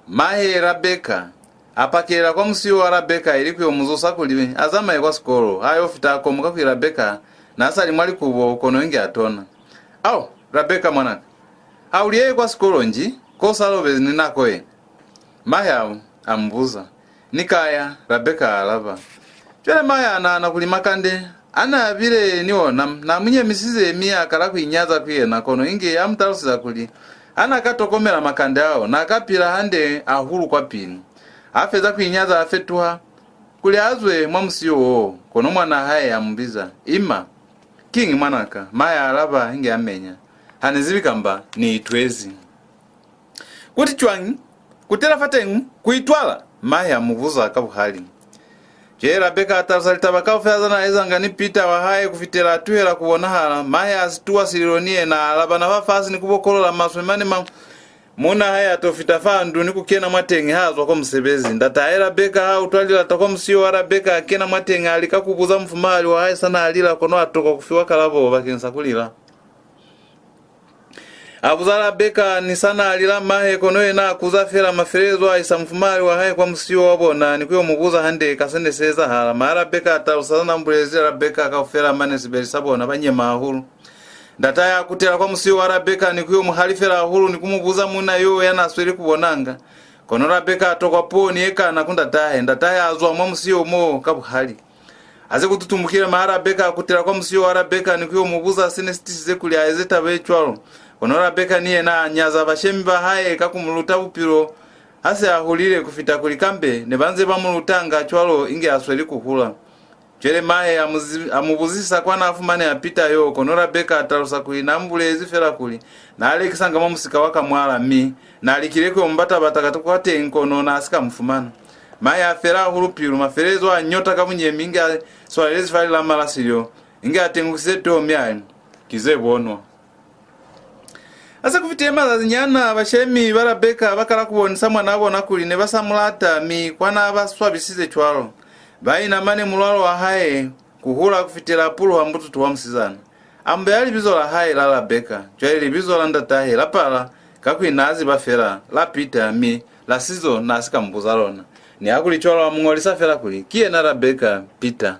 mahe Rabeka a pakelela kwa musiyo wa Rabeka ili ku yo mu zusa kuli a zamaye kwa sikolo. Ha yo fita, a komoka kuli Rabeka n'a sa li mwa likubo, kono inge a tona. "Ao, Rabeka mwanaka, ha u liyeye kwa sikolo nji, ko sa lobezi ni nako ye?" Mahe a, a mu buza. "Ni ka ya," Rabeka a alaba. Cwale mahe a nahana kuli makande a n'a bile ni ona n'a mu nyemisize, mi a kala ku inyaza ku yena, kono inge a mu taluseza kuli ha n'a ka tokomela makande ao, n'a ka pila hande hahulu kwa pili. A feza ku inyaza, a fetuha kuli a zwe mwa musiyo wo, kono mwan'a hae a mu biza. "Ima." "Kiñi mwanaka?" mahe a alaba inge a menya. "Ha ni zibi kamba ni itwezi." "Kuti cwañi? Kutela fateñi, ku itwala?" mahe a mu buza ka buhali. Cwale Rabeka a talusa litaba kaufela za n'a ezanga ni Pita wa hae ku fitela a tuhela ku bonahala. Mahe a situwa sililo ni yena, a alabana fafasi ni ku bokolola maswe mane ma, Muuna hae a to fita fa ndu ni ku kena mwateñi ha zwa kwa musebezi. Ndatahe Rabeka ha utwa lilata kwa musiyo wa Rabeka, a kena mwateñi, a lika ku buza mufumahali wa hae sa n'a lila, kono a tokwa ku fiwa kalabo bakeñisa ku lila. A buza Rabeka ni sa n'a lila mahe, kono yena a kuza fela. Mafelelezo a isa mufumahali wa hae kwa musiyo wa bona ni ku yo mu buza hande ka se ne si ezahala. Ma Rabeka a talusa za n'a bulezi Rabeka kaufela, mane sibeli sa bona ba nyema hahulu. Ndatahe a kutela kwa musiyo wa Rabeka ni ku yo mu halifela hahulu ni ku mu buza muuna yo ya n'a sweli ku bonanga. Kono Rabeka a tokwa puo ni ye kana ku ndatahe. Ndatahe a zwa mwa musiyo mo ka buhali. A se ku tutumukile, ma Rabeka a kutela kwa musiyo wa Rabeka ni ku yo mu buza se ne si tisize kuli a eze taba ye cwalo. Kono Rabeka ni yena a nyaza bashemi ba hae ka ku mu luta bupilo ha se a hulile, ku fita kuli kambe ne ba nze ba mu lutanga cwalo inge a sweli ku hula. Cwale mahe a mu zi-, a mu buzisa kwa n'a fumaneha Pita yo, kono Rabeka a talusa kuli n'a mu bulezi fela kuli n'a lekisanga mwa musika wa Kamwala, mi n'a likile ku yo mu bata-bata ka kwateñi, kono n'a si ka mu fumana. Mahe a fela hahulu pilu, mafelelezo a nyota ka bunyemi inge a swalelezi fa lilama la silyo, inge a tengusize toho, mi a li, "Ki ze bonwa." Ha se ku fitile mazazinyana, bashemi ba Rabeka ba kala ku bonisa mwanaa bona kuli ne ba sa mu lata, mi kwa n'a ba swabisize cwalo. Ba ina mane mulwalo wa hae ku hula ku fitela a puluha mbututu wa musizana. A mu beya libizo la hae la Rabeka. Cwale libizo la ndatahe la pala, kakuli n'a ziba fela la Pita, mi la sizo n'a si ka mu buza lona. Nihakulicwalo a mu ñolisa fela kuli ki yena Rabeka Pita.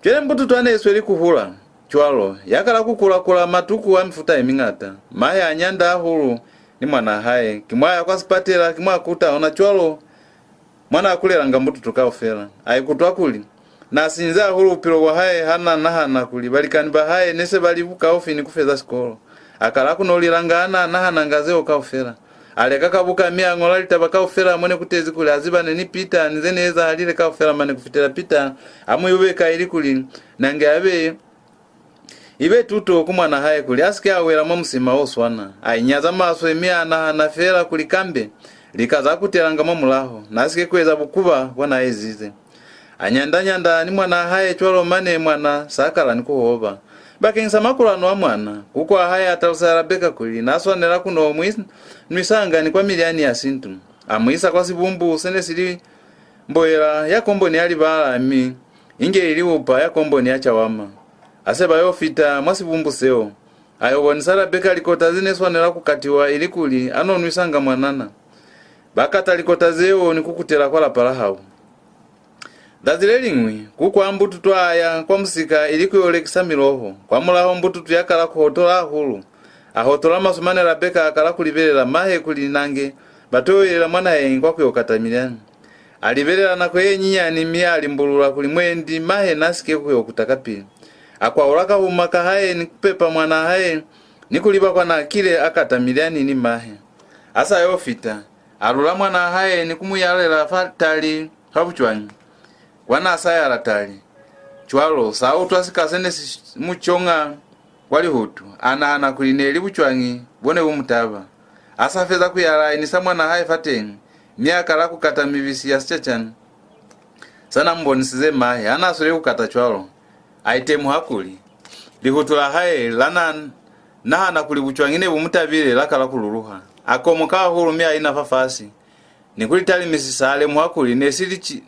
Cwale mbututu ha ne i sweli ku hula cwalo, ya kala ku kula-kula matuku a mifuta ye miñata. Mahe a nyanda hahulu ni mwanaa hae. Ki mwa ya kwa sipatela, ki mwa kuta, ona cwalo mwa n'a kulelanga mbututu kaufela. A ikutwa kuli n'a sinyize hahulu bupilo bwa hae ha n'a nahana kuli balikani ba hae ne se ba li bukaufi ni ku feza sikolo. A kala ku no lilanga ha n'a nahananga zeo kaufela. A leka ka buka, mi a ñola litaba kaufela mo ne ku tezi kuli a zibane ni Pita ni ze ne ezahalile kaufela, mane ku fitela Pita a mu yubeka ilikuli nange a be ibe tuto ku mwanaa hae kuli a si ke a wela mwa musima o swana. A inyaza maswe, mi a nahana feela kuli kambe lika za kutelanga mwa mulaho, n'a si ke ku eza bukuba bwa n'a ezize. A nyanda-nyanda ni mwanaa hae cwalo, mane mwana s'a kala ni ku hoba. Bakeñisa makulano a mwana, kuku wa hae a talusa Rabeka kuli n'a swanela ku no mu is-, nwisanga ni kwa milyani ya sintu. A mu isa kwa sibumbu se ne si li mboela ya komboni ya libala, mi inge ili upa ya komboni ya cawama. Ha se ba yo fita mwa sibumbu seo, a yo bonisa Rabeka likota ze ne swanela ku katiwa ilikuli a no nwisanga mwanana. Ba kata likota zeo ni ku kutela kwa lapa la habo. Zazi le liñwi, kuku wa mbututu a ya kwa musika ili ku yo lekisa miloho. Kwamulaho mbututu ya kala ku hotola hahulu. A hotola maswe, mane Rabeka a kala ku libelela mahe kuli nange ba to yo yelela mwa naheñi kwa ku yo kata milyani. A libelela nako ye nyinyani, mi a limbulula kuli mwendi mahe n'a si ke ku yo kuta kapili. A kwaula kahuma ka hae ni ku pepa mwanaa hae ni ku liba kwa n'a kile a kata milyani ni mahe. A sa yo fita, a lula mwanaa hae ni ku mu yalela fa tali fa bucwañi kwa n'a sa yala tali. Cwalo, s'a utwa sika se ne si mu coña kwa lihutu, a nahana kuli ne li bucwañi bo ne bu mu taba. A sa feza ku yala, a inisa mwanaa hae fateñi, mi a kala ku kata mibisi ya sicacani sa n'a mu bonisize mahe. Ha n'a sweli ku kata cwalo, a itemuha kuli lihutu la hae la n'a nahana kuli bucwañi ne bu mu tabile la kala ku luluha. A komoka hahulu, mi a ina fafasi ni ku li talimisisa. A lemuha kuli ne si li ci-,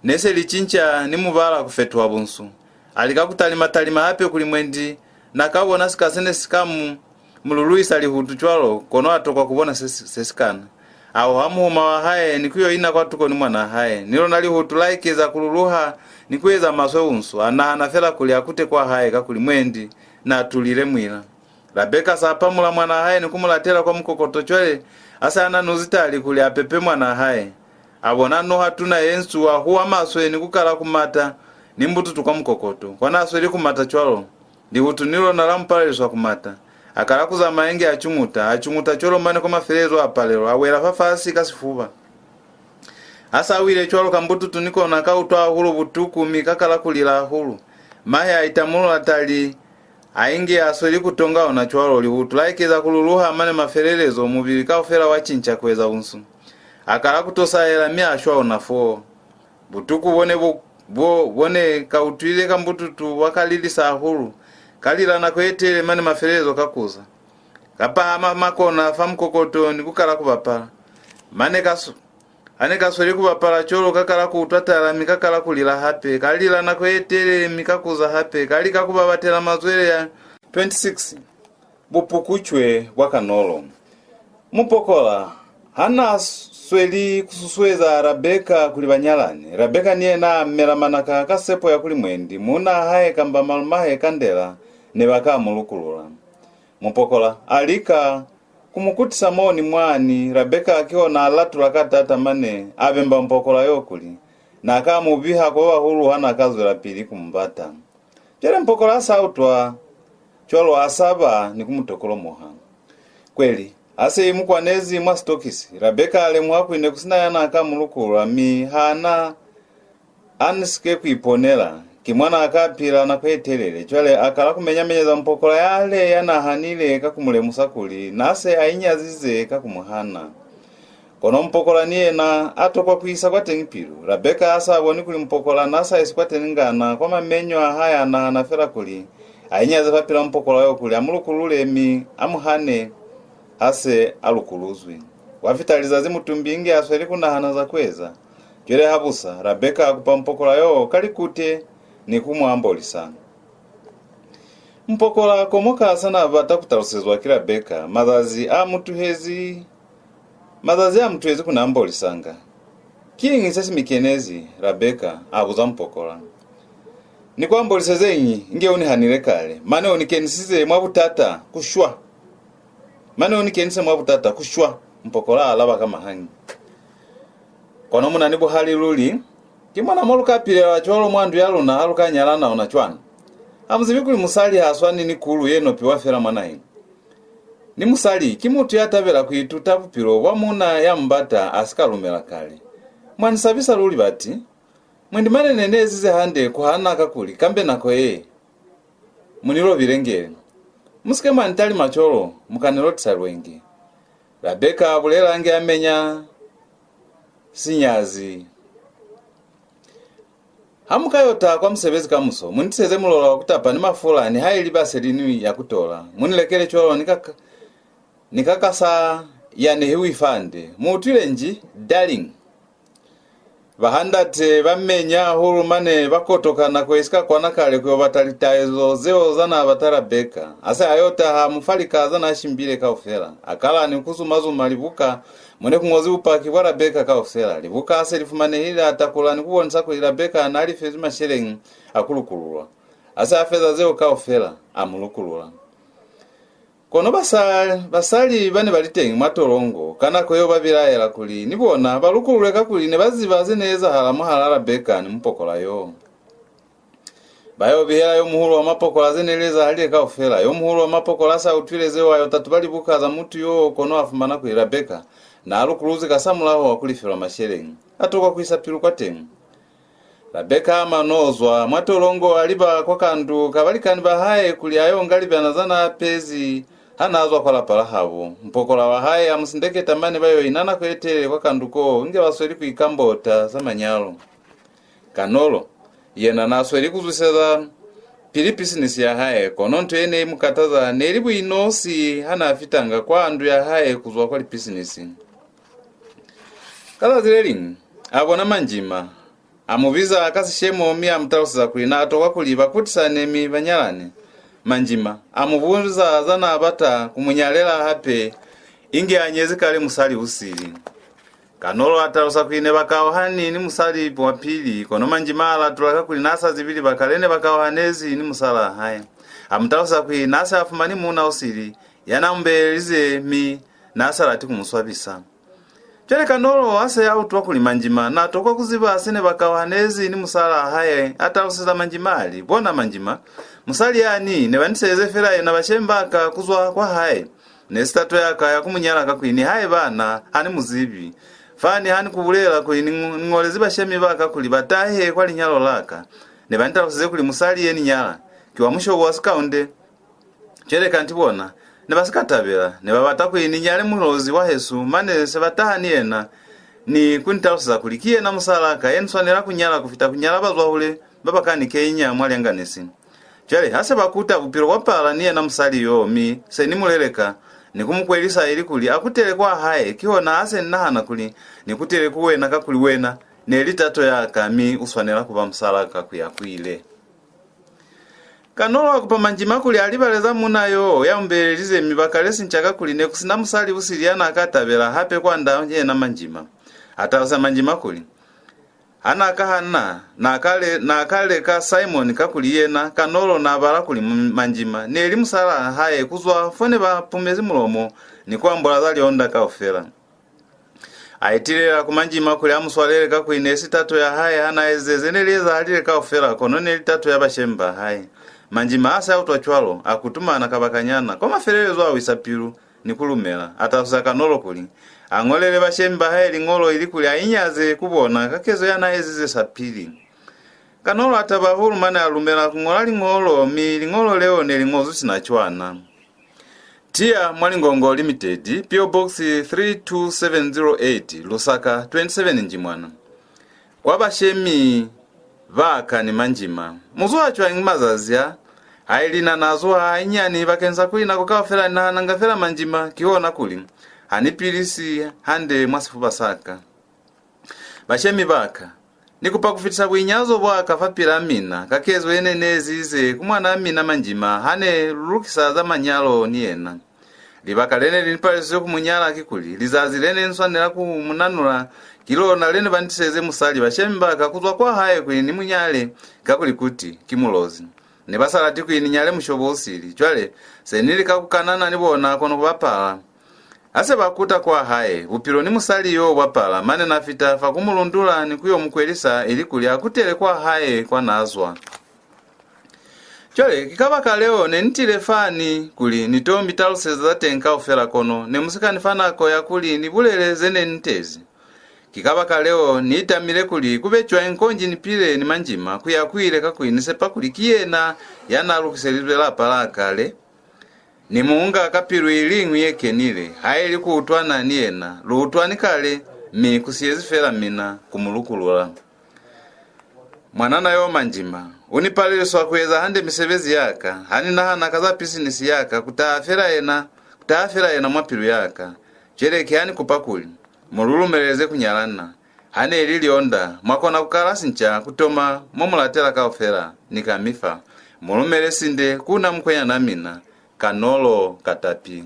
ne se li cinca ni mubala ku fetuha bunsu. A lika ku talima-talima hape kuli mwendi n'a ka bona sika se ne si ka mu, mu luluhisa lihutu cwalo, kono a tokwa ku bona se, se sikana. A hoha muhuma wa hae ni ku yo ina kwatuko ni mwanaa hae. Ni lona lihutu la ekeza ku luluha ni ku eza maswe unsu. A nahana fela kuli a kute kwa hae, kakuli mwendi n'a tulile mwila. Rabeka sa pamula mwanaa hae ni ku mu latela kwa mukokoto. Cwale, a sa nanuzi tali kuli a pepe mwanaa hae, a bona noha tuna ye nsu, a huwa maswe ni ku kala ku mata ni mbututu kwa mukokoto. Kwa n'a sweli ku mata cwalo, lihutu ni lona la mu paleliswa ku mata. A kala ku zamaya inge a cuñuta, a cuñuta cwalo, mane kwa mafelelezo a palelwa, a wela fafasi ka sifuba. Ha sa wile cwalo, kambututu ni kona ka utwa hahulu butuku, mi ka kala ku lila hahulu. Mahe a itamulula tali, a inge a sweli ku tonga ona cwalo. Lihutu la ekeza ku luluha, mane mafelelezo mubili kaufela wa cinca ku eza bunsu. A kala ku tosaela, mi a shwa ona foo. Butuku bo ne bo, bo, bo ne ka utwile kambututu bwa ka lilisa hahulu. Ka lila nako ye telele, mane mafelelezo ka kuza. Ka pahama makona fa mukokoto ni ku kala ku bapala. Mane ka su-, ha ne ka sweli ku bapala cwalo, ka kala ku utwa tala, mi ka kala ku lila hape. Ka lila nako ye telele, mi ka kuza hape. Ka lika ku babatela mazwele ya twenty-six. Bupukucwe bwa Kanolo. Mupokola ha n'a sweli ku susueza Rabeka kuli ba nyalane, Rabeka ni yena a mela manaka ka sepo ya kuli mwendi muunaa hae kamba malumahe Kandela ne ba ka mu lukulula. Mupokola a lika ku mu kutisa mo ni mwani, Rabeka ki ona a latula ka taata mane a bemba mupokola yo kuli n'a ka mu biha kwa bahulu ha n'a ka zwelapili ku mu bata. Cwale mupokola ha s'a utwa cwalo a saba ni ku mu tokolomoha. Kweli ha se i mu kwanezi mwa sitokisi, Rabeka a lemuha kuli ne ku si na ya n'a ka mu lukulula, mi ha n'a, a ni si ke ku iponela, ki mwa n'a ka pila nako ye telele. Cwale a kala ku menya-menyeza mupokola yale ya n'a hanile ka ku mu lemusa kuli n'a se a inyazize ka ku mu hana. Kono mupokola ni yena a tokwa ku isa kwateñi pilu. Rabeka ha s'a boni kuli mupokola n'a sa isi kwateñi ngana kwa mamenyo a hae, a nahana fela kuli a inyaze fapil'a mupokola yo kuli a mu lukulule mi a mu hane ha se a lukuluzwi. Kwa fita lizazi mutumbi inge a sweli ku nahana za ku eza. Cwale habusa, Rabeka a kupa mupokola yo ka likute ni ku mu ambolisa. Mupokola a komoka ha sa n'a bata ku talusezwa ki Rabeka mazazi a mu tuhezi, mazazi a mu tuhezi ku n'a ambolisanga. Kiñi se si mi kenezi? Rabeka a buza mupokola. Ni ku ambolise ze ñwi, inge u ni hanile kale, mane u ni kenisize mwa butata ku shwa. Mane u ni kenise mwa butata ku shwa, mupokola a alaba ka mahañi. Kono mu na ni buhali luli. Ki mona mo lu ka pilela cwalo mwa ndu ya luna ha lu ka nyalana ona cwana. Ha mu zibi kuli musali ha swani ni kulu ye nopiwa fela mwa naheñi? Ni musali ki mutu ya tabela ku ituta bupilo bwa muuna ya mu bata a si ka lumela kale. Mwa ni sabisa luli bati. Mwendi mane ne ni ezize hande ku hana kakuli kambe nako ye mu ni lobile ngele. Mu si ke mwa ni talima cwalo, mu ka ni lotisa lwenge. Rabeka a bulela inge a menya sinyazi. Ha mu ka yo taha kwa musebezi kamuso, mu ni tiseze mulola wa ku tapa ni mafula, nihaili baselini ya ku tola. Mu ni lekele cwalo ni ka, ni ka kasa ya nehiwi fande. Mu utwile nji, darling? Bahandate ba menya hahulu mane ba kotoka nako i si ka kwana kale ku yo bata litaezo zeo za n'a bata Rabeka. Ha se a yo taha, a mu fa lika za n'a shimbile kaufela. A kala ni ku zuma-zuma libuka mo ne ku ñozi bupaki bwa Rabeka kaufela. Libuka ha se li fumanehile, a takula ni ku bonisa kuli Rabeka n'a lifezwi masheleñi a ku lukululwa. Ha se a feza zeo kaufela, a mu lukulula. Kono basa-, basali ba ne ba li teñi mwa tolongo ka nako yeo ba bilaela kuli ni bona ba lukululwe, kakuli ne ba ziba ze ne ezahala mwahalaa Rabeka ni mupokola yo. Ba yo bihela yo muhulu wa mapokola ze ne li ezahalile kaufela. Yo muhulu wa mapokola ha sa utwile zeo, a yo tatuba libuka za mutu yo, kono a fumana kuli Rabeka n'a lukuluzwi kasamulaho wa ku lifelwa masheleñi. A tokwa ku isa pilu kwateñi. Rabeka a mano zwa mwa tolongo, a liba kwa kandu ka balikani ba hae kuli a yo nga libyana za n'a apezi ha n'a zwa kwa lapa la habo. Mupokola wa hae a mu sindeketa mane ba yo ina nako ye telele kwa kandu koo, inge ba sweli ku ikambota za manyalo. Kanolo, yena n'a sweli ku zwiseza pili pisinisi ya hae, kono nto ye ne i mu kataza ne li buinosi ha n'a fitanga kwa ndu ya hae ku zwa kwa lipisinisi. Ka zazi le liñwi, a bona Manjima. A mu biza ka sishemo mi a mu taluseza kuli n'a tokwa kuli ba kutisane mi ba nyalane. Manjima a mu buza za n'a bata ku mu nyalela hape, inge a nyezi kale musali u sili. Kanolo a talusa kuli ne ba kauhani ni musali wa pili, kono Manjima a latula kakuli n'a sa zibi libaka le ne ba kauhanezi ni musalaa hae. A mu talusa kuli n'a se a fumani muuna u sili, ya n'a mu beelize, mi n'a sa lati ku mu swabisa. Cwale Kanolo ha se a utwa kuli Manjima n'a tokwa ku ziba se ne ba kauhanezi ni musalaa hae, a taluseza Manjima a li, "Bona Manjima, musali yani ne ba ni sieze fela yena bashemi ba ka ku zwa kwa hae. Ne si tato ya ka ya ku mu nyala kakuli nihaiba na ha ni mu zibi. Fani ha ni ku bulela kuli ni, ni ñolezi bashemi ba ka kuli ba tahe kwa linyalo la ka, ne ba ni talusize kuli musali ye ni nyala ki wa mushobo wa Sikaunde." Cwale kanti bona ne ba si ka tabela, ne ba bata kuli ni nyale Mulozi wa hesu, mane se ba taha ni yena ni ku ni taluseza kuli ki yena musalaa ka ye ni swanela ku nyala ku fita ku nyala bazwahule ba ba ka ni kenya mwa lyanganisi. Cwale ha se ba kuta, bupilo bwa pala ni yena musali yo, mi se ni mu leleka, ni ku mu kwelisa ilikuli a kutele kwa hae. Kihona ha se ni nahana kuli ni kutele ku wena, kakuli wena ne li tato ya ka, mi u swanela ku ba musalaa ka ku ya ku ile. Kanolo a kupa Manjima kuli a libale za muuna yo ya mu belelize, mi ba kale sinca, kakuli ne ku si na musali u sili ya n'a ka tabela hape kwand'a yena Manjima. A talusa Manjima kuli, ha n'a ka hana, n'a ka le-, n'a ka leka Simon, kakuli yena Kanolo n'a bala kuli M-, Manjima ne li musalaa hae ku zwa fo ne ba pumezi mulomo ni ku ambola za lionda kaufela. A itilela ku Manjima kuli a mu swalele, kakuli ne si tato ya hae ha n'a ezize ze ne li ezahalile kaufela, kono ne li tato ya bashemi ba hae. Manjima ha se a utwa cwalo, a kutumana kabakanyana. Kwa mafelelezo a wisa pilu ni ku lumela. A talusa Kanolo kuli a ñolele bashemi ba hae liñolo ilikuli a inyaze ku bona ka kezo ya n'a ezize sapili. Kanolo a taba hahulu mane a lumela ku ñola liñolo, mi liñolo leo ne li ñozwi sina cwana. Tiya Mwalingongo Limited, P O Box three two seven zero eight, Lusaka, twenty-seven Njimwana. Kwa bashemi ba ka ni Manjima. Mu zuha cwañi mazazi a? Haili na, na zuha hainyani bakeñisa kuli nako kaufela ni nahananga fela Manjima, kihona kuli ha ni pilisi hande mwa sifuba sa ka. Bashemi ba ka, ni kupa ku fitisa buinyazo bwa ka fapil'a mina ka kezo ye ne ni ezize ku mwan'a mina Manjima ha ne lu lukisa za manyalo ni yena. Libaka le ne li ni palisizwe ku mu nyala kikuli lizazi le ne ni swanela ku mu nanula ki lona le ne ba ni tiselize musali bashemi ba ka ku zwa kwa hae kuli ni mu nyale, kakuli kuti ki Mulozi. Ne ba sa lati kuli ni nyale mushobo o sili. Cwale, se ni lika ku kanana ni bona kono ku bapala. Ha se ba kuta kwa hae, bupilo ni musali yo bwa pala, mane na fita fa ku mu lundula ni ku yo mu kwelisa ilikuli a kutele kwa hae kwa n'a zwa. Cwale, ki kabakaleo ne ni tile fani kuli ni to mi taluseza za teñi kaufela, kono ne mu si ka ni fa nako ya kuli ni bulele ze ne ni tezi. Ki kabakaleo ni itamile kuli ku be cwañi konji ni pile ni Manjima ku ya ku ile, kakuli ni sepa kuli ki yena ya n'a lukiselizwe lapa la ka le. Ni mu nga ka pilu i liñwi ye kenile, haili ku utwana ni yena, lu utwani kale, mi ku siyezi fela mina ku mu lukulula. Mwanana yo Manjima, u ni paleliswa ku eza hande misebezi ya ka, ha ni nahana ka za pisinisi ya ka, ku taha fela yena, ku taha fela yena mwa pilu ya ka. Cwale ki ha ni kupa kuli, mu lu lumeleze ku nyalana. Ha ne li lionda, mwa kona ku kala sinca ku toma mo mu latela kaufela, ni ka mi fa. Mu lumele sinde ku na mukwenyana mina, Kanolo Katapi.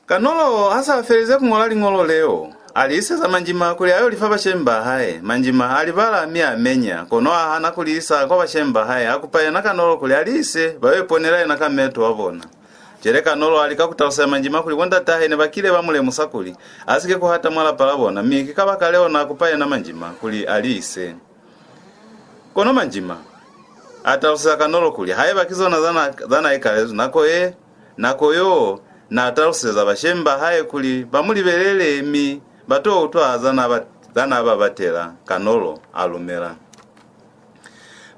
Kanolo ha sa felize ku ñola liñolo leo, a li iseza Manjima kuli a yo li fa bashemi ba hae. Manjima a li bala mi a menya, kono a hana ku li isa kwa bashemi ba hae, a kupa yena Kanolo kuli a li ise, ba yo iponela yena ka meto a bona. Cwale Kanolo a lika ku taluseza Manjima kuli bo ndatahe ne ba kile ba mu lemusa kuli a si ke ku hata mwa lapa la bona, mi ki kabakaleo n'a kupa yena Manjima kuli a li ise. Kono Manjima a taluseza Kanolo kuli haiba ki zona za n'a, za n'a ikalezwi nako ye, nako yo n'a taluseza bashemi ba hae kuli ba mu libelele, mi ba to utwa za n'a ba, za n'a ba batela. Kanolo a lumela.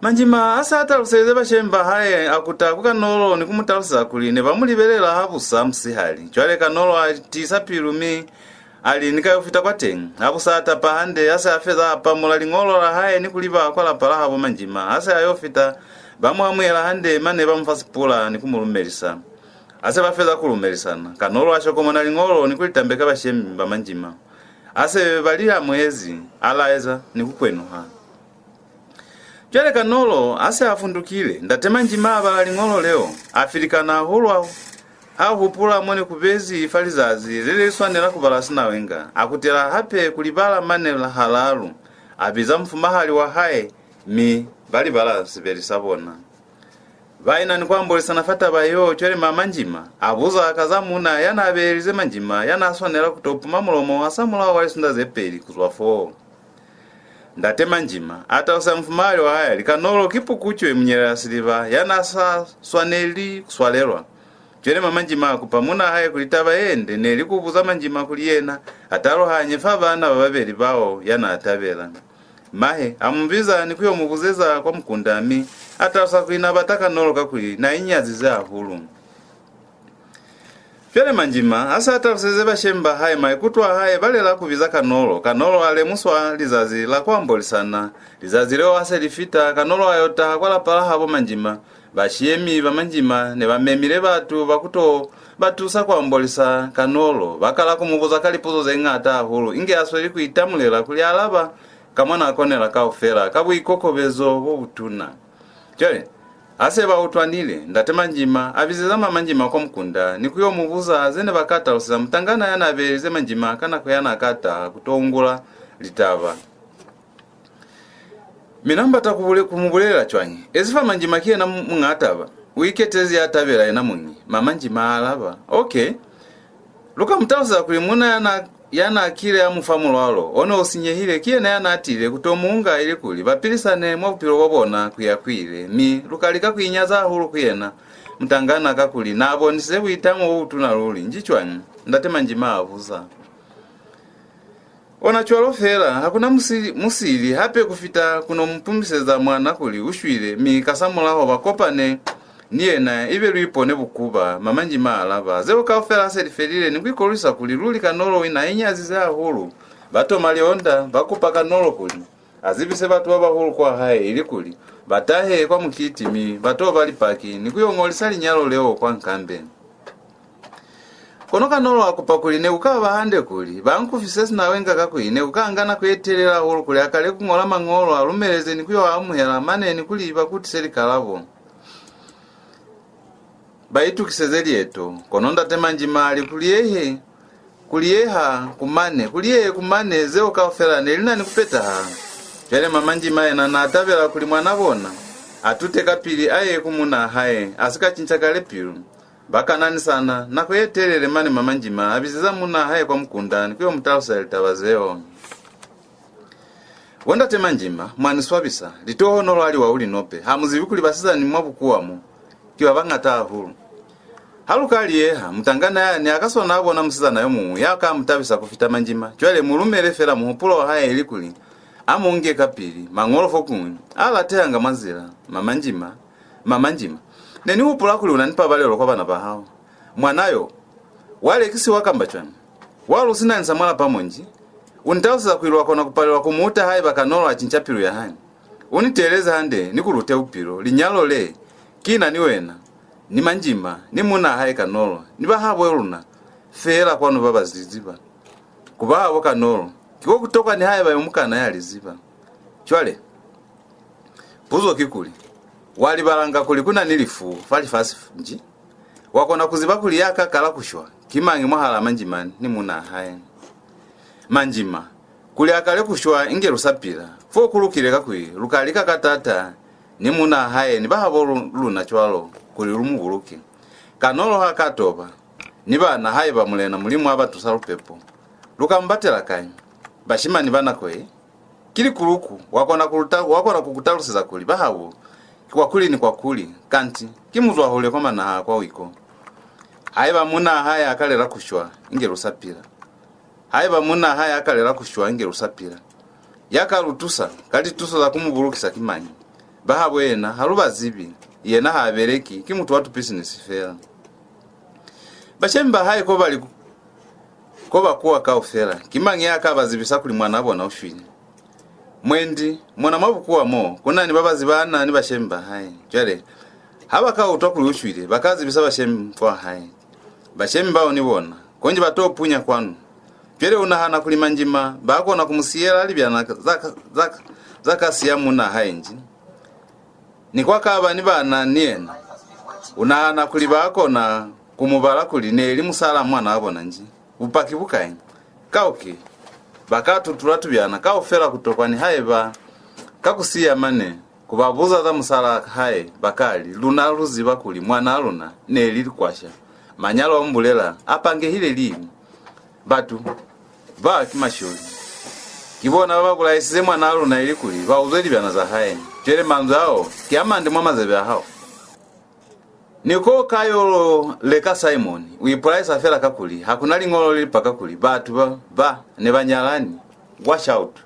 Manjima ha se a taluselize bashemi ba hae, a kuta ku Kanolo ni ku mu taluseza kuli ne ba mu libelela habusa musihali. Cwale Kanolo a tiisa pilu, mi a li, "Ni ka yo fita kwateñi." Habusa a tapa hande, ha se a feza a pamula liñolo la hae ni ku liba kwa lapa la habo Manjima. Ha se a yo fita, ba mu amuhela hande, mane ba mu fa sipula ni ku mu lumelisa. Ha se ba feza ku lumelisana, Kanolo a shokomona liñolo ni ku li tambeka bashemi ba Manjima. Ha se ba li amuhezi, a laeza ni ku kwenuha. Cwale Kanolo ha se a fundukile, Ndate Manjima a bala liñolo leo, a filikana hahulu, a, a hupula mo ne ku bezi fa lizazi le li swanela ku bala sinawenga. A kutela hape ku li bala mane la halalu, a biza mufumahali wa hae, mi ba li bala sibeli sa bona. Ba ina ni ku ambolisana fa taba yeo, cwale Ma Manjima a buza ka za muuna ya n'a beelize Manjima, ya n'a swanela ku to puma mulomo hasamulaho wa lisunda ze peli ku zwa foo. Ndate Manjima a talusa mufumahali wa hae, a li, "Kanolo ki pukucwe munyelela siliba ya n'a sa swaneli ku swalelwa." Cwale Ma Manjima a kupa muunaa hae kuli taba ye nde ne li ku buza Manjima kuli yena a taluhanye fa baana ba babeli bao ya n'a tabela. Mahe a mu biza ni ku yo mu buzeza kwa mukunda, mi a talusa kuli n'a bata Kanolo kakuli n'a inyazize hahulu. Cwale Manjima ha se a taluselize bashemi ba hae maikuto a hae, ba lela ku biza Kanolo. Kanolo a lemuswa lizazi la ku ambolisana. Lizazi leo ha se li fita, Kanolo a yo taha kwa lapa la habo Manjima. Bashemi ba Manjima ne ba memile batu ba ku to ba tusa ku ambolisa Kanolo. Ba kala ku mu buza ka lipuzo ze ñata hahulu, inge a sweli ku itamulela ku li alaba ka mwa n'a konela kaufela ka buikokobezo bo butuna. Cwale, ha se ba utwanile, Ndate Manjima a bizeza Ma Manjima kwa mukunda ni ku yo mu buza ze ne ba ka taluseza mutangana ya n'a beelize Manjima ka nako ya n'a ka taha ku to ungula litaba. Mina mu bata ku bule-, ku mu bulelela cwañi? Ezi fa Manjima ki yena mu-, muñ'a taba, u iketezi ya tabela yena muñi. Ma Manjima a alaba, "Okay. Lu ka mu taluseza kuli muuna ya n'a, ya n'a kile a mu fa mulwalo o ne u sinyehile ki yena ya n'a tile ku to mu nga ilikuli ba pilisane mwa bupilo bwa bona ku ya ku ile, mi lu ka lika ku inyaza hahulu ku yena mutangana, kakuli n'a bonisize buitamo bo butuna luli. Nji cwañi?" Ndate Manjima a buza. "Ona cwalo fela, ha ku na musili, musili hape ku fita ku no mu pumiseza mwana kuli u shwile, mi kasamulaho ba kopane ni yena, ibe lu ipone bukuba," Ma Manjima a alaba. "Zeo kaufela ha se li felile, ni ku ikolwisa kuli luli Kanolo u n'a inyazize hahulu." Ba toma lionda, ba kupa Kanolo kuli a zibise batu ba bahulu kwa hae, ilikuli ba tahe kwa mukiti, mi ba to ba lipaki ni ku yo ñolisa linyalo leo kwa nkambe. Kono Kanolo a kupa kuli ne ku ka ba hande kuli ba nkufise sinawenga, kakuli ne ku ka nga nako ye telele hahulu kuli a kale ku ñola mañolo, a lumeleze ni ku yo a amuhela, mane ni kuli ba kutise likalabo, ba itukiseze lieto. Kono Ndate Manjima a li, "Ku liyehe, ku liyeha ku mane, ku liyehe ku mane, zeo kaufela ne li na ni ku petahala." Cwale Ma Manjima yena n'a tabela kuli mwan'a bona a tute kapili a ye ku muunaa hae, a si ka cinca kale pilu. Ba kananisana nako ye telele, mane Ma Manjima a bizeza muunaa hae kwa mukunda ni ku yo mu taluseza litaba zeo. "Bo Ndate Manjima, mwa ni swabisa, litohonolo a li wa u li nope, ha mu zibi kuli basizani mwa bukuwa mo ki ba bañata hahulu. Ha lu ka liyeha, mutangana yani a ka swana a bona musizana yo muñwi ya ka mu tabisa ku fita Manjima. Cwale mu lumele fela muhupulo wa hae, ilikuli a mu nge kapili, mañolo fokuñwi a latehanga mwa nzila." Ma Manjima, Ma Manjima, ne ni hupula kuli u na ni pabalelo kwa bana ba hao. Mwana yo, wa lekisiwa kamba cwañi? Wa lu sinanisa mwa lapa mo nji? U ni taluseza kuli lwa kona ku palelwa ku mu uta haiba Kanolo a cinca pilu ya hae. U ni teeleze hande, ni ku lute bupilo. Linyalo le, ki na ni wena, ni Manjima, ni muunaa hae Kanolo, ni bahabo luna feela kwanu ba ba li ziba. Ku bahabo Kanolo, ki ko ku tokwa nihaiba yo mukana ya li ziba. Cwale, puzo ki kuli, wa libalanga kuli ku na ni lifu fa lifasi nji? Wa kona ku ziba kuli ya ka kala ku shwa ki mañi mwahalaa Manjima ni muunaa hae? Manjima, kuli a kale ku shwa inge lu sa pila, fo ku lukile, kakuli lu ka lika ka taata ni muunaa hae ni bahabo lu-, luna cwalo, kuli lu mu buluke. Kanolo ha ka toba ni bana, haiba Mulena Mulimu a ba tusa lupepo, lu ka mu batela kai? Bashimani ba nako ye, ki likuluku, wa kona ku luta, wa kona ku ku taluseza kuli bahabo ki kwa kuli ni kwa kuli, kanti ki muzwahule kwa manaha kwa wiko. Haiba muunaa hae a kalela ku shwa inge lu sa pila. Haiba muunaa hae a kalela ku shwa inge lu sa pila, ya ka lu tusa ka lituso za ku mu bulukisa ki mañi? Bahabo yena ha lu ba zibi, yena ha beleki, ki mutu wa tupisinisi fela. Bashemi ba hae ko ba li, ko ba kuwa kaufela, ki mañi ya ka ba zibisa kuli mwanaa bona u shwile? Mwendi, mona mwa bukuwa mo, ku na ni ba ba zibana ni bashemi ba hae. Cwale, ha ba ka utwa kuli u shwile, ba ka zibisa bashemi kwa hae. Bashemi bao ni bona, konji ba to punya kwanu. Cwale u nahana kuli Manjima ba kona ku mu siyela libyana za ka, za ka, za ka siya muunaa hae nji? Ni kwa ka ba ni bana ni yena, u nahana kuli ba kona ku mu bala kuli ne li musalaa mwanaa bona nji? Bupaki bu kai? Kauki, ba ka tutula tubyana kaufela ku tokwa nihaiba ka ku siya mane ku ba buza za musalaa hae, ba ka li, "Luna lu ziba kuli mwanaa luna ne li likwasha. Manyalo a mu bulela a pangehile lili? Batu ba ki masholi. Ki bona ba ba bulaisize mwanaa luna ilikuli ba uzwe libyana za hae. Cwale manzwi ao ki a mande mwa mazebe a hao." Ni ko ka yo leka Simon, u ipulaisa fela kakuli ha ku na liñolo li li paka kuli batu ba, ba ne ba nyalani. Wash out.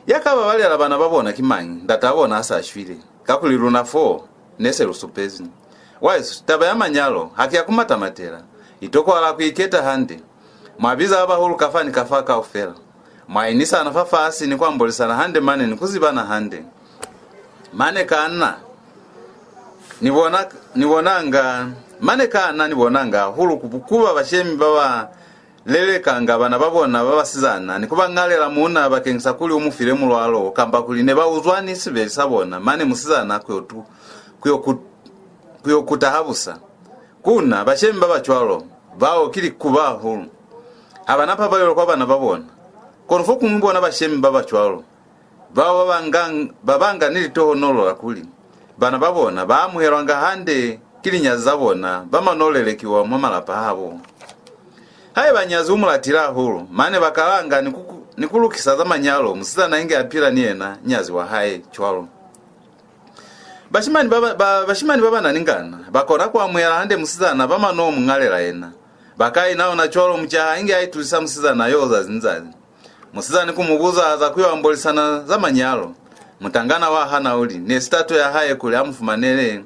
Ya ka babalela bana ba bona ki mañi, ndataa bona a sa shwile? Kakuli luna fo ne se lu supezi. Waesu, taba ya manyalo ha ki ya ku matamatela, i tokwahala ku iketa hande. Mwa biza ba bahulu kafa ni kafa kaufela. Mwa inisana fafasi ni ku ambolisana hande mane ni ku zibana hande. Mane ka na, Ni bona, ni bonanga, mane kana ni bonanga hahulu ku, ku ba bashemi ba ba lelekanga bana ba bona ba basizana ni ku ba ñalela muuna bakeñisa kuli u mu file mulwalo, kamba kuli ne ba uzwani sibeli sa bona, mane musizana ku yo tu, ku yo ku, ku yo kuta habusa. Ku na, bashemi ba ba cwalo, bao ki likuba hahulu. Ha ba na pabalelo kwa bana ba bona. Kono fokuñwi bona bashemi ba ba cwalo, bao ba banga, ba banga ni litohonolo la kuli bana ba bona ba amuhelwanga hande ki linyazi za bona, ba mano lelekiwa mwa malapa a habo. Haiba nyazi u mu latile hahulu, mane ba kalanga ni ku, ni ku lukisa za manyalo, musizana inge a pila ni yena nyazi wa hae cwalo. Bashimani ba, ba, ba, bashimani ba ba na ni ngana ba kona ku amuhela hande musizana ba mano mu ñalela yena. Ba ka ina ona cwalo mucaha inge a itusisa musizana yo zazi ni zazi. Musizana ku mu buza za ku yo ambolisana za manyalo. Mutangana wa hana u li, ne si tato ya hae kuli a mu fumanele,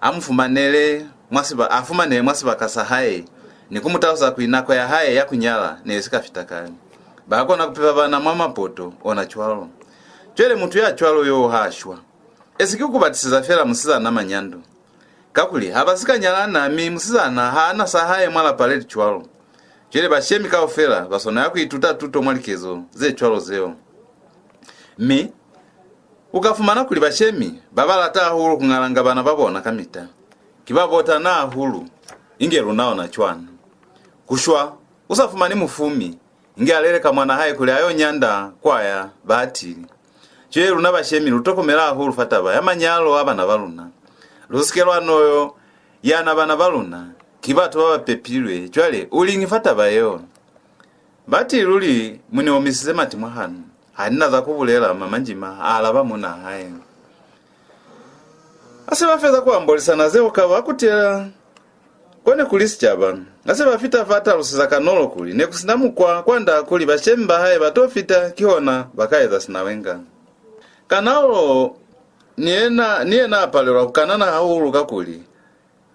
a mu fumanele mwa siba, a fumanehe mwa sibaka sa hae, ni ku mu talusa kuli nako ya hae ya ku nyala ne si ka fita kale. Ba kona ku pepa bana mwa mapoto ona cwalo. Cwale mutu ya cwalo yo ha shwa. Esi ki ku batiseza fela musizana manyando. Kakuli ha ba si ka nyalana, mi musizana ha a na sa hae mwa lapa le li cwalo. Cwale bashemi kaufela ba swanela ku ituta tuto mwa likezo ze cwalo zeo. Mi u ka fumana kuli bashemi ba ba lata hahulu ku ñalanga bana ba bona kamita. Ki ba botana hahulu, inge luna ona cwana. Ku shwa u sa fumani mufumi, inge a leleka mwan'a hae kuli a yo nyanda kwa ya, batili. Cwale luna bashemi lu tokomela hahulu fa taba ya manyalo a bana ba luna. Lu si ke lwa no yo yana bana ba luna, ki batu ba ba pepilwe, cwale u liñi fa taba yeo? Batili luli, mu ni omisize mati mwahanu. Ha ni na za ku bulela, Mamanjima a alaba muunaa hae. Ha se ba feza ku ambolisana zeo, Kabo a kutela ko ne ku li sicaba. Ha se ba fita fa, a taluseza Kanolo kuli ne ku si na mukwa kwand'a kuli bashemi ba hae ba to fita, kihona ba ka eza sinawenga. Kanolo ni yena, ni yena a palelwa ku kanana hahulu kakuli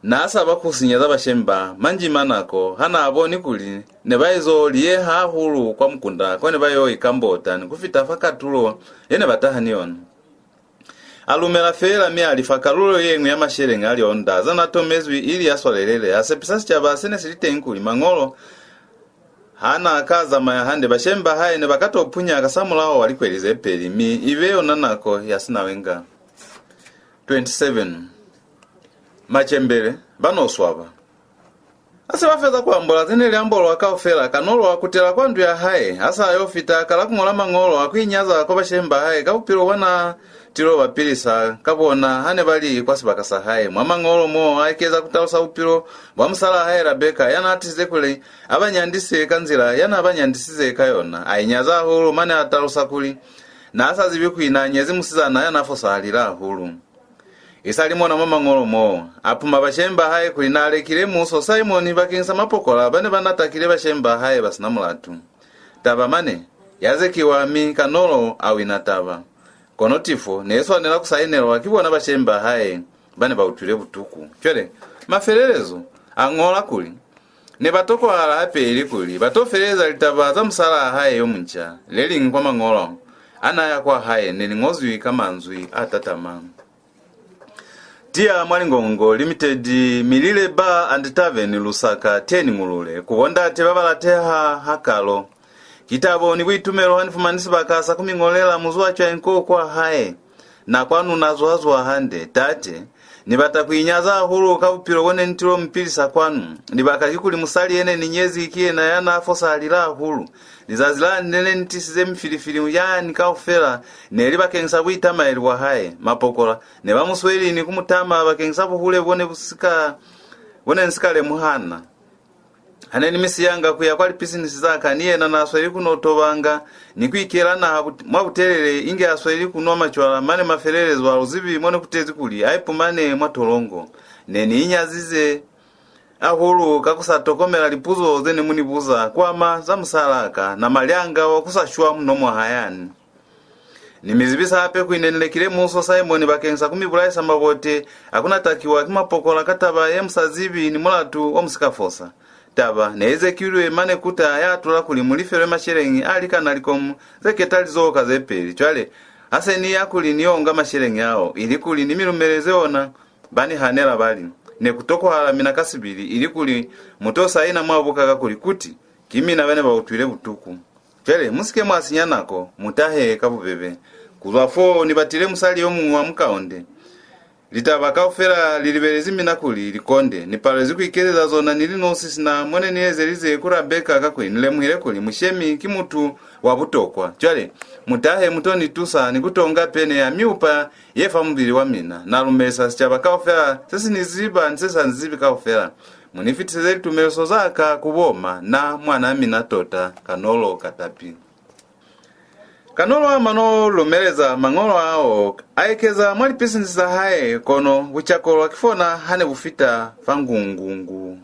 n'a saba ku sinyeza bashemi ba Manjima nako ha n'a boni kuli ne ba izo liyeha hahulu kwa mukunda ko ne ba yo ikambota ni ku fita fa katulo ye ne ba taha ni yona. A lumela feela, mi a lifa kalulo ye ñwi ya masheleñi a lionda za n'a tomezwi ili ya swalelele. A sepisa sicaba se ne si li teñi kuli mañolo ha n'a ka zamaya hande, bashemi ba hae ne ba ka to punya kasamulaho wa likweli ze peli, mi i be yona nako ya sinawenga. Twenty-seven. Macembele ba no swaba. Ha se ba feza ku ambola ze ne li ambolwa kaufela, Kanolo a kutela kwa ndu ya hae. Ha sa yo fita, a kala ku ñola mañolo a ku inyaza kwa bashemi ba hae ka bupilo bwa n'a tilo ba pilisa ka bona ha ne ba li kwa sibaka sa hae. Mwa mañolo mo, a ekeza ku talusa bupilo bwa musalaa hae Rabeka, ya n'a tisize kuli a ba nyandise ka nzila ya n'a ba nyandisize ka yona. A inyaza hahulu, mane a talusa kuli n'a sa zibi kuli n'a nyezi musizana ya n'a fosahalile hahulu. Isali mona mwa mañolo mo, a puma bashemi ba hae kuli n'a lekile muuso Simoni bakeñisa mapokola ba ne ba natakile bashemi ba hae ba si na mulatu. Taba mane ya zekiwa, mi Kanolo a wina taba. Kono tifo ne i swanela ku sainelwa ki bona bashemi ba hae ba ne ba utwile butuku. Cwale, mafelelezo a ñola kuli ne ba tokwahala hape ilikuli ba to feleleza litaba za musalaa hae yo munca. Le liñwi kwa mañolo a n'a ya kwa hae ne li ñozwi ka manzwi a tatama. Tiya mwa Lingongo Limited, Milile Bar and Tavern, Lusaka, ten Ngulule. Ku bo ndate ba ba lateha hakalo, ki tabo ni buitumelo ha ni fumani sibaka sa ku mi ñolela muzwacwa inko kwa hae. Na kwanu na zuha-zuha hande, tate. Ni bata ku inyaza hahulu ka bupilo bo ne ni tilo mi pilisa kwanu. Libaka kikuli musali ye ne ni nyezi ki yena ya n'a fosahalile hahulu. Lizazi lani le ne ni tisize mifilifili yani kaufela ne li bakeñisa buitamaeli bwa hae. Mapokola ne ba mu sweli ni ku mu tama bakeñisa buhule bo ne bu si ka, bo ne ni si ka lemuhana. Ha ne ni mi siyanga ku ya kwa lipisinisi za ka, ni yena n'a sweli ku no tobanga ni ku ikela naha but-, mwa butelele, inge a sweli ku nwa macwala, mane mafelelezo ha lu zibi mo ne ku tezi kuli a ipumane mwa tolongo. Ne ni inyazize hahulu ka ku sa tokomela lipuzo ze ne mu ni buza ku ama za musalaa ka, na malyanga wa ku sa shwa muno mwa hayani. Ni mi zibisa hape kuli ne ni lekile muuso Simoni bakeñisa ku mi bulaisa mabote a ku natakiwa ki mapokola ka taba ye mu sa zibi ni mulatu o mu si ka fosa. Taba ne i zekilwe, mane kuta ya atula kuli mu lifelwe masheleñi a likana likomu ze ketalizoho ka ze peli. Cwale, ha se ni ya kuli ni yo nga masheleñi ao, ilikuli ni mi lumeleze ona, ba ni hanela ba li, "Ne ku tokwahala mina ka sibili, ilikuli mu to saina mwa buka kakuli kuti ki mina ba ne ba utwile butuku. Cwale, mu si ke mwa sinya nako, mu tahe ka bubebe. Ku zwa fo, ni batile musali yo muñwi wa mukaonde. Litaba kaufela li libelezi mina kuli li konde. Ni palezwi ku ikezeza zona ni li nosi sina mo ne ni ezelize ku Rabeka, kakuli ni lemuhile kuli mushemi ki mutu wa butokwa. Cwale, mu tahe mu to ni tusa ni ku tonga pene ya miupa ye fa mubili wa mina. Na lumelisa sicaba kaufela se si ni ziba ni se sa ni zibi kaufela. Mu ni fitiseze litumeliso za ka ku boma, na mwanaa mina tota, Kanolo Katapi." Kanolo a mano lumeleza mañolo ao, a ekeza mwa lipisinisi za hae, kono bucakolwa ki fona ha ne bu fita fa ngungungu.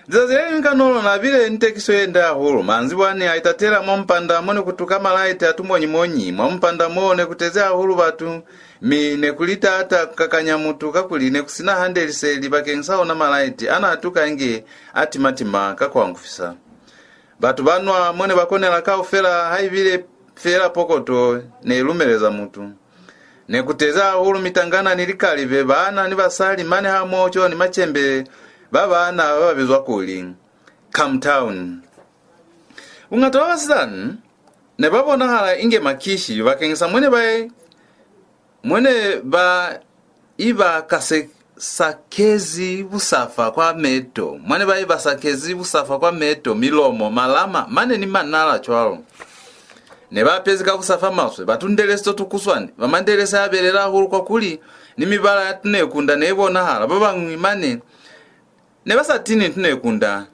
Lizazi le liñwi Kanolo na bile ni tekiso ye nde hahulu. Manzibwani a itatela mwa mupanda mo ne ku tuka malaiti a tumonyimonyi. Mwa mupanda mo ne ku tezi hahulu batu, mi ne ku li taata ku kakanya mutu, kakuli ne ku si na hande liseli bakeng sa ona malaiti a na tuka inge a timatima ka ku angufisa. Batu ba nwa mo ne ba konela kaufela, ha ibile feela pokoto ne i lumeleza mutu. Ne ku tezi hahulu mitangana ni likalibe, baana ni basali, mane hamoho ni macembele ba baana ba ba bizwa kuli Camtown. Buñata bwa basizana ne ba bonahala inge makishi bakeng sa mo ne ba, mo ne ba iba ka se sakezi busafa kwa meto, mo ne ba iba sakezi busafa kwa meto, milomo, malama, mane ni manala cwalo. Ne ba apezi ka busafa maswe, ba tundelesi to tukuswani, ba mandelesi a belela hahulu, kwa kuli ni mibala ya tunekunda ne i bonahala. Ba bañwi mane ne ba sa tini tunekunda,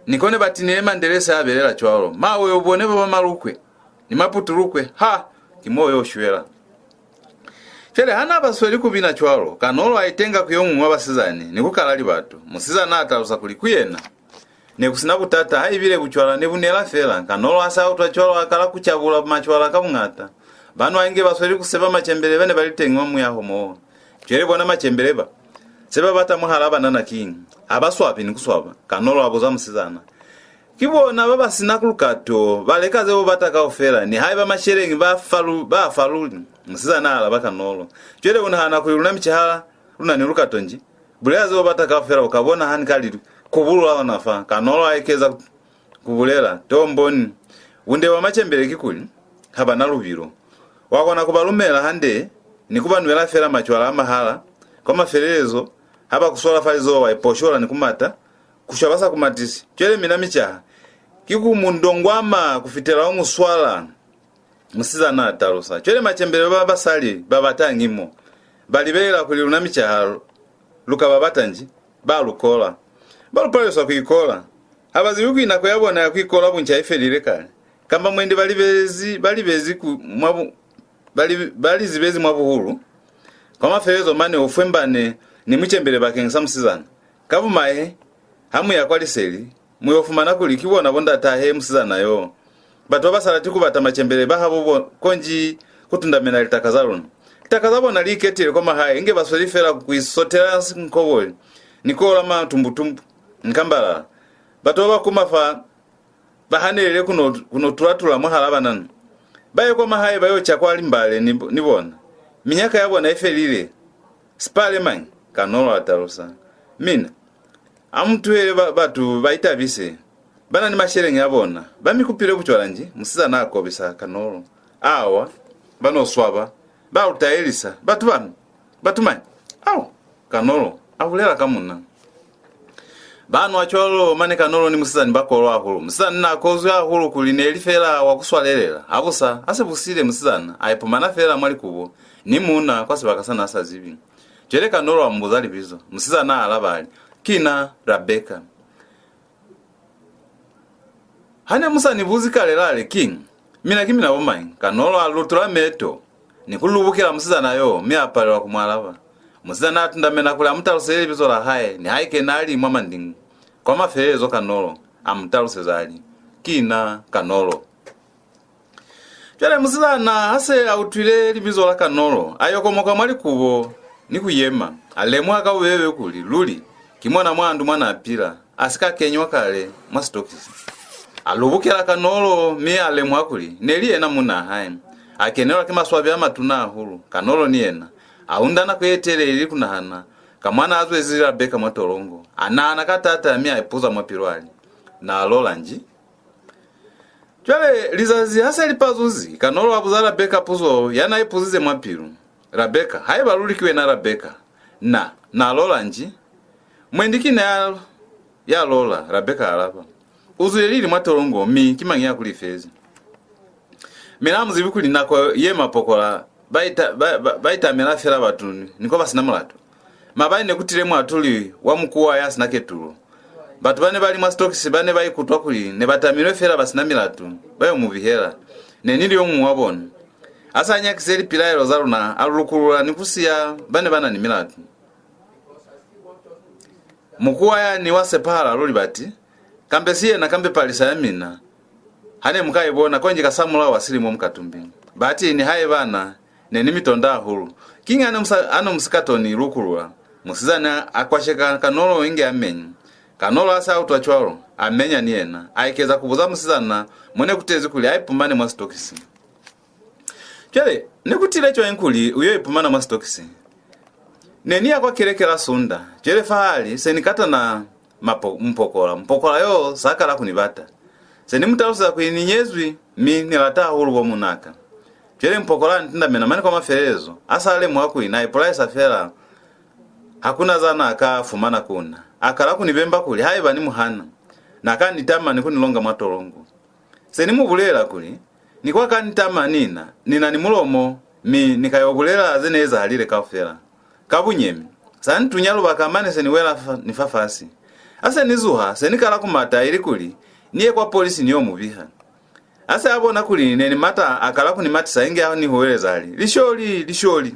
ni ko ne ba tinile mandelesi a belela cwalo. Mawe o bone ba ba malukwe ni maputulukwe, ha, ki mo yo shwela. Cwale ha na ba sweli ku bina cwalo, Kanolo a itenga ku yo muñwi wa basizani ni ku kala libatu. Musizana a talusa kuli ku yena ne ku si na butata, ha ibile bucwala ne bu nela fela. Kanolo ha sa utwa cwalo, a kala ku cabula macwala ka buñata. Ba nwa inge ba sweli ku seba macembele ba ne ba li teñi mwa muyaho moo. Cwale bona macembele ba, se ba bata mwahalaa banana kiñi? Ha ba swabi ni ku swaba? Kanolo a buza musizana. Ki bona ba ba si na lukato, ba leka ze bo bata kaufela, nihaiba masheleñi ba fa lu-, ba fa luli. Musizana a alaba Kanolo. Cwale u nahana kuli luna micaha lu na ni lukato nji? Bulela ze bo bata kaufela, u ka bona ha ni ka li kubulula ona fa. Kanolo a ekeza ku bulela, Tomboni, bunde bwa macembele kikuli ha ba na lubilo. Wa kona ku ba lumela hande ni ku ba nwela fela macwala a mahala. Kwa mafelelezo, ha ba ku swala fa lizoho, wa iposhola ni ku mata, ku shwa ba sa ku matisi. Cwale mina micaha, ki ku mu ndongwama ku fitela u mu swala, musizana a talusa. Cwale macembele ba basali ba batañi mo? Ba libelela kuli luna micaha lu ka ba bata nji? Ba lu kola. Ba lu palelwisa ku ikola. Ha ba zibi kuli nako ya bona ya ku ikola bunca i felile kale. Kamba mwendi ba libezi, ba libezi ku, mwa bu, ba li, ba li zibezi mwa buhulu. Kwa mafelelezo mane u fwembane ni mucembele bakeng sa musizana. Ka bumai, ha mu ya kwa liseli, mu yo fumana kuli ki bona bo ndatahe musizana yo. Batu ba ba sa lati ku bata macembele ba habo bo, konji ku tundamena litaka za luna. Litaka za bona li iketile kwa mahae, inge ba sweli fela ku isotela nkoboli ni ku ola matumbutumbu ni kambalala. Batu ba ba kuma fa ba hanelele ku no, ku no tulatula mwahalaa banana. Ba ye kwa mahae ba yo ca kwa limbale ni, ni bona. Minyaka ya bona i felile. Sipale mañi? Kanolo a talusa. Mina, a mu tuhele ba, batu ba itabise. Ba na ni masheleñi a bona. Ba mi kupile bucwala nji? Musizana a kobisa Kanolo. Awa, ba no swaba. Ba lu taelisa. Batu ba mi. Batu mañi? Au, Kanolo a bulela ka muna. Ba nwa cwalo, mane Kanolo ni musizani ba kolwa hahulu. Musizani na kozwi hahulu kuli ne li fela wa ku swalelela. Habusa, ha se bu sile musizana, a ipumana fela mwa likubo ni muuna kwa sibaka sa na sa zibi. Cwale Kanolo a mu buza libizo. Musizana a alaba a li, "Ki na Rabeka." "Ha ne mu sa ni buzi kale lale kiñi? Mina ki mina bo mañi?" Kanolo a lutula meto ni ku lubukela musizana yo, mi a palelwa ku mu alaba. Musizana a tundamena kuli a mu taluseze libizo la hae, nihaike n'a li mwa mandingo. Kwa mafelelezo Kanolo a mu taluseza a li, "Ki na Kanolo." Cwale musizana ha se a utwile libizo la Kanolo, a yokomoka mwa likubo ni ku yema. A lemuha ka bubebe kuli luli ki mona mwa ndu mwa n'a pila, a si ka kenywa kale mwa sitokisi. A lubukela Kanolo, mi a lemuha kuli ne li yena munnaa hae. A kenelwa ki maswabi a matuna hahulu. Kanolo ni yena A unda nako ye telele ili ku nahana ka mwa n'a zwezi Rabeka mwa tolongo. A nahana ka taata mi a ipuza mwa pilu a li, "Na lola nji?" Cwale lizazi ha se li pazuzi, Kanolo a buza Rabeka puzo ya n'a ipuzize mwa pilu. "Rabeka, haiba luli ki wena Rabeka, na, na lola nji?" "Mwendi ki na ya, ya lola," Rabeka a alaba. "U zwile lili mwa tolongo, mi ki mañi ya ku lifezi?" "Mina ha mu zibi kuli nako ye mapokola ba ita-, ba, ba, ba itamela fela batu ni ko ba si na mulatu? Maabani ne ku tile muatuli wa mukuwa ya si na ketulo. Batu ba ne ba li mwa sitokisi ba ne ba ikutwa kuli ne ba tamilwe fela ba si na milatu, ba yo mu bihela. Ne ni li yo muñwi wa bona. A sa nyakize lipilaelo za luna, a lu lukulula ni ku siya ba ne ba na ni milatu. Mukuwa yani wa sepahala luli bati, kambe si yena kambe palisa ya mina, ha ne mu ka i bona konji kasamulaho wa silimo mu ka tumbi. Bati nihaiba na ne ni mi tonda hahulu. Kiñi ha ne mu sa, ha ne mu si ka to ni lukulula?" Musizana a kwasheka Kanolo inge a menya. Kanolo ha se a utwa cwalo, a menya ni yena. A ekeza ku buza musizana mo ne ku tezi kuli a ipumane mwa sitokisi. "Cwale, ne ku tile cwañi kuli u yo ipumana mwa sitokisi?" "Ne ni ya kwa keleke la Sunda. Cwale fahali se ni katana mapo-, mupokola. Mupokola yo sa kala ku ni bata. Se ni mu taluseza kuli ni nyezwi, mi ni lata hahulu bo munaka. Cwale mupokola a ni tindamena mane kwa mafelelezo, a sa lemuha kuli na ipulaisa fela, ha ku na za na ka fumana ku na. A kala ku ni bemba kuli haiba ni mu hana, na ka ni tama ni ku ni longa mwa tolongo. Se ni mu bulela kuli, ni kwa ka ni tama ni na, ni na ni mulomo, mi ni ka yo bulela ze ne ezahalile kaufela. Ka bunyemi, sa ni tunya lubaka mane se ni wela fa, ni fafasi. Ha se ni zuha, se ni kala ku mata, ili kuli ni ye kwa polisi ni yo mu biha." Ha se a bona kuli ne ni mata, a kala ku ni matisa inge a ni huweleza a li, "Lisholi! Lisholi!"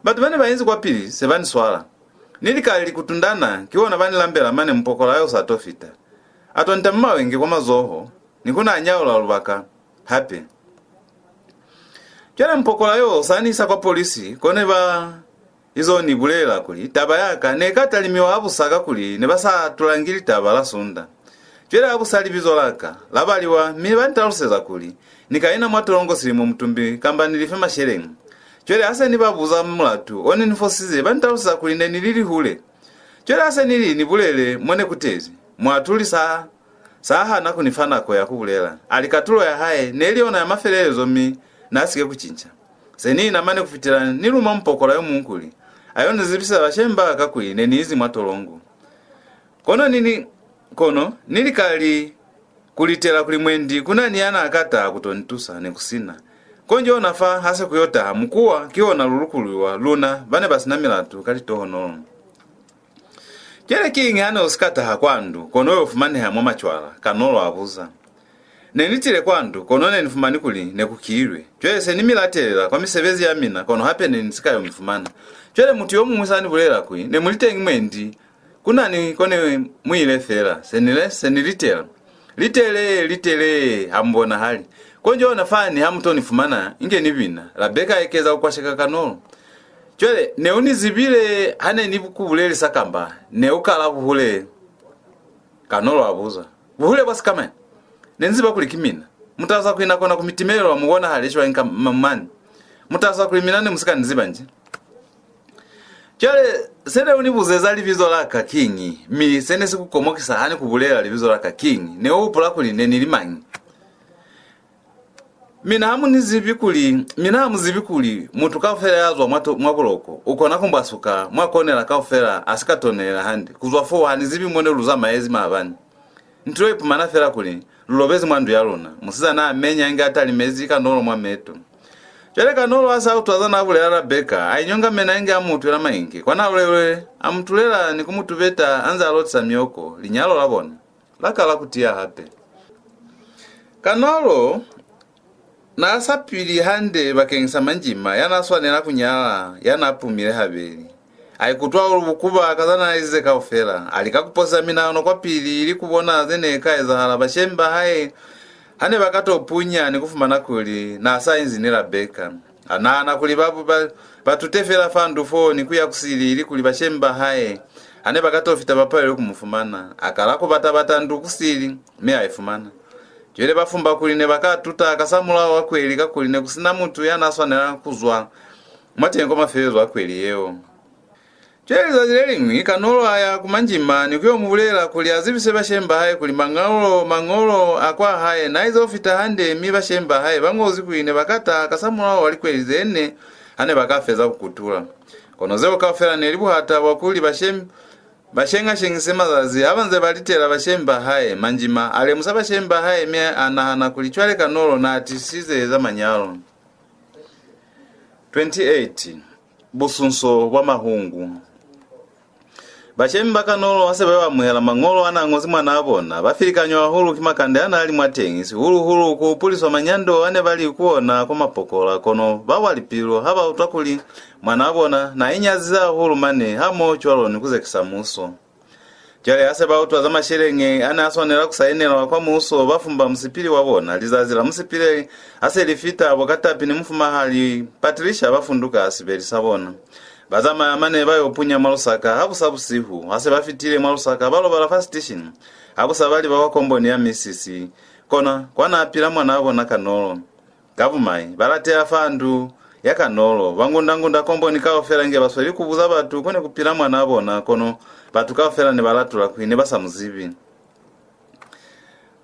Batu ba ne ba inzi kwapili se ba ni swala. Ni likali ku tundana, kihona ba ni lambela mane mupokola yo sa to fita. A to ni tama mawenge kwa mazoho, ni ku na nyaula lubaka hape. Cwale mupokola yo sa ni isa kwa polisi, ko ne ba izo ni bulela kuli taba ya ka ne ka talimiwa habusa kakuli ne ba sa tulangi litaba la Sunda. Cwale habusa libizo la ka la baliwa, mi ba ni taluseza kuli ni ka ina mwa tolongo silimo mutumbi kamba ni life masheleñi. Cwale ha se ni ba buza mulatu o ne ni fosize, ba ni taluseza kuli ne ni li lihule. Cwale ha se ni li ni bulele mo ne ku tezi, muatuli sa, sa hana ku ni fa nako ya ku bulela. A li katulo ya hae ne li yona ya mafelelezo, mi na si ke ku cinca. Se ni ina mane ku fitela ni luma mupokola yo muñwi kuli a yo ni zibisa bashemi ba ka kuli ne ni izi mwa tolongo. Kono ni, ni, kono ni likali ku litela kuli mwendi ku na ni ya na ka taha ku to ni tusa, ne ku si na. Konji ona fa ha se ku yo taha mukuwa, kihona lu lukululiwa luna ba ne ba si na milatu ka litohonolo. "Cwale kiñi ha ne u si ka taha kwa ndu, kono u yo fumaneha mwa macwala?" Kanolo a buza. "Ne ni tile kwa ndu, kono ne ni fumani kuli ne ku kiilwe. Cwale se ni mi latelela kwa misebezi ya mina, kono hape ne ni si ka yo mi fumana. Cwale mutu yo muñwi sa ni bulela kuli ne mu li teñi mwendi, ku na ni ko ne mu ile fela. Se ni le, se ni litela. Litele, litele, ha mu bonahali. Konji ona fani ha mu to ni fumana, inge ni bina." Rabeka a ekeza ku kwasheka Kanolo. "Cwale, ne u ni zibile ha ne ni ku bulelisa kamba ne u kala buhule?" Kanolo a buza. "Buhule bwa sikamañi? Ne ni ziba kuli ki mina. Mu talusa kuli na kona ku mi timelela mu bonahale cwañi ka ma-, mane? Mu talusa kuli mina ne mu si ka ni ziba nji?" "Cwale, se ne u ni buzeza libizo la ka kiñi, mi se ne si ku komokisa ha ni ku bulela libizo la ka kiñi? Ne u hupula kuli ne ni li mañi?" "Mina ha mu ni zibi kuli, mina ha mu zibi kuli mutu kaufela ya zwa mwa to-, mwa buloko u kona ku mbwasuka mwa konela kaufela a si ka tonelela hande. Ku zwa foo, ha ni zibi mo ne lu zamaezi maabani. Ni tilo ipumana fela kuli lu lobezi mwa ndu ya luna." Musizana a menya inge a talimezi Kanolo mwa meto. Cwale Kanolo ha sa utwa za n'a bulela Rabeka, a inyongamena inge a mu utwela maenge. Kwa n'a lulelwe, a mu tulela ni ku mu tubeta a nze a lotisa mioko. Linyalo la bona la kala ku tiya hape. Kanolo n'a sa pili hande bakeñisa Manjima ya n'a swanela ku nyala, ya n'a pumile habeli. A ikutwa hahulu bukuba ka za n'a ezize kaufela. A lika ku poseza minahano kwapili ili ku bona ze ne ka ezahala bashemi ba hae ha ne ba ka to punya ni ku fumana kuli n'a sa inzi ni Rabeka. A nahana kuli ba, ba, ba tute fela fa ndu fo ni ku ya kusili ili kuli bashemi ba hae ha ne ba ka to fita ba palelwe ku mu fumana. A kala ku bata-bata ndu kusili, mi a i fumana. Cwale ba fumba kuli ne ba ka tuta kasamulaho wa kweli, kakuli ne ku si na mutu ya n'a swanela ku zwa mwateñi kwa mafelelezo a kweli yeo. Cwale lizazi le liñwi, Kanolo a ya ku Manjima ni ku yo mu bulela kuli a zibise bashemi ba hae kuli mañolo, mañolo a kwa hae n'a izo fita hande, mi bashemi ba hae ba ñozi kuli ne ba ka taha kasamulaho wa likweli ze ne ha ne ba ka feza ku kutula. Kono zeo kaufela ne li buhata bwa kuli bashemi ba shenga-shengise mazazi ha ba nze ba litela bashemi ba hae. Manjima a lemusa bashemi ba hae, mi a nahana kuli cwale Kanolo n'a tisize za manyalo. Twenty-eight. Busunso bwa mahungu. Bashemi ba Kanolo ha se ba yo amuhela mañolo a n'a ñozi mwanaa bona, ba filikanywa hahulu ki makande a n'a li mwateñi, sihulu-hulu ku hupuliswa manyando a ne ba li ku ona kwa mapokola, kono ba wa lipilu ha ba utwa kuli mwanaa bona n'a inyazize hahulu mane, hamoho cwalo ni ku zekisa muso. Cwale ha se ba utwa za masheleñi a ne a swanela ku sainelwa kwa muso, ba fumba musipili wa bona. Lizazi la musipili ha se li fita, bo Katapi ni mufumahali Patricia ba funduka sibeli sa bona. Ba zamaya mane ba yo punya mwa Lusaka ha bu sa busihu. Ha se ba fitile mwa Lusaka, ba lobala fa sitishini. Ha bu sa ba liba kwa komboni ya misisi, kona kwa n'a pila mwanaa bona Kanolo. Ka bumai, ba lateha fa ndu ya Kanolo, ba ngunda-ngunda komboni kaufela inge ba sweli ku buza batu ko ne ku pila mwanaa bona, kono batu kaufela ne ba latula kuli ne ba sa mu zibi.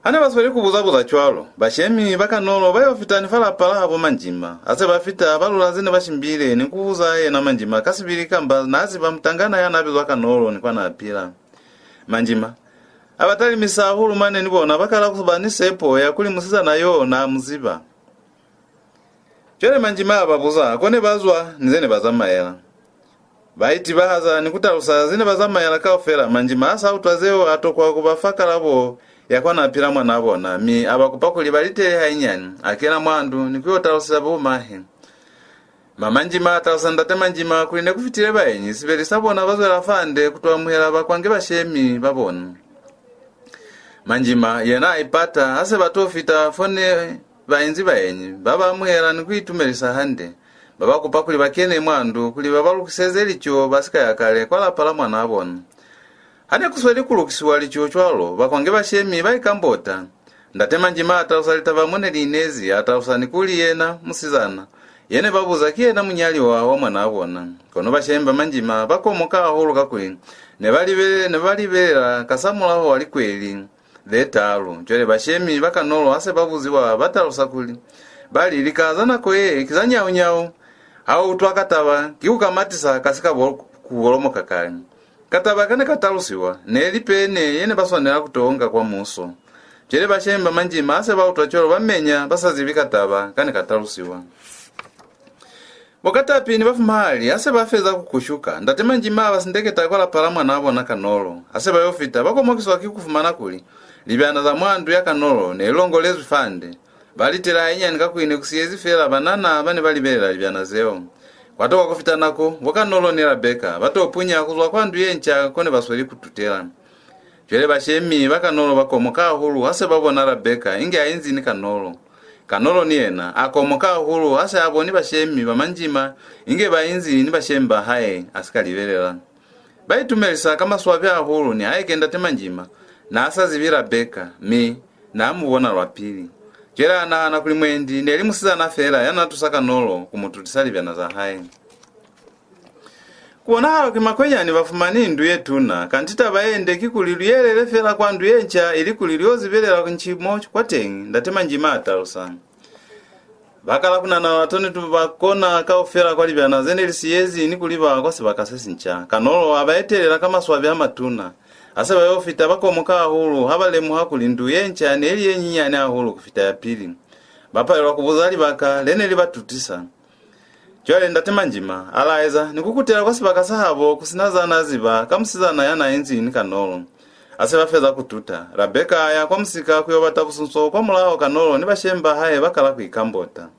Ha ne ba sweli ku buza-buza cwalo, bashemi ba Kanolo ba yo fita ni fa lapa la habo Manjima. Ha se ba fita, ba lula ze ne ba shimbile ni ku buza yena Manjima ka sibili kamba n'a ziba mutangana ya n'a bizwa Kanolo ni kwa n'a pila. Manjima a ba talimisa hahulu mane ni bona ba kala ku ba ni sepo ya kuli musizana yo n'a mu ziba. Cwale Manjima a ba buza ko ne ba zwa ni ze ne ba zamaela. Ba itibahaza ni ku talusa ze ne ba zamaela kaufela. Manjima a sa utwa zeo a tokwa ku ba fa kalabo ya kwa n'a pila mwanaa bona, mi a ba kupa kuli ba litele hainyani. A kena mwa ndu ni ku yo taluseza bo mahe. Ma Manjima a talusa Ndate Manjima kuli ne ku fitile baenyi, sibeli sa bona ba zwela fande ku to amuhela bakwange bashemi ba bona. Manjima yena a ipata, ha se ba to fita fo ne ba inzi baenyi, ba ba amuhela ni ku itumelisa hande. Ba ba kupa kuli ba kene mwa ndu kuli ba ba lukiseze lico ba si ka ya kale kwa lapa la mwanaa bona. Ha ne ku sweli ku lukisiwa lico cwalo, bakwange bashemi ba ikambota. Ndate Manjima a talusa litaba mo ne li inezi, a talusa ni kuli yena musizana ye ne ba buza ki yena munyaliwa wa mwanaa bona. Kono bashemi ba Manjima ba komoka hahulu kakuli ne ba libe-, ne ba libelela kasamulaho wa likweli ze talu. Cwale bashemi ba Kanolo ha se ba buziwa, ba talusa kuli, ba li, lika za nako ye ki za nyau-nyau, ha u utwa kataba ki ku ka matisa ka si ka bo-, ku bolomoka kale. Kataba ka ne ka talusiwa ne li pene ye ne ba swanela ku to nga kwa muso. Cwale bashemi ba Manjima ha se ba utwa cwalo, ba menya ba sa zibi kataba ka ne ka talusiwa. Bo Katapi ni bafumahali ha se ba feza ku kushuka, Ndate Manjima a ba sindeketa kwa lapa la mwanaa bona Kanolo. Ha se ba yo fita, ba komokiswa ki ku fumana kuli libyana za mwa ndu ya Kanolo ne li longolezwi fande. Ba litela hainyani kakuli ne ku siyezi fela banana ba ne ba libelela libyana zeo. Kwa tokwa ku fita nako, bo Kanolo ni Rabeka ba to punya ku zwa kwa ndu ye nca ko ne ba sweli ku tutela. Cwale bashemi ba Kanolo ba komoka hahulu ha se ba bona Rabeka inge a inzi ni Kanolo. Kanolo ni yena a komoka hahulu ha se a boni bashemi ba Manjima inge ba inzi ni bashemi ba hae a si ka libelela. Ba itumelisa ka maswabi hahulu, nihaike Ndate Manjima n'a sa zibi Rabeka, mi n'a mu bona lwa pili. Cwale a nahana kuli mwendi ne li musizana fela ya n'a tusa Kanolo ku mu tutisa libyana za hae. Ku bonahala kuli makwenyani ba fumani ndu ye tuna, kanti taba ye nde kikuli lu yelele fela kwa ndu ye nca, ilikuli lu yo zibelela ku ncimo kwateñi, Ndate Manjima a talusa. Ba kala ku nana lulato ni tuba kona kaufela kwa libyana ze ne li siyezi ni ku liba kwa sibaka se sinca. Kanolo a ba etelela ka maswabi a matuna. Ha se ba yo fita, ba komoka hahulu ha ba lemuha kuli ndu ye nca ne li ye nyinyani hahulu ku fita ya pili. Ba palelwa ku buza libaka le ne li ba tutisa. Cwale Ndate Manjima a laeza ni ku kutela kwa sibaka sa habo ku si na za n'a ziba ka musizana ya n'a inzi ni Kanolo. Ha se ba feza ku tuta, Rabeka a ya kwa musika ku yo bata busunso kwamulaho Kanolo ni bashemi ba hae ba kala ku ikambota.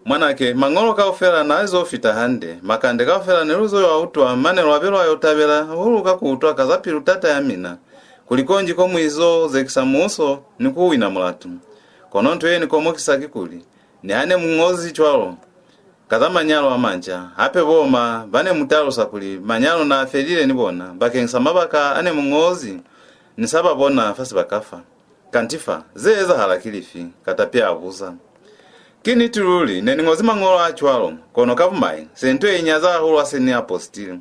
Mwanake, mañolo kaufela n'a izo fita hande, makande kaufela ne lu zo a utwa, mane lwa be lwa yo tabela hahulu ka ku utwa ka za pilu-tata ya mina, kuli konji ko mu izo zekisa muso ni ku wina mulatu. Kono nto ye ni komokisa kikuli, niha ne mu ñozi cwalo ka za manyalo a manca, hape boma ba ne mu talusa kuli manyalo n'a felile ni bona bakeñisa mabaka a ne mu ñozi ni sa ba bona fa sibaka fa. Kanti fa, ze ezahala ki lifi? Katapi a buza. Ki niti luli, ne ni ñozi mañolo a cwalo, kono ka bumai, se nto ye nyaza hahulu ha se ni a postile.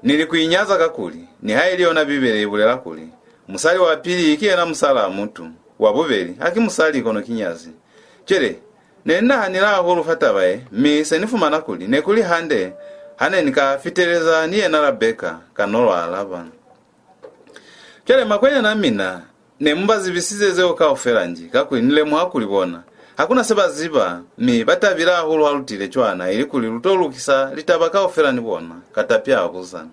Ni li ku inyaza kakuli, nihaili yona Bibele i bulela kuli, musali wa pili ki yena musalaa mutu, wa bubeli ha ki musali kono ki nyazi. Cwale, ne ni nahanile hahulu fa taba ye, mi se ni fumana kuli ne ku li hande ha ne ni ka fiteleza ni yena Rabeka, Kanolo a alaba. Cwale, makwenyana a mina, ne mu ba zibisize zeo kaufela nji, kakuli ni lemuha kuli bona ha ku na se ba ziba, mi ba tabile hahulu ha lu tile cwana, ilikuli lu to lukisa litaba kaufela ni bona, Katapi a buza.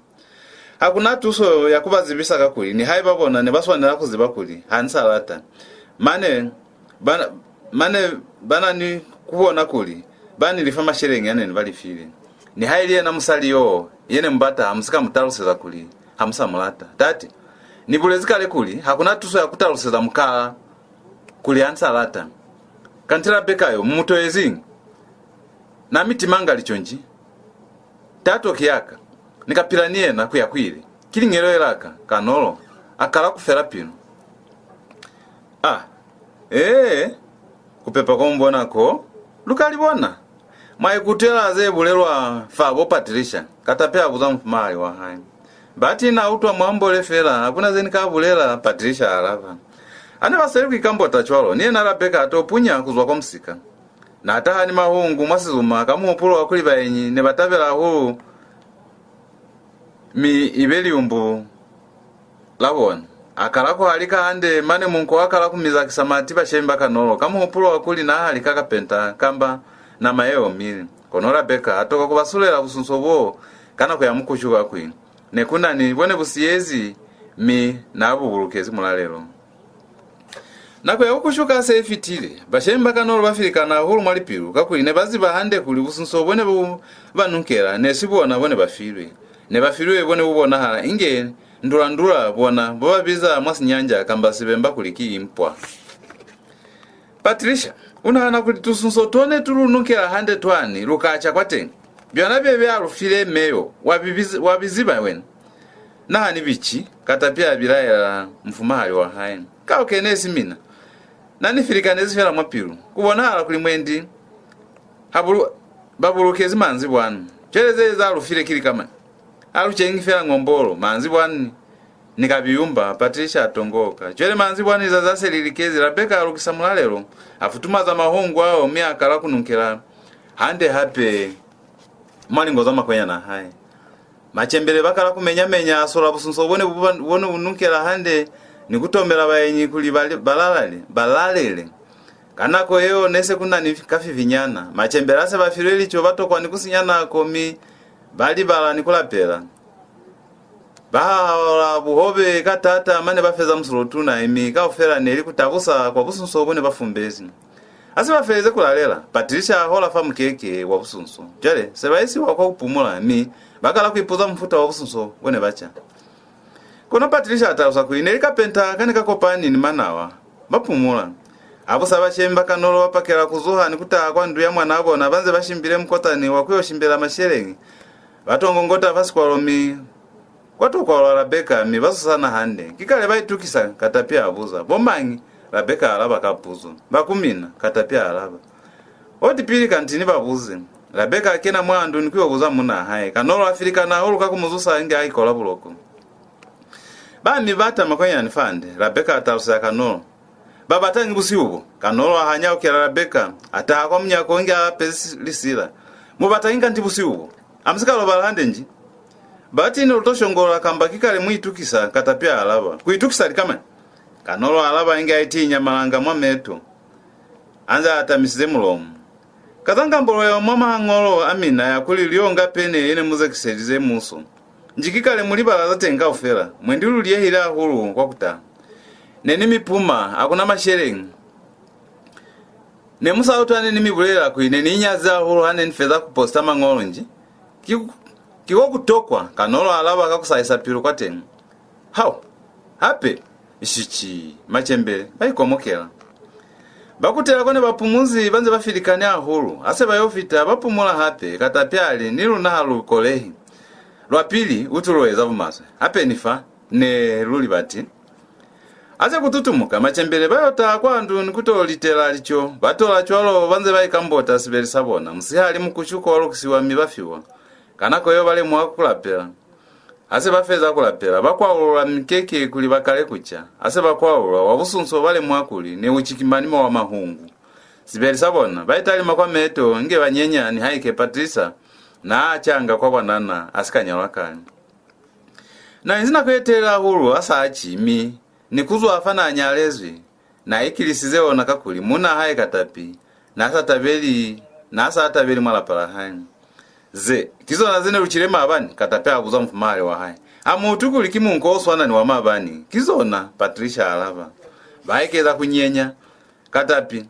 Ha ku na tuso ya ku ba zibisa, kakuli nihaiba bona ne ba swanela ku ziba kuli ha ni sa lata. Mane, ba, mane ba na ni ku bona kuli ba ni lifa masheleñi a ne ni ba lifile. Nihaili yena musali yo ye ne mu bata, ha mu si ka mu taluseza kuli ha mu sa mu lata. Tate, ni bulezi kale kuli ha ku na tuso ya ku taluseza mukala kuli ha ni sa lata. Kanti Rabeka yo, mu mu toeziñi? Na mi timanga lico nji? Tato ki ya ka. Ni ka pila ni yena ku ya ku ile. Ki liñelo la ka, Kanolo a kala ku fela pilu. Ah, ee, ku pepa ko mu bona ko, lu ka li bona. Mwa ikutwela ze bulelwa fa bo Patricia? Katapi a buza mufumahali wa hae. Bati na utwa mu ambole fela, ha ku na ze ni ka bulela, Patricia a alaba. Ha ne ba sweli ku ikambota cwalo, ni yena Rabeka a to punya ku zwa kwa musika. Na taha ni mahungu mwa sizuma ka muhupulo wa kuli baenyi ne ba tabela hahulu mi ibe liumbu la bona. A kala ku halika hande, mane munko wa kala ku miza kisamati bashemi ba Kanolo ka muhupulo wa kuli na halika kapenta kamba nama ye omile. Kono Rabeka a tokwa ku ba sulela busunso boo ka nako ya mukushuka kuli ne ku na ni bo ne bu siyezi, mi na bu bulukezi mulalelo. Nako ya ku kushuka se i fitile. Bashemi ba Kanolo ba filikana hahulu mwa lipilu, kakuli ne ba ziba hande kuli busunso bo ne bu ba nunkela ne si bona bo ne ba filwe. Ne ba filwe bo ne bu bonahala inge ndula-ndula bona bo ba biza mwa Sinyanja kamba Sibemba kuli ki impwa. Patricia, u nahana kuli tusunso to ne tu lu nunkela hande twani lu ka ca kwateñi? Byona bye bya lu file meyo, wa bi, wa bi ziba wena? Na ha ni bici, Katapi a bilaela mufumahali wa hae. Ka u kenezi mina. Na ni filikanezi fela mwa pilu. Ku bonahala kuli mwendi ha bulu, ba bulukezi manzibwani. Cwale ze za lu file ki lika mañi? Ha lu cengi fela ngombolo, manzibwani ni ka biyumba, Patricia a tongoka. Cwale manzibwani lizazi ha se li likezi, Rabeka a lukisa mulalelo, a futumaza mahungu ao, mi a kala ku nunkela hande hape mwa lingo za makwenyana a hae. Macembele ba kala ku menya-menya, a sola busunso bo ne bu, bo ne bu nunkela hande, ni ku tomela baenyi kuli ba, ba lalale, ba lalele. Ka nako yeo ne se ku na ni kafifinyana. Macembele ha se ba filwe lico, ba tokwa ni ku sinya nako, mi ba libala ni ku lapela. Ba hahaula buhobe ka taata, mane ba feza musulo tuna, mi kaufela ne li ku tabusa kwa busunso bo ne ba fumbezi. Ha se ba feleze ku lalela, Patricia a hola fa mukeke wa busunso. Cwale, se ba isiwa kwa ku pumula, mi ba kala ku ipuza mufuta wa busunso bo ne ba ca. Kono Patricia a talusa kuli ne li kapenta ka ne ka kopani ni manawa. Ba pumula. Habusa bashemi ba Kanolo ba pakela ku zuha ni ku taha kwa ndu ya mwanaa bona ba nze ba shimbile mukotani wa ku yo shimbela masheleñi. Ba tongongota fa sikwalo, mi kwa tokwa lwa Rabeka, mi ba zusana hande. Ki kale ba itukisa? Katapi a buza. Bo mañi? Rabeka a alaba ka puzo. Ba ku mina, Katapi a alaba. Oti pili kanti ni ba buze. Rabeka a kena mwa ndu ni ku yo buza munaa hae. Kanolo a filikana hahulu ka ku mu zusa inge a ikola buloko. Ba mi bata makwenyani fande, Rabeka a taluseza Kanolo. Ba batañi busihu bo? Kanolo a hanyaukela Rabeka, a taha kwa munyako inge a apezi lisila. Mu batañi kanti busihu bo? Ha mu si ka lobala hande nji? Bati ne lu to shongolola kamba ki kale mu itukisa, Katapi a alaba. Ku itukisa lika mañi? Kanolo a alaba inge a itiinya malanga mwa meto, a nze a atamisize mulomo. Kazanga mbolo ya mwa mañolo a mina ya kuli lu yo nga pene ye ne mu zekiselize muso. Nji ki kale mu libala za teñi kaufela, mwendi lu liyehile hahulu kwa ku taha. Ne ni mi puma, ha ku na masheleñi. Ne mu sa utwa ne ni mi bulelela kuli ne ni inyazi hahulu ha ne ni feza ku posta mañolo nji? Ki, ki ko ku tokwa, Kanolo a alaba ka ku sa isa pilu kwateñi. Hao! Hape! Ishici! Macembele ba ikomokela. Ba kutela ko ne ba pumuzi ba nze ba filikane hahulu. Ha se ba yo fita, ba pumula hape. Katapi a li, ni luna ha lu kolehi. Lwa pili, u tu lu eza bumaswe. Hape ni fa, ne lu li bati. Ha se ku tutumuka, macembele ba yo taha kwa ndu ni ku to litela lico. Ba tola cwalo ba nze ba ikambota sibeli sa bona. Musihali mukushuko wa lukisiwa mi ba fiwa. Ka nako yeo ba lemuha ku lapela. Ha se ba feza ku lapela, ba kwaulula mikeke kuli ba kale ku ca. Ha se ba kwaulula, wa busunso ba lemuha kuli ne u cikimani wa mahungu. Sibeli sa bona, ba italima kwa meto, inge ba nyenya nihaike Patricia na a canga kwa bwanana, a si ka nyalwa kale. Na inzi nako ye telele hahulu a sa ci, mi ni ku zwa fa na nyalezwi, na ikilisize ona kakuli munna hae Katapi na sa tabeli, na sa tabeli mwa lapa la hae. Ze, ki zona ze ne lu cile maabani? Katapi a buza mufumahali wa hae. A mu utwi kuli ki munko o swana ni wa maabani? Ki zona, Patricia a alaba. Ba ekeza ku nyenya. Katapi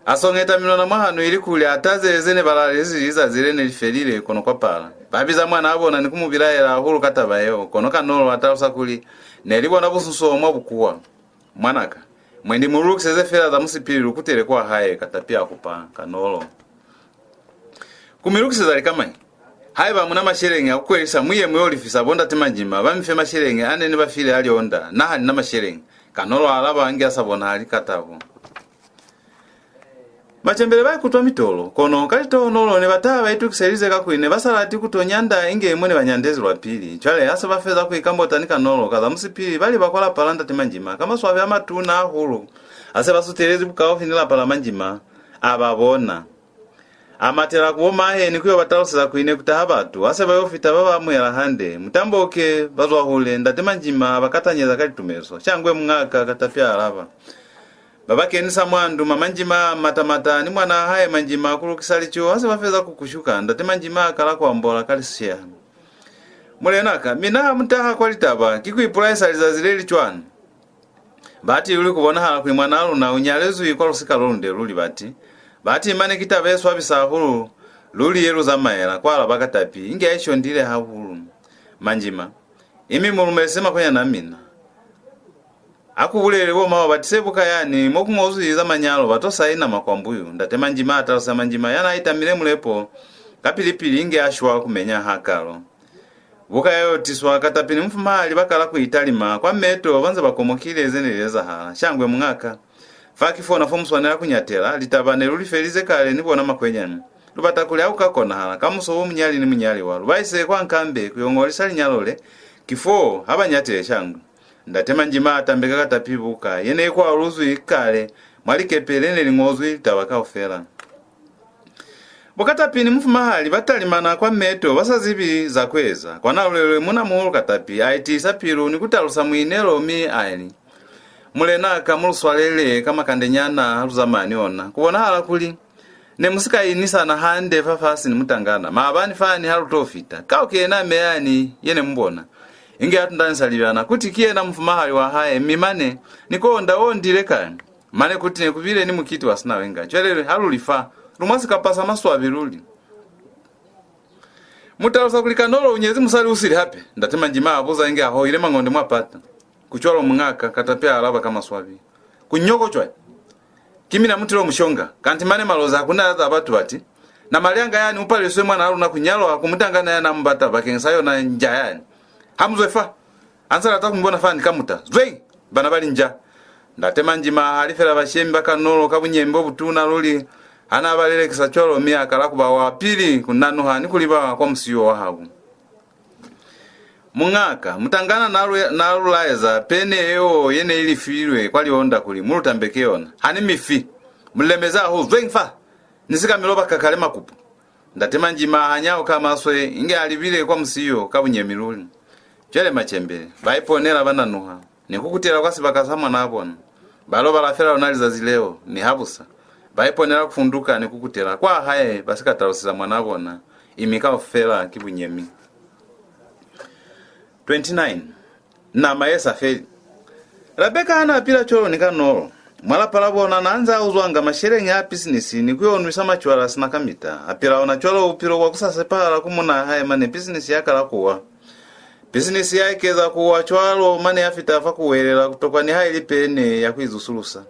a songeta minwana mwahanu ilikuli a taze ze ne ba lalezi lizazi le ne li felile kono kwa pala. Ba biza mwanaa bona ni ku mu bilaela hahulu ka taba yeo, kono Kanolo a talusa kuli ne li bona busunso mwa bukuwa. Mwanaka, mwendi mu lu lukiseze fela za musipili lu kutele kwa hae, Katapi a kupa Kanolo. Ku mi lukiseza lika mañi? Haiba mu na masheleñi a ku kwelisa, mu ye mu yo lifisa bo ndate Manjima ba mi fe masheleñi a ne ni ba file a lionda. Na ha ni na masheleñi, Kanolo a alaba inge a sa bonahali ka tabo. Macembele ba ikutwa mitolo, kono ka litohonolo ne ba taha ba itukiselize kakuli ne ba sa lati ku to nyanda inge mo ne ba nyandezi lwa pili. Cwale ha se ba feza ku ikambota ni Kanolo ka za musipili, ba liba kwa lapa la ndate Manjima ka maswabi a matuna hahulu. Ha se ba sutelezi bukaufi ni lapa la Manjima, a ba bona. A matela ku bo mahe ni ku yo ba taluseza kuli ne ku taha batu. Ha se ba yo fita, ba ba amuhela hande. Mutamboke, ba zwa hule, ndate Manjima a ba katanyeza ka litumeliso. Shangwe muñaka, Katapi a alaba. Ba ba kenisa mwa ndu, ma Manjima a mata-mata ni mwanaa hae Manjima ku lukisa lico. Ha se ba feza ku kushuka, ndate Manjima a kala ku ambola ka Lisheha. Mulenaka, mina ha mu taha kwa litaba, ki ku ipulaisa lizazi le li cwana? Bati luli ku bonahala kuli mwanaa luna u nyalezwi kwa lusika lo lunde luli, bati. Bati mane ki taba ye swabisa hahulu luli ye lu zamaela, kwa alaba Katapi, inge a ishondile hahulu. Manjima, imi mu lumelise makwenyana a mina. A ku bulele bo mao ba tise buka yani mo ku ñozwi za manyalo, ba to saina makwambuyu. Ndate Manjima a talusa Manjima ya n'a itamile mulepo kapili-pili inge a shwa ku menya hakalo. Buka ya yo tiswa, Katapi ni mufumahali ba kala ku italima kwa meto ba nze ba komokile ze ne li ezahala. Shangwe muñaka, fa ki fona fo mu swanela ku nyatela, litaba ne lu li felize kale ni bona makwenyani. Lu bata kuli ha ku ka konahala, kamuso bo munyali ni munyaliwa lu ba ise kwa nkambe ku yo ñolisa linyalo le, ki foo ha ba nyatile shangwe. Ndate Manjima a tambeka Katapi buka ye ne i kwaluluzwi kale mwa likepe le ne li ñozwi litaba kaufela. Bo Katapi ni mufumahali ba talimana kwa meto ba sa zibi za ku eza. Kwa nalulelwe, muuna-muhulu Katapi a itiisa pilu ni ku talusa muinelo, mi a li, Mulenaka, mu lu swalele ka makandenyana a lu zamaya ni ona. Ku bonahala kuli ne mu si ka inisana hande fafasi ni mutangana. Maabani fani ha lu to fita, ka u kena meyani ye ne mu bona inge a tundanisa libyana, kuti ki yena mufumahali wa hae, mi mane ni konda o ndile kale. Mane kuti ne ku bile ni mukiti wa sinawenga. Cwale ha lu li fa, lu mwa sikapa sa maswabi luli. Mu talusa kuli Kanolo u nyezi musali u sili hape? Ndate Manjima a buza inge a hoile mangonde mwa pata. Ku cwalo muñaka, Katapi a alaba ka maswabi. Ku nyoko cwale? Ki mina mu tilo mu shonga. Kanti mane Malozi ha ku na ya za batu bati, na Malyanga yani u paliswe mwanaa luna ku nyalwa ku mutangana ya n'a mu bata bakeñi sa yona nja yani. Ha mu zwe fa! Ha nsa lata ku mi bona fani kamuta. Zweng! Bana ba linja. Ndate Manjima a halifela bashemi ba Kanolo ka bunyemi bo butuna luli ha n'a ba lelekisa cwalo, mi a kala ku ba wa pili ku nanuha ni ku liba kwa musiyo wa habo. Muñaka, mutangana na lu, na lu laeza pene yeo ye ne i lifilwe kwa lionda kuli mu lu tambeke yona. Ha ni mi fi. Mu lemeza hahulu, zweng fa! Ni si ka mi loba kakale makupo. Ndate Manjima a hanyauka maswe, inge a libile kwa musiyo ka bunyemi luli. Cwale macembele ba iponela, ba nanuha ni ku kutela kwa sibaka sa mwanaa bona. Ba lobala fela lona lizazi leo, mi habusa ba iponela ku funduka ni ku kutela kwa hae ba si ka taluseza mwanaa bona, imi kaufela ki bunyemi. Twenty-nine. Nama ye sa feli. Rabeka ha n'a pila cwalo ni Kanolo, mwa lapa la bona n'a nze a uzwanga masheleñi a pisinisi ni ku yo nwisa macwala sina kamita. A pila ona cwalo bupilo bwa ku sa sepahala ku munaa hae, mane pisinisi ya kala ku wa. Pisinisi ya ekeza ku wa cwalo, mane ya fita fa ku welela, ku tokwa nihaili pene ya ku izusulusa.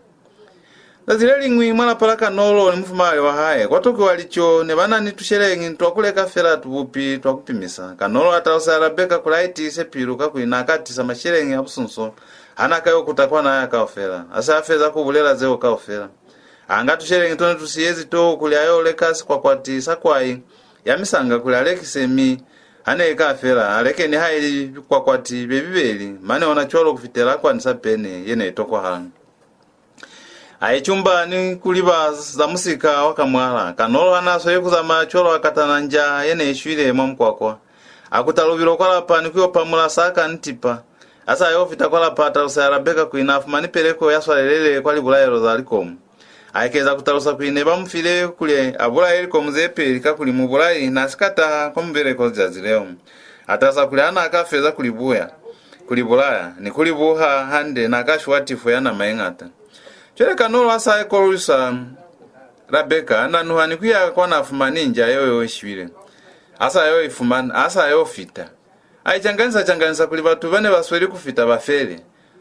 Zazi le liñwi, mwa lapa la Kanolo ni mufumahali wa hae, kwa tokiwa lico. Ne ba na ni tusheleñi twa ku leka fela tubupi twa ku pimisa. Kanolo a talusela Rabeka kuli a itiise pilu, kakuli n'a ka tisa masheleñi a busunso Ha n'a ka yo kuta kwa n'a ya kaufela, a se a feza ku bulela zeo kaufela, a nga tusheleñi to ne tu siyezi too kuli a yo leka sikwakwati sa kwai ya misanga kuli a lekise, mi ha ne i ka fela, a leke nihaili bikwakwati bye bibeli, mane ona cwalo ku fitela a kwanisa pene ye ne i tokwahala. A icumba ni ku liba za musika wa Kamwala. Kanolo ha n'a sweli ku zamaya cwalo a katana nja ye ne i shwile mwa mukwakwa. A kuta lubilo kwa lapa ni ku yo pamula saka ni tipa. A sa yo fita kwa lapa, a talusa ya Rabeka kuli n'a fumani peleko ya swalelele kwa libulaelo za likomu. A ekeza ku talusa kuli ne ba mu file kuli a bulaye likomu ze peli kakuli mubulai n'a si ka taha kwa mubeleko zazi leo. A talusa kuli ha n'a ka feza ku li buya, ku li bulaya, ni ku li buha hande, n'a ka shuwa tifo ya nama ye ñata. Cwale Kanolo a sa kolwisa Rabeka, a nanuha ni ku ya kwa n'a fumani nja yeo ye shwile. A sa yo i fumana, a sa yo fita. A icanganisa-canganisa kuli batu ba ne ba sweli ku fita ba fele.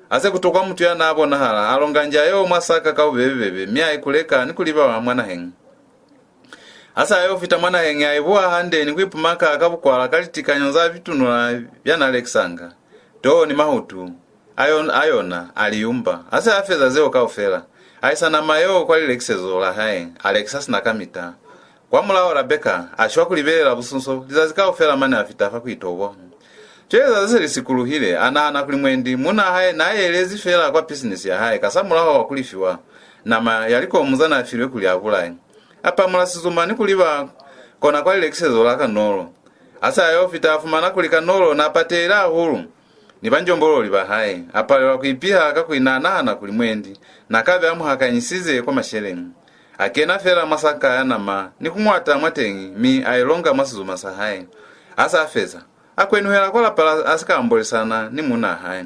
A se ku tokwa mutu ya n'a bonahala, a longa nja yeo mwa saka ka bubebe-bebe, mi a i kuleka ni ku liba mwa naheñi. A sa yo fita mwa naheñi, a i buha hande ni ku i pumaka ka bukwala ka litikanyo za bitunula bya n'a lekisanga, toho ni mahutu a yon-, a yona, a li yumba. A se a feza zeo kaufela, a isa nama yeo kwa lilekisezo la hae, a lekisa sina kamita. Kwa mulaho Rabeka a shwa ku libelela busunso lizazi kaufela mane a fita fa ku itobo. Cwale zazi se li sikuluhile, a nahana kuli mwendi muunaa hae n'a yelezi fela kwa pisinisi ya hae kasamulaho wa ku lifiwa nama ya likomu za n'a filwe kuli a bulaye. A pamula sizuma ni ku liba kona kwa lilekisezo la Kanolo. A sa yo fita a fumana kuli Kanolo n'a patehile hahulu ni banjombololi ba hae. A palelwa ku ipiha kakuli n'a nahana kuli mwendi n'a ka be a mu hakanyisize kwa masheleñi. A kena fela mwa saka ya nama ni ku ñwata mwateñi, mi a i longa mwa sizuma sa hae. A sa feza, a kwenuhela kwa lapa la, a si ka ambolisana ni muunaa hae.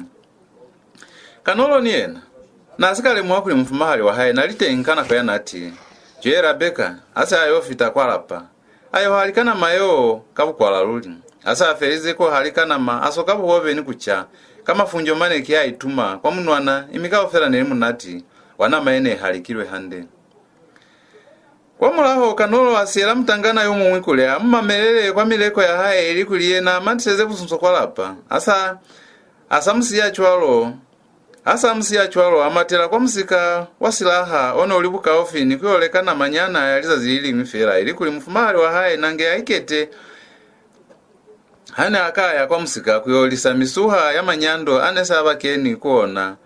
Kanolo ni yena n'a si ka lemuha kuli mufumahali wa hae n'a li teñi ka nako ya n'a tile. Cwale Rabeka a se a yo fita kwa lapa, a yo halika nama yeo ka bukwala luli. A se a felize ku halika nama, a soka buhobe ni ku ca ka mafunjo mane ki a ituma kwa munwana, imi kaufela ne li munati wa nama ye ne halikilwe hande. Kwa mulaho, Kanolo a siyela mutangana yo muñwi kuli a mu mamelele kwa mileko ya hae, ilikuli yena a matiseze busunso kwa lapa. A sa, a sa mu siya cwalo, a sa mu siya cwalo, a matela kwa musika wa Silaha o ne u li bukaufi ni ku yo leka namanyana ya lizazi li liñwi fela, ilikuli mufumahali wa hae nange a ikete ha ne a ka ya kwa musika ku yo lisa misuha ya manyando a ne se a ba keni ku ona.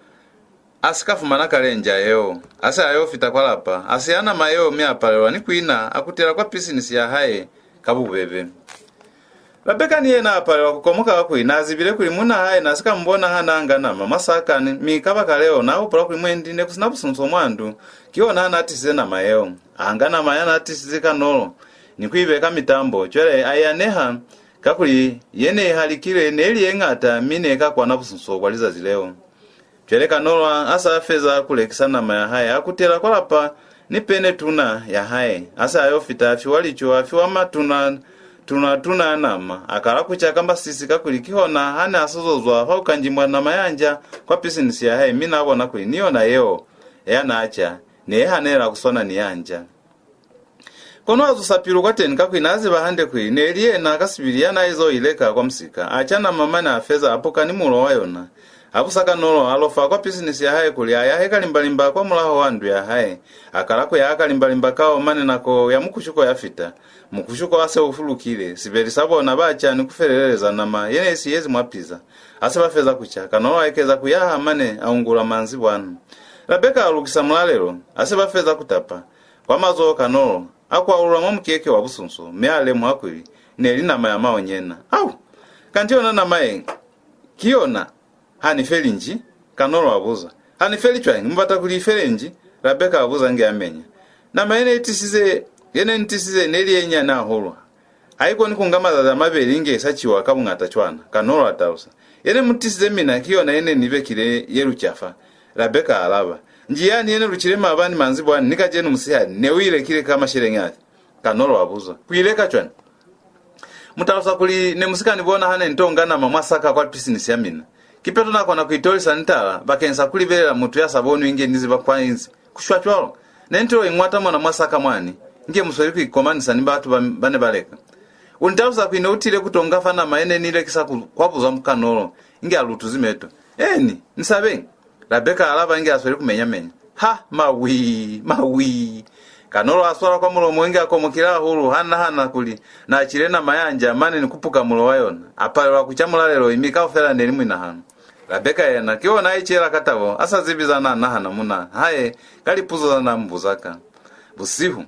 A si ka fumana kale nja yeo, a se a yo fita kwa lapa, a siya nama yeo mi a palelwa ni ku ina, a kutela kwa pisinisi ya hae ka bubebe. Rabeka ni yena a palelwa ku komoka kakuli n'a zibile kuli muunaa hae n'a si ka mu bona ha n'a nga nama mwa saka, ni, mi kabakaleo n'a hupula kuli mwendi ne ku si na busunso mwa ndu, ki ona ha n'a tisize nama yeo. A nga nama ya n'a tisize Kanolo ni ku i beka mitambo, cwale a i aneha, kakuli ye ne i halikilwe ne li ye ñata mi ne i ka kwana busunso bwa lizazi leo. Cwale Kanolo a sa feza ku lekisa nama ya hae, a kutela kwa lapa ni pene tuna ya hae. A se a yo fita, a fiwa lico, a fiwa matuna, tuna, tuna a nama. A kala ku ca ka masisi kakuli kihona ha ne a sa zo zwa fa ku kanjimwa nama ya nja kwa pisinisi ya hae, mi n'a bona kuli ni yona yeo ya n'a ca ne i hanela ku swana ni ya nja. Kono a zusa pilu kwateni kakuli n'a ziba hande kuli ne li yena ka sibili ya n'a izo i leka kwa musika. A ca nama mane a feza a puka ni mulo wa yona. A busa Kanolo, a lofa kwa pisinisi ya hae kuli a yahe kalimbalimba kwa mulaho wa ndu ya hae. A kala ku yaha kalimbalimba kao mane nako ya mukushuko ya fita. Mukushuko ha se u fulukile, sibeli sa bona ba ca ni ku feleleza nama ye ne i siyezi mwa piza. Ha se ba feza ku ca, Kanolo a ekeza ku yaha mane a ungula manzibwana. Rabeka a lukisa mulalelo. Ha se ba feza ku tapa, kwa mazoho Kanolo a kwalula mwa mukeke wa busunso, mi a lemuha kuli ne li nama ya maonyena. Au! Kanti yona nama ye, ki yona ha ni feli nji? Kanolo a buza. Ha ni feli cwañi? Mu bata kuli i fele nji? Rabeka a buza nge a menya. Nama ye ne i tisize, ye ne ni tisize ne li ye nyani hahulu. Ha i koni ku nga mazazi a mabeli inge i sa ciwa ka buñata cwana, Kanolo a talusa. Ye ne mu tisize mina ki yona ye ne ni bekile ye lu ca fa, Rabeka a alaba. Nji yani ye ne lu cile maabani manzibwani ni kacenu musihali ne u i lekile ka masheleñi afi? Kanolo a buza. Ku i leka cwañi? Mu talusa kuli ne mu si ka ni bona ha ne ni to nga nama mwa saka kwa pisinisi ya mina. Kipeto na kona ku itolisa ni tala bakeñisa ku libelela mutu ya sa bonwi inge ni ziba kwa inzi. Ku shwa cwalo. Ne ni tilo iñwata mona mwa saka mwani, inge mu sweli ku ikomanisa ni batu ba, ba ne ba leka. U ni talusa kuli ne u tile ku to nga fa nama ye ne ni lekisa ku, kwa buza Kanolo, inge a lutuzi meto. Eni, ni sabe. Rabeka a alaba inge a sweli ku menya-menya. Ha, mawi, mawi! Kanolo a swala kwa mulomo inge a komokile hahulu, ha nahana kuli na cile nama ya nja mane ni ku puka mulo wa yona. A palelwa ku ca mulalelo, imi kaufela ne li mwi nahano. Rabeka yena, ki ona a icela ka tabo, a sa zibi za na nahana munna hae ka lipuzo za na mu buza ka. Busihu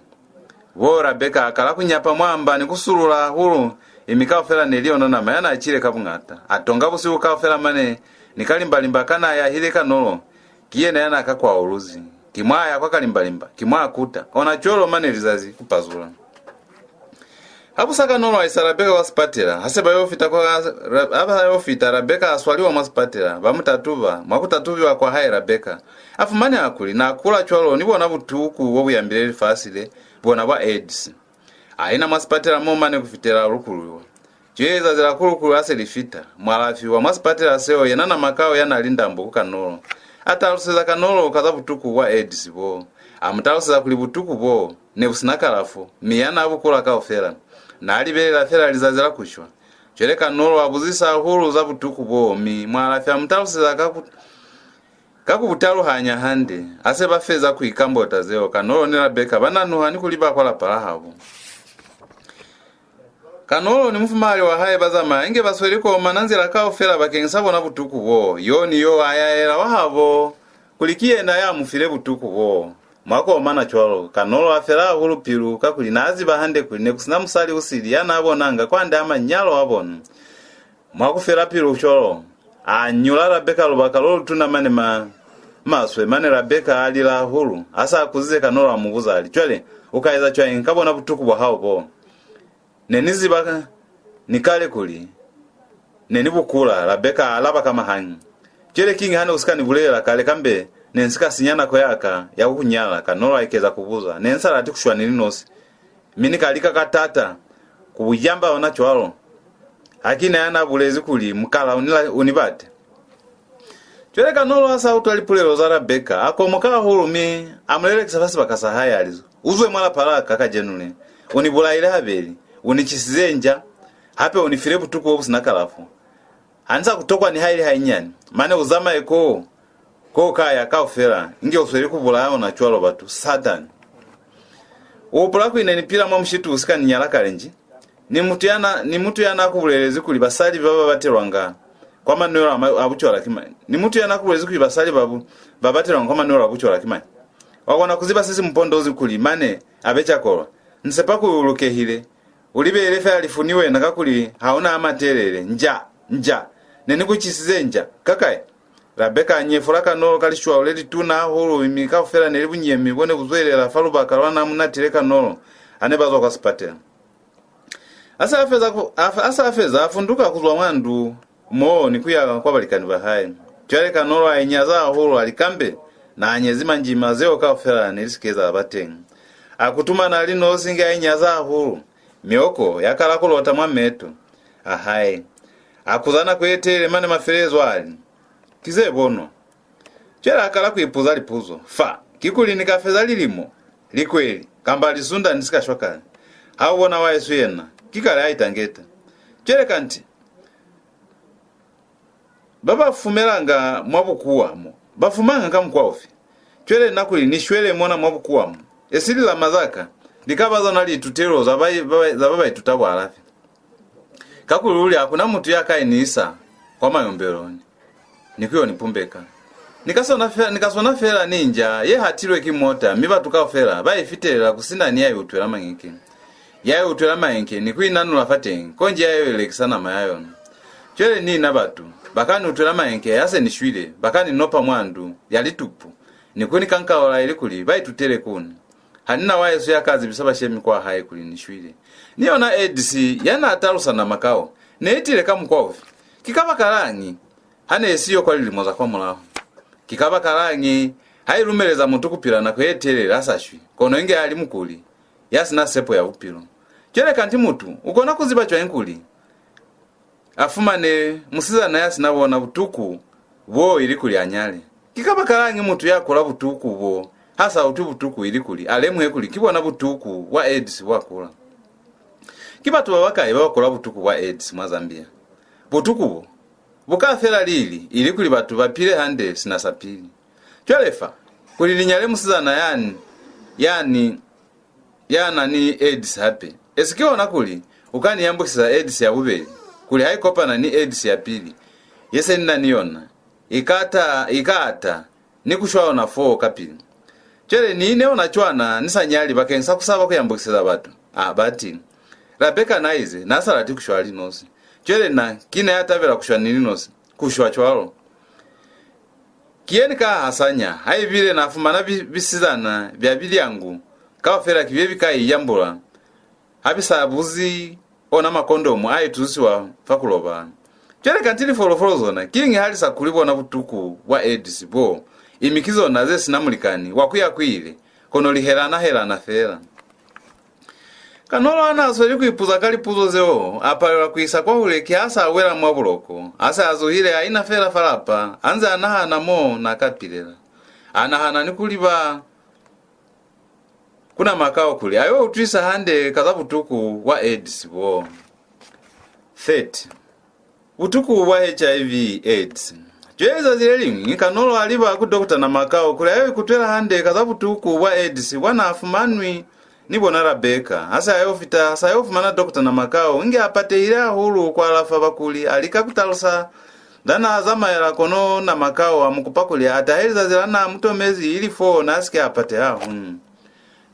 bo, Rabeka a kala ku nyapa mwa mba ni ku sulula hahulu, imi kaufela ne li yona nama ya na cile ka buñata. A tonga busihu kaufela mane ni kalimbalimba ka na yahile Kanolo, ki yena ya na ka kwauluzi. Ki mwa ya kwa kalimbalimba, ki mwa kuta. Ona cwalo mane lizazi ku pazula. Ha bu sa Kanolo a isa Rabeka kwa sipatela. Ha se ba yo fita kwa, Ra-, ha ba yo fita, Rabeka a swaliwa mwa sipatela, ba mu tatuba. Mwa ku tatubiwa kwa hae Rabeka, a fumaneha kuli na kula cwalo ni bona butuku bo bu yambile lifasi le, bona bwa AIDS. A ina mwa sipatela mo mane ku fitela a lukuluiwa. Cwale lizazi la kulukulu ha se li fita, mualafi wa mwa sipatela seo, yena Namakau ya na li ndambo ku Kanolo, a taluseza Kanolo ka za butuku bwa AIDS bo. A mu taluseza kuli butuku bo ne bu si na kalafo, mi ya na bu kula kaufela na libelela fela lizazi la ku shwa. Cwale Kanolo a buzisa hahulu za butuku bo, mi mualafi a mu taluseza ka ku, ka ku bu taluhanya hande. Ha se ba feza ku ikambota zeo, Kanolo ni Rabeka ba nanuha ni ku liba kwa lapa la habo. Kanolo ni mufumahali wa hae ba zamaya inge ba sweli ku omana nzila kaufela bakeñisa bona butuku bo. Yo ni yo a yaela wa habo kuli ki yena ya mu file butuku bo. Mwa ku omana cwalo, Kanolo a fela hahulu pilu, kakuli na ziba hande kuli ne ku si na musali u sili ya na bonanga kwande a manyalo a bona. Mwa ku fela pilu cwalo, a nyula Rabeka lubaka lo lutuna mane ma maswe. Mane Rabeka a lila hahulu. Ha sa kuzize, Kanolo a mu buza, a li, "Cwale, u ka eza cwañi ka bona butuku bwa hao bo?" "Ne ni ziba ka, ni kale kuli ne ni bu kula," Rabeka a alaba ka mahañi. "Cwale kiñi ha ne u si ka ni bulelela kale, kambe ne ni si ka sinya nako ya ka ya ku ku nyala?" Kanolo a ekeza ku buza. "Ne ni sa lati ku shwa ni li nosi, mi ni ka lika ka taata ku bu yamba ona cwalo. Ha ki na ya na bulezi kuli mukala u ni la-, u ni bate?" Cwale Kanolo ha sa utwa lipulelo za Rabeka, a komoka hahulu, mi a mu lelekisa fa sibaka sa hae, a li, "U zwe mwa lapa la ka kacenu le. U ni bulaile habeli, u ni cisize nja, hape u ni file butuku bo bu si na kalafo. Ha ni sa ku tokwa nihaili hainyani. Mane u zamaye ko, ko u ka ya kaufela, inge u sweli ku bulaya ona cwalo batu. Satani! U hupula kuli ne ni pila mwa mushitu u si ka ni nyala kale nji? Ni mutu ya na, ni mutu ya na ku bulelezi kuli basali ba ba batelwanga kwa manwelo a ma-, a bucwala ki mañi? Ni mutu ya na ku bulezi kuli basali ba bu-, ba batelwanga kwa manwelo a bucwala ki mañi? Wa kona ku ziba se si mu pondozi kuli mane a be cakolwa? Ni sepa kuli u lukehile. U libelele fela lifu ni wena, kakuli ha u na a matelele. Nja! Nja! Ne ni ku cisize nja. Kakai?" Rabeka a nyefula Kanolo ka lishwau le lituna hahulu, mi kaufela ne li bunyemi bo ne bu zwelela fa lubaka lwa na mu natile Kanolo ha ne ba zwa kwa sipatela. A sa feza ku, a, a sa feza, a funduka ku zwa mwa ndu mo ni ku ya kwa balikani ba hae. Cwale Kanolo a inyaza hahulu, a li kambe na nyezi manjima zeo kaufela ne li si ke za ba teñi. A kutumana a li nosi inge a inyaza hahulu. Mioko ya kala ku lota mwa meto a hae. A kuza nako ye telele mane mafelelezo a li, "Ki ze bonwa." Cwale a kala ku ipuza lipuzo. "Fa, kikuli ni ka feza lilimo, likweli, kamba lisunda ni si ka shwa kale? Ha u bona wahesu yena, ki kale a itangeta. Cwale kanti, ba ba fumelanga mwa bukuwa mo, ba fumanga ka mukwa ufi? Cwale na kuli ni shwele mona mwa bukuwa mo, esi lilama za ka, li ka ba zona liitutelo za ba, ba, za ba ba ituta bualafi. Kakuli luli ha ku na mutu ya ka ni isa kwa mayombeloni ni ku yo ni pumbeka. Ni ka swana fe-, ni ka swana fela ni nja ye hatilwe ki mota, mi batu kaufela ba i fitelela ku si na ni ya i utwela mañeke. Ya i utwela mañeke ni ku i nanula fateñi, konji ya yo i lekisa nama ya yona. Cwale ni na batu ba ka ni utwela mañeke ha se ni shwile, ba ka ni nopa mwa ndu ya litupu, ni ku ni kankaula ilikuli ba itutele ku na. Ha ni na wahesu ya ka zibisa bashemi kwa hae kuli ni shwile. Ni yona AIDS ya na talusa Namakau, ne i tile ka mukwa ufi? Ki kabakalañi ha ne i siyo kwa lilimo za kwamulaho? Ki kabakalañi ha i lumeleza mutu ku pila nako ye telele a sa shwi, kono inge a li mukuli, ya si na sepo ya bupilo? Cwale kanti mutu u kona ku ziba cwañi kuli a fumane musizana ya si na bona butuku bo ilikuli a nyale? Ki kabakalañi mutu ya kula butuku bo ha sa utwi butuku ilikuli a lemuhe kuli ki bona butuku bwa AIDS bwa kula? Ki batu ba bakai ba ba kula butuku bwa AIDS mwa Zambia? Butuku bo bu ka fela lili ilikuli batu ba pile hande sina sa pili? Cwale fa, kuli ni nyale musizana yani, yani, ya na ni AIDS hape, esi ki ona kuli u ka ni yambukiseza AIDS ya bubeli, kuli ha i kopana ni AIDS ya pili, ye se ni na ni yona, i ka ta, i ka ata, ni ku shwa ona foo kapili. Cwale ni ine ona cwana ni sa nyali bakeñisa ku saba ku yambukiseza batu. A, bati, Rabeka na ize na sa lati ku shwa a li nosi. Cwale na, ki na ya tabela ku shwa ni li nosi, ku shwa cwalo. Ki ye ni ka hasanya, haibile na fumana bi-, bisizana bya bilyangu, kaufela ki bye bi ka i yambula, ha bi sa buzi ona makondomu a itusisiwa fa ku lobala. Cwale kanti lifolofolo zona, kiñi ha li sa kuli bona butuku bwa AIDS bo, imi ki zona ze si na mulikani wa ku ya ku ile, kono li helana-helana fela? Kanolo ha n'a sweli ku ipuza ka lipuzo zeo, a palelwa ku isa kwahule ki ha s'a wela mwa buloko. Ha se a zuhile, a ina fela fa lapa, a nze a nahana mo n'a ka pilela. A nahana ni ku liba ku Namakau kuli a yo utwisa hande ka za butuku bwa AIDS bo. thirty. Butuku bwa HIV AIDS. Cwale zazi le liñwi, Kanolo a liba ku Dokota Namakau kuli a yo ikutwela hande ka za butuku bwa AIDS bwa n'a fumanwi ni bona Rabeka. Ha se a yo fita, sa yo fumana Dokota Namakau inge a patehile hahulu ku alafa bakuli, a lika ku talusa za n'a zamaela, kono Namakau a mu kupa kuli a tahe lizazi la n'a mu tomezi, ili fo n'a si ke a pateha hahulu.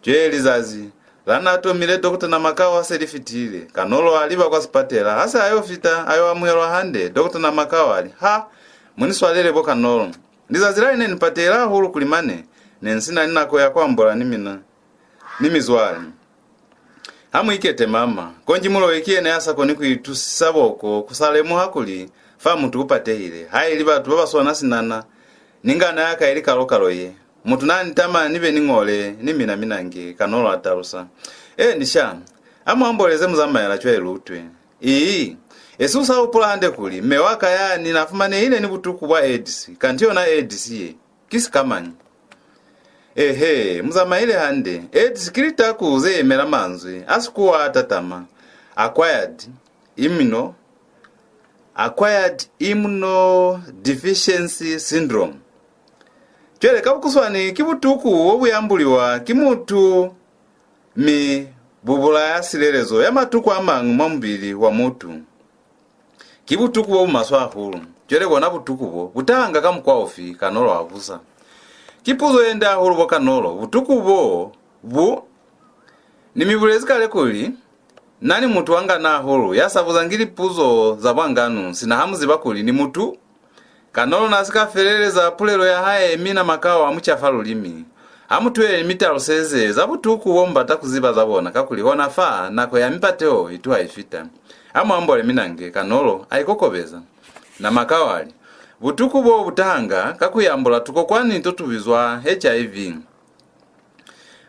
Cwale lizazi la n'a tomile Dokota Namakau ha se li fitile, Kanolo a liba kwa sipatela. Ha se a yo fita, a yo amuhelwa hande, Dokota Namakau a li, Ha, mu ni swalele bo Kanolo. Lizazi la ne ni patehile hahulu kuli mane ne ni si na ni nako ya ku ambola ni mina ni mizwale. Ha mu ikete, mama. Konji muloi ki yena ya sa koni ku itusisa boko ku sa lemuha kuli fa mutu u patehile. Haili batu ba ba swana sina na, ni ngana ya ka ili kalo-kalo ye, mutu n'a ni tama ni be ni ñole ni mina minange, Kanolo a talusa. Eeni sha, a mu amboleze muzamaela cwale lu utwe. Ii, esi u sa hupula hande kuli me wa ka yani n'a fumanehile ni butuku bwa AIDS, kanti yona AIDS ye ki sikamañi? Ehe, mu zamaile hande. AIDS ki litaku ze yemela manzwi a Sikuwa a tatama, acquired immuno-, acquired immunodeficiency syndrome. Cwale, ka bukuswani, ki butuku bo bu yambuliwa ki mutu, mi bu bulaya silelezo ya matuku a mañwi mwa mubili wa mutu. Ki butuku bo bu maswe hahulu. Cwale bona butuku bo bu tahanga ka mukwa ufi? Kanolo a buza. Ki puzo ye nde hahulu bo Kanolo. Butuku bo bu, ni mi bulezi kale kuli, na ni mutu wa ngana hahulu ya sa buzangi lipuzo za bwanganu, sina ha mu ziba kuli ni mutu. Kanolo n'a si ka feleleza pulelo ya hae, mi Namakau a mu cafa lulimi. Ha mu tuhele ni mi taluseze za butuku bo mu bata ku ziba za bona, kakuli hona fa nako ya mipateho i tuha i fita. Ha mu ambole minange, Kanolo a ikokobeza. Namakau a li, Butuku bo bu tahanga ka ku yambula tukokwani to tu bizwa HIV.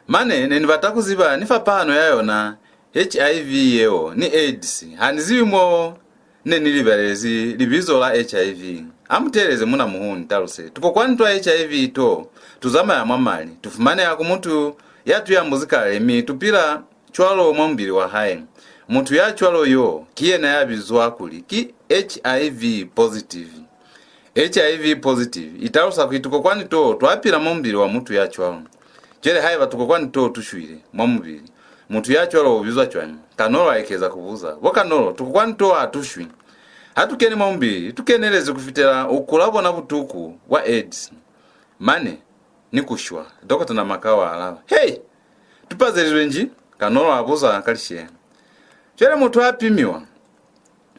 Mane ne ni bata ku ziba ni fapahano ya yona HIV yeo ni AIDS. Ha ni zibi mo ne ni libelezi libizo la HIV. Ha mu teeleze, muuna-muhulu, ni taluse. Tukokwani twa HIV to tu zamaya mwa mali, tu fumaneha ku mutu ya tu yambuzi kale, mi tu pila cwalo mwa mubili wa hae. Mutu ya cwalo yo ki yena ya bizwa kuli ki HIV positive. HIV positive i talusa kuli tukokwani to twa pila mwa mubili wa mutu ya cwalo. Cwale haiba tukokwani to tu shwile mwa mubili, mutu ya cwalo u bizwa cwañi? Kanolo a ekeza ku buza. Bo Kanolo, tukokwani to ha tu shwi. Ha tu keni mwa mubili, tu kenelezi ku fitela u kula bona butuku bwa AIDS. Mane, ni ku shwa, Dokota Namakau a alaba. Hei! Tu pazelizwe nji? Kanolo a buza ka lisheha. Cwale mutu a pimiwa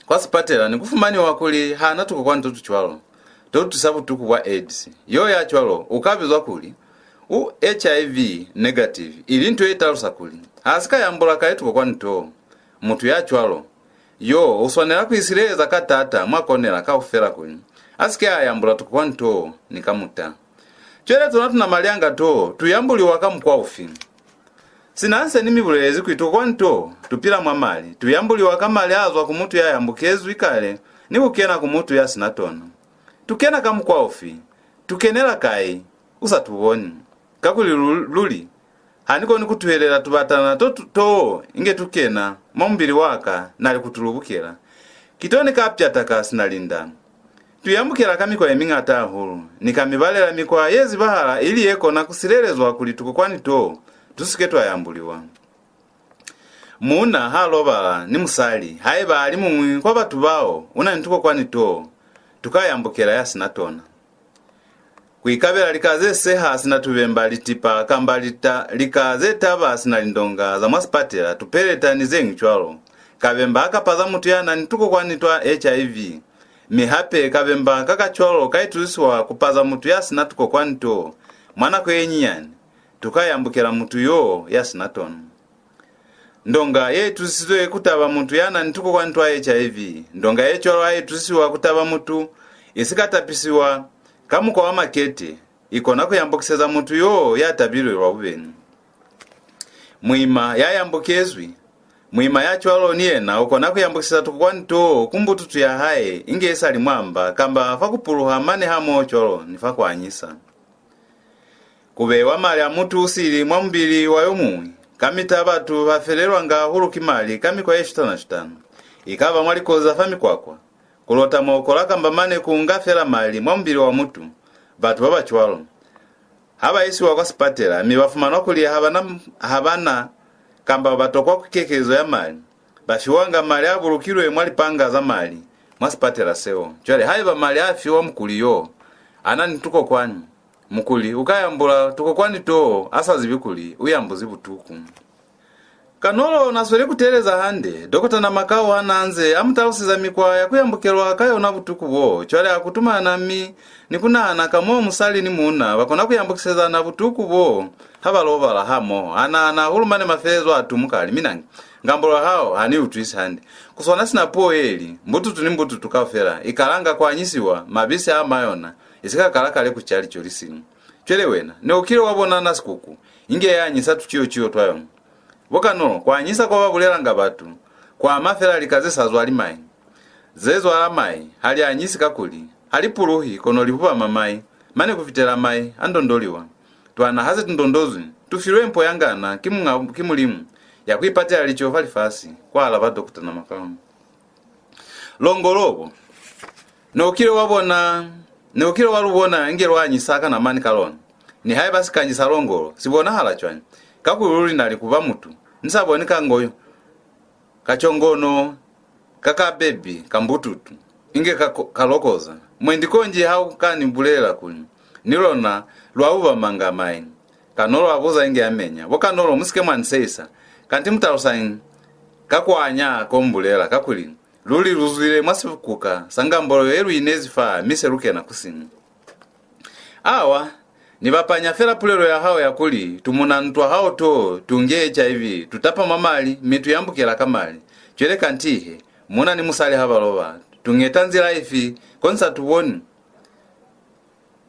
kwa sipatela ni ku fumaniwa kuli ha na tukokwani to tu cwalo, to tu tisa butuku bwa AIDS. Yo ya cwalo u ka bizwa kuli u HIV negative, ili nto ye talusa kuli ha si ka yambula kale tukokwani to. Mutu ya cwalo yo u swanela ku isileleza ka taata mwa konela kaufela kuli a si ke a yambula tukokwani to ni kamuta. Cwale tona tunamalyanga to tu yambuliwa ka mukwa ufi? Sina nse ni mi bulelezi kuli tukokwani to tu pila mwa mali, tu yambuliwa ka mali a zwa ku mutu ya yambukezwi kale ni ku kena ku mutu ya si na tona. Tu kena ka mukwa ufi? Tu kenela kai u sa tu boni? Kakuli lu-, luli, ha ni koni ku tuhelela tubatana to, to, to inge tu kena mwa mubili wa ka, na li ku tu lubukela. Ki to ni ka pyataka sina linda. Tu yambukela ka mikwa ye miñata hahulu, ni ka mi balela mikwa ye zibahala ili ye kona ku silelezwa kuli tukokwani to tu si ke twa yambuliwa. Muuna ha lobala ni musali, haiba a li muñwi kwa batu bao u na ni tukokwani to, tu ka yambukela ya si na tona. Ku ikabela lika ze seha sina tubemba, litipa, kamba lita, lika ze taba sina lindonga za mwa sipatela, tupeleta ni ze ñwi cwalo. Kabemba ha ka paza mutu ya na ni tukokwani twa H I V. Mi hape kabemba ka ka cwalo ka itusisiwa ku paza mutu ya si na tukokwani to mwa nako ye nyinyani, tu ka yambukela mutu yo ya si na tona. Ndonga ye itusisizwe ku taba mutu ya na ni tukokwani twa H I V. Ndonga ye cwalo ha i itusisiwa ku taba mutu, i si ka tapisiwa ka mukwa wa makete, i kona ku yambukiseza mutu yo ya tabilwe lwa bubeli. Muima ya yambukezwi, muima ya cwalo ni yena u kona ku yambukiseza tukokwani to ku mbututu ya hae inge i sa li mwa mba kamba fa ku puluha mane hamoho cwalo ni fa ku anyisa. Ku bewa mali a mutu usili mwa mubili wa yo muñwi. Kamita batu ba felelwanga hahulu ki mali ka mikwa ye shutana-shutana. I ka ba mwa likozi za fa mikwakwa, ku lota mokola kamba mane ku nga fela mali mwa mubili wa mutu. Batu ba ba cwalo ha ba isiwa kwa sipatela mi ba fumanwa kuli ha ba na, ha ba na kamba ba tokwa kekelezo ya mali, ba fiwanga mali a bulukilwe mwa lipanga za mali mwa sipatela seo. Cwale haiba mali a fiwa mukuli yo a na ni tukokwani, mukuli u ka yambula tukokwani too a sa zibi kuli u yambuzi butuku. Kanolo na sweli ku teeleza hande Dokota Namakau ha na nze a mu taluseza mikwa ya ku yambukelwa ka yona butuku bo. Cwale a kutumana mi ni ku nahana ka mo musali ni muuna ba kona ku yambukisezana butuku bo ha ba lobala hamoho. A nahana hahulu mane mafelelezo a tumuka a li, "Mina ngambolo ya hao ha ni utwisi hande." Ku swana sina puo ye li, "Mbututu ni mbututu kaufela i kalanga ku anyisiwa, mabisi a mayona i si ka kala kale ku ca lico li siñwi." Cwale wena, ne u kile wa bona na sikuku inge ya anyisa tuciyo-ciyo twa yona? Bo Kanolo, ku anyisa kwa ba bulelanga batu ku ama fela lika ze sa zwali mai. Ze zwala mai ha li anyisi, kakuli ha li puluhi, kono li bubama mai, mane ku fitela mai a ndondoliwa. Twana ha se tu ndondozwi, tu filwe mpo ya ngana ki muñ'a, ki Mulimu, ya ku ipatela lico fa lifasi, kwa alaba Dokota Namakau. Longolo bo. Ne u kile wa bona, ne u kile wa lu bona inge lwa anyisa kanamani ka lona? Nihaiba sikanyisa longolo si bonahala cwañi? Kakuli lu li na li ku ba mutu, ni sa boni ka ngoyo, ka congono, ka ka bebi, ka mbututu, inge ka, ka lokoza. Mwendi konji ha u ka ni bulela kuli, ni lona lwa bubamanga mai. Kanolo a buza inge a menya. Bo Kanolo, mu si ke mwa ni seisa. Kanti mu talusañi ka ku anya ko mu bulela, kakuli luli lu zwile mwa sikuka sa ngambolo ye lu inezi fa, mi se lu kena ku siñwi. Awa, ni bapanya fela pulelo ya hao ya kuli tumunanu twa hao to tu nge H I V, tu tapa mwa mali, mi tu yambukela ka mali. Cwale kanti he, muuna ni musali ha ba loba, tu ngeta nzila ifi, ko ni sa tu boni?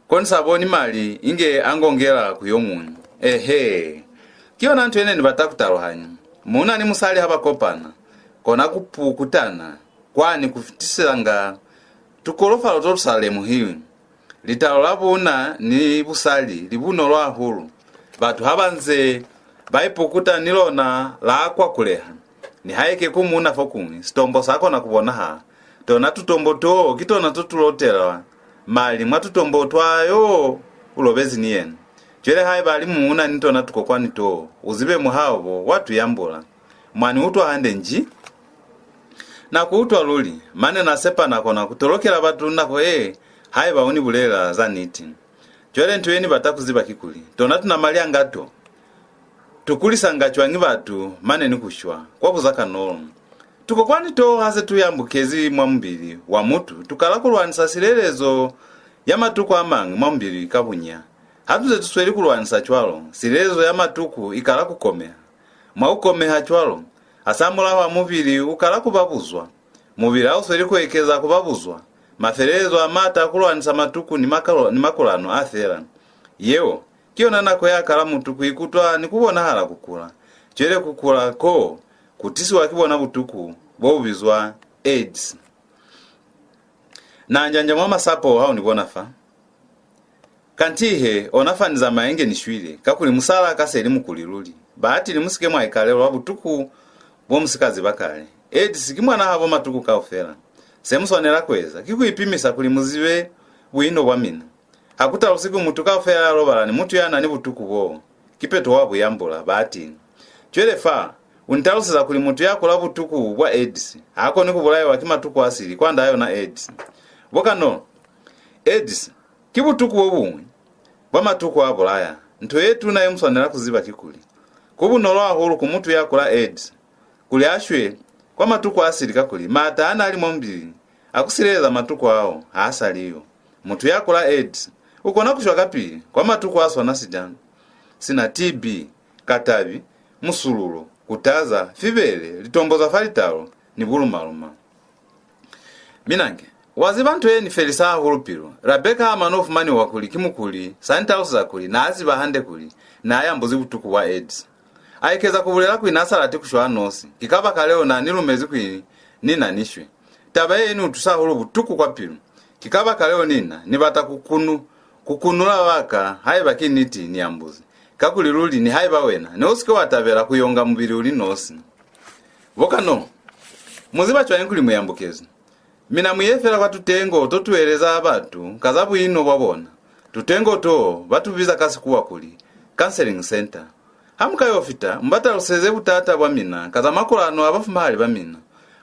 Ko ni sa boni mali inge a ngongela ku yo muñwi. Ehe. Ki yona nto ye ne ni bata ku taluhanya. Muuna ni musali ha ba kopana, kona ku pukutana kwani ku fitisanga tukolofalo to tu sa lemuhiwi. Litalo la buuna ni busali li bunolo hahulu. Batu ha ba nze ba ipukuta ni lona la kwakuleha. Nihaike ku muuna fokuñwi sitombo sa kona ku bonahala, tona tutombo too ki tona to tu lotela mali mwa tutombo twa yo u lobezi ni yena. Cwale haiba a li muuna ni tona tukokwani too, u zibe muhao bo wa tu yambula. Mwa ni utwa hande nji? Na ku utwa luli, mane na sepa na kona ku tolokela batu nako ye, haiba u ni bulelela za niti. Cwale nto ye ni bata ku ziba kikuli, tona tunamalyanga to, tu kulisanga cwañi batu mane ni ku shwa? Kwa buza Kanolo. Tukokwani to ha se tu yambukezi mwa mubili wa mutu, tu kala ku lwanisa silelezo ya matuku a mañwi mwa mubili ka bunya. Ha tu nze tu sweli ku lwanisa cwalo, silelezo ya matuku i kala ku komeha. Mwa ku komeha cwalo, hasamulaho wa mubili u kala ku ba buzwa. Mubili ha u sweli ku ekeza ku ba buzwa, mafelelezo a maata a ku lwanisa matuku ni makalo-, ni makulano a fela. Yeo ki yona nako ya kala mutu ku ikutwa ni ku bonahala ku kula. Cwale ku kula ko ku tisiwa ki bona butuku bo bu bizwa AIDS. Na njanja mwa masapo ha u ni bona fa. Kanti he, ona fa ni zamaya inge ni shwile, kakuli musalaa ka se li mukuli luli. Baatili, mu si ke mwa ikalelwa butuku bo mu si ka ziba kale. AIDS ki mwanahabo matuku kaufela. Se mu swanela ku eza ki ku ipimisa kuli mu zibe buino bwa mina. Ha ku talusi kuli mutu kaufela ya lobala ni mutu ya na ni butuku boo, kipeto wa bu yambula, ba ti. Cwale fa, u ni taluseza kuli mutu ya kula butuku bwa AIDS ha koni ku bulaiwa ki matuku a sili kwand'a yona AIDS. Bo Kanolo, AIDS ki butuku bo buñwi bwa matuku a bulaya. Nto ye tuna ye mu swanela ku ziba kikuli, ku bunolo hahulu ku mutu ya kula AIDS kuli a shwe kwa matuku a sili, kakuli maata a n'a li mwa mubili a ku sileleza matuku ao ha a sa li yo. Mutu ya kula AIDS u kona ku shwa kapili kwa matuku a swana sina, sina T B, katabi, musululo, kutaza, fibele, litombo za fa litalo, ni bulumaluma. Minange, wa ziba nto ye ni felisa hahulu pilu? Rebecca ha mano fumaniwa kuli ki mukuli, sa ni taluseza kuli n'a ziba hande kuli n'a yambuzi butuku bwa AIDS. A ekeza ku bulela kuli n'a sa lati ku shwa a nosi, ki kabakaleo n'a ni lumezi kuli ni na ni shwe. Taba ye i ni utwisa hahulu butuku kwa pilu. Ki kabakaleo ni na ni bata ku kunu-, ku kunula ba ka haiba ki niti ni yambuzi. Kakuli luli, nihaiba wena, ne u si ke wa tabela ku yonga mubili u li nosi. Bo Kanolo, mu ziba cwañi kuli mu yambukezi? Mina mu ye fela kwa tutengo to tu eleza batu ka za buino bwa bona. Tutengo to ba tu biza ka Sikuwa kuli counseling center. Ha mu ka yo fita, mu ba taluseze butata bwa mina ka za makulano a bafumahali ba mina.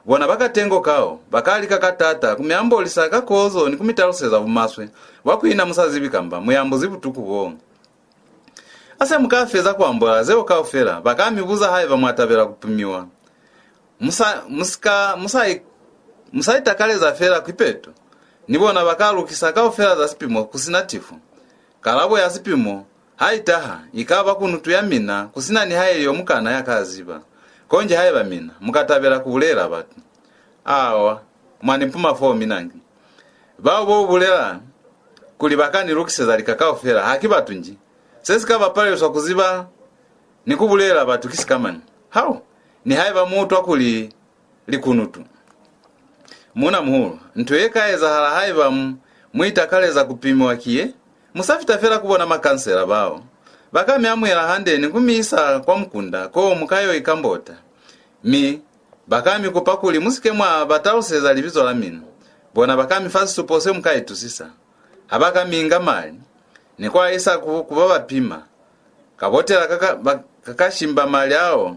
Bona ba katengo kao ba ka lika ka taata ku mi ambolisa ka kozo ni ku mi taluseza bumaswe bwa ku ina mu sa zibi kamba mu yambuzi butuku boo. Ha se mu ka feza ku ambola zeo kaufela, ba ka mi buza haiba mwa tabela ku pimiwa. Mu sa, mu si ka, mu sa i-, mu sa itakaleza fela kipeto. Ni bona ba ka lukisa kaufela za sipimo ku si na tifo. Kalabo ya sipimo ha i taha, i ka ba kunutu ya mina, ku si na nihaili yo mukana ya ka ziba. Konji haiba mina mu ka tabela ku bulela batu. Awa, mwa ni puma foo minange. Bao bo bulela kuli ba ka ni lukiseza lika kaufela, ha ki batu nji? Se si ka ba paleliswa ku ziba ni ku bulelela batu ki sikamañi? Hao, nihaiba mu utwa kuli likunutu. Muuna-muhulu, nto ye ka ezahala haiba mu, mu itakaleza ku pimiwa ki ye, mu sa fita fela ku bona makansela bao. Ba ka mi amuhela hande ni ku mi isa kwa mukunda, koo mu ka yo ikambota. Mi, ba ka mi kupa kuli mu si ke mwa ba taluseza libizo la mina. Bona ba ka mi fa sisupo se mu ka itusisa. Ha ba ka mi nga mali, ni ku a isa ku, ku ba ba pima. Kabotela ka, ka, ba, ka ka shimba mali ao,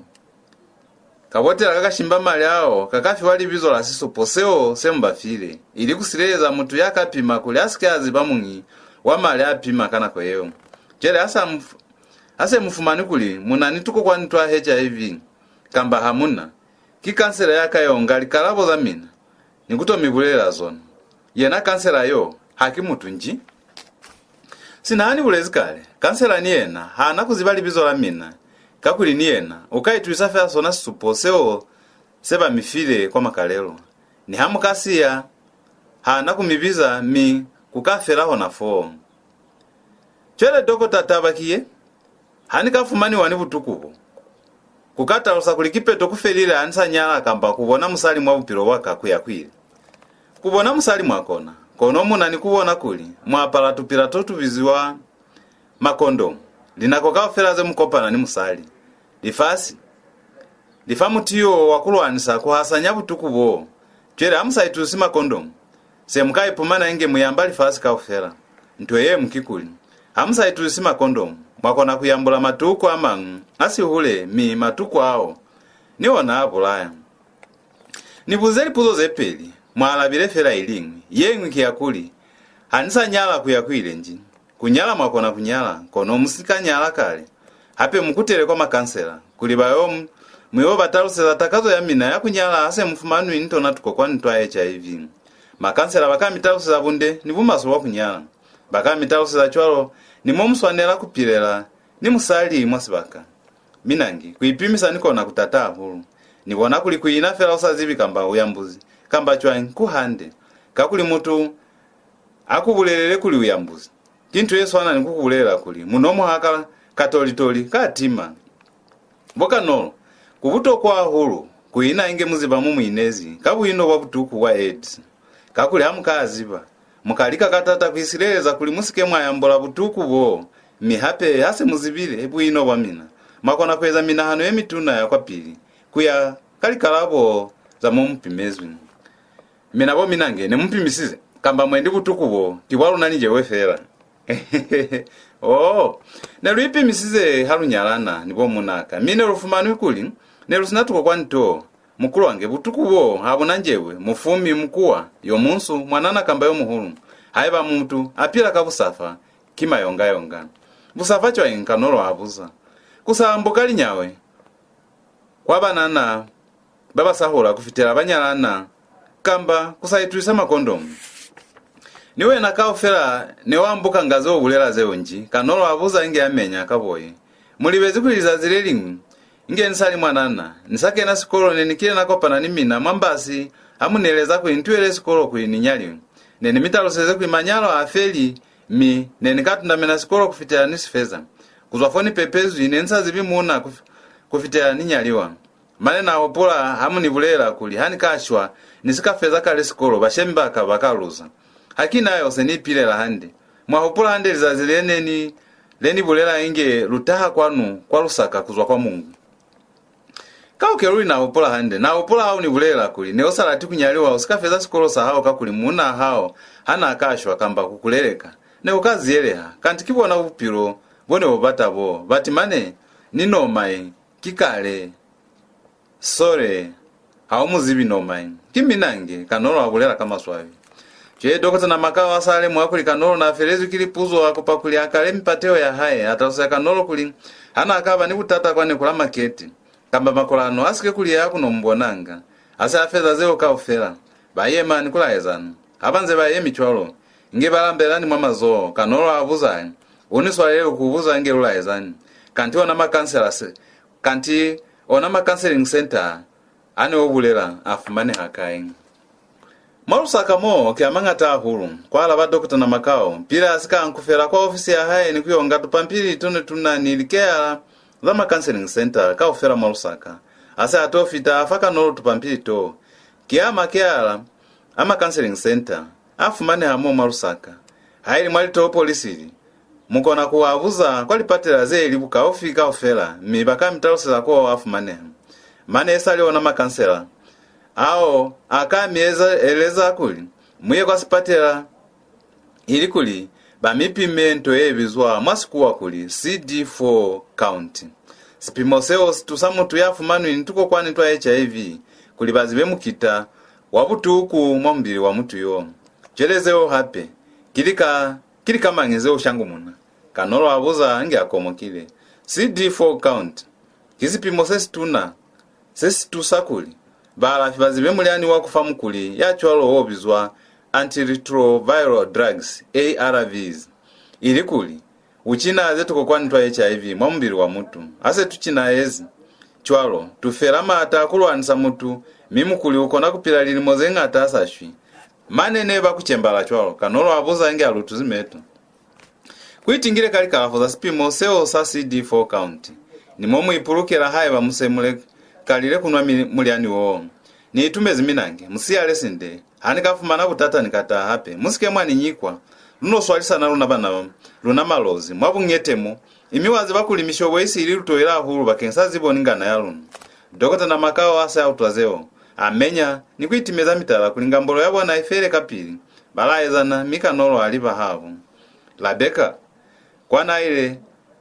kabotela ka ka shimba mali ao, ka ka fiwa libizo la sisupo seo se mu ba file, ili ku sileleza mutu ya ka pima kuli a si ke a ziba muñi wa mali a pima ka nako yeo. Cwale ha sa mu f-, ha se mu fumani kuli mu na ni tukokwani twa H I V, kamba ha mu na, ki kansela ya ka yo nga likalabo za mina, ni ku to mi bulelela zona. Yena kansela yo, ha ki mutu nji? Sina ha ni bulezi kale, kansela ni yena ha na ku ziba libizo la mina, kakuli ni yena u ka itusisa fela sona sisupo seo se ba mi file kwa makalelo. Ni ha mu ka siya, ha na ku mi biza, mi ku ka fela hona foo. Cwale, dokota, taba ki ye, ha ni ka fumaniwa ni butuku bo, ku ka talusa kuli kipeto ku felile ha ni sa nyala kamba ku bona musali mwa bupilo bwa ka ku ya ku ile. Ku bona musali mwa kona, kono mu na ni ku bona kuli mwa apala tupila to tu biziwa makondomu linako kaufela ze mu kopana ni musali. Lifasi li fa mutiyo wa ku lwanisa ku hasanya butuku boo. Cwale ha mu sa itusi makondomu, se mu ka ipumana inge mu yamba lifasi kaufela. Nto ye ñwi kikuli, ha mu sa itusi makondomu, mwa kona ku yambula matuku a mañwi a sihule, mi matuku ao ni ona a bulaya. Ni buze lipuzo ze peli, mwa alabile fela i liñwi. Ye ñwi ki ya kuli, ha ni sa nyala ku ya ku ile nji? Ku nyala mwa kona ku nyala, kono mu si ka nyala kale. Hape mu kutele kwa makansela, kuli ba yo mu, mu yo ba taluseza takazo ya mina ya ku nyala ha se mu fumanwi ni tona tukokwani twa H I V. Makansela ba ka mi taluseza bunde ni bumaswe bwa ku nyala. Ba ka mi taluseza cwalo ni mo mu swanela ku pilela ni musali mwa sibaka. Minangi, ku ipimisa ni kona ku tata hahulu. Ni bona kuli ku ina fela u sa zibi kamba u yambuzi, kamba cwañi, ku hande. Kakuli mutu a ku bulelele kuli u yambuzi, ki nto ye swana ni ku ku bulelela kuli munomo ha ka katolitoli ka tima. Bo Kanolo, ku butokwa hahulu ku ina inge mu ziba mo mu inezi ka buino bwa butuku bwa AIDS. Kakuli ha mu ka ziba, mu ka lika ka tata ku isileleza kuli mu si ke mwa yambula butuku boo, mi hape ha se mu zibile buino bwa mina, mwa kona ku eza minahano ye mituna ya kwapili ku ya ka likalabo za mo mu pimezwi. Mina bo minange, ne mu pimisize? Kamba mwendi butuku bo ki bwa luna ni njewe fela? Oh, ne lu ipimisize ha lu nyalana ni bo munaka, mi ne lu fumanwi kuli ne lu sina tukokwani to. Mukulwange, butuku bo ha bu na njewe, mufumi, mukuwa, yo munsu, mwanana kamba yo muhulu. Haiba mutu a pila ka busafa, ki mayonga-yonga. Busafa cwañi? Kanolo a buza. Ku sa ambuka linyawe kwa banana ba ba sa hula ku fitela ba nyalana, kamba ku sa itusisa makondomu. Ni wena kaufela ne wa ambukanga ze u bulela zeo nji? Kanolo a buza inge a menya ka boyi. Mu libezi kuli lizazi le liñwi, inge ni sa li mwanana, ni sa kena sikolo, ne ni kile na kopana ni mina mwa mbasi ha mu ni eleza kuli ni tuhele sikolo kuli ni nyaliwe. Ne ni mi taluseze kuli manyalo ha feli, mi ne ni ka tundamena sikolo ku fitela ni si feza. Ku zwa fo ni pepezwi, ne ni sa zibi muuna ku, ku fitela ni nyaliwa. Mane na hupula ha mu ni bulela kuli ha ni ka shwa, ni si ka feza kale sikolo, bashemi ba ka ba ka luza. Ha ki na yo se ni ipilela hande. Mwa hupula hande lizazi le ne ni, le ni bulela inge lu taha kwanu kwa Lusaka ku zwa kwa Mongu? Kauke luli na hupula hande. Na hupula ha u ni bulela kuli ne u sa lati ku nyaliwa u si ka feza sikolo sa hao kakuli muunaa hao ha na ka shwa kamba ku ku leleka, ne u ka ziyeleha. Kanti ki bona bupilo bo ne u bata bo. Bati mane ni Nomai ki kale. Sole, ha u mu zibi Nomai. Ki mina nge, Kanolo a bulela ka maswabi. Cwale Dokota Namakau a sa lemuha kuli Kanolo na felezwi ki lipuzo, a kupa kuli a kale mipateho ya hae, a taluseza Kanolo kuli ha na ka ba ni butata kwa neku la makete, kamba makolano a si ke kuli a ku no mu bonanga. A se a feza zeo kaufela, ba yema ni ku laezana. Ha ba nze ba yemi cwalo, inge ba lambelani mwa mazoho, Kanolo a buza, "U ni swalele ku buza inge lu laezani. Kanti ona makansela se, kanti ona ma counseling center a ne u bulela a fumaneha kai?" "Mwa Lusaka mo ki a mañata hahulu," kwa alaba Dokota Namakau, pili a si ka ankufela kwa ofisi ya hae ni ku yo nga tupampili to ne tu na ni likeala za ma counseling center kaufela mwa Lusaka. A se a to fita, a fa Kanolo tupampili to. "Ki a makeala a ma counseling center a fumaneha mo mwa Lusaka. Haili mwa litopo li sili, mu kona ku a buza kwa lipatela ze li bukaufi kaufela, mi ba ka mi taluseza ko a fumaneha. Mane isali ona makansela ao a ka mi eza, eleza kuli mu ye kwa sipatela, ilikuli ba mi pime nto ye bizwa mwa Sikuwa kuli C D four count. Sipimo seo si tusa mutu ya fumanwi ni tukokwani twa H I V kuli ba zibe mukita wa butuku mwa mubili wa mutu yo. Cwale zeo hape, ki lika, ki lika mañi zeo, shangumuna?" Kanolo a buza inge a komokile. "C D four count ki sipimo se situna se si tusa kuli baalafi ba zibe mulyani wa ku fa mukuli ya cwalo wo bizwa antiretroviral drugs, A R Vs, ilikuli u cinaze tukokwani twa H I V mwa mubili wa mutu. Ha se tu cinayezi cwalo, tu fela maata a ku lwanisa mutu, mi mukuli u kona ku pila lilimo ze ñata a sa shwi." "Mane ne ba ku cembala cwalo?" Kanolo a buza inge a lutuzi meto. "Ku itingile ka likalafo za sipimo seo sa C D four count, ni mo mu ipulukela haiba mu se mu le-, kalile ku nwa mi-, mulyani woo. Ni itumezi minange, mu siyale sinde. Ha ni ka fumana butata ni ka taha hape. Mu si ke mwa ni nyikwa. Lu no swalisana luna bana ba luna Malozi mwa buñete mo. Imi wa ziba kuli mishobo i sili lu toile hahulu bakeñisa zibo ni ngana ya luna." Dokota Namakau a se a utwa zeo, a menya ni ku itimeza mitala kuli ngambolo ya bona i fele kapili. Ba laezana, mi Kanolo a liba habo. Rabeka, kwa na ile,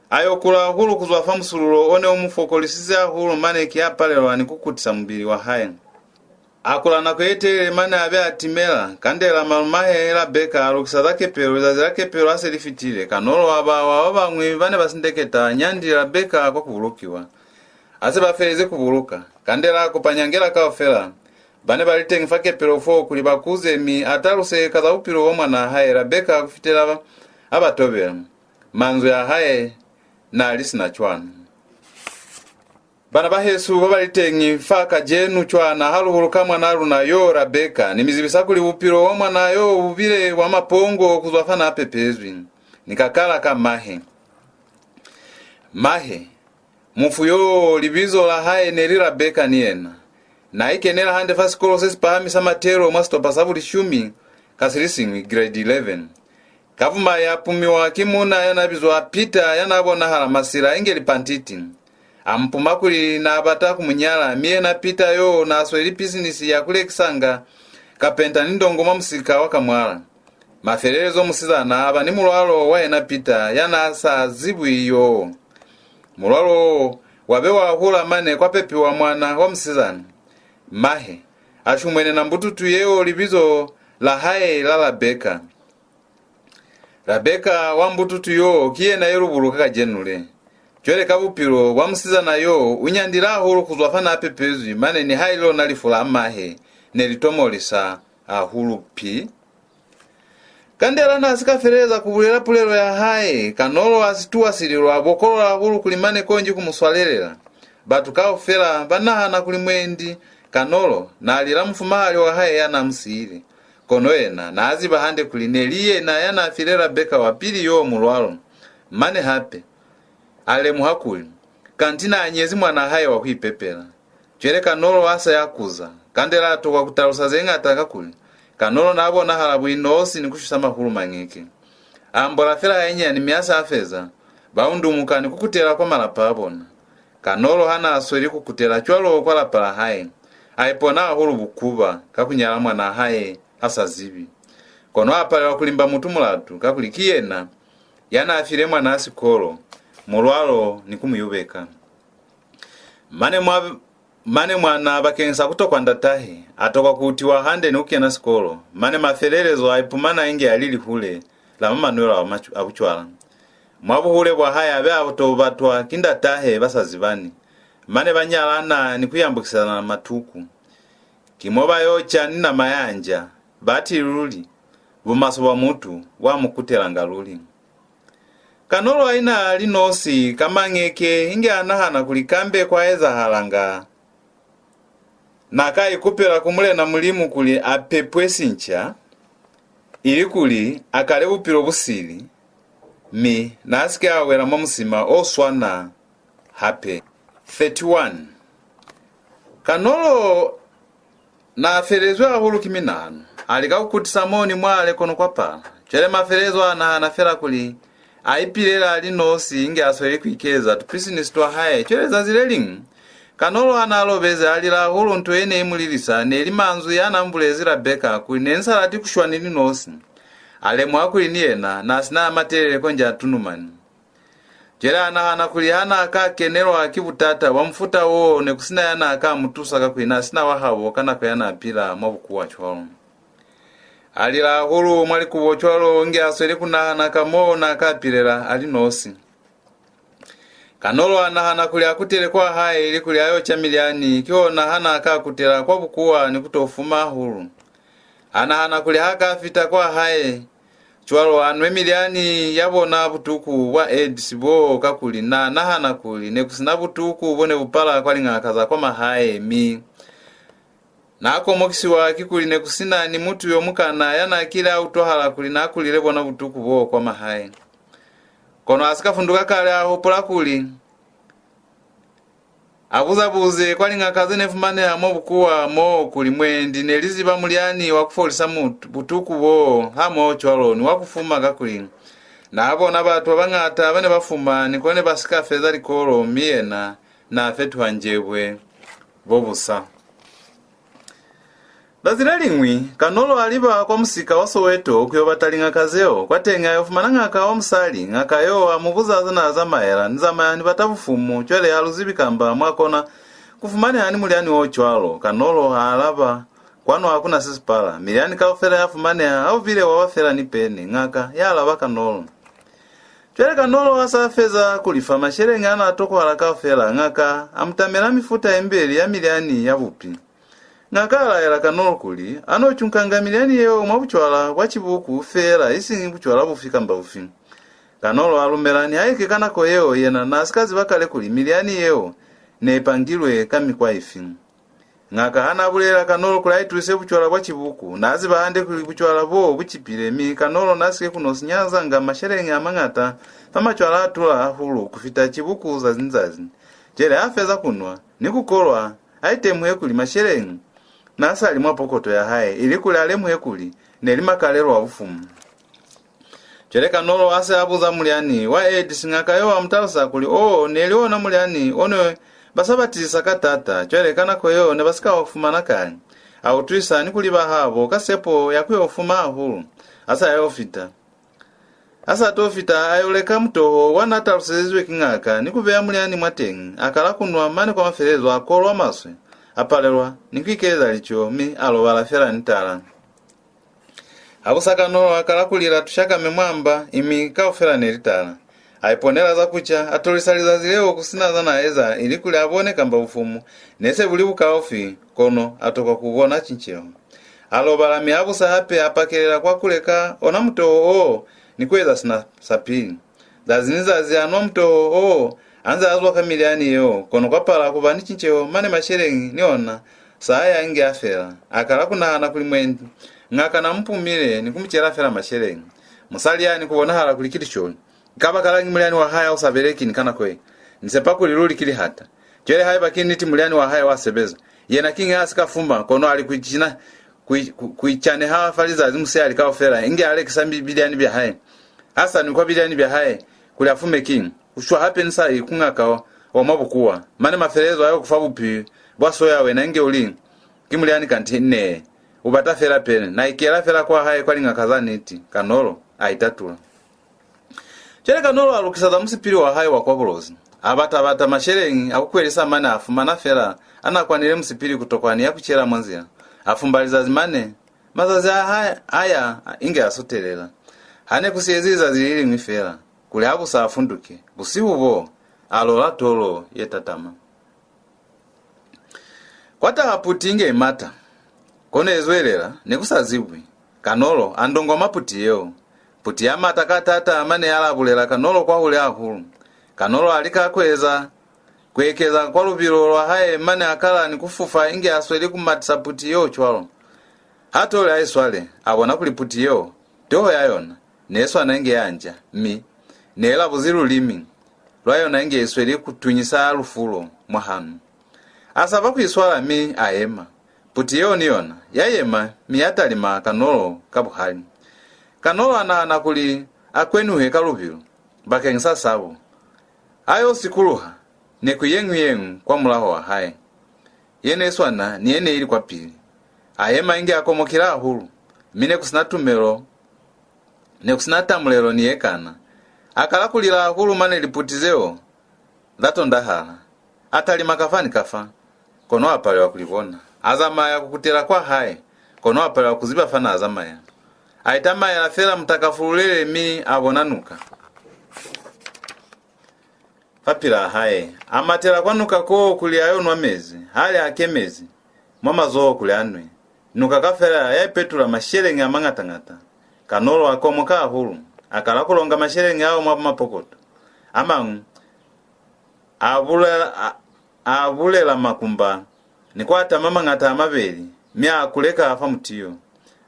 a yo kula hahulu ku zwa fa musululo o ne u mu fokolisize hahulu, mane ki a palelwa ni ku kutisa mubili wa hae. A kula nako ye telele, mane a be a timela. Kandela, malumahe Rabeka, a lukisa za kepelo. Lizazi la kepelo ha se li fitile, Kanolo a ba wa ba bañwi ba ne ba sindeketa nyandi Rabeka kwa ku bulukiwa. Ha se ba felize ku buluka, Kandela a kupa nyangela kaufela ba ne ba li teñi fa kepelo foo kuli ba kuze, mi a taluse ka za bupilo bwa mwanaa hae Rabeka ku fitela ba, a ba tobela. Manzwi a hae n'a li sina cwana. "Bana ba hesu ba ba li teñi fa kacenu cwana, ha lu buluka mwanaa luna yo Rabeka, ni mi zibisa kuli bupilo bwa mwanaa yo bu bile bwa mapongo ku zwa fa n'a pepezwi. Ni ka kala ka mahe. Mahe, mufu yo libizo la hae ne li Rabeka ni yena. N'a ikenela hande fa sikolo se si pahami sa matelo mwa sitopa sa bulishumi ka silisiñwi, grade eleven. Ka bumai a pumiwa ki muuna ya n'a bizwa Peter ya n'a bonahala masila inge lipantiti. A mu puma kuli n'a bata ku mu nyala, mi yena Peter yo n'a sweli pisinisi ya ku lekisanga kapenta ni ndongo mwa musika wa Kamwala. Mafelelezo musizana a ba ni mulwalo wa yena Peter ya n'a sa zibwi yoo. Mulwalo wo wa be wa hula mane kwa pepiwa mwana wa musizana. Mahe a shumwenena mbututu yeo libizo la hae la Rabeka. Rabeka wa mbututu yo ki yena ye lu buluka kacenu le. Cwale ka bupilo bwa musizana yo, u nyandile hahulu ku zwa fa n'a pepezwi, mane nihaili lona lifu la mahe ne li tomolisa hahulu pi. Kandela n'a si ka feleleza ku bulela pulelo ya hae, Kanolo a situwa sililo, a bokolola hahulu kuli mane konji ku mu swalelela. Batu kaufela ba nahana kuli mwendi Kanolo n'a lila mufumahali wa hae ya n'a mu siile. Kono yena n'a ziba hande kuli ne li yena ya n'a file Rabeka wa pili yo mulwalo. Mane hape, a lemuha kuli, kanti n'a nyezi mwan'a hae wa ku ipepela. Cwale Kanolo a sa ya kuza, Kandela a tokwa ku talusa ze ñata kakuli Kanolo n'a bonahala buinosi ni ku shwisa mahulu mañeke. A ambola fela hainyani mi a sa feza, ba undumuka ni ku kutela kwa malapa a bona. Kanolo ha n'a sweli ku kutela cwalo kwa lapa la hae, a ipona hahulu bukuba ka ku nyala mwan'a hae a sa zibi. Kono a palelwa ku limba mutu mulatu kakuli ki yena ya n'a file mwan'a sikolo mulwalo ni ku mu yubeka. Mane mwa, mane mwana bakeñisa ku tokwa ndatahe, a tokwa ku utiwa hande ni ku kena sikolo. Mane mafelelezo a ipumana inge a li lihule la mwa manwelo a macu-, a bucwala. Mwa buhule bwa hae a be a to batwa ki ndatahe ba sa zibani. Mane ba nyalana ni ku yambukisana matuku. Ki mo ba yo ca ni nama ya nja, bati luli, bumaswe bwa mutu bwa mu kutelanga luli. Kanolo a ina a li nosi ka mañeke inge a nahana kuli kambe kwa ezahalanga. N'a ka ikupela ku Mulena Mulimu kuli a pepwe sinca, ili kuli a kale bupilo bu sili, mi n'a si ke a wela mwa musima o swana hape. Thirty-one. Kanolo n'a felezwi hahulu ki minahano. A lika ku kutisa mo ni mwale kono kwa pala. Cwale mafelelezo a nahana fela kuli a ipilela a li nosi inge a sweli ku ikeza tupisinisi twa hae. Cwale zazi le liñwi, Kanolo ha n'a lobezi a lila hahulu, nto ye ne i mu lilisa ne li manzwi a n'a mbulezi Rabeka kuli ne ni sa lati ku shwa ni li nosi. A lemuha kuli ni yena n'a si na a matelele konji a tunumani. Cwale a nahana kuli ha n'a ka kenelwa ki butata bwa mufuta wo, ne ku si na ya n'a ka mu tusa kakuli n'a si na wahabo ka nako ya n'a pila mwa bukuwa cwalo. A lila hahulu mwa likubo cwalo inge a sweli ku nahana ka mo n'a ka pilela a li nosi. Kanolo a nahana kuli a kutele kwa hae ili kuli a yo ca milyani, kihona ha n'a ka kutela kwa bukuwa ni ku to fuma hahulu. A nahana kuli ha ka fita kwa hae, cwalo a nwe milyani ya bona butuku bwa AIDS bo, kakuli n'a nahana kuli ne ku si na butuku bo ne bu pala kwa liñaka za kwa mahae, mi n'a komokisiwa kikuli ne ku si na ni mutu yo mukana ya n'a kile a utwahala kuli n'a kulile bona butuku bo kwa mahae. Kono a si ka funduka kale, a hupula kuli a buza-buze kwa liñaka ze ne fumaneha mwa bukuwa mo kuli mwendi ne li ziba mulyani wa ku folisa mutu, butuku bo, hamoho cwalo ni wa ku fuma, kakuli n'a bona batu ba bañata ba ne ba fuma ni ko ne ba si ka feza likolo, mi yena n'a fetuha njebwe bo busa. Zazi le liñwi, Kanolo a liba kwa musika wa Soweto ku yo bata liñaka zeo. Kwateñi a yo fumana ñaka wa musali. Ñaka yo a mu buza za n'a zamaela. Ni zamaya ni bata bufumu, cwale ha lu zibi kamba mwa kona ku fumaneha ni mulyani o cwalo. Kanolo a alaba, kwanu ha ku na se si pala. Milyani kaufela ya fumaneha ha u bile wa ba fela ni pene. Ñaka ya alaba Kanolo. Cwale Kanolo ha sa feza ku lifa masheleñi a n'a tokwahala kaufela, ñaka a mu tamela mifuta ye mibeli ya milyani ya bupi. Ñaka a laela Kanolo kuli a no cunkanga milyani yeo mwa bucwala bwa cibuku feela, isiñi bucwala bufi kamba bufi. Kanolo a lumela, nihaike ka nako yeo yena n'a si ka ziba kale kuli milyani yeo ne i pangilwe ka mikwa ifi. Ñaka ha n'a bulelela Kanolo kuli a ituse bucwala bwa cibuku, n'a ziba hande kuli bucwala bo bu cipile, mi Kanolo n'a si ke ku no sinyazanga masheleñi a mañata fa macwala a tula hahulu ku fita cibuku zazi ni zazi. Cwale ha feza ku nwa ni ku kolwa, a itemuhe kuli masheleñi n'a sa li mwa pokoto ya hae, ili kuli a lemuhe kuli ne li makalelo a bufumu. Cwale Kanolo ha se a buza mulyani wa AIDS, ñaka yo a mu talusa kuli, oo, ne li ona mulyani o ne ba sa batisisa ka taata. Cwale ka nako yeo ne ba si ka u fumana kale. a utwisa ni ku liba habo ka sepo ya ku yo fuma hahulu. A sa yo fita, a sa to fita, a yo leka mutoho wa n'a talusezizwe ki ngaka ni ku beya mulyani mwateñi. A kala ku nwa, mane kwa mafelelezo a kolwa maswe, a palelwa ni ku ikezeza lico, mi a lobala fela ni tala. Habusa Kanolo a kala ku lila tushakame mwa mba, imi kaufela ne li tala. A iponela za ku ca, a tolisa lizazi leo ku si na za n'a eza, ilikuli a bone kamba bufumu ne se bu li bukaufi, kono a tokwa ku bona cinceho. A lobala, mi habusa hape a pakelela kwa ku leka ona mutoho oo ni ku eza sina sa pili. Zazi ni zazi a nwa mutoho oo, a nze a zwa ka milyani yeo, kono kwa pala ku ba ni cinceho, mane masheleñi ni ona sa ya inge a fela. A kala ku nahana kuli mwendi ngaka n'a mu pumile ni ku mu cela fela masheleñi. Musali yani ku bonahala kuli ki lisholi. Kabakalañi mulyani wa hae ha u sa beleki ni ka nako ye? Ni sepa kuli luli ki lihata. Cwale haiba ki niti mulyani wa hae wa sebeza, yena kiñi ha si ka fuma, kono a li ku icina, ku, ku, ku icaneha fa lizazi musihali kaufela, inge a lekisa bi-, bilyani bya hae? Ha sa nwi kwa bilyani bya hae kuli a fume kiñi? Ku shwa hape ni sa yi ku ngaka wa, wa mwa bukuwa, mane mafelelezo a yo ku fa bupi bwa soya wena inge u li ki mulyani, kanti nee, u bata fela pene. Na ikela fela kwa hae kwa lingaka za niti, Kanolo a itatula. Cwale Kanolo a lukisa za musipili wa hae wa kwa Bulozi. A bata-bata masheleñi a ku kwelisa, mane a fumana fela a n'a kwanile musipili ku tokwa ni ya ku cela mwa nzila. A fumba lizazi, mane mazazi a hae a ya inge a sutelela. Ha ne ku siyezi lizazi li liñwi fela kuli habusa a funduke, busihu bo a lola tolo ye tatama. Kwa taha puti inge i mata. Kono i zwelela, ne ku sa zibwi. Kanolo a ndongoma puti yeo. Puti ya mata ka taata, mane ya labulela Kanolo kwahule hahulu. Kanolo a lika ku eza, ku ekeza kwa lubilo lwa hae, mane a kala ni ku fufa inge a sweli ku matisa puti yeo cwalo. Ha tole a i swale, a bona kuli puti yeo, toho ya yona, ne swana inge ya nja, mi ne labuzi lulimi lwa yona inge i sweli ku tunyisa lufulo mwa hanu. A saba ku i swala, mi a yema. Puti yeo ni yona ya yema, mi ya talima Kanolo ka buhali. Kanolo a nahana kuli a kwenuhe ka lubilo bakeñisa sabo. A yo sikuluha neku ye ñwi ye ñwi kwa mulaho wa hae, ye ne swana ni ye ne ili kwapili. A yema inge a komokile hahulu, mi ne ku si na tumelo, ne ku si na tamulelo ni ye kana. A kala ku lila hahulu, mane liputi zeo za tondahala. A talima kafa ni kafa, kono a palelwa ku li bona. A zamaya ku kutela kwa hae, kono a palelwa ku ziba fa n'a zamaya. A itamaela fela mutakafululele, mi a bona nuka fapilaa hae. A matela kwa nuka koo kuli a yo nwa mezi. Ha li a kemezi mwa mazoho kuli a nwe, nuka kaufela ya ipetula masheleñi a mañata-ñata. Kanolo a komoka hahulu. A kala ku longa masheleñi ao mwa mapokoto. A mañwi a bulela, a, a bulela makumba ni ku a tama mañata a mabeli, mi a kuleka fa mutiyo.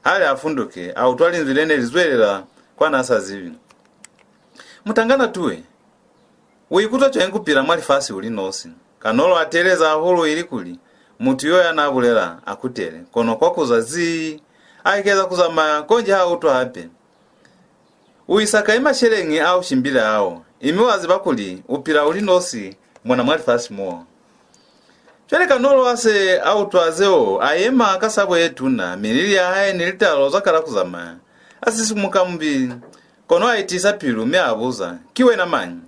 Ha li a funduke, a utwa linzwi le ne li zwelela kwa n'a sa zibi. Mutangana tuwe, u ikutwa cwañi ku pila mwa lifasi u li nosi? Kanolo a teeleza hahulu ilikuli mutu yo ya n'a bulela a kutele, kono kwa ku zwa zii, a ekeza ku zamaya, konji ha utwa hape. U isa kai masheleñi a u shimbile ao, imi wa ziba kuli u pila u li nosi mona mwa lifasi mo? Cwale Kanolo ha se a utwa zeo, a yema ka sabo ye tuna, milili ya hae ni litalo za kala ku zamaya. A sisimuka mubili, kono a itiisa pilu, mi a buza, "Ki wena mañi?"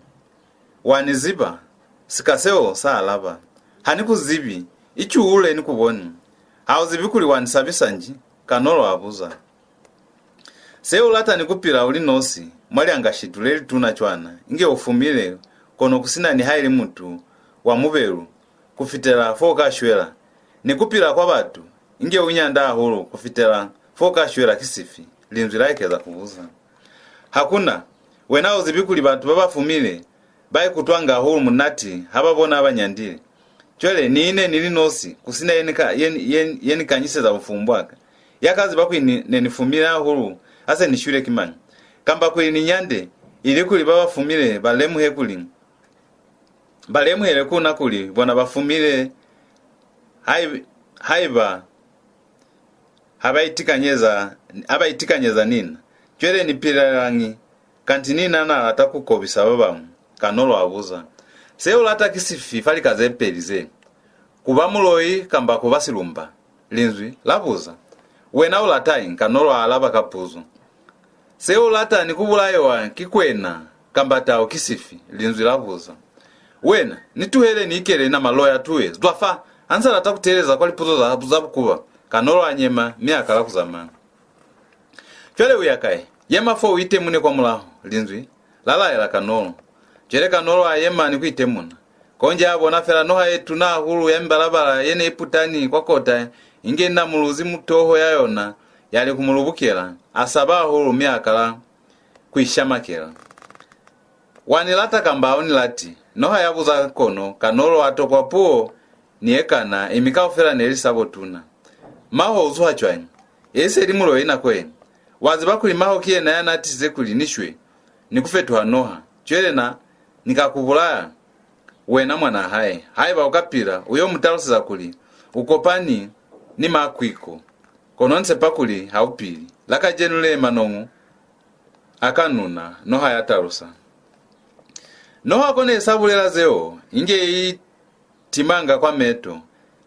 "Wa ni ziba?" sika seo sa alaba. "Ha ni ku zibi, icuule ni ku boni. Ha u zibi kuli wa ni sabisa nji?" Kanolo a buza. "Se u lata ni ku pila u li nosi mwa lyangashitu le lituna cwana, inge u fumile, kono ku si na nihaili mutu wa mubelu ku fitela fo u ka shwela, ni ku pila kwa batu, inge u nyanda hahulu ku fitela fo u ka shwela ki sifi?" linzwi la ekeza ku buza. "Ha ku na. Wena u zibi kuli batu ba ba fumile ba ikutwanga hahulu munati ha ba bona ba nyandile. Cwale ni ine ni li nosi, ku si na ye ni ka, ye, ye, ye ni kanyiseza bufumu bwa ka. Ya ka ziba kuli ni, ne ni fumile hahulu ha se ni shwile ki mañi? Kamba kuli ni nyande, ili kuli ba ba fumile ba lemuhe kuli, ba lemuhele ku na kuli bona ba fumile, hai-, haiba ha ba itikanyeza, ha ba itikanyeza ni na. Cwale ni pilelañi, kanti ni na na lata ku kobisa ba bañwi?" Kanolo a buza. "Se u lata ki sifi fa lika ze peli ze? Ku ba muloi kamba ku ba silumba?" Linzwi la buza. Wena u latañi? Kanolo a alaba ka puzo. Se u lata ni ku bulaiwa ki kwena kamba tau ki sifi? Linzwi la buza. Wena, ni tuhele ni ikele na maloya tuwe. Zwa fa! Ha nsa lata ku teeleza kwa lipuzo za, za bukuba. Kanolo a nyema, mi a kala ku zamaya. Cwale u ya kai? Yema fo u itemune kwa mulaho, linzwi la laela Kanolo. Cwale Kanolo a yema ni ku itemuna. Konji a bona fela noha ye tuna hahulu ya mibalabala ye ne i putani kwa kota, inge na muluzi mu toho ya yona, ya li ku mu lubukela. A saba hahulu mi a kala ku ishamakela. Wa ni lata kamba ha u ni lati? Noha ya buza kono Kanolo a tokwa puo ni ye kana, imi kaufela ne li sa bo tuna. Maho u zuha cwañi? Ye se li muloi nako ye. Wa ziba kuli maho ki yena ya na tisize kuli ni shwe, ni ku fetuha noha. Cwale na, ni ka ku bulaya, wena mwanaa hae. Haiba u ka pila, u yo mu taluseza kuli u kopani ni Makwiko. Kono ni sepa kuli ha u pili. La kacenu le manoñu a ka nuna, noha ya talusa. Noha ko ne sa bulela zeo, inge i timanga kwa meto,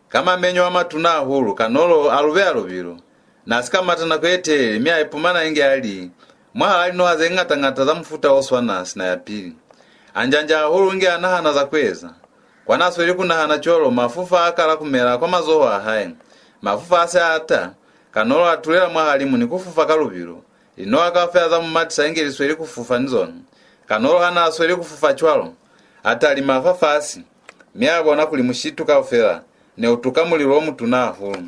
ka mamenyo a matuna hahulu, Kanolo a lubeha lubilo. Na si ka mata nako ye telele, mi a ipumana inge a li mwahal'a linoha ze ñata-ñata za mufuta o swana sina ya pili. A njanja hahulu inge a nahana za ku eza. Kwa na sweli ku nahana cwalo, mafufa a kala ku mela kwa mazoho a hae. Mafufa a se a ata, Kanolo a tulela mwahalimu ni ku fufa ka lubilo. Linoha kaufela za mu matisa inge li sweli ku fufa ni zona. Kanolo ha na sweli ku fufa cwalo, a talima fafasi, mi a bona kuli mushitu kaufela ne u tuka mulilo o mutuna hahulu.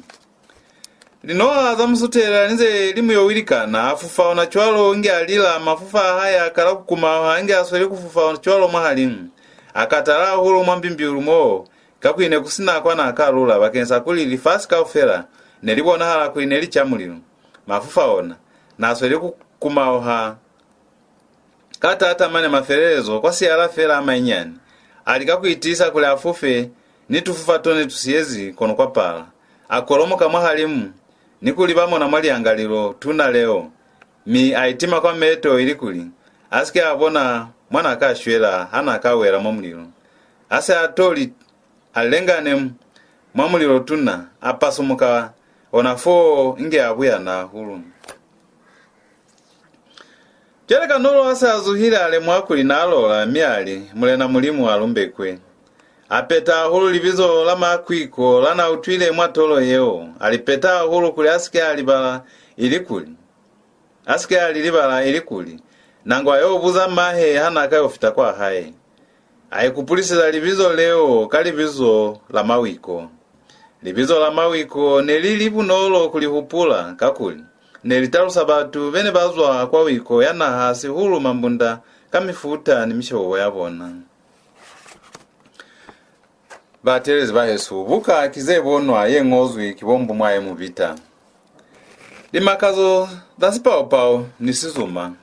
Linoha za mu sutela ni ze li mu yo wilikana, a fufa ona cwalo inge a lila, mafufa a hae a kala ku kumaoha inge a sweli ku fufa ona cwalo mwahalimu. A katala hahulu mwa mbimbiulu moo, kakuli ne ku si na kwa na ka lula, bakeñisa kuli lifasi kaufela ne li bonahala kuli ne li ca mulilo. Mafufa ona na sweli ku kumaoha ka taata mane mafelelezo kwa siyala fela a mainyani. A lika ku itiisa kuli a fufe ni tufufa to ne tu siyezi kono kwa pala. A kolomoka mwahalimu ni ku liba mona mwa liangalilo tuna leo, mi a itima kwa meto ilikuli a si ke a bona mwa na ka shwela ha na ka wela mwa mulilo. Ha se a to li a lengane mwa mulilo tuna, a pasumuka ona foo inge a buyana hahulu. Cwale Kanolo ha se a zuhile a lemuha kuli na lola, mi a li, Mulena Mulimu a lumbekwe. A peta hahulu libizo la Makwiko la na utwile mwa tolo yeo, a li peta hahulu kuli a si ke a libala, ilikuli a si ke a li libala, ilikuli nangwa yo buza mahe ha na ka yo fita kwa hae. A ikupuliseza libizo leo ka libizo la Mawiko. Libizo la Mawiko ne li li bunolo ku li hupula, kakuli ne li talusa batu be ne ba zwa kwa wiko ya naha, sihulu Mambunda ka mifuta ni mishobo ya bona. Bateelezi ba hesu, buka ki Ze Bonwa ye ñozwi ki bo Mbumwae Mubita. Limakazo za Sipaupau ni Sizuma.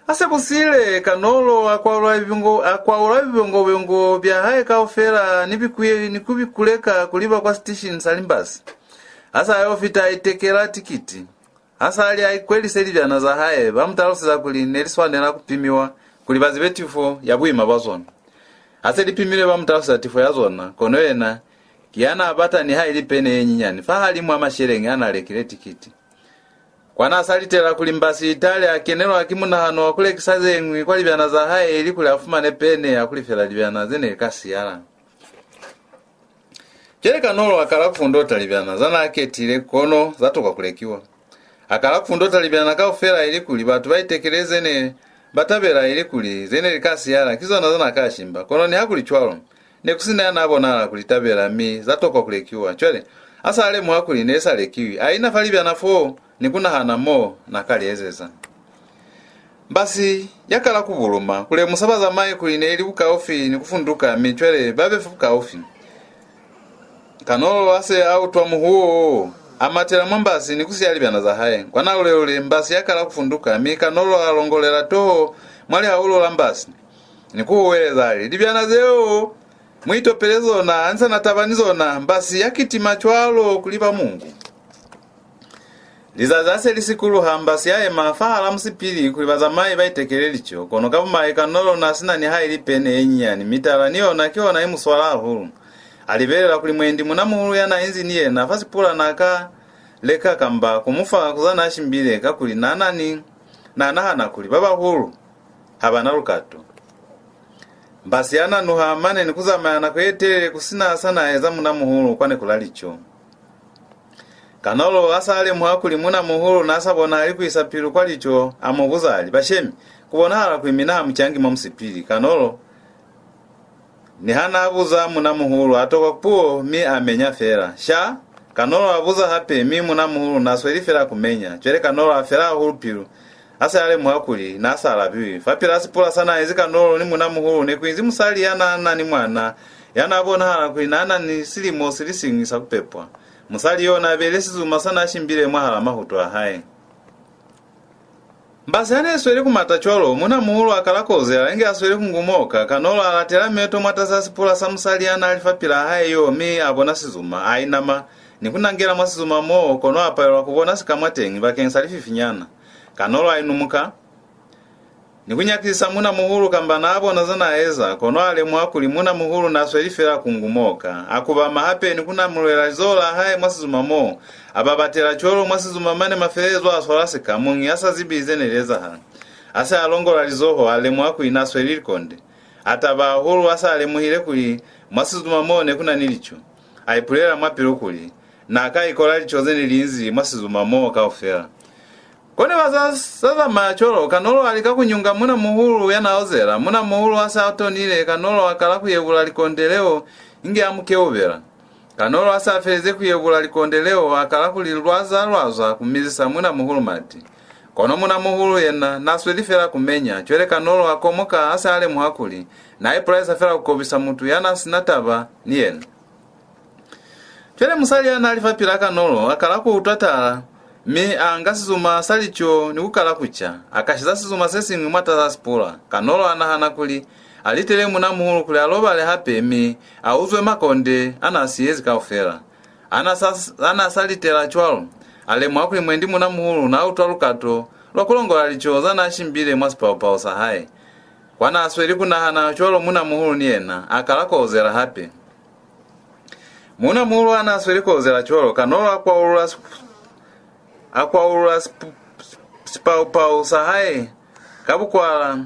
Ha se ku siile, Kanolo a kwaula bibingo, a kwaula bibongo-bongo bya hae kaufela ni bikuye, ni ku bi kuleka ku liba kwa sitishini sa limbasi. Ha sa yo fita, a itekela tikiti. Ha sa li a ikwelise libyana za hae, ba mu taluseza kuli ne li swanela ku pimiwa kuli ba zibe tifo ya buima bwa zona. Ha se li pimilwe, ba mu taluseza tifo ya zona, kono yena ki ya n'a bata nihaili pene ye nyinyani fahalimu a masheleñi a n'a lekile tikiti. Kwa n'a sa litela kuli mbasi i tale, a kenelwa ki munahano wa ku lekisa ze ñwi kwa libyana za hae ilikuli a fumane pene ya ku lifela libyana ze ne li ka siyala. Cwale Kanolo a kala ku fundota libyana za n'a ketile, kono za tokwa ku lekiwa. A kala ku fundota libyana kaufela ilikuli batu ba itekele ze ne ba tabela, ilikuli ze ne li ka siyala ki zona za n'a ka shimba. Kono nihakulicwalo, ne ku si na ya n'a bonahala ku li tabela, mi za tokwa ku lekiwa. Cwale, ha sa lemuha kuli ne sa lekiwi, a ina fa libyana foo ni ku nahana mo n'a ka li ezeza. Mbasi ya kala ku buluma, ku lemusa bazamai kuli ne li bukaufi ni ku funduka, mi cwale ba be fa bukaufi. Kanolo ha se a utwa muhuwo wo, a matela mwa mbasi ni ku siya libyana za hae. Kwa nalulelule, mbasi ya kala ku funduka, mi Kanolo a longolela toho mwa lihaulo la mbasi ni ku huweleza, a li, "Libyana zeo, mu itopele zona, ha ni sa na taba ni zona, mbasi ya kitima cwalo ku liba Mungu." Lizazi ha se li sikuluha, mbasi ya yema fahala musipili kuli bazamai ba itekele lico, kono ka bumai Kanolo n'a si na nihaili pene ye nyinyani, mi tala ni yona ki yona i mu swala hahulu. A libelela kuli mwendi muuna-muhulu ya n'a inzi ni yena fa sipula n'a ka leka kamba ku mu fa ku za n'a shimbile, kakuli n'a na ni, n'a nahana kuli ba bahulu ha ba na lukato. Mbasi ya nanuha mane ni ku zamaya nako ye telele ku si na sa n'a eza muuna-muhulu kwa neku la lico. Kanolo ha s'a lemuha kuli muuna-muhulu n'a sa bonahali ku isa pilu kwa lico, a mu buza a li, "Bashemi, ku bonahala kuli mina ha mu cangi mwa musipili." Kanolo niha n'a buza muuna-muhulu, a tokwa puo mi a menya fela. "Sha?" Kanolo a buza hape, mi muuna-muhulu n'a sweli fela ku menya. Cwale Kanolo a fela hahulu pilu ha s'a lemuha kuli n'a sa alabiwi. Fapil'a sipula sa n'a ezi Kanolo ni muuna-muhulu ne ku inzi musali ya n'a na ni mwana ya n'a bonahala kuli n'a na ni silimo si li siñwi sa ku pepwa. Musali yo n'a beile sizuma sa n'a shimbile mwahal'a mahutu a hae. Mbasi ha ne i sweli ku mata cwalo, muuna-muhulu a kala ku ozela inge a sweli ku ngumoka. Kanolo a latela meto mwatas'a sipula sa musali ya n'a li fapil'a hae yo, mi a bona sizuma. A inama ni ku nangela mwa sizuma moo, kono a palelwa ku bona si ka mwateñi bakeñisa lififinyana. Kanolo a inumuka ni ku nyakisisa muuna-muhulu kamba n'a bona za n'a eza, kono a lemuha kuli muuna-muhulu n'a sweli fela ku ngumoka. A kubama hape ni ku namulela lizoho la hae mwa sizuma moo, a babatela cwalo mwa sizuma mane mafelelezo a swala sika, muñi a sa zibi ze ne li ezahala. Ha se a longola lizoho, a lemuha kuli n'a sweli likonde. A taba hahulu ha s'a lemuhile kuli mwa sizuma moo ne ku na ni lico. A ipulela mwa pilu kuli n'a ka ikola lico ze ne li inzi mwa sizuma moo kaufela. Kono ba za, za zamaya cwalo, Kanolo a lika ku nyunga muuna-muhulu ya n'a ozela. Muuna-muhulu ha s'a tonile, Kanolo a kala ku yebula likonde leo inge a mu keubela. Kanolo ha s'a felize ku yebula likonde leo, a kala ku li lwaza-lwaza ku mizisa muuna-muhulu mati. Kono muuna-muhulu yena n'a sweli fela ku menya. Cwale Kanolo a komoka ha s'a lemuha kuli n'a ipulaisa fela ku kobisa mutu ya n'a si na taba ni yena. Cwale musali ya n'a li fapil'a Kanolo a kala ku utwa tala, mi a nga sizuma sa lico ni ku kala ku ca. A kashiza sizuma se siñwi mwatas'a sipula. Kanolo a nahana kuli a litele muuna-muhulu kuli a lobale hape, mi a uzwe makonde a n'a siyezi kaufela. Ha n'a sa, ha n'a sa litela cwalo, a lemuha kuli mwendi muuna-muhulu n'a utwa lukato lwa ku longola lico za n'a shimbile mwa sipaupau sa hae. Kwa n'a sweli ku nahana cwalo, muuna-muhulu ni yena a kala ku ozela hape. Muuna-muhulu ha n'a sweli ku ozela cwalo, Kanolo a kwaulula sip-, a kwaulula sip-, sipaupau sa hae ka bukwala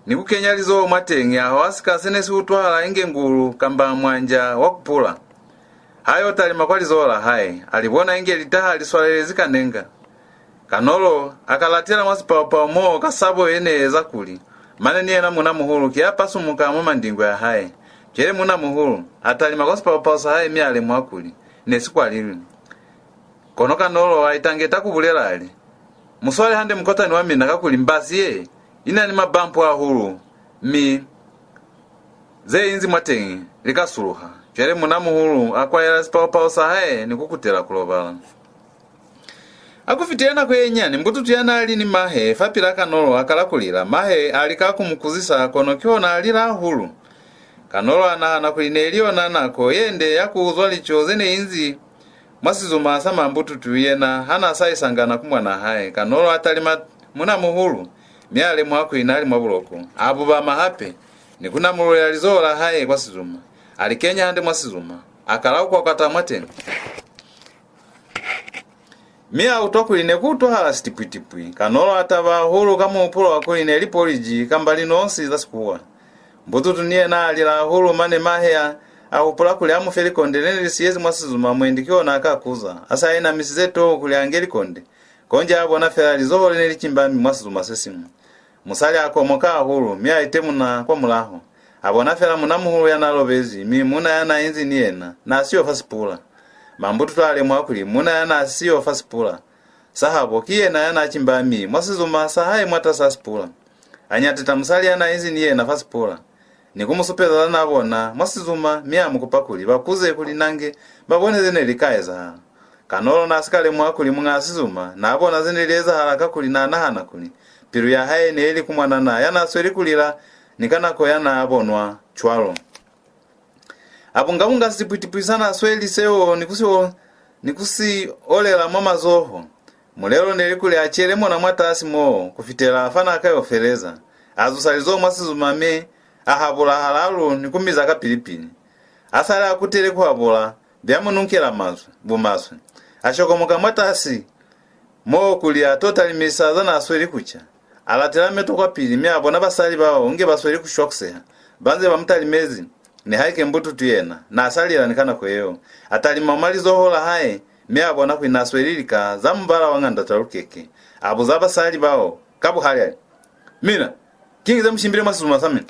ni ku kenya lizoho mwateñi, a hwa sika se ne si utwahala inge ngulu kamba mwanja wa ku pula. Ha yo talima kwa lizoho la hae, a li bona inge li taha li swalelezi kanenga. Kanolo a ka latela mwa sipaupau moo ka sabo ye ne eza kuli mane ni yena muuna-muhulu ki ya pasumuka mwa mandingwe a hae. Cwale muuna-muhulu a talima kwa sipaupau sa hae mi a lemuha kuli ne si kwalilwe. Kono Kanolo a itangeta ku bulela a li, "Mu swale hande mukotani wa mina, kakuli mbasi ye i na ni mabampu hahulu, mi ze inzi mwateñi li ka suluha." Cwale muuna-muhulu a kwalela sipaupau sa hae ni ku kutela ku lobala. Ha ku fitile nako ye nyani, mbututu ya n'a li ni mahe fapil'a Kanolo a kala ku lila. Mahe a lika ku mu kuzisa, kono kihona a lila hahulu. Kanolo a nahana kuli ne li yona nako ye nde ya ku uzwa lico ze ne inzi mwa sizuma sa mambututu yena ha n'a sa isangana ku mwan'a hae. Kanolo a talima muuna-muhulu, mi a lemuha kuli n'a li mwa buloko. A bubama hape ni ku namululela lizoho la hae kwa sizuma. A li kenya hande mwa sizuma. A kala ku kwakwata mwateñi. Mi a utwa kuli ne ku utwahala sitipwitipwi. Kanolo a taba hahulu ka muhupulo wa kuli ne li poliji kamba linosi za Sikuwa. Mbututu ni yena a lila hahulu, mane mahe a, a hupula kuli a mu fe likonde le ne li siyezi mwa sizuma, mwendi ki ona a ka kuza. A sa inamisize toho kuli a nge likonde, konji a bona fela lizoho le ne li cimbami mwa sizuma se siñwi. Musali a komoka hahulu, mi a itemuna kwa mulaho. A bona fela muuna-muhulu ya n'a lobezi, mi muuna ya n'a inzi ni yena n'a siyo fa sipula. Mambututu a lemuha kuli muuna ya n'a siyo fa sipula sa habo ki yena ya n'a cimbami mwa sizuma sa hae mwatas'a sipula. A nyateta musali ya n'a inzi ni yena fa sipula ni ku mu supeza za n'a bona mwa sizuma, mi a mu kupa kuli ba kuze kuli nange ba bone ze ne li ka ezahala. Kanolo n'a si ka lemuha kuli muñ'a sizuma n'a bona ze ne li ezahala, kakuli n'a nahana kuli pilu ya hae ne li ku mwanana ya n'a sweli ku lila ni ka nako ya n'a bonwa cwalo. A bunga-bunga sitipwitipwi sa n'a sweli seo ni ku si o-, ni ku si olela mwa mazoho. Mulelo ne li kuli a cele mona mwatasi moo ku fitela fa n'a ka yo feleza. A zusa lizoho mwa sizuma, mi a habula halalu ni ku miza kapili-pili. A sali a kutele ku habula, bya mu nunkela maswe, bumaswe. A shokomoka mwatasi mo kuli a to talimisa za n'a sweli ku ca. A latela meto kwapili, mi a bona basali bao inge ba sweli ku shwakuseha, ba nze ba mu talimezi. Nihaike mbututu yena n'a sa lila ni ka nako yeo. A talima mwa lizoho la hae, mi a bona kuli n'a sweli lika za mubala wa ngandata lukeke. A buza basali bao ka buhali a li, "Mina, kiñi ze mu shimbile mwa sizuma sa mina?"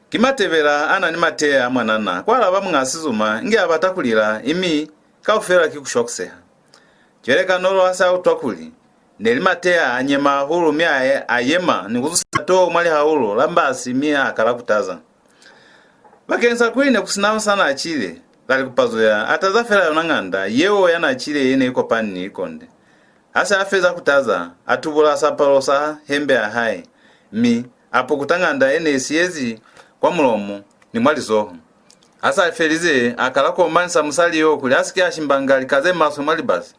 Ki matebela a na ni mateya a mwanana, kwa alaba muñ'a sizuma, inge a bata ku lila, imi kaufela ki ku shwakuseha. Cwale Kanolo ha sa utwa kuli ne li mateya a nyema hahulu, mi a ye-, a yema ni ku zusa toho mwa lihaulo la mbasi, mi a kala ku taza. Bakeñisa kuli ne ku si na sa n'a cile, la li ku pazuya, a taza fela yona nganda yeo ya n'a cile ye ne i kopani ni likonde. Ha se a feza ku taza, a tubula sapalo sa hembe ya hae, mi a pukuta nganda ye ne i siyezi kwa mulomo ni mwa lizoho. Ha sa felize, a kala ku omanisa musali yo kuli a si ke a shimbanga lika ze maswe mwa libasi.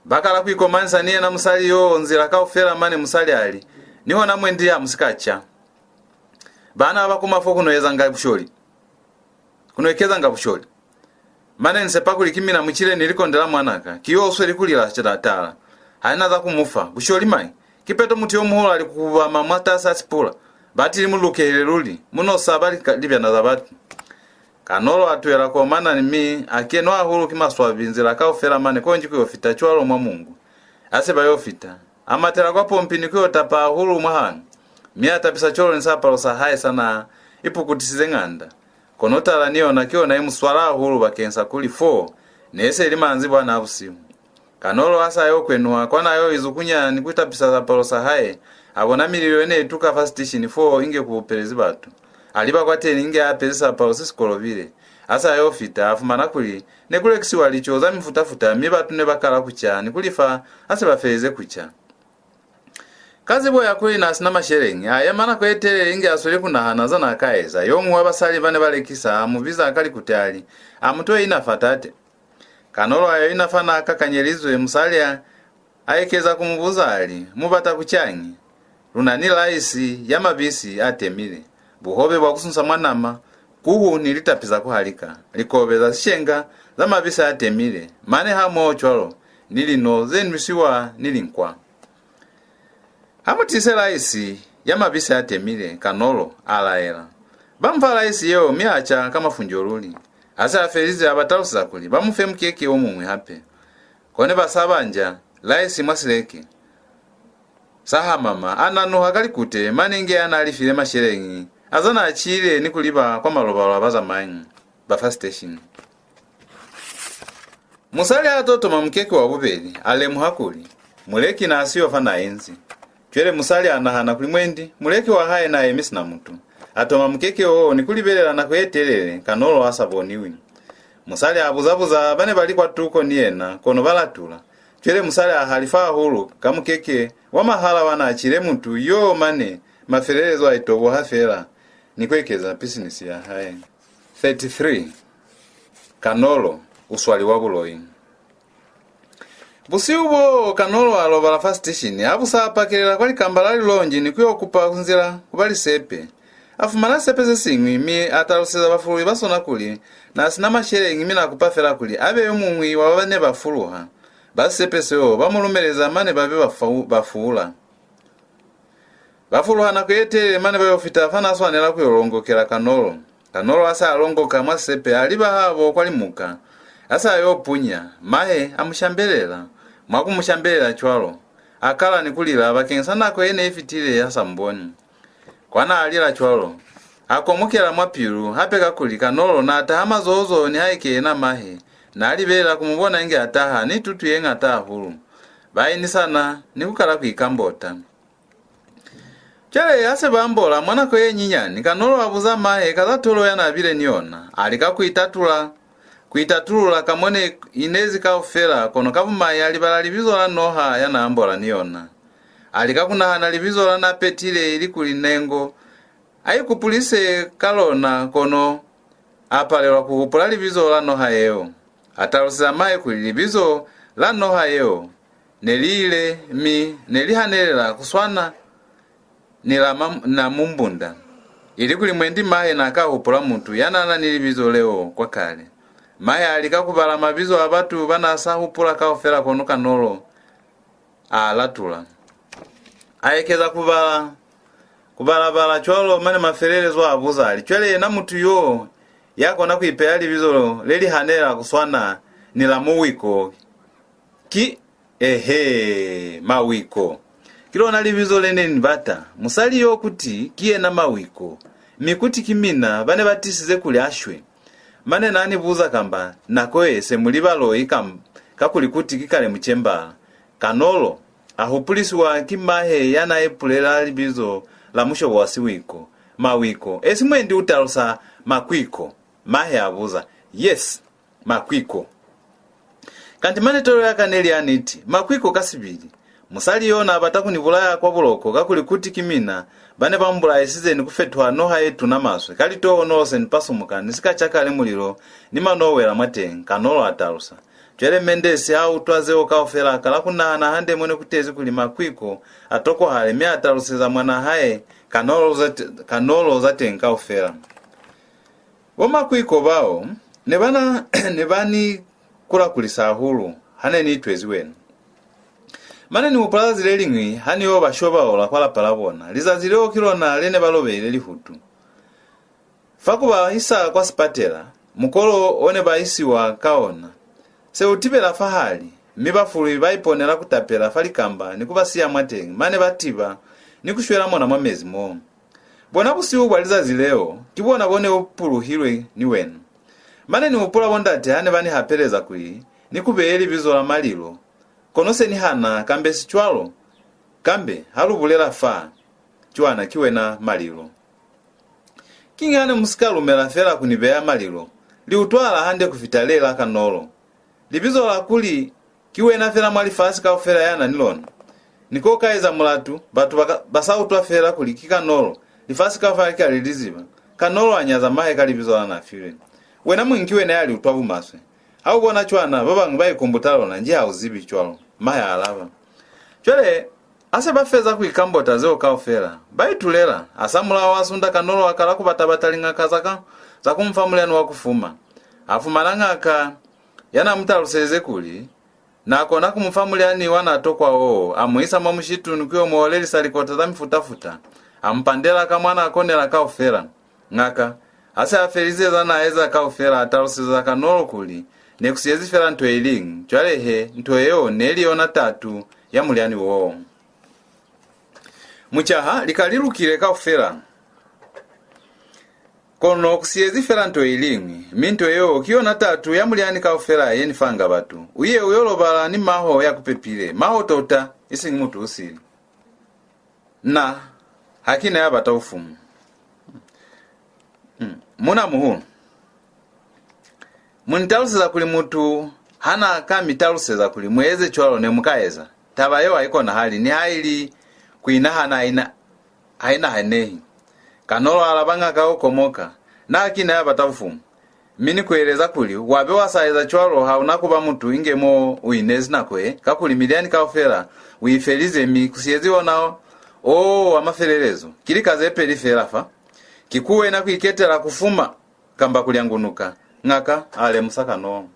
Ba kala ku ikomanisa ni yena musali yo nzila kaufela, mane musali a li, "Ni hona mwendi ha mu si ka ca. Baana ba ba kuma fo ku no ezanga busholi. Ku no ikezanga busholi. Mane ni sepa kuli ki mina mu cile ni likonde la mwanaka, ki yo u sweli ku lila tala. Ha ni na za ku mu fa. Busholi mañi? Kipeto mutu yo muhulu a li ku kubama mwatas'a sipula. Batili mu lukehile luli, mu no saba lika-, libyana za batu." Kanolo a tuhela ku omana ni mi a kenwa hahulu ki maswabi nzila kaufela, mane konji ku yo fita cwalo mwa Mungu. Ha se ba yo fita, a matela kwa pompi ni ku yo tapa hahulu mwa hanu, mi a tapisa cwalo ni sapalo sa hae sa n'a ipukutisize nganda. Kono tala ni yona ki yona i mu swala hahulu, bakeñisa kuli fo ne se li manzibwana a busihu. Kanolo ha sa yo kwenuha kwa n'a yo izukunya ni ku tapisa sapalo sa hae, a bona mililo ye ne i tuka fa sitishini foo inge ku bupelezi batu. A liba kwateni inge a apezi sapalo se si kolobile. Ha sa yo fita, a fumana kuli ne ku lekisiwa lico za mifuta-futa, mi batu ne ba kala ku ca ni ku lifa ha se ba felize ku ca. Ka zibo ya kuli n'a si na masheleñi, a yema nako ye telele inge a sweli ku nahana za n'a ka eza. Yo muñwi wa basali ba ne ba lekisa a mu biza ka likute a li, "A mu to ina fa, tate." Kanolo a yo ina fa n'a kakanyelizwe, musali a, a ekeza ku mu buza a li, "Mu bata ku cañi?" "Lu na ni laisi ya mabisi a temile, buhobe bwa ku sunsa mwa nama, kuhu ni litapi za ku halika, likobe za sishenga za mabisi a temile, mane hamoho cwalo ni lino ze nwisiwa ni linkwa." "Ha mu tise laisi ya mabisi a temile," Kanolo a laela. Ba mu fa laisi yeo, mi a ca ka mafunjo luli. Ha se a felize, a ba taluseza kuli ba mu fe mukeke o muñwi hape. Kone ba sa banja laisi mwa sileke sa hamama, a nanuha ka likute, mane inge a n'a lifile masheleñi a za n'a cile ni ku liba kwa malobalo a bazamayi ba fa siteshini. Musali ha to toma mukeke wa bubeli, a lemuha kuli muleki n'a siyo fa n'a inzi. Cwale musali a nahana kuli mwendi muleki wa hae n'a yemi sina mutu. A toma mukeke wo ni ku libelela nako ye telele, Kanolo a sa boniwi. Musali a buza-buza ba ne ba li kwatuko ni yena, kono ba latula. Cwale musali a halifa hahulu ka mukeke wa mahala wa n'a cile mutu yo, mane mafelelezo a itoboha fela ni ku ekeza pisinisi ya hae. Thirty-three. Kanolo u swaliwa buloi. Busihu boo, Kanolo a lobala fa sitishini. Ha bu sa, a pakelela kwa likamba la lilonji ni ku yo kupa nzila ku ba lisepe. A fumana sisepe se siñwi, mi a taluseza bafuluhi ba sona kuli n'a si na masheleñi, mi n'a kupa fela kuli a be yo muñwi wa ba ne ba fuluha. Ba sisepe seo ba mu lumeleza, mane ba be ba fau-, ba fuula. Ba fuluha nako ye telele, mane ba yo fita fa n'a swanela ku yo longokela Kanolo. Kanolo ha sa longoka mwa sisepe, a liba habo kwa limuka. Ha sa yo punya, mahe a mu shambelela. Mwa ku mu shambelela cwalo, a kala ni ku lila bakeñisa nako ye ne i fitile a sa mu boni. Kwa n'a lila cwalo, a komokela mwa pilu hape, kakuli Kanolo n'a taha mazoho-zoho, nihaike yena mahe n'a libelela ku mu bona inge a taha ni tutu ye ñata hahulu. Ba inisana ni ku kala ku ikambota. Cwale ha se ba ambola mwa nako ye nyinyani, Kanolo a buza mahe ka za tolo ya n'a bile ni yona. A lika ku itatula, ku itatulula ka mo ne inezi kaufela, kono ka bumai a libala libizo la noha ya n'a ambola ni yona. A lika ku nahana libizo la n'a petile, ilikuli Nengo a ikupulise ka lona, kono a palelwa ku hupula libizo la noha yeo. A taluseza mahe kuli libizo la noha yeo ne li ile, mi ne li hanelela ku swana ni la ma-, Namumbunda. ilikuli mwendi mahe n'a ka hupula mutu ya n'a na ni libizo leo kwa kale. Mahe a lika ku bala mabizo a batu ba n'a sa hupula kaufela, kono Kanolo a latula. A ekeza ku bala, ku bala-bala cwalo, mane mafelelezo a buza, a li, "Cwale yena mutu yo ya kona ku ipeya libizo le li hanela ku swana ni la Muwiko ki, ehe, Mawiko. Ki lona libizo le ne ni bata. Musali yo kuti ki yena Mawiko, mi kuti ki mina ba ne ba tisize kuli a shwe. Mane na ni buza kamba nako ye se mu li baloi kam-, kakuli kuti ki kale mucembala." Kanolo a hupulisiwa ki mahe ya n'a ipulela libizo la mushobo wa Siwiko, Mawiko. "Esi mwendi u talusa Makwiko?" mahe a buza. "Yes, Makwiko." "Kanti mane tolo ya ka ne li ya niti, Makwiko ka sibili. Musali yo n'a bata ku ni bulaya kwa buloko, kakuli kuti ki mina ba ne ba mu bulaisize ni ku fetuha noha ye tuna maswe. Ka litohonolo se ni pasumuka, ni si ka ca kale mulilo, ni mano wela mwateñi," Kanolo a talusa. Cwale Mendesi ha utwa zeo kaufela, a kala ku nahana hande mo ne ku tezi kuli Makwiko a tokwahale, mi a taluseza mwan'a hae Kanolo za te-, Kanolo za teñi kaufela. Bo Makwiko bao ne ba na, ne ba ni kulakulisa hahulu ha ne ni itwezi wena. Mane ni hupula zazi le liñwi ha ni yo ba shobaula kwa lapa la bona. Lizazi leo ki lona le ne ba lobeile lihutu. Fa ku ba isa kwa sipatela, mukolo o ne ba isiwa ka ona se u tibela fahali, mi bafuluhi ba iponela ku tapela fa likamba ni ku ba siya mwateñi, mane ba tiba ni ku shwela mona mwa mezi moo. Bona busihu bwa lizazi leo, ki bona bo ne u puluhilwe ni wena. Mane ni hupula bo ndate ha ne ba ni hapeleza kuli ni ku beye libizo la Malilo, kono se ni hana, kambe si cwalo, kambe ha lu bulela fa, cwana ki wena Malilo. Kiñi ha ne mu si ka lumela fela ku ni beya Malilo? Li utwahala hande ku fita le la Kanolo. Libizo la kuli ki wena fela mwa lifasi kaufela ya na ni lona. Ni ko ka eza mulatu, batu ba ka, ba sa utwa fela kuli ki Kanolo, lifasi kaufela li ka li li ziba. Kanolo a nyaza mahe ka libizo la n'a filwe. Wena muñi ki wena ya li utwa bumaswe. Ha u bona cwana, ba bañwi ba ikumbuta lona, nji ha u zibi cwalo? Mahe a alaba. Cwale, ha se ba feza ku ikambota zeo kaufela, ba itulela. Hasamulaho wa sunda, Kanolo a kala ku bata-bata liñaka za ka, za ku mu fa mulyani wa ku fuma. A fumana ñaka ya n'a mu taluselize kuli n'a kona ku mu fa mulyani wa n'a tokwa woo, a mu isa mwa mushitu ni ku yo mu olelisa likota za mifuta-futa. A mu pandela ka mwa n'a konela kaufela. Ñaka, ha se a felize za n'a eza kaufela, a taluseza Kanolo kuli ne ku siyezi fela nto i liñwi. Cwale he, nto yeo ne li yona tatu ya mulyani woo. Mucaha, lika li lukile kaufela. Kono ku siyezi fela nto i liñwi, mi nto yeo ki yona tatu ya mulyani kaufela ye ni fanga batu. U ye u yo lobala ni maho ya ku pepile, maho tota, isiñi mutu u sili. Na, ha ki na ya bata bufumu. Mm. Muuna muhulu, mu ni taluseza kuli mutu ha n'a ka mi taluseza kuli mu eze cwalo, ne mu ka eza. Taba yeo ha i konahali, nihaili ku i nahana ha i na-, ha i nahanehi. Kanolo a alaba ñaka yo komoka. Na, ha ki na ya bata bufumu. Mi ni ku eleza kuli, wa be wa sa eza cwalo, ha u na ku ba mutu inge mo u inezi nako ye, kakuli milyani kaufela u i felize, mi ku siyezi ona o, o wa mafelelezo. Ki lika ze peli fela fa. Ki ku wena ku iketela ku fuma kamba ku lyangunuka, ñaka a lemusa Kanolo.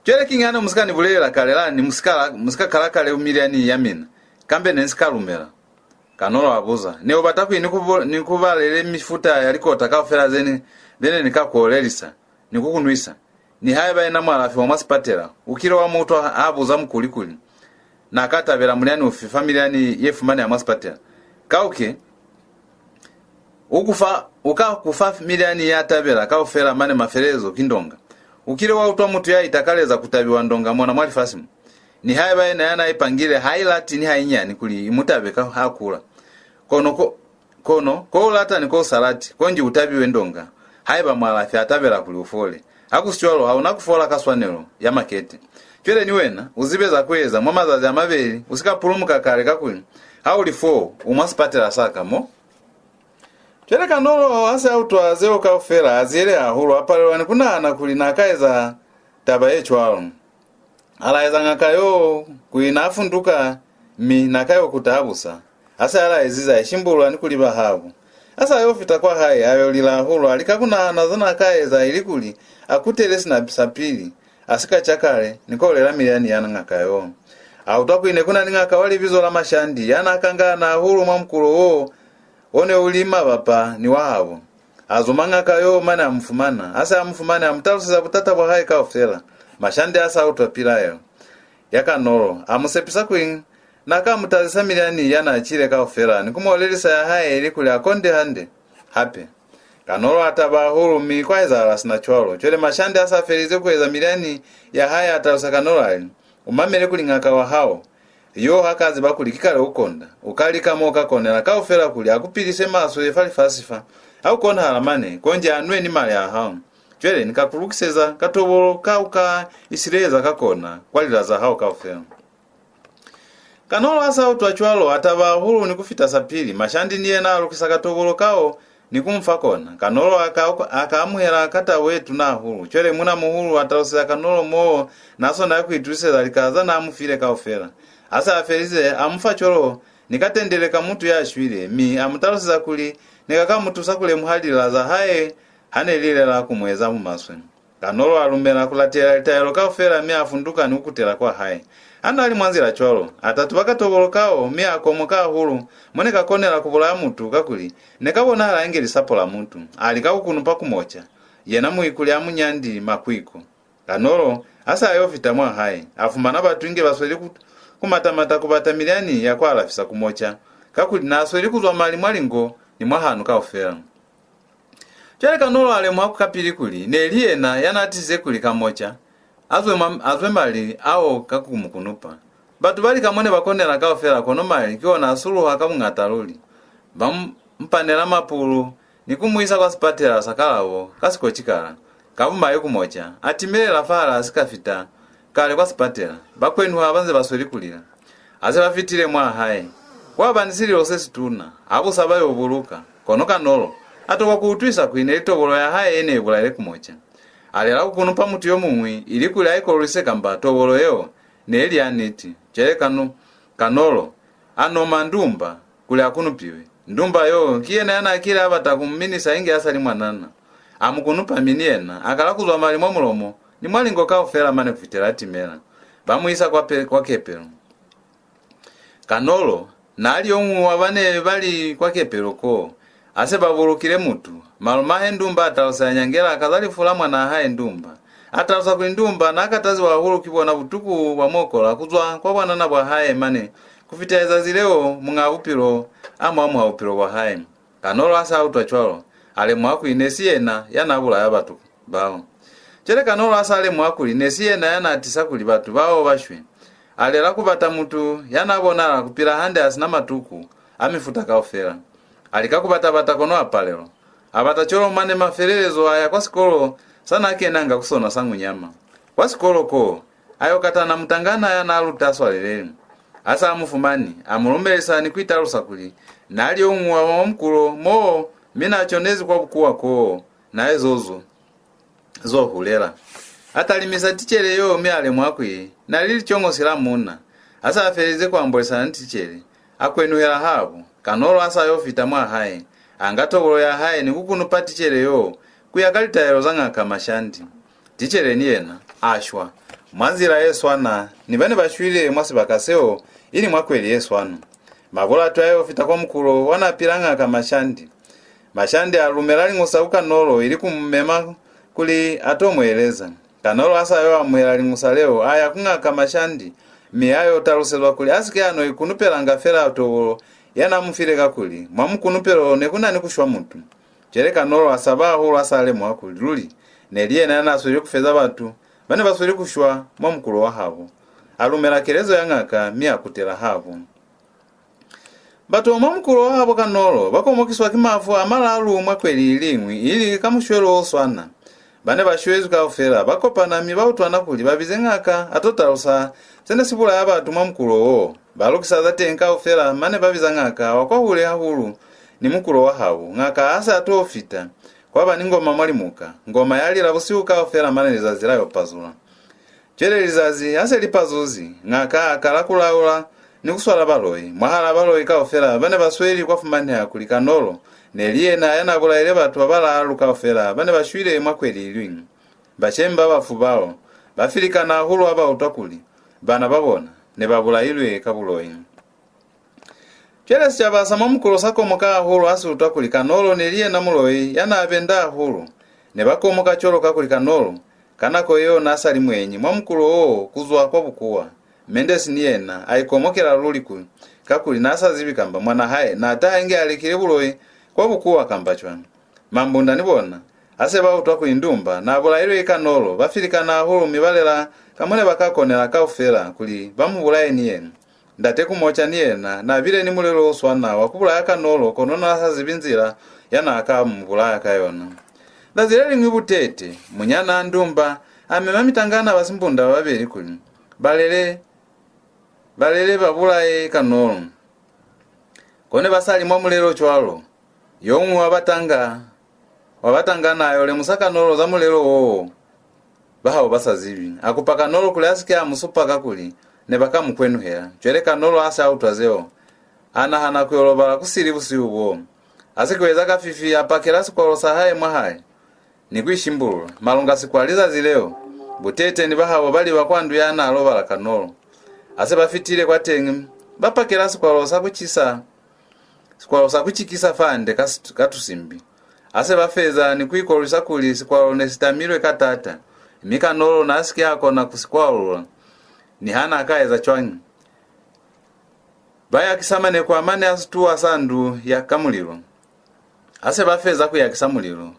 Cwale kiñi ha ne mu si ka ni bulelela kale lani, mu si ka, mu si ka kala kale milyani ya mina, kambe ne ni si ka lumela? Kanolo a buza. Ne u bata kuli ni ku bo-, ni ku balele mifuta ya likota kaufela ze ni, ze ne ni ka ku olelisa ni ku ku nwisa? Nihaiba yena mualafi wa mwa sipatela u kile wa mu utwa ha buza mukuli kuli na ka tabela mulyani ufi fa milyani ye fumaneha mwa sipatela, kauke u ku fa, u ka ku fa milyani ya tabela kaufela, mane mafelelezo ki ndonga. U kile wa utwa mutu ya itakaleza ku tabiwa ndonga mona mwa lifasi mo? Nihaiba yena ya n'a ipangile ha i lati ni hainyani kuli i mu tabe ka ha kula. Kono ko, kono ko u lata ni ko u sa lati, konji u tabiwe ndonga, haiba mualafi a tabela kuli u fole. Ha ku si cwalo, ha u na ku fola ka swanelo ya makete. Cwale ni wena, u zibe za ku eza mwa mazazi a mabeli, u si ka pulumuka kale, kakuli ha u li foo, u mwa sipatela sa ka mo. Cwale Kanolo ha se a utwa zeo kaufela, a ziyeleha hahulu, a palelwa ni ku nahana kuli na ka eza taba ye cwalo. A laeza ñaka yo kuli na funduka, mi na ka yo kuta habusa. Ha se a laezize, a ishimbulula ni ku liba habo. A sa yo fita kwa hae, a yo lila hahulu, a lika ku nahana za n'a ka eza ilikuli a kutele sina sa pili, a si ka ca kale ni ku olela milyani ya ñaka yo. A utwa kuli ne ku na ni ñaka wa libizo la Mashandi ya n'a kangana hahulu mwa mukulo wo, o ne u li mabapa ni wa habo. A zuma ñaka yo mane a mu fumana. A se a mu fumane, a mu taluseza butata bwa hae kaufela. Mashandi a sa utwa pilaelo ya Kanolo, a mu sepisa kuli n'a ka mu tazisa milyani ya n'a cile kaufela ni ku mu olelisa ya hae ilikuli a konde hande hape. Kanolo a taba hahulu, mi kwa ezahala sina cwalo. Cwale Mashandi a sa felize ku eza milyani ya hae, a talusa Kanolo a li, "U mamele kuli ñaka wa hao yo ha ka ziba kuli ki kale u konda, u ka lika mo ka konela kaufela kuli a ku pilise maswe fa lifasi fa. Ha ku konahala mane, konji a nwe ni mali a hao. Cwale ni ka ku lukiseza katobolo ka u ka isileleza ka kona kwa lila za hao kaufela." Kanolo a sa utwa cwalo, a taba hahulu ni ku fita sapili. Mashandi ni yena a lukisa katobolo kao ni ku mu fa kona. Kanolo a ka, a ka amuhela ka tabo ye tuna hahulu. Cwale muuna-muhulu a taluseza Kanolo moo n'a swanela ku itusiseza lika za n'a mu file kaufela. Ha se a felize, a mu fa cwalo ni katendele ka mutu ya shwile, mi a mu taluseza kuli ne ka ka mu tusa ku lemuha lila za hae ha ne li lela ku mu eza bumaswe. Kanolo a lumela ku latela litaelo kaufela, mi a funduka ni ku kutela kwa hae. Ha n'a li mwa nzila cwalo, a tatuba katobolo kao, mi a komoka hahulu mo ne ka konela ku bulaya mutu, kakuli ne ka bonahala inge lisapo la mutu. A lika ku kunupa Kumoca, yena muikuli a munyandi Makwiko. Kanolo ha sa yo fita mwa hae, a fumana batu inge ba sweli ku, ku mata-mata ku bata milyani ya ku alafisa Kumoca, kakuli n'a sweli ku zwa mali mwa lingo ni mwa hanu kaufela. Cwale Kanolo a lemuha kapili kuli ne li yena ya n'a tisize kuli Kamoca a zwe mwa, a zwe mali ao ka ku mu kunupa. Batu ba lika mo ne ba konela kaufela, kono mali ki ona a suluha ka buñata luli. Ba mu, mu panela mapulu ni ku mu isa kwa sipatela sa Kalabo ka sikocikala. Ka bumai Kumoca a timelela fahal'a si ka fita kale kwa sipatela. Ba kwenuha ba nze ba sweli ku lila. Ha se ba fitile mwa hae, kwa ba ni sililo se situna, ha bu sa ba yo buluka. Kono Kanolo a tokwa ku utwisa kuli ne li tobolo ya hae ye ne i bulaile Kumoca. A lela ku kunupa mutu yo muñwi ilikuli a ikolwise kamba tobolo yeo ne li ya niti. Cwale Kano, Kanolo a noma Ndumba kuli a kunupiwe. Ndumba yo ki yena ya n'a kile a bata ku mu minisa inge a sa li mwanana. A mu kunupa, mi ni yena a kala ku zwa mali mwa mulomo ni mwa lingo kaufela mane ku fitela a timela. Ba mu isa kwa pe, kwa kepelo. Kanolo n'a li yo muñwi wa ba ne ba li kwa kepelo koo. Ha se ba bulukile mutu, malumahe Ndumba a talusa ya nyangela ka za lifu la mwanaa hae Ndumba. A talusa kuli Ndumba n'a kataziwa hahulu ki bona butuku bwa mokola ku zwa kwa bwanana bwa hae mane ku fita lizazi leo muñaa bupilo a mu amuha bupilo bwa hae. Kanolo ha sa utwa cwalo, a lemuha kuli ne si yena ya n'a bulaya batu bao. Cwale Kanolo ha sa lemuha kuli ne si yena ya n'a tisa kuli batu bao ba shwe, a lela ku bata mutu ya n'a bonahala ku pila hande a si na matuku a mifuta kaufela. A lika ku bata-bata kono a palelwa. A bata cwalo mane mafelelezo a ya kwa sikolo sa n'a kenanga ku sona sa Ngunyama. Kwa sikolo koo, a yo katana mutangana ya n'a luta swalelele. Ha sa mu fumani, a mu lumelisa ni ku italusa kuli n'a li yo muñwi wa mwa mukulo moo, mi n'a conezi kwa bukuwa koo, n'a ezo zo, zo hulela. A talimisa ticele yo, mi a lemuha kuli n'a li licongosi la muuna. Ha sa felize ku ambolisana ni ticele, a kwenuhela habo. Kanolo ha sa yo fita mwa hae, a nga tobolo ya hae ni ku kunupa ticele yo ku ya ka litaelo za Ñaka Mashandi. Ticele ni yena a shwa mwa nzila ye swana ni ba ne ba shwile mwa sibaka seo, ili mwa kweli ye swana. Mabulatwe a yo fita kwa mukulo wa n'a pila Ñaka Mashandi. Mashandi a lumela liñusa ku Kanolo ili ku mu mema kuli a to mu eleza. Kanolo ha sa yo amuhela liñusa leo, a ya ku Ñaka Mashandi, mi a yo talusezwa kuli a si ke a no ikunupelanga fela tobolo ya n'a mu file, kakuli mwa mukunupelo ne ku na ni ku shwa mutu. Cwale Kanolo a saba hahulu ha sa lemuha kuli luli ne li yena ya n'a sweli ku feza batu ba ne ba sweli ku shwa mwa mukulo wa habo. A lumela kelezo ya ñaka, mi a kutela habo. Batu ba mwa mukulo wa habo Kanolo ba komokiswa ki mafu a malalu mwa kweli iliñwi, ili ka mushwelo o swana. Ba ne ba shwezwi kaufela ba kopana, mi ba utwana kuli ba bize ñaka a to talusa se ne si bulaya batu mwa mukulo wo. Ba lukisa za teñi kaufela, mane ba biza ñaka wa kwahule hahulu ni mukulo wa habo. Ñaka ha se a to fita, kwa ba ni ngoma mwa limuka. Ngoma ya lila busihu kaufela mane lizazi la yo pazula. Cwale lizazi ha se li pazuzi, ñaka a kala ku laula ni ku swala baloi. Mwahalaa baloi kaufela ba ne ba sweli kwa fumaneha kuli Kanolo ne li yena ya n'a bulaile batu ba balaalu kaufela ba ne ba shwile mwa kweli iliñwi. Bashemi ba bafu bao ba filikana hahulu ha ba utwa kuli bana ba bona ne ba bulailwe ka buloi. Cwale sicaba sa mwa mukulo sa komoka hahulu ha si utwa kuli Kanolo ne li yena muloi ya n'a benda hahulu. Ne ba komoka cwalo kakuli Kanolo ka nako yeo n'a sa li muenyi mwa mukulo wo ku zwa kwa bukuwa. Mendesi ni yena a ikomokela luli ku, kakuli n'a sa zibi kamba mwan'a hae n'a taha inge a lekile buloi kwa bukuwa kamba cwañi. Mambunda ni bona ha se ba utwa kuli Ndumba n'a bulailwe ki Kanolo, ba filikana hahulu mi ba lela ka mo ne ba ka konela kaufela kuli ba mu bulaye ni yena. Ndate Kumoca ni yena n'a bile ni mulelo o swana wa ku bulaya Kanolo, kono n'a sa zibi nzila ya n'a ka mu bulaya ka yona. Zazi le liñwi Butete, munyan'a Ndumba, a mema mitangana ba Simbunda ba babeli kuli ba lele, ba lele ba bulaye Kanolo. Kono ba sa li mwa mulelo cwalo, yo muñwi wa batanga, wa batangana a yo lemusa Kanolo za mulelo wo, bahabo ba sa zibi. A kupa Kanolo kuli a si ke a mu supa kakuli ne ba ka mu kwenuhela. Cwale Kanolo ha se a utwa zeo, a nahana ku yo lobala ku sili busihu boo. A si ku eza kafifi, a pakela sikwalo sa hae mwahali ni ku ishimbulula. Malunga sikwa lizazi leo, Butete ni bahabo ba liba kwa ndu ya n'a lobala Kanolo. Ha se ba fitile kwateñi, ba pakela sikwalo sa ku cisa, sikwalo sa ku cikisa fande ka, ka tusimbi. Ha se ba feza ni ku ikolwisa kuli sikwalo ne si tamilwe ka taata, mi Kanolo n'a si ke a kona ku si kwalula, niha n'a ka eza cwañi. Ba yakisa maneko a mane a situwa sa ndu ya ka mulilo. Ha se ba feza ku yakisa mulilo,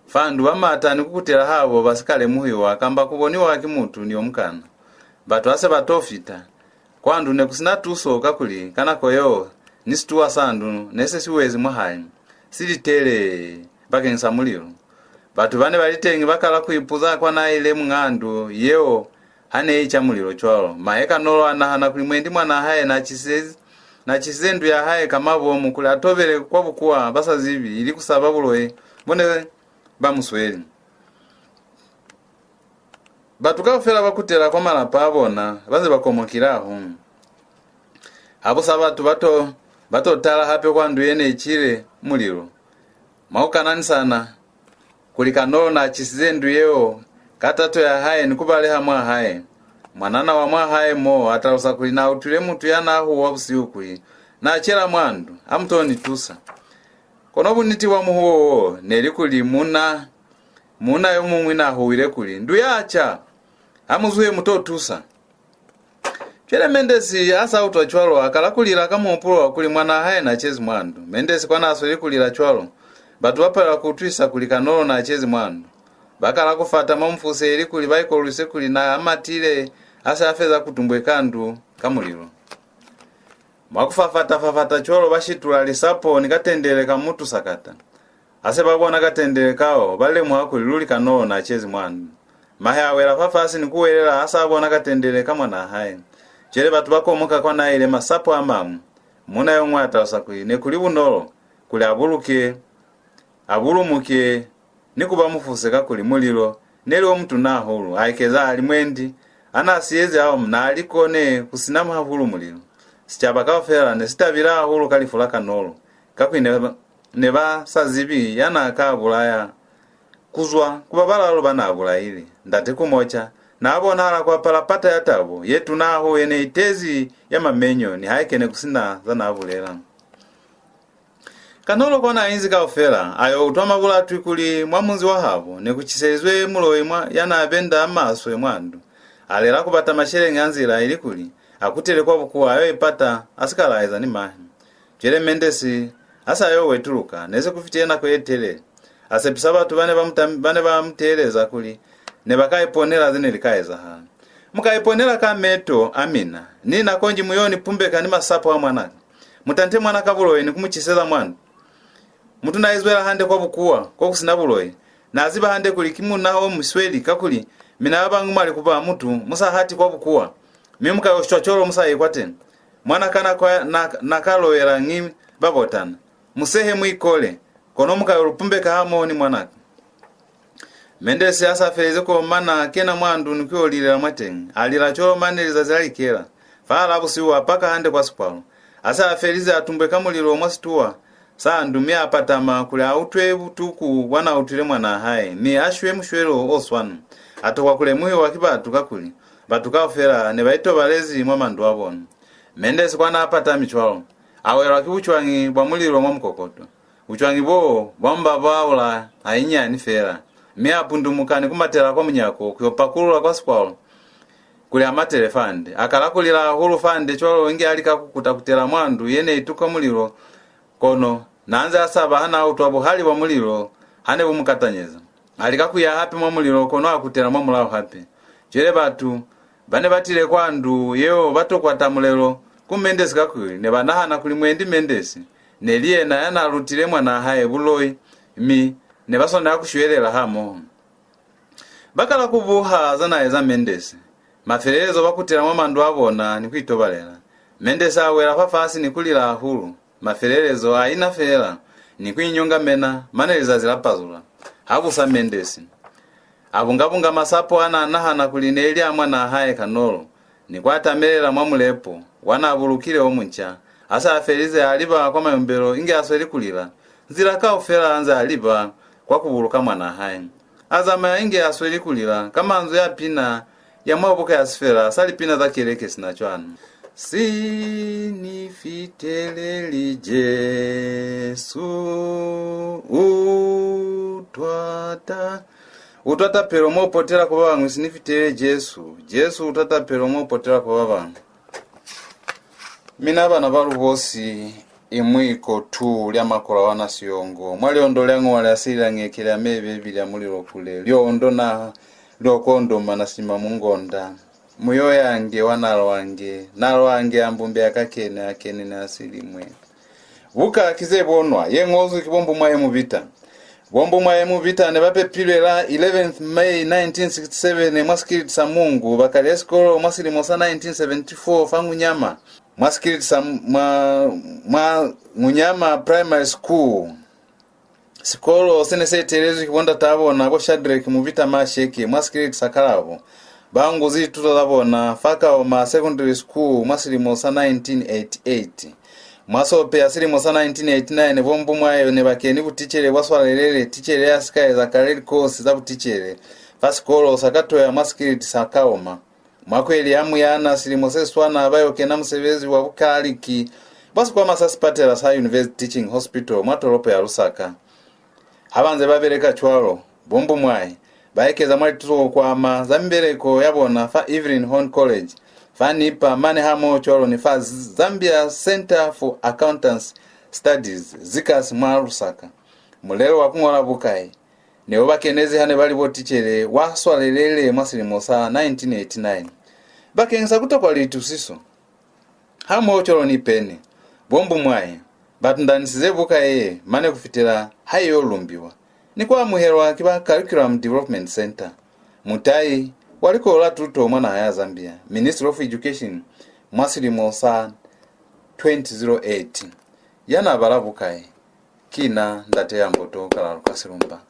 fa ndu ba mata ni ku kutela habo ba si ka lemuhiwa kamba ku boniwa ki mutu ni yo mukana. Batu ha se ba to fita, kwa ndu ne ku si na tuso, kakuli ka nako yeo ni situwa sa ndu ne se si wezi mwahali, si li tele bakeñisa mulilo. Batu ba ne ba li teñi ba kala ku ipuza kwa n'a ile muñ'a ndu yeo ha ne i ca mulilo cwalo. Mahe Kanolo a nahana kuli mwendi mwan'a hae n'a cisize, n'a cisize ndu ya hae ka mabomu kuli a tobele kwa bukuwa ba sa zibi, ili ku saba buloi bo ne ba mu sweli. Batu kaufela ba kutela kwa malapa a bona ba se ba komokile hahulu. Habusa batu ba to, ba to tala hape kwa ndu ye ne i cile mulilo. Mwa ku kananisana kuli Kanolo n'a cisize ndu yeo ka tato ya hae ni ku baleha mwa hae, mwanana wa mwa hae mo a talusa kuli n'a utwile mutu ya n'a huwa busihu kuli n'a cela mwa ndu, a mu to ni tusa. Kono buniti bwa muhuwo wo ne li kuli muuna, muuna yo muñwi n'a huwile kuli, "Ndu ya ca! Ha mu zuhe mu to tusa!" Cwale Mendesi ha sa utwa cwalo, a kala ku lila ka muhupulo wa kuli mwan'a hae n'a cezi mwa ndu. Mendesi kwa n'a sweli ku lila cwalo, batu ba palelwa ku utwisa kuli Kanolo n'a cezi mwa ndu. Ba kala ku fata mwa mufuse ili kuli ba ikolwise kuli n'a matile, ha se a feza ku tumbweka ndu ka mulilo. Mwa ku fafata-fafata cwalo ba shitula lisapo ni katendele ka mutu sakata. Ha se ba bona katendele kao, ba lemuha kuli luli Kanolo n'a cezi mwa ndu. Mahe a wela fafasi ni ku welela ha sa bona katendele ka mwan'a hae. Cwale batu ba komoka kwa n'a ile masapo a mañwi. Muuna yo muñwi a talusa kuli ne ku li bunolo kuli a buluke, a bulumuke, ni ku ba mufuse, kakuli mulilo ne li o mutuna hahulu. A ekeza a li, mwendi ha n'a siyezi ao n'a li ko ne ku si na hahulu mulilo. Sicaba kaufela ne si tabile hahulu ka lifu la Kanolo, kakuli ne, ne ba sa zibi ya n'a ka bulaya ku zwa ku ba balaalu ba n'a bulaile. Ndate Kumoca n'a bonahala ku apala pata ya tabo ye tuna hahulu ye ne i tezi ya mamenyo, nihaike ne ku si na za n'a bulela. Kanolo kwa n'a inzi kaufela, a yo utwa mabulatwi kuli mwa munzi wa habo ne ku ciselizwe muloi mwa, ya n'a benda maswe mwa ndu. A lela ku bata masheleñi a nzila ilikuli a kutele kwa bukuwa a yo ipata, a si ka laeza ni mahe. Cwale Mendesi ha s'a yo wetuluka, ne se ku fitile nako ye telele. A sepisa batu ba ne ba mu tam-, ba ne ba mu teeleza kuli ne ba ka iponela ze ne li ka ezahala. Mu ka iponela ka meto a mina, ni na konji mu yo ni pumbeka ni masapo a mwanaka. Mu tante mwana ka buloi ni ku mu ciseza mwa ndu. Mutu n'a izwela hande kwa bukuwa ko ku si na buloi. N'a ziba hande kuli ki munna o musweli, kakuli mina ba bañwi mwa li ku ba mutu mu sa hati kwa bukuwa, mi mu ka yo shwa cwalo mu sa yi kwateñi. Mwana kana kwa na, na ka loyela ñi babotana. Mu sehe mu ikole, kono mu ka yo lu pumbeka hamoho ni mwanaka. Mendesi ha s'a felize ku omana, a kena mwa ndu ni ku yo lilela mwateñi. A lila cwalo mane lizazi la likela. Fa la busihu a paka hande kwa sikwalo. A se a felize a tumbwe ka mulilo mwa situwa sa ndu mi a patama kuli a utwe butuku bwa n'a utwile mwan'a hae, mi a shwe mushwelo o swana. A tokwa ku lemuhiwa ki batu kakuli batu kaufela ne ba itobalezi mwa mandu a bona. Mendesi kwa n'a patami cwalo, a welwa ki bucwañi bwa mulilo mwa mukokoto. Bucwañi boo bwa mu babaula hainyani fela, mi a pundumuka ni ku matela kwa munyako ku yo pakulula kwa sikwalo kuli a matele fande. A kala ku lila hahulu fande cwalo inge a lika ku kuta-kutela mwa ndu ye ne i tuka mulilo, kono n'a nze a saba ha n'a utwa buhali bwa mulilo ha ne bu mu katanyeza. A lika ku ya hape mwa mulilo kono a kutela mwa mulaho hape. Cwale batu ba ne ba tile kwa ndu yeo ba tokwa tamulelo ku Mendesi kakuli ne ba nahana kuli mwendi Mendesi ne li yena ya n'a lutile mwan'a hae buloi, mi ne ba swanela ku shwelela hamoho. Ba kala ku buha za n'a eza Mendesi. Mafelelezo ba kutela mwa mandu a bona ni ku itobalela. Mendesi a wela fafasi ni ku lila hahulu. Mafelelezo a ina feela ni ku inyongamena, mane lizazi la pazula. Ha busa Mendesi. A bunga-bunga masapo a n'a nahana kuli ne li a mwan'a hae Kanolo, ni ku a tamelela mwa mulepo wa n'a bulukile o munca. Ha se a felize, a liba kwa mayumbelo inge a sweli ku lila. Nzila kaufela a nze a liba kwa ku buluka mwan'a hae. A zamaya inge a sweli ku lila ka manzwi a pina ya mwa buka ya sifela sa lipina za keleke sina cwana: Si ni fiteleli Jesu, u twata, u twata pelo mo potela ku ba bañwi. Si ni fiteleli Jesu, Jesu u twata pelo mo potela ku ba bañwi. Mina bana ba Lubosi, imwi kotu lya makola wa Nasiyongo, mwa lyondo lya ñuwa lya sili lya ñeke lya mebe ibi lya mulilo kule, lyondo na lyo kondoma na sima mungonda. Muyo yange wa nalwange, nalwange ambumbe ya kakene, akene na silimwe. Buka ki ze bonwa, ye ñozwi ki bo Mbumwaye Mubita. Bo Mbumwaye Mubita ne ba pepilwe la eleventh May nineteen sixty-seven mwa sikiliti sa Mungu, ba kale sikolo mwa silimo sa nineteen seventy-four fa Ngunyama, mwa sikiliti sa mwa, mwa Ngunyama Primary School. Sikolo se ne se etelezwi ki bo ndataa bona, bo Shadrack Mubita Masheke, mwa sikiliti sa Kalabo. Ba unguzi lituto za bona fa Kaoma Secondary School mwa silimo sa nineteen eighty-eight. Mwa Sope ya silimo sa nineteen eighty-nine, bo Mbumwaye ne ba keni buticele bwa swalelele, ticele ya si ka eza kale likosi za buticele, fa sikolo sa Katoya mwa sikiliti sa Kaoma. Mwa kweli ya Muyana silimo se swana, ba yo kena musebezi wa bukaliki bwa sikwama sa sipatela sa University Teaching Hospital mwa tolopo ya Lusaka. Ha ba nze ba beleka cwalo, bo Mbumwaye ba ekeza mwa lituto ku ama za mibeleko ya bona fa Evelyn Hone College, fa NIPA, mane hamoho cwalo ni fa Z-, Zambia Centre for Accountancy Studies, ZICAS, mwa Lusaka. Mulelo wa ku ñola buka ye ne u ba kenezi ha ne ba li bo ticele wa swalelele mwa silimo sa nineteen eighty-nine. Bakeñisa ku tokwa liitusiso hamoho cwalo ni pene, bo Mbumwaye ba tundanisize buka ye mane ku fitela ha i yo lumbiwa ni ku amuhelwa ki ba Curriculum Development Centre, mutai wa likolo la tuto mwa naha ya Zambia, Ministry of Education, mwa silimo sa twenty oh eight. Ya n'a bala buka ye ki na Ndate ya Mboto Kalaluka Silumba.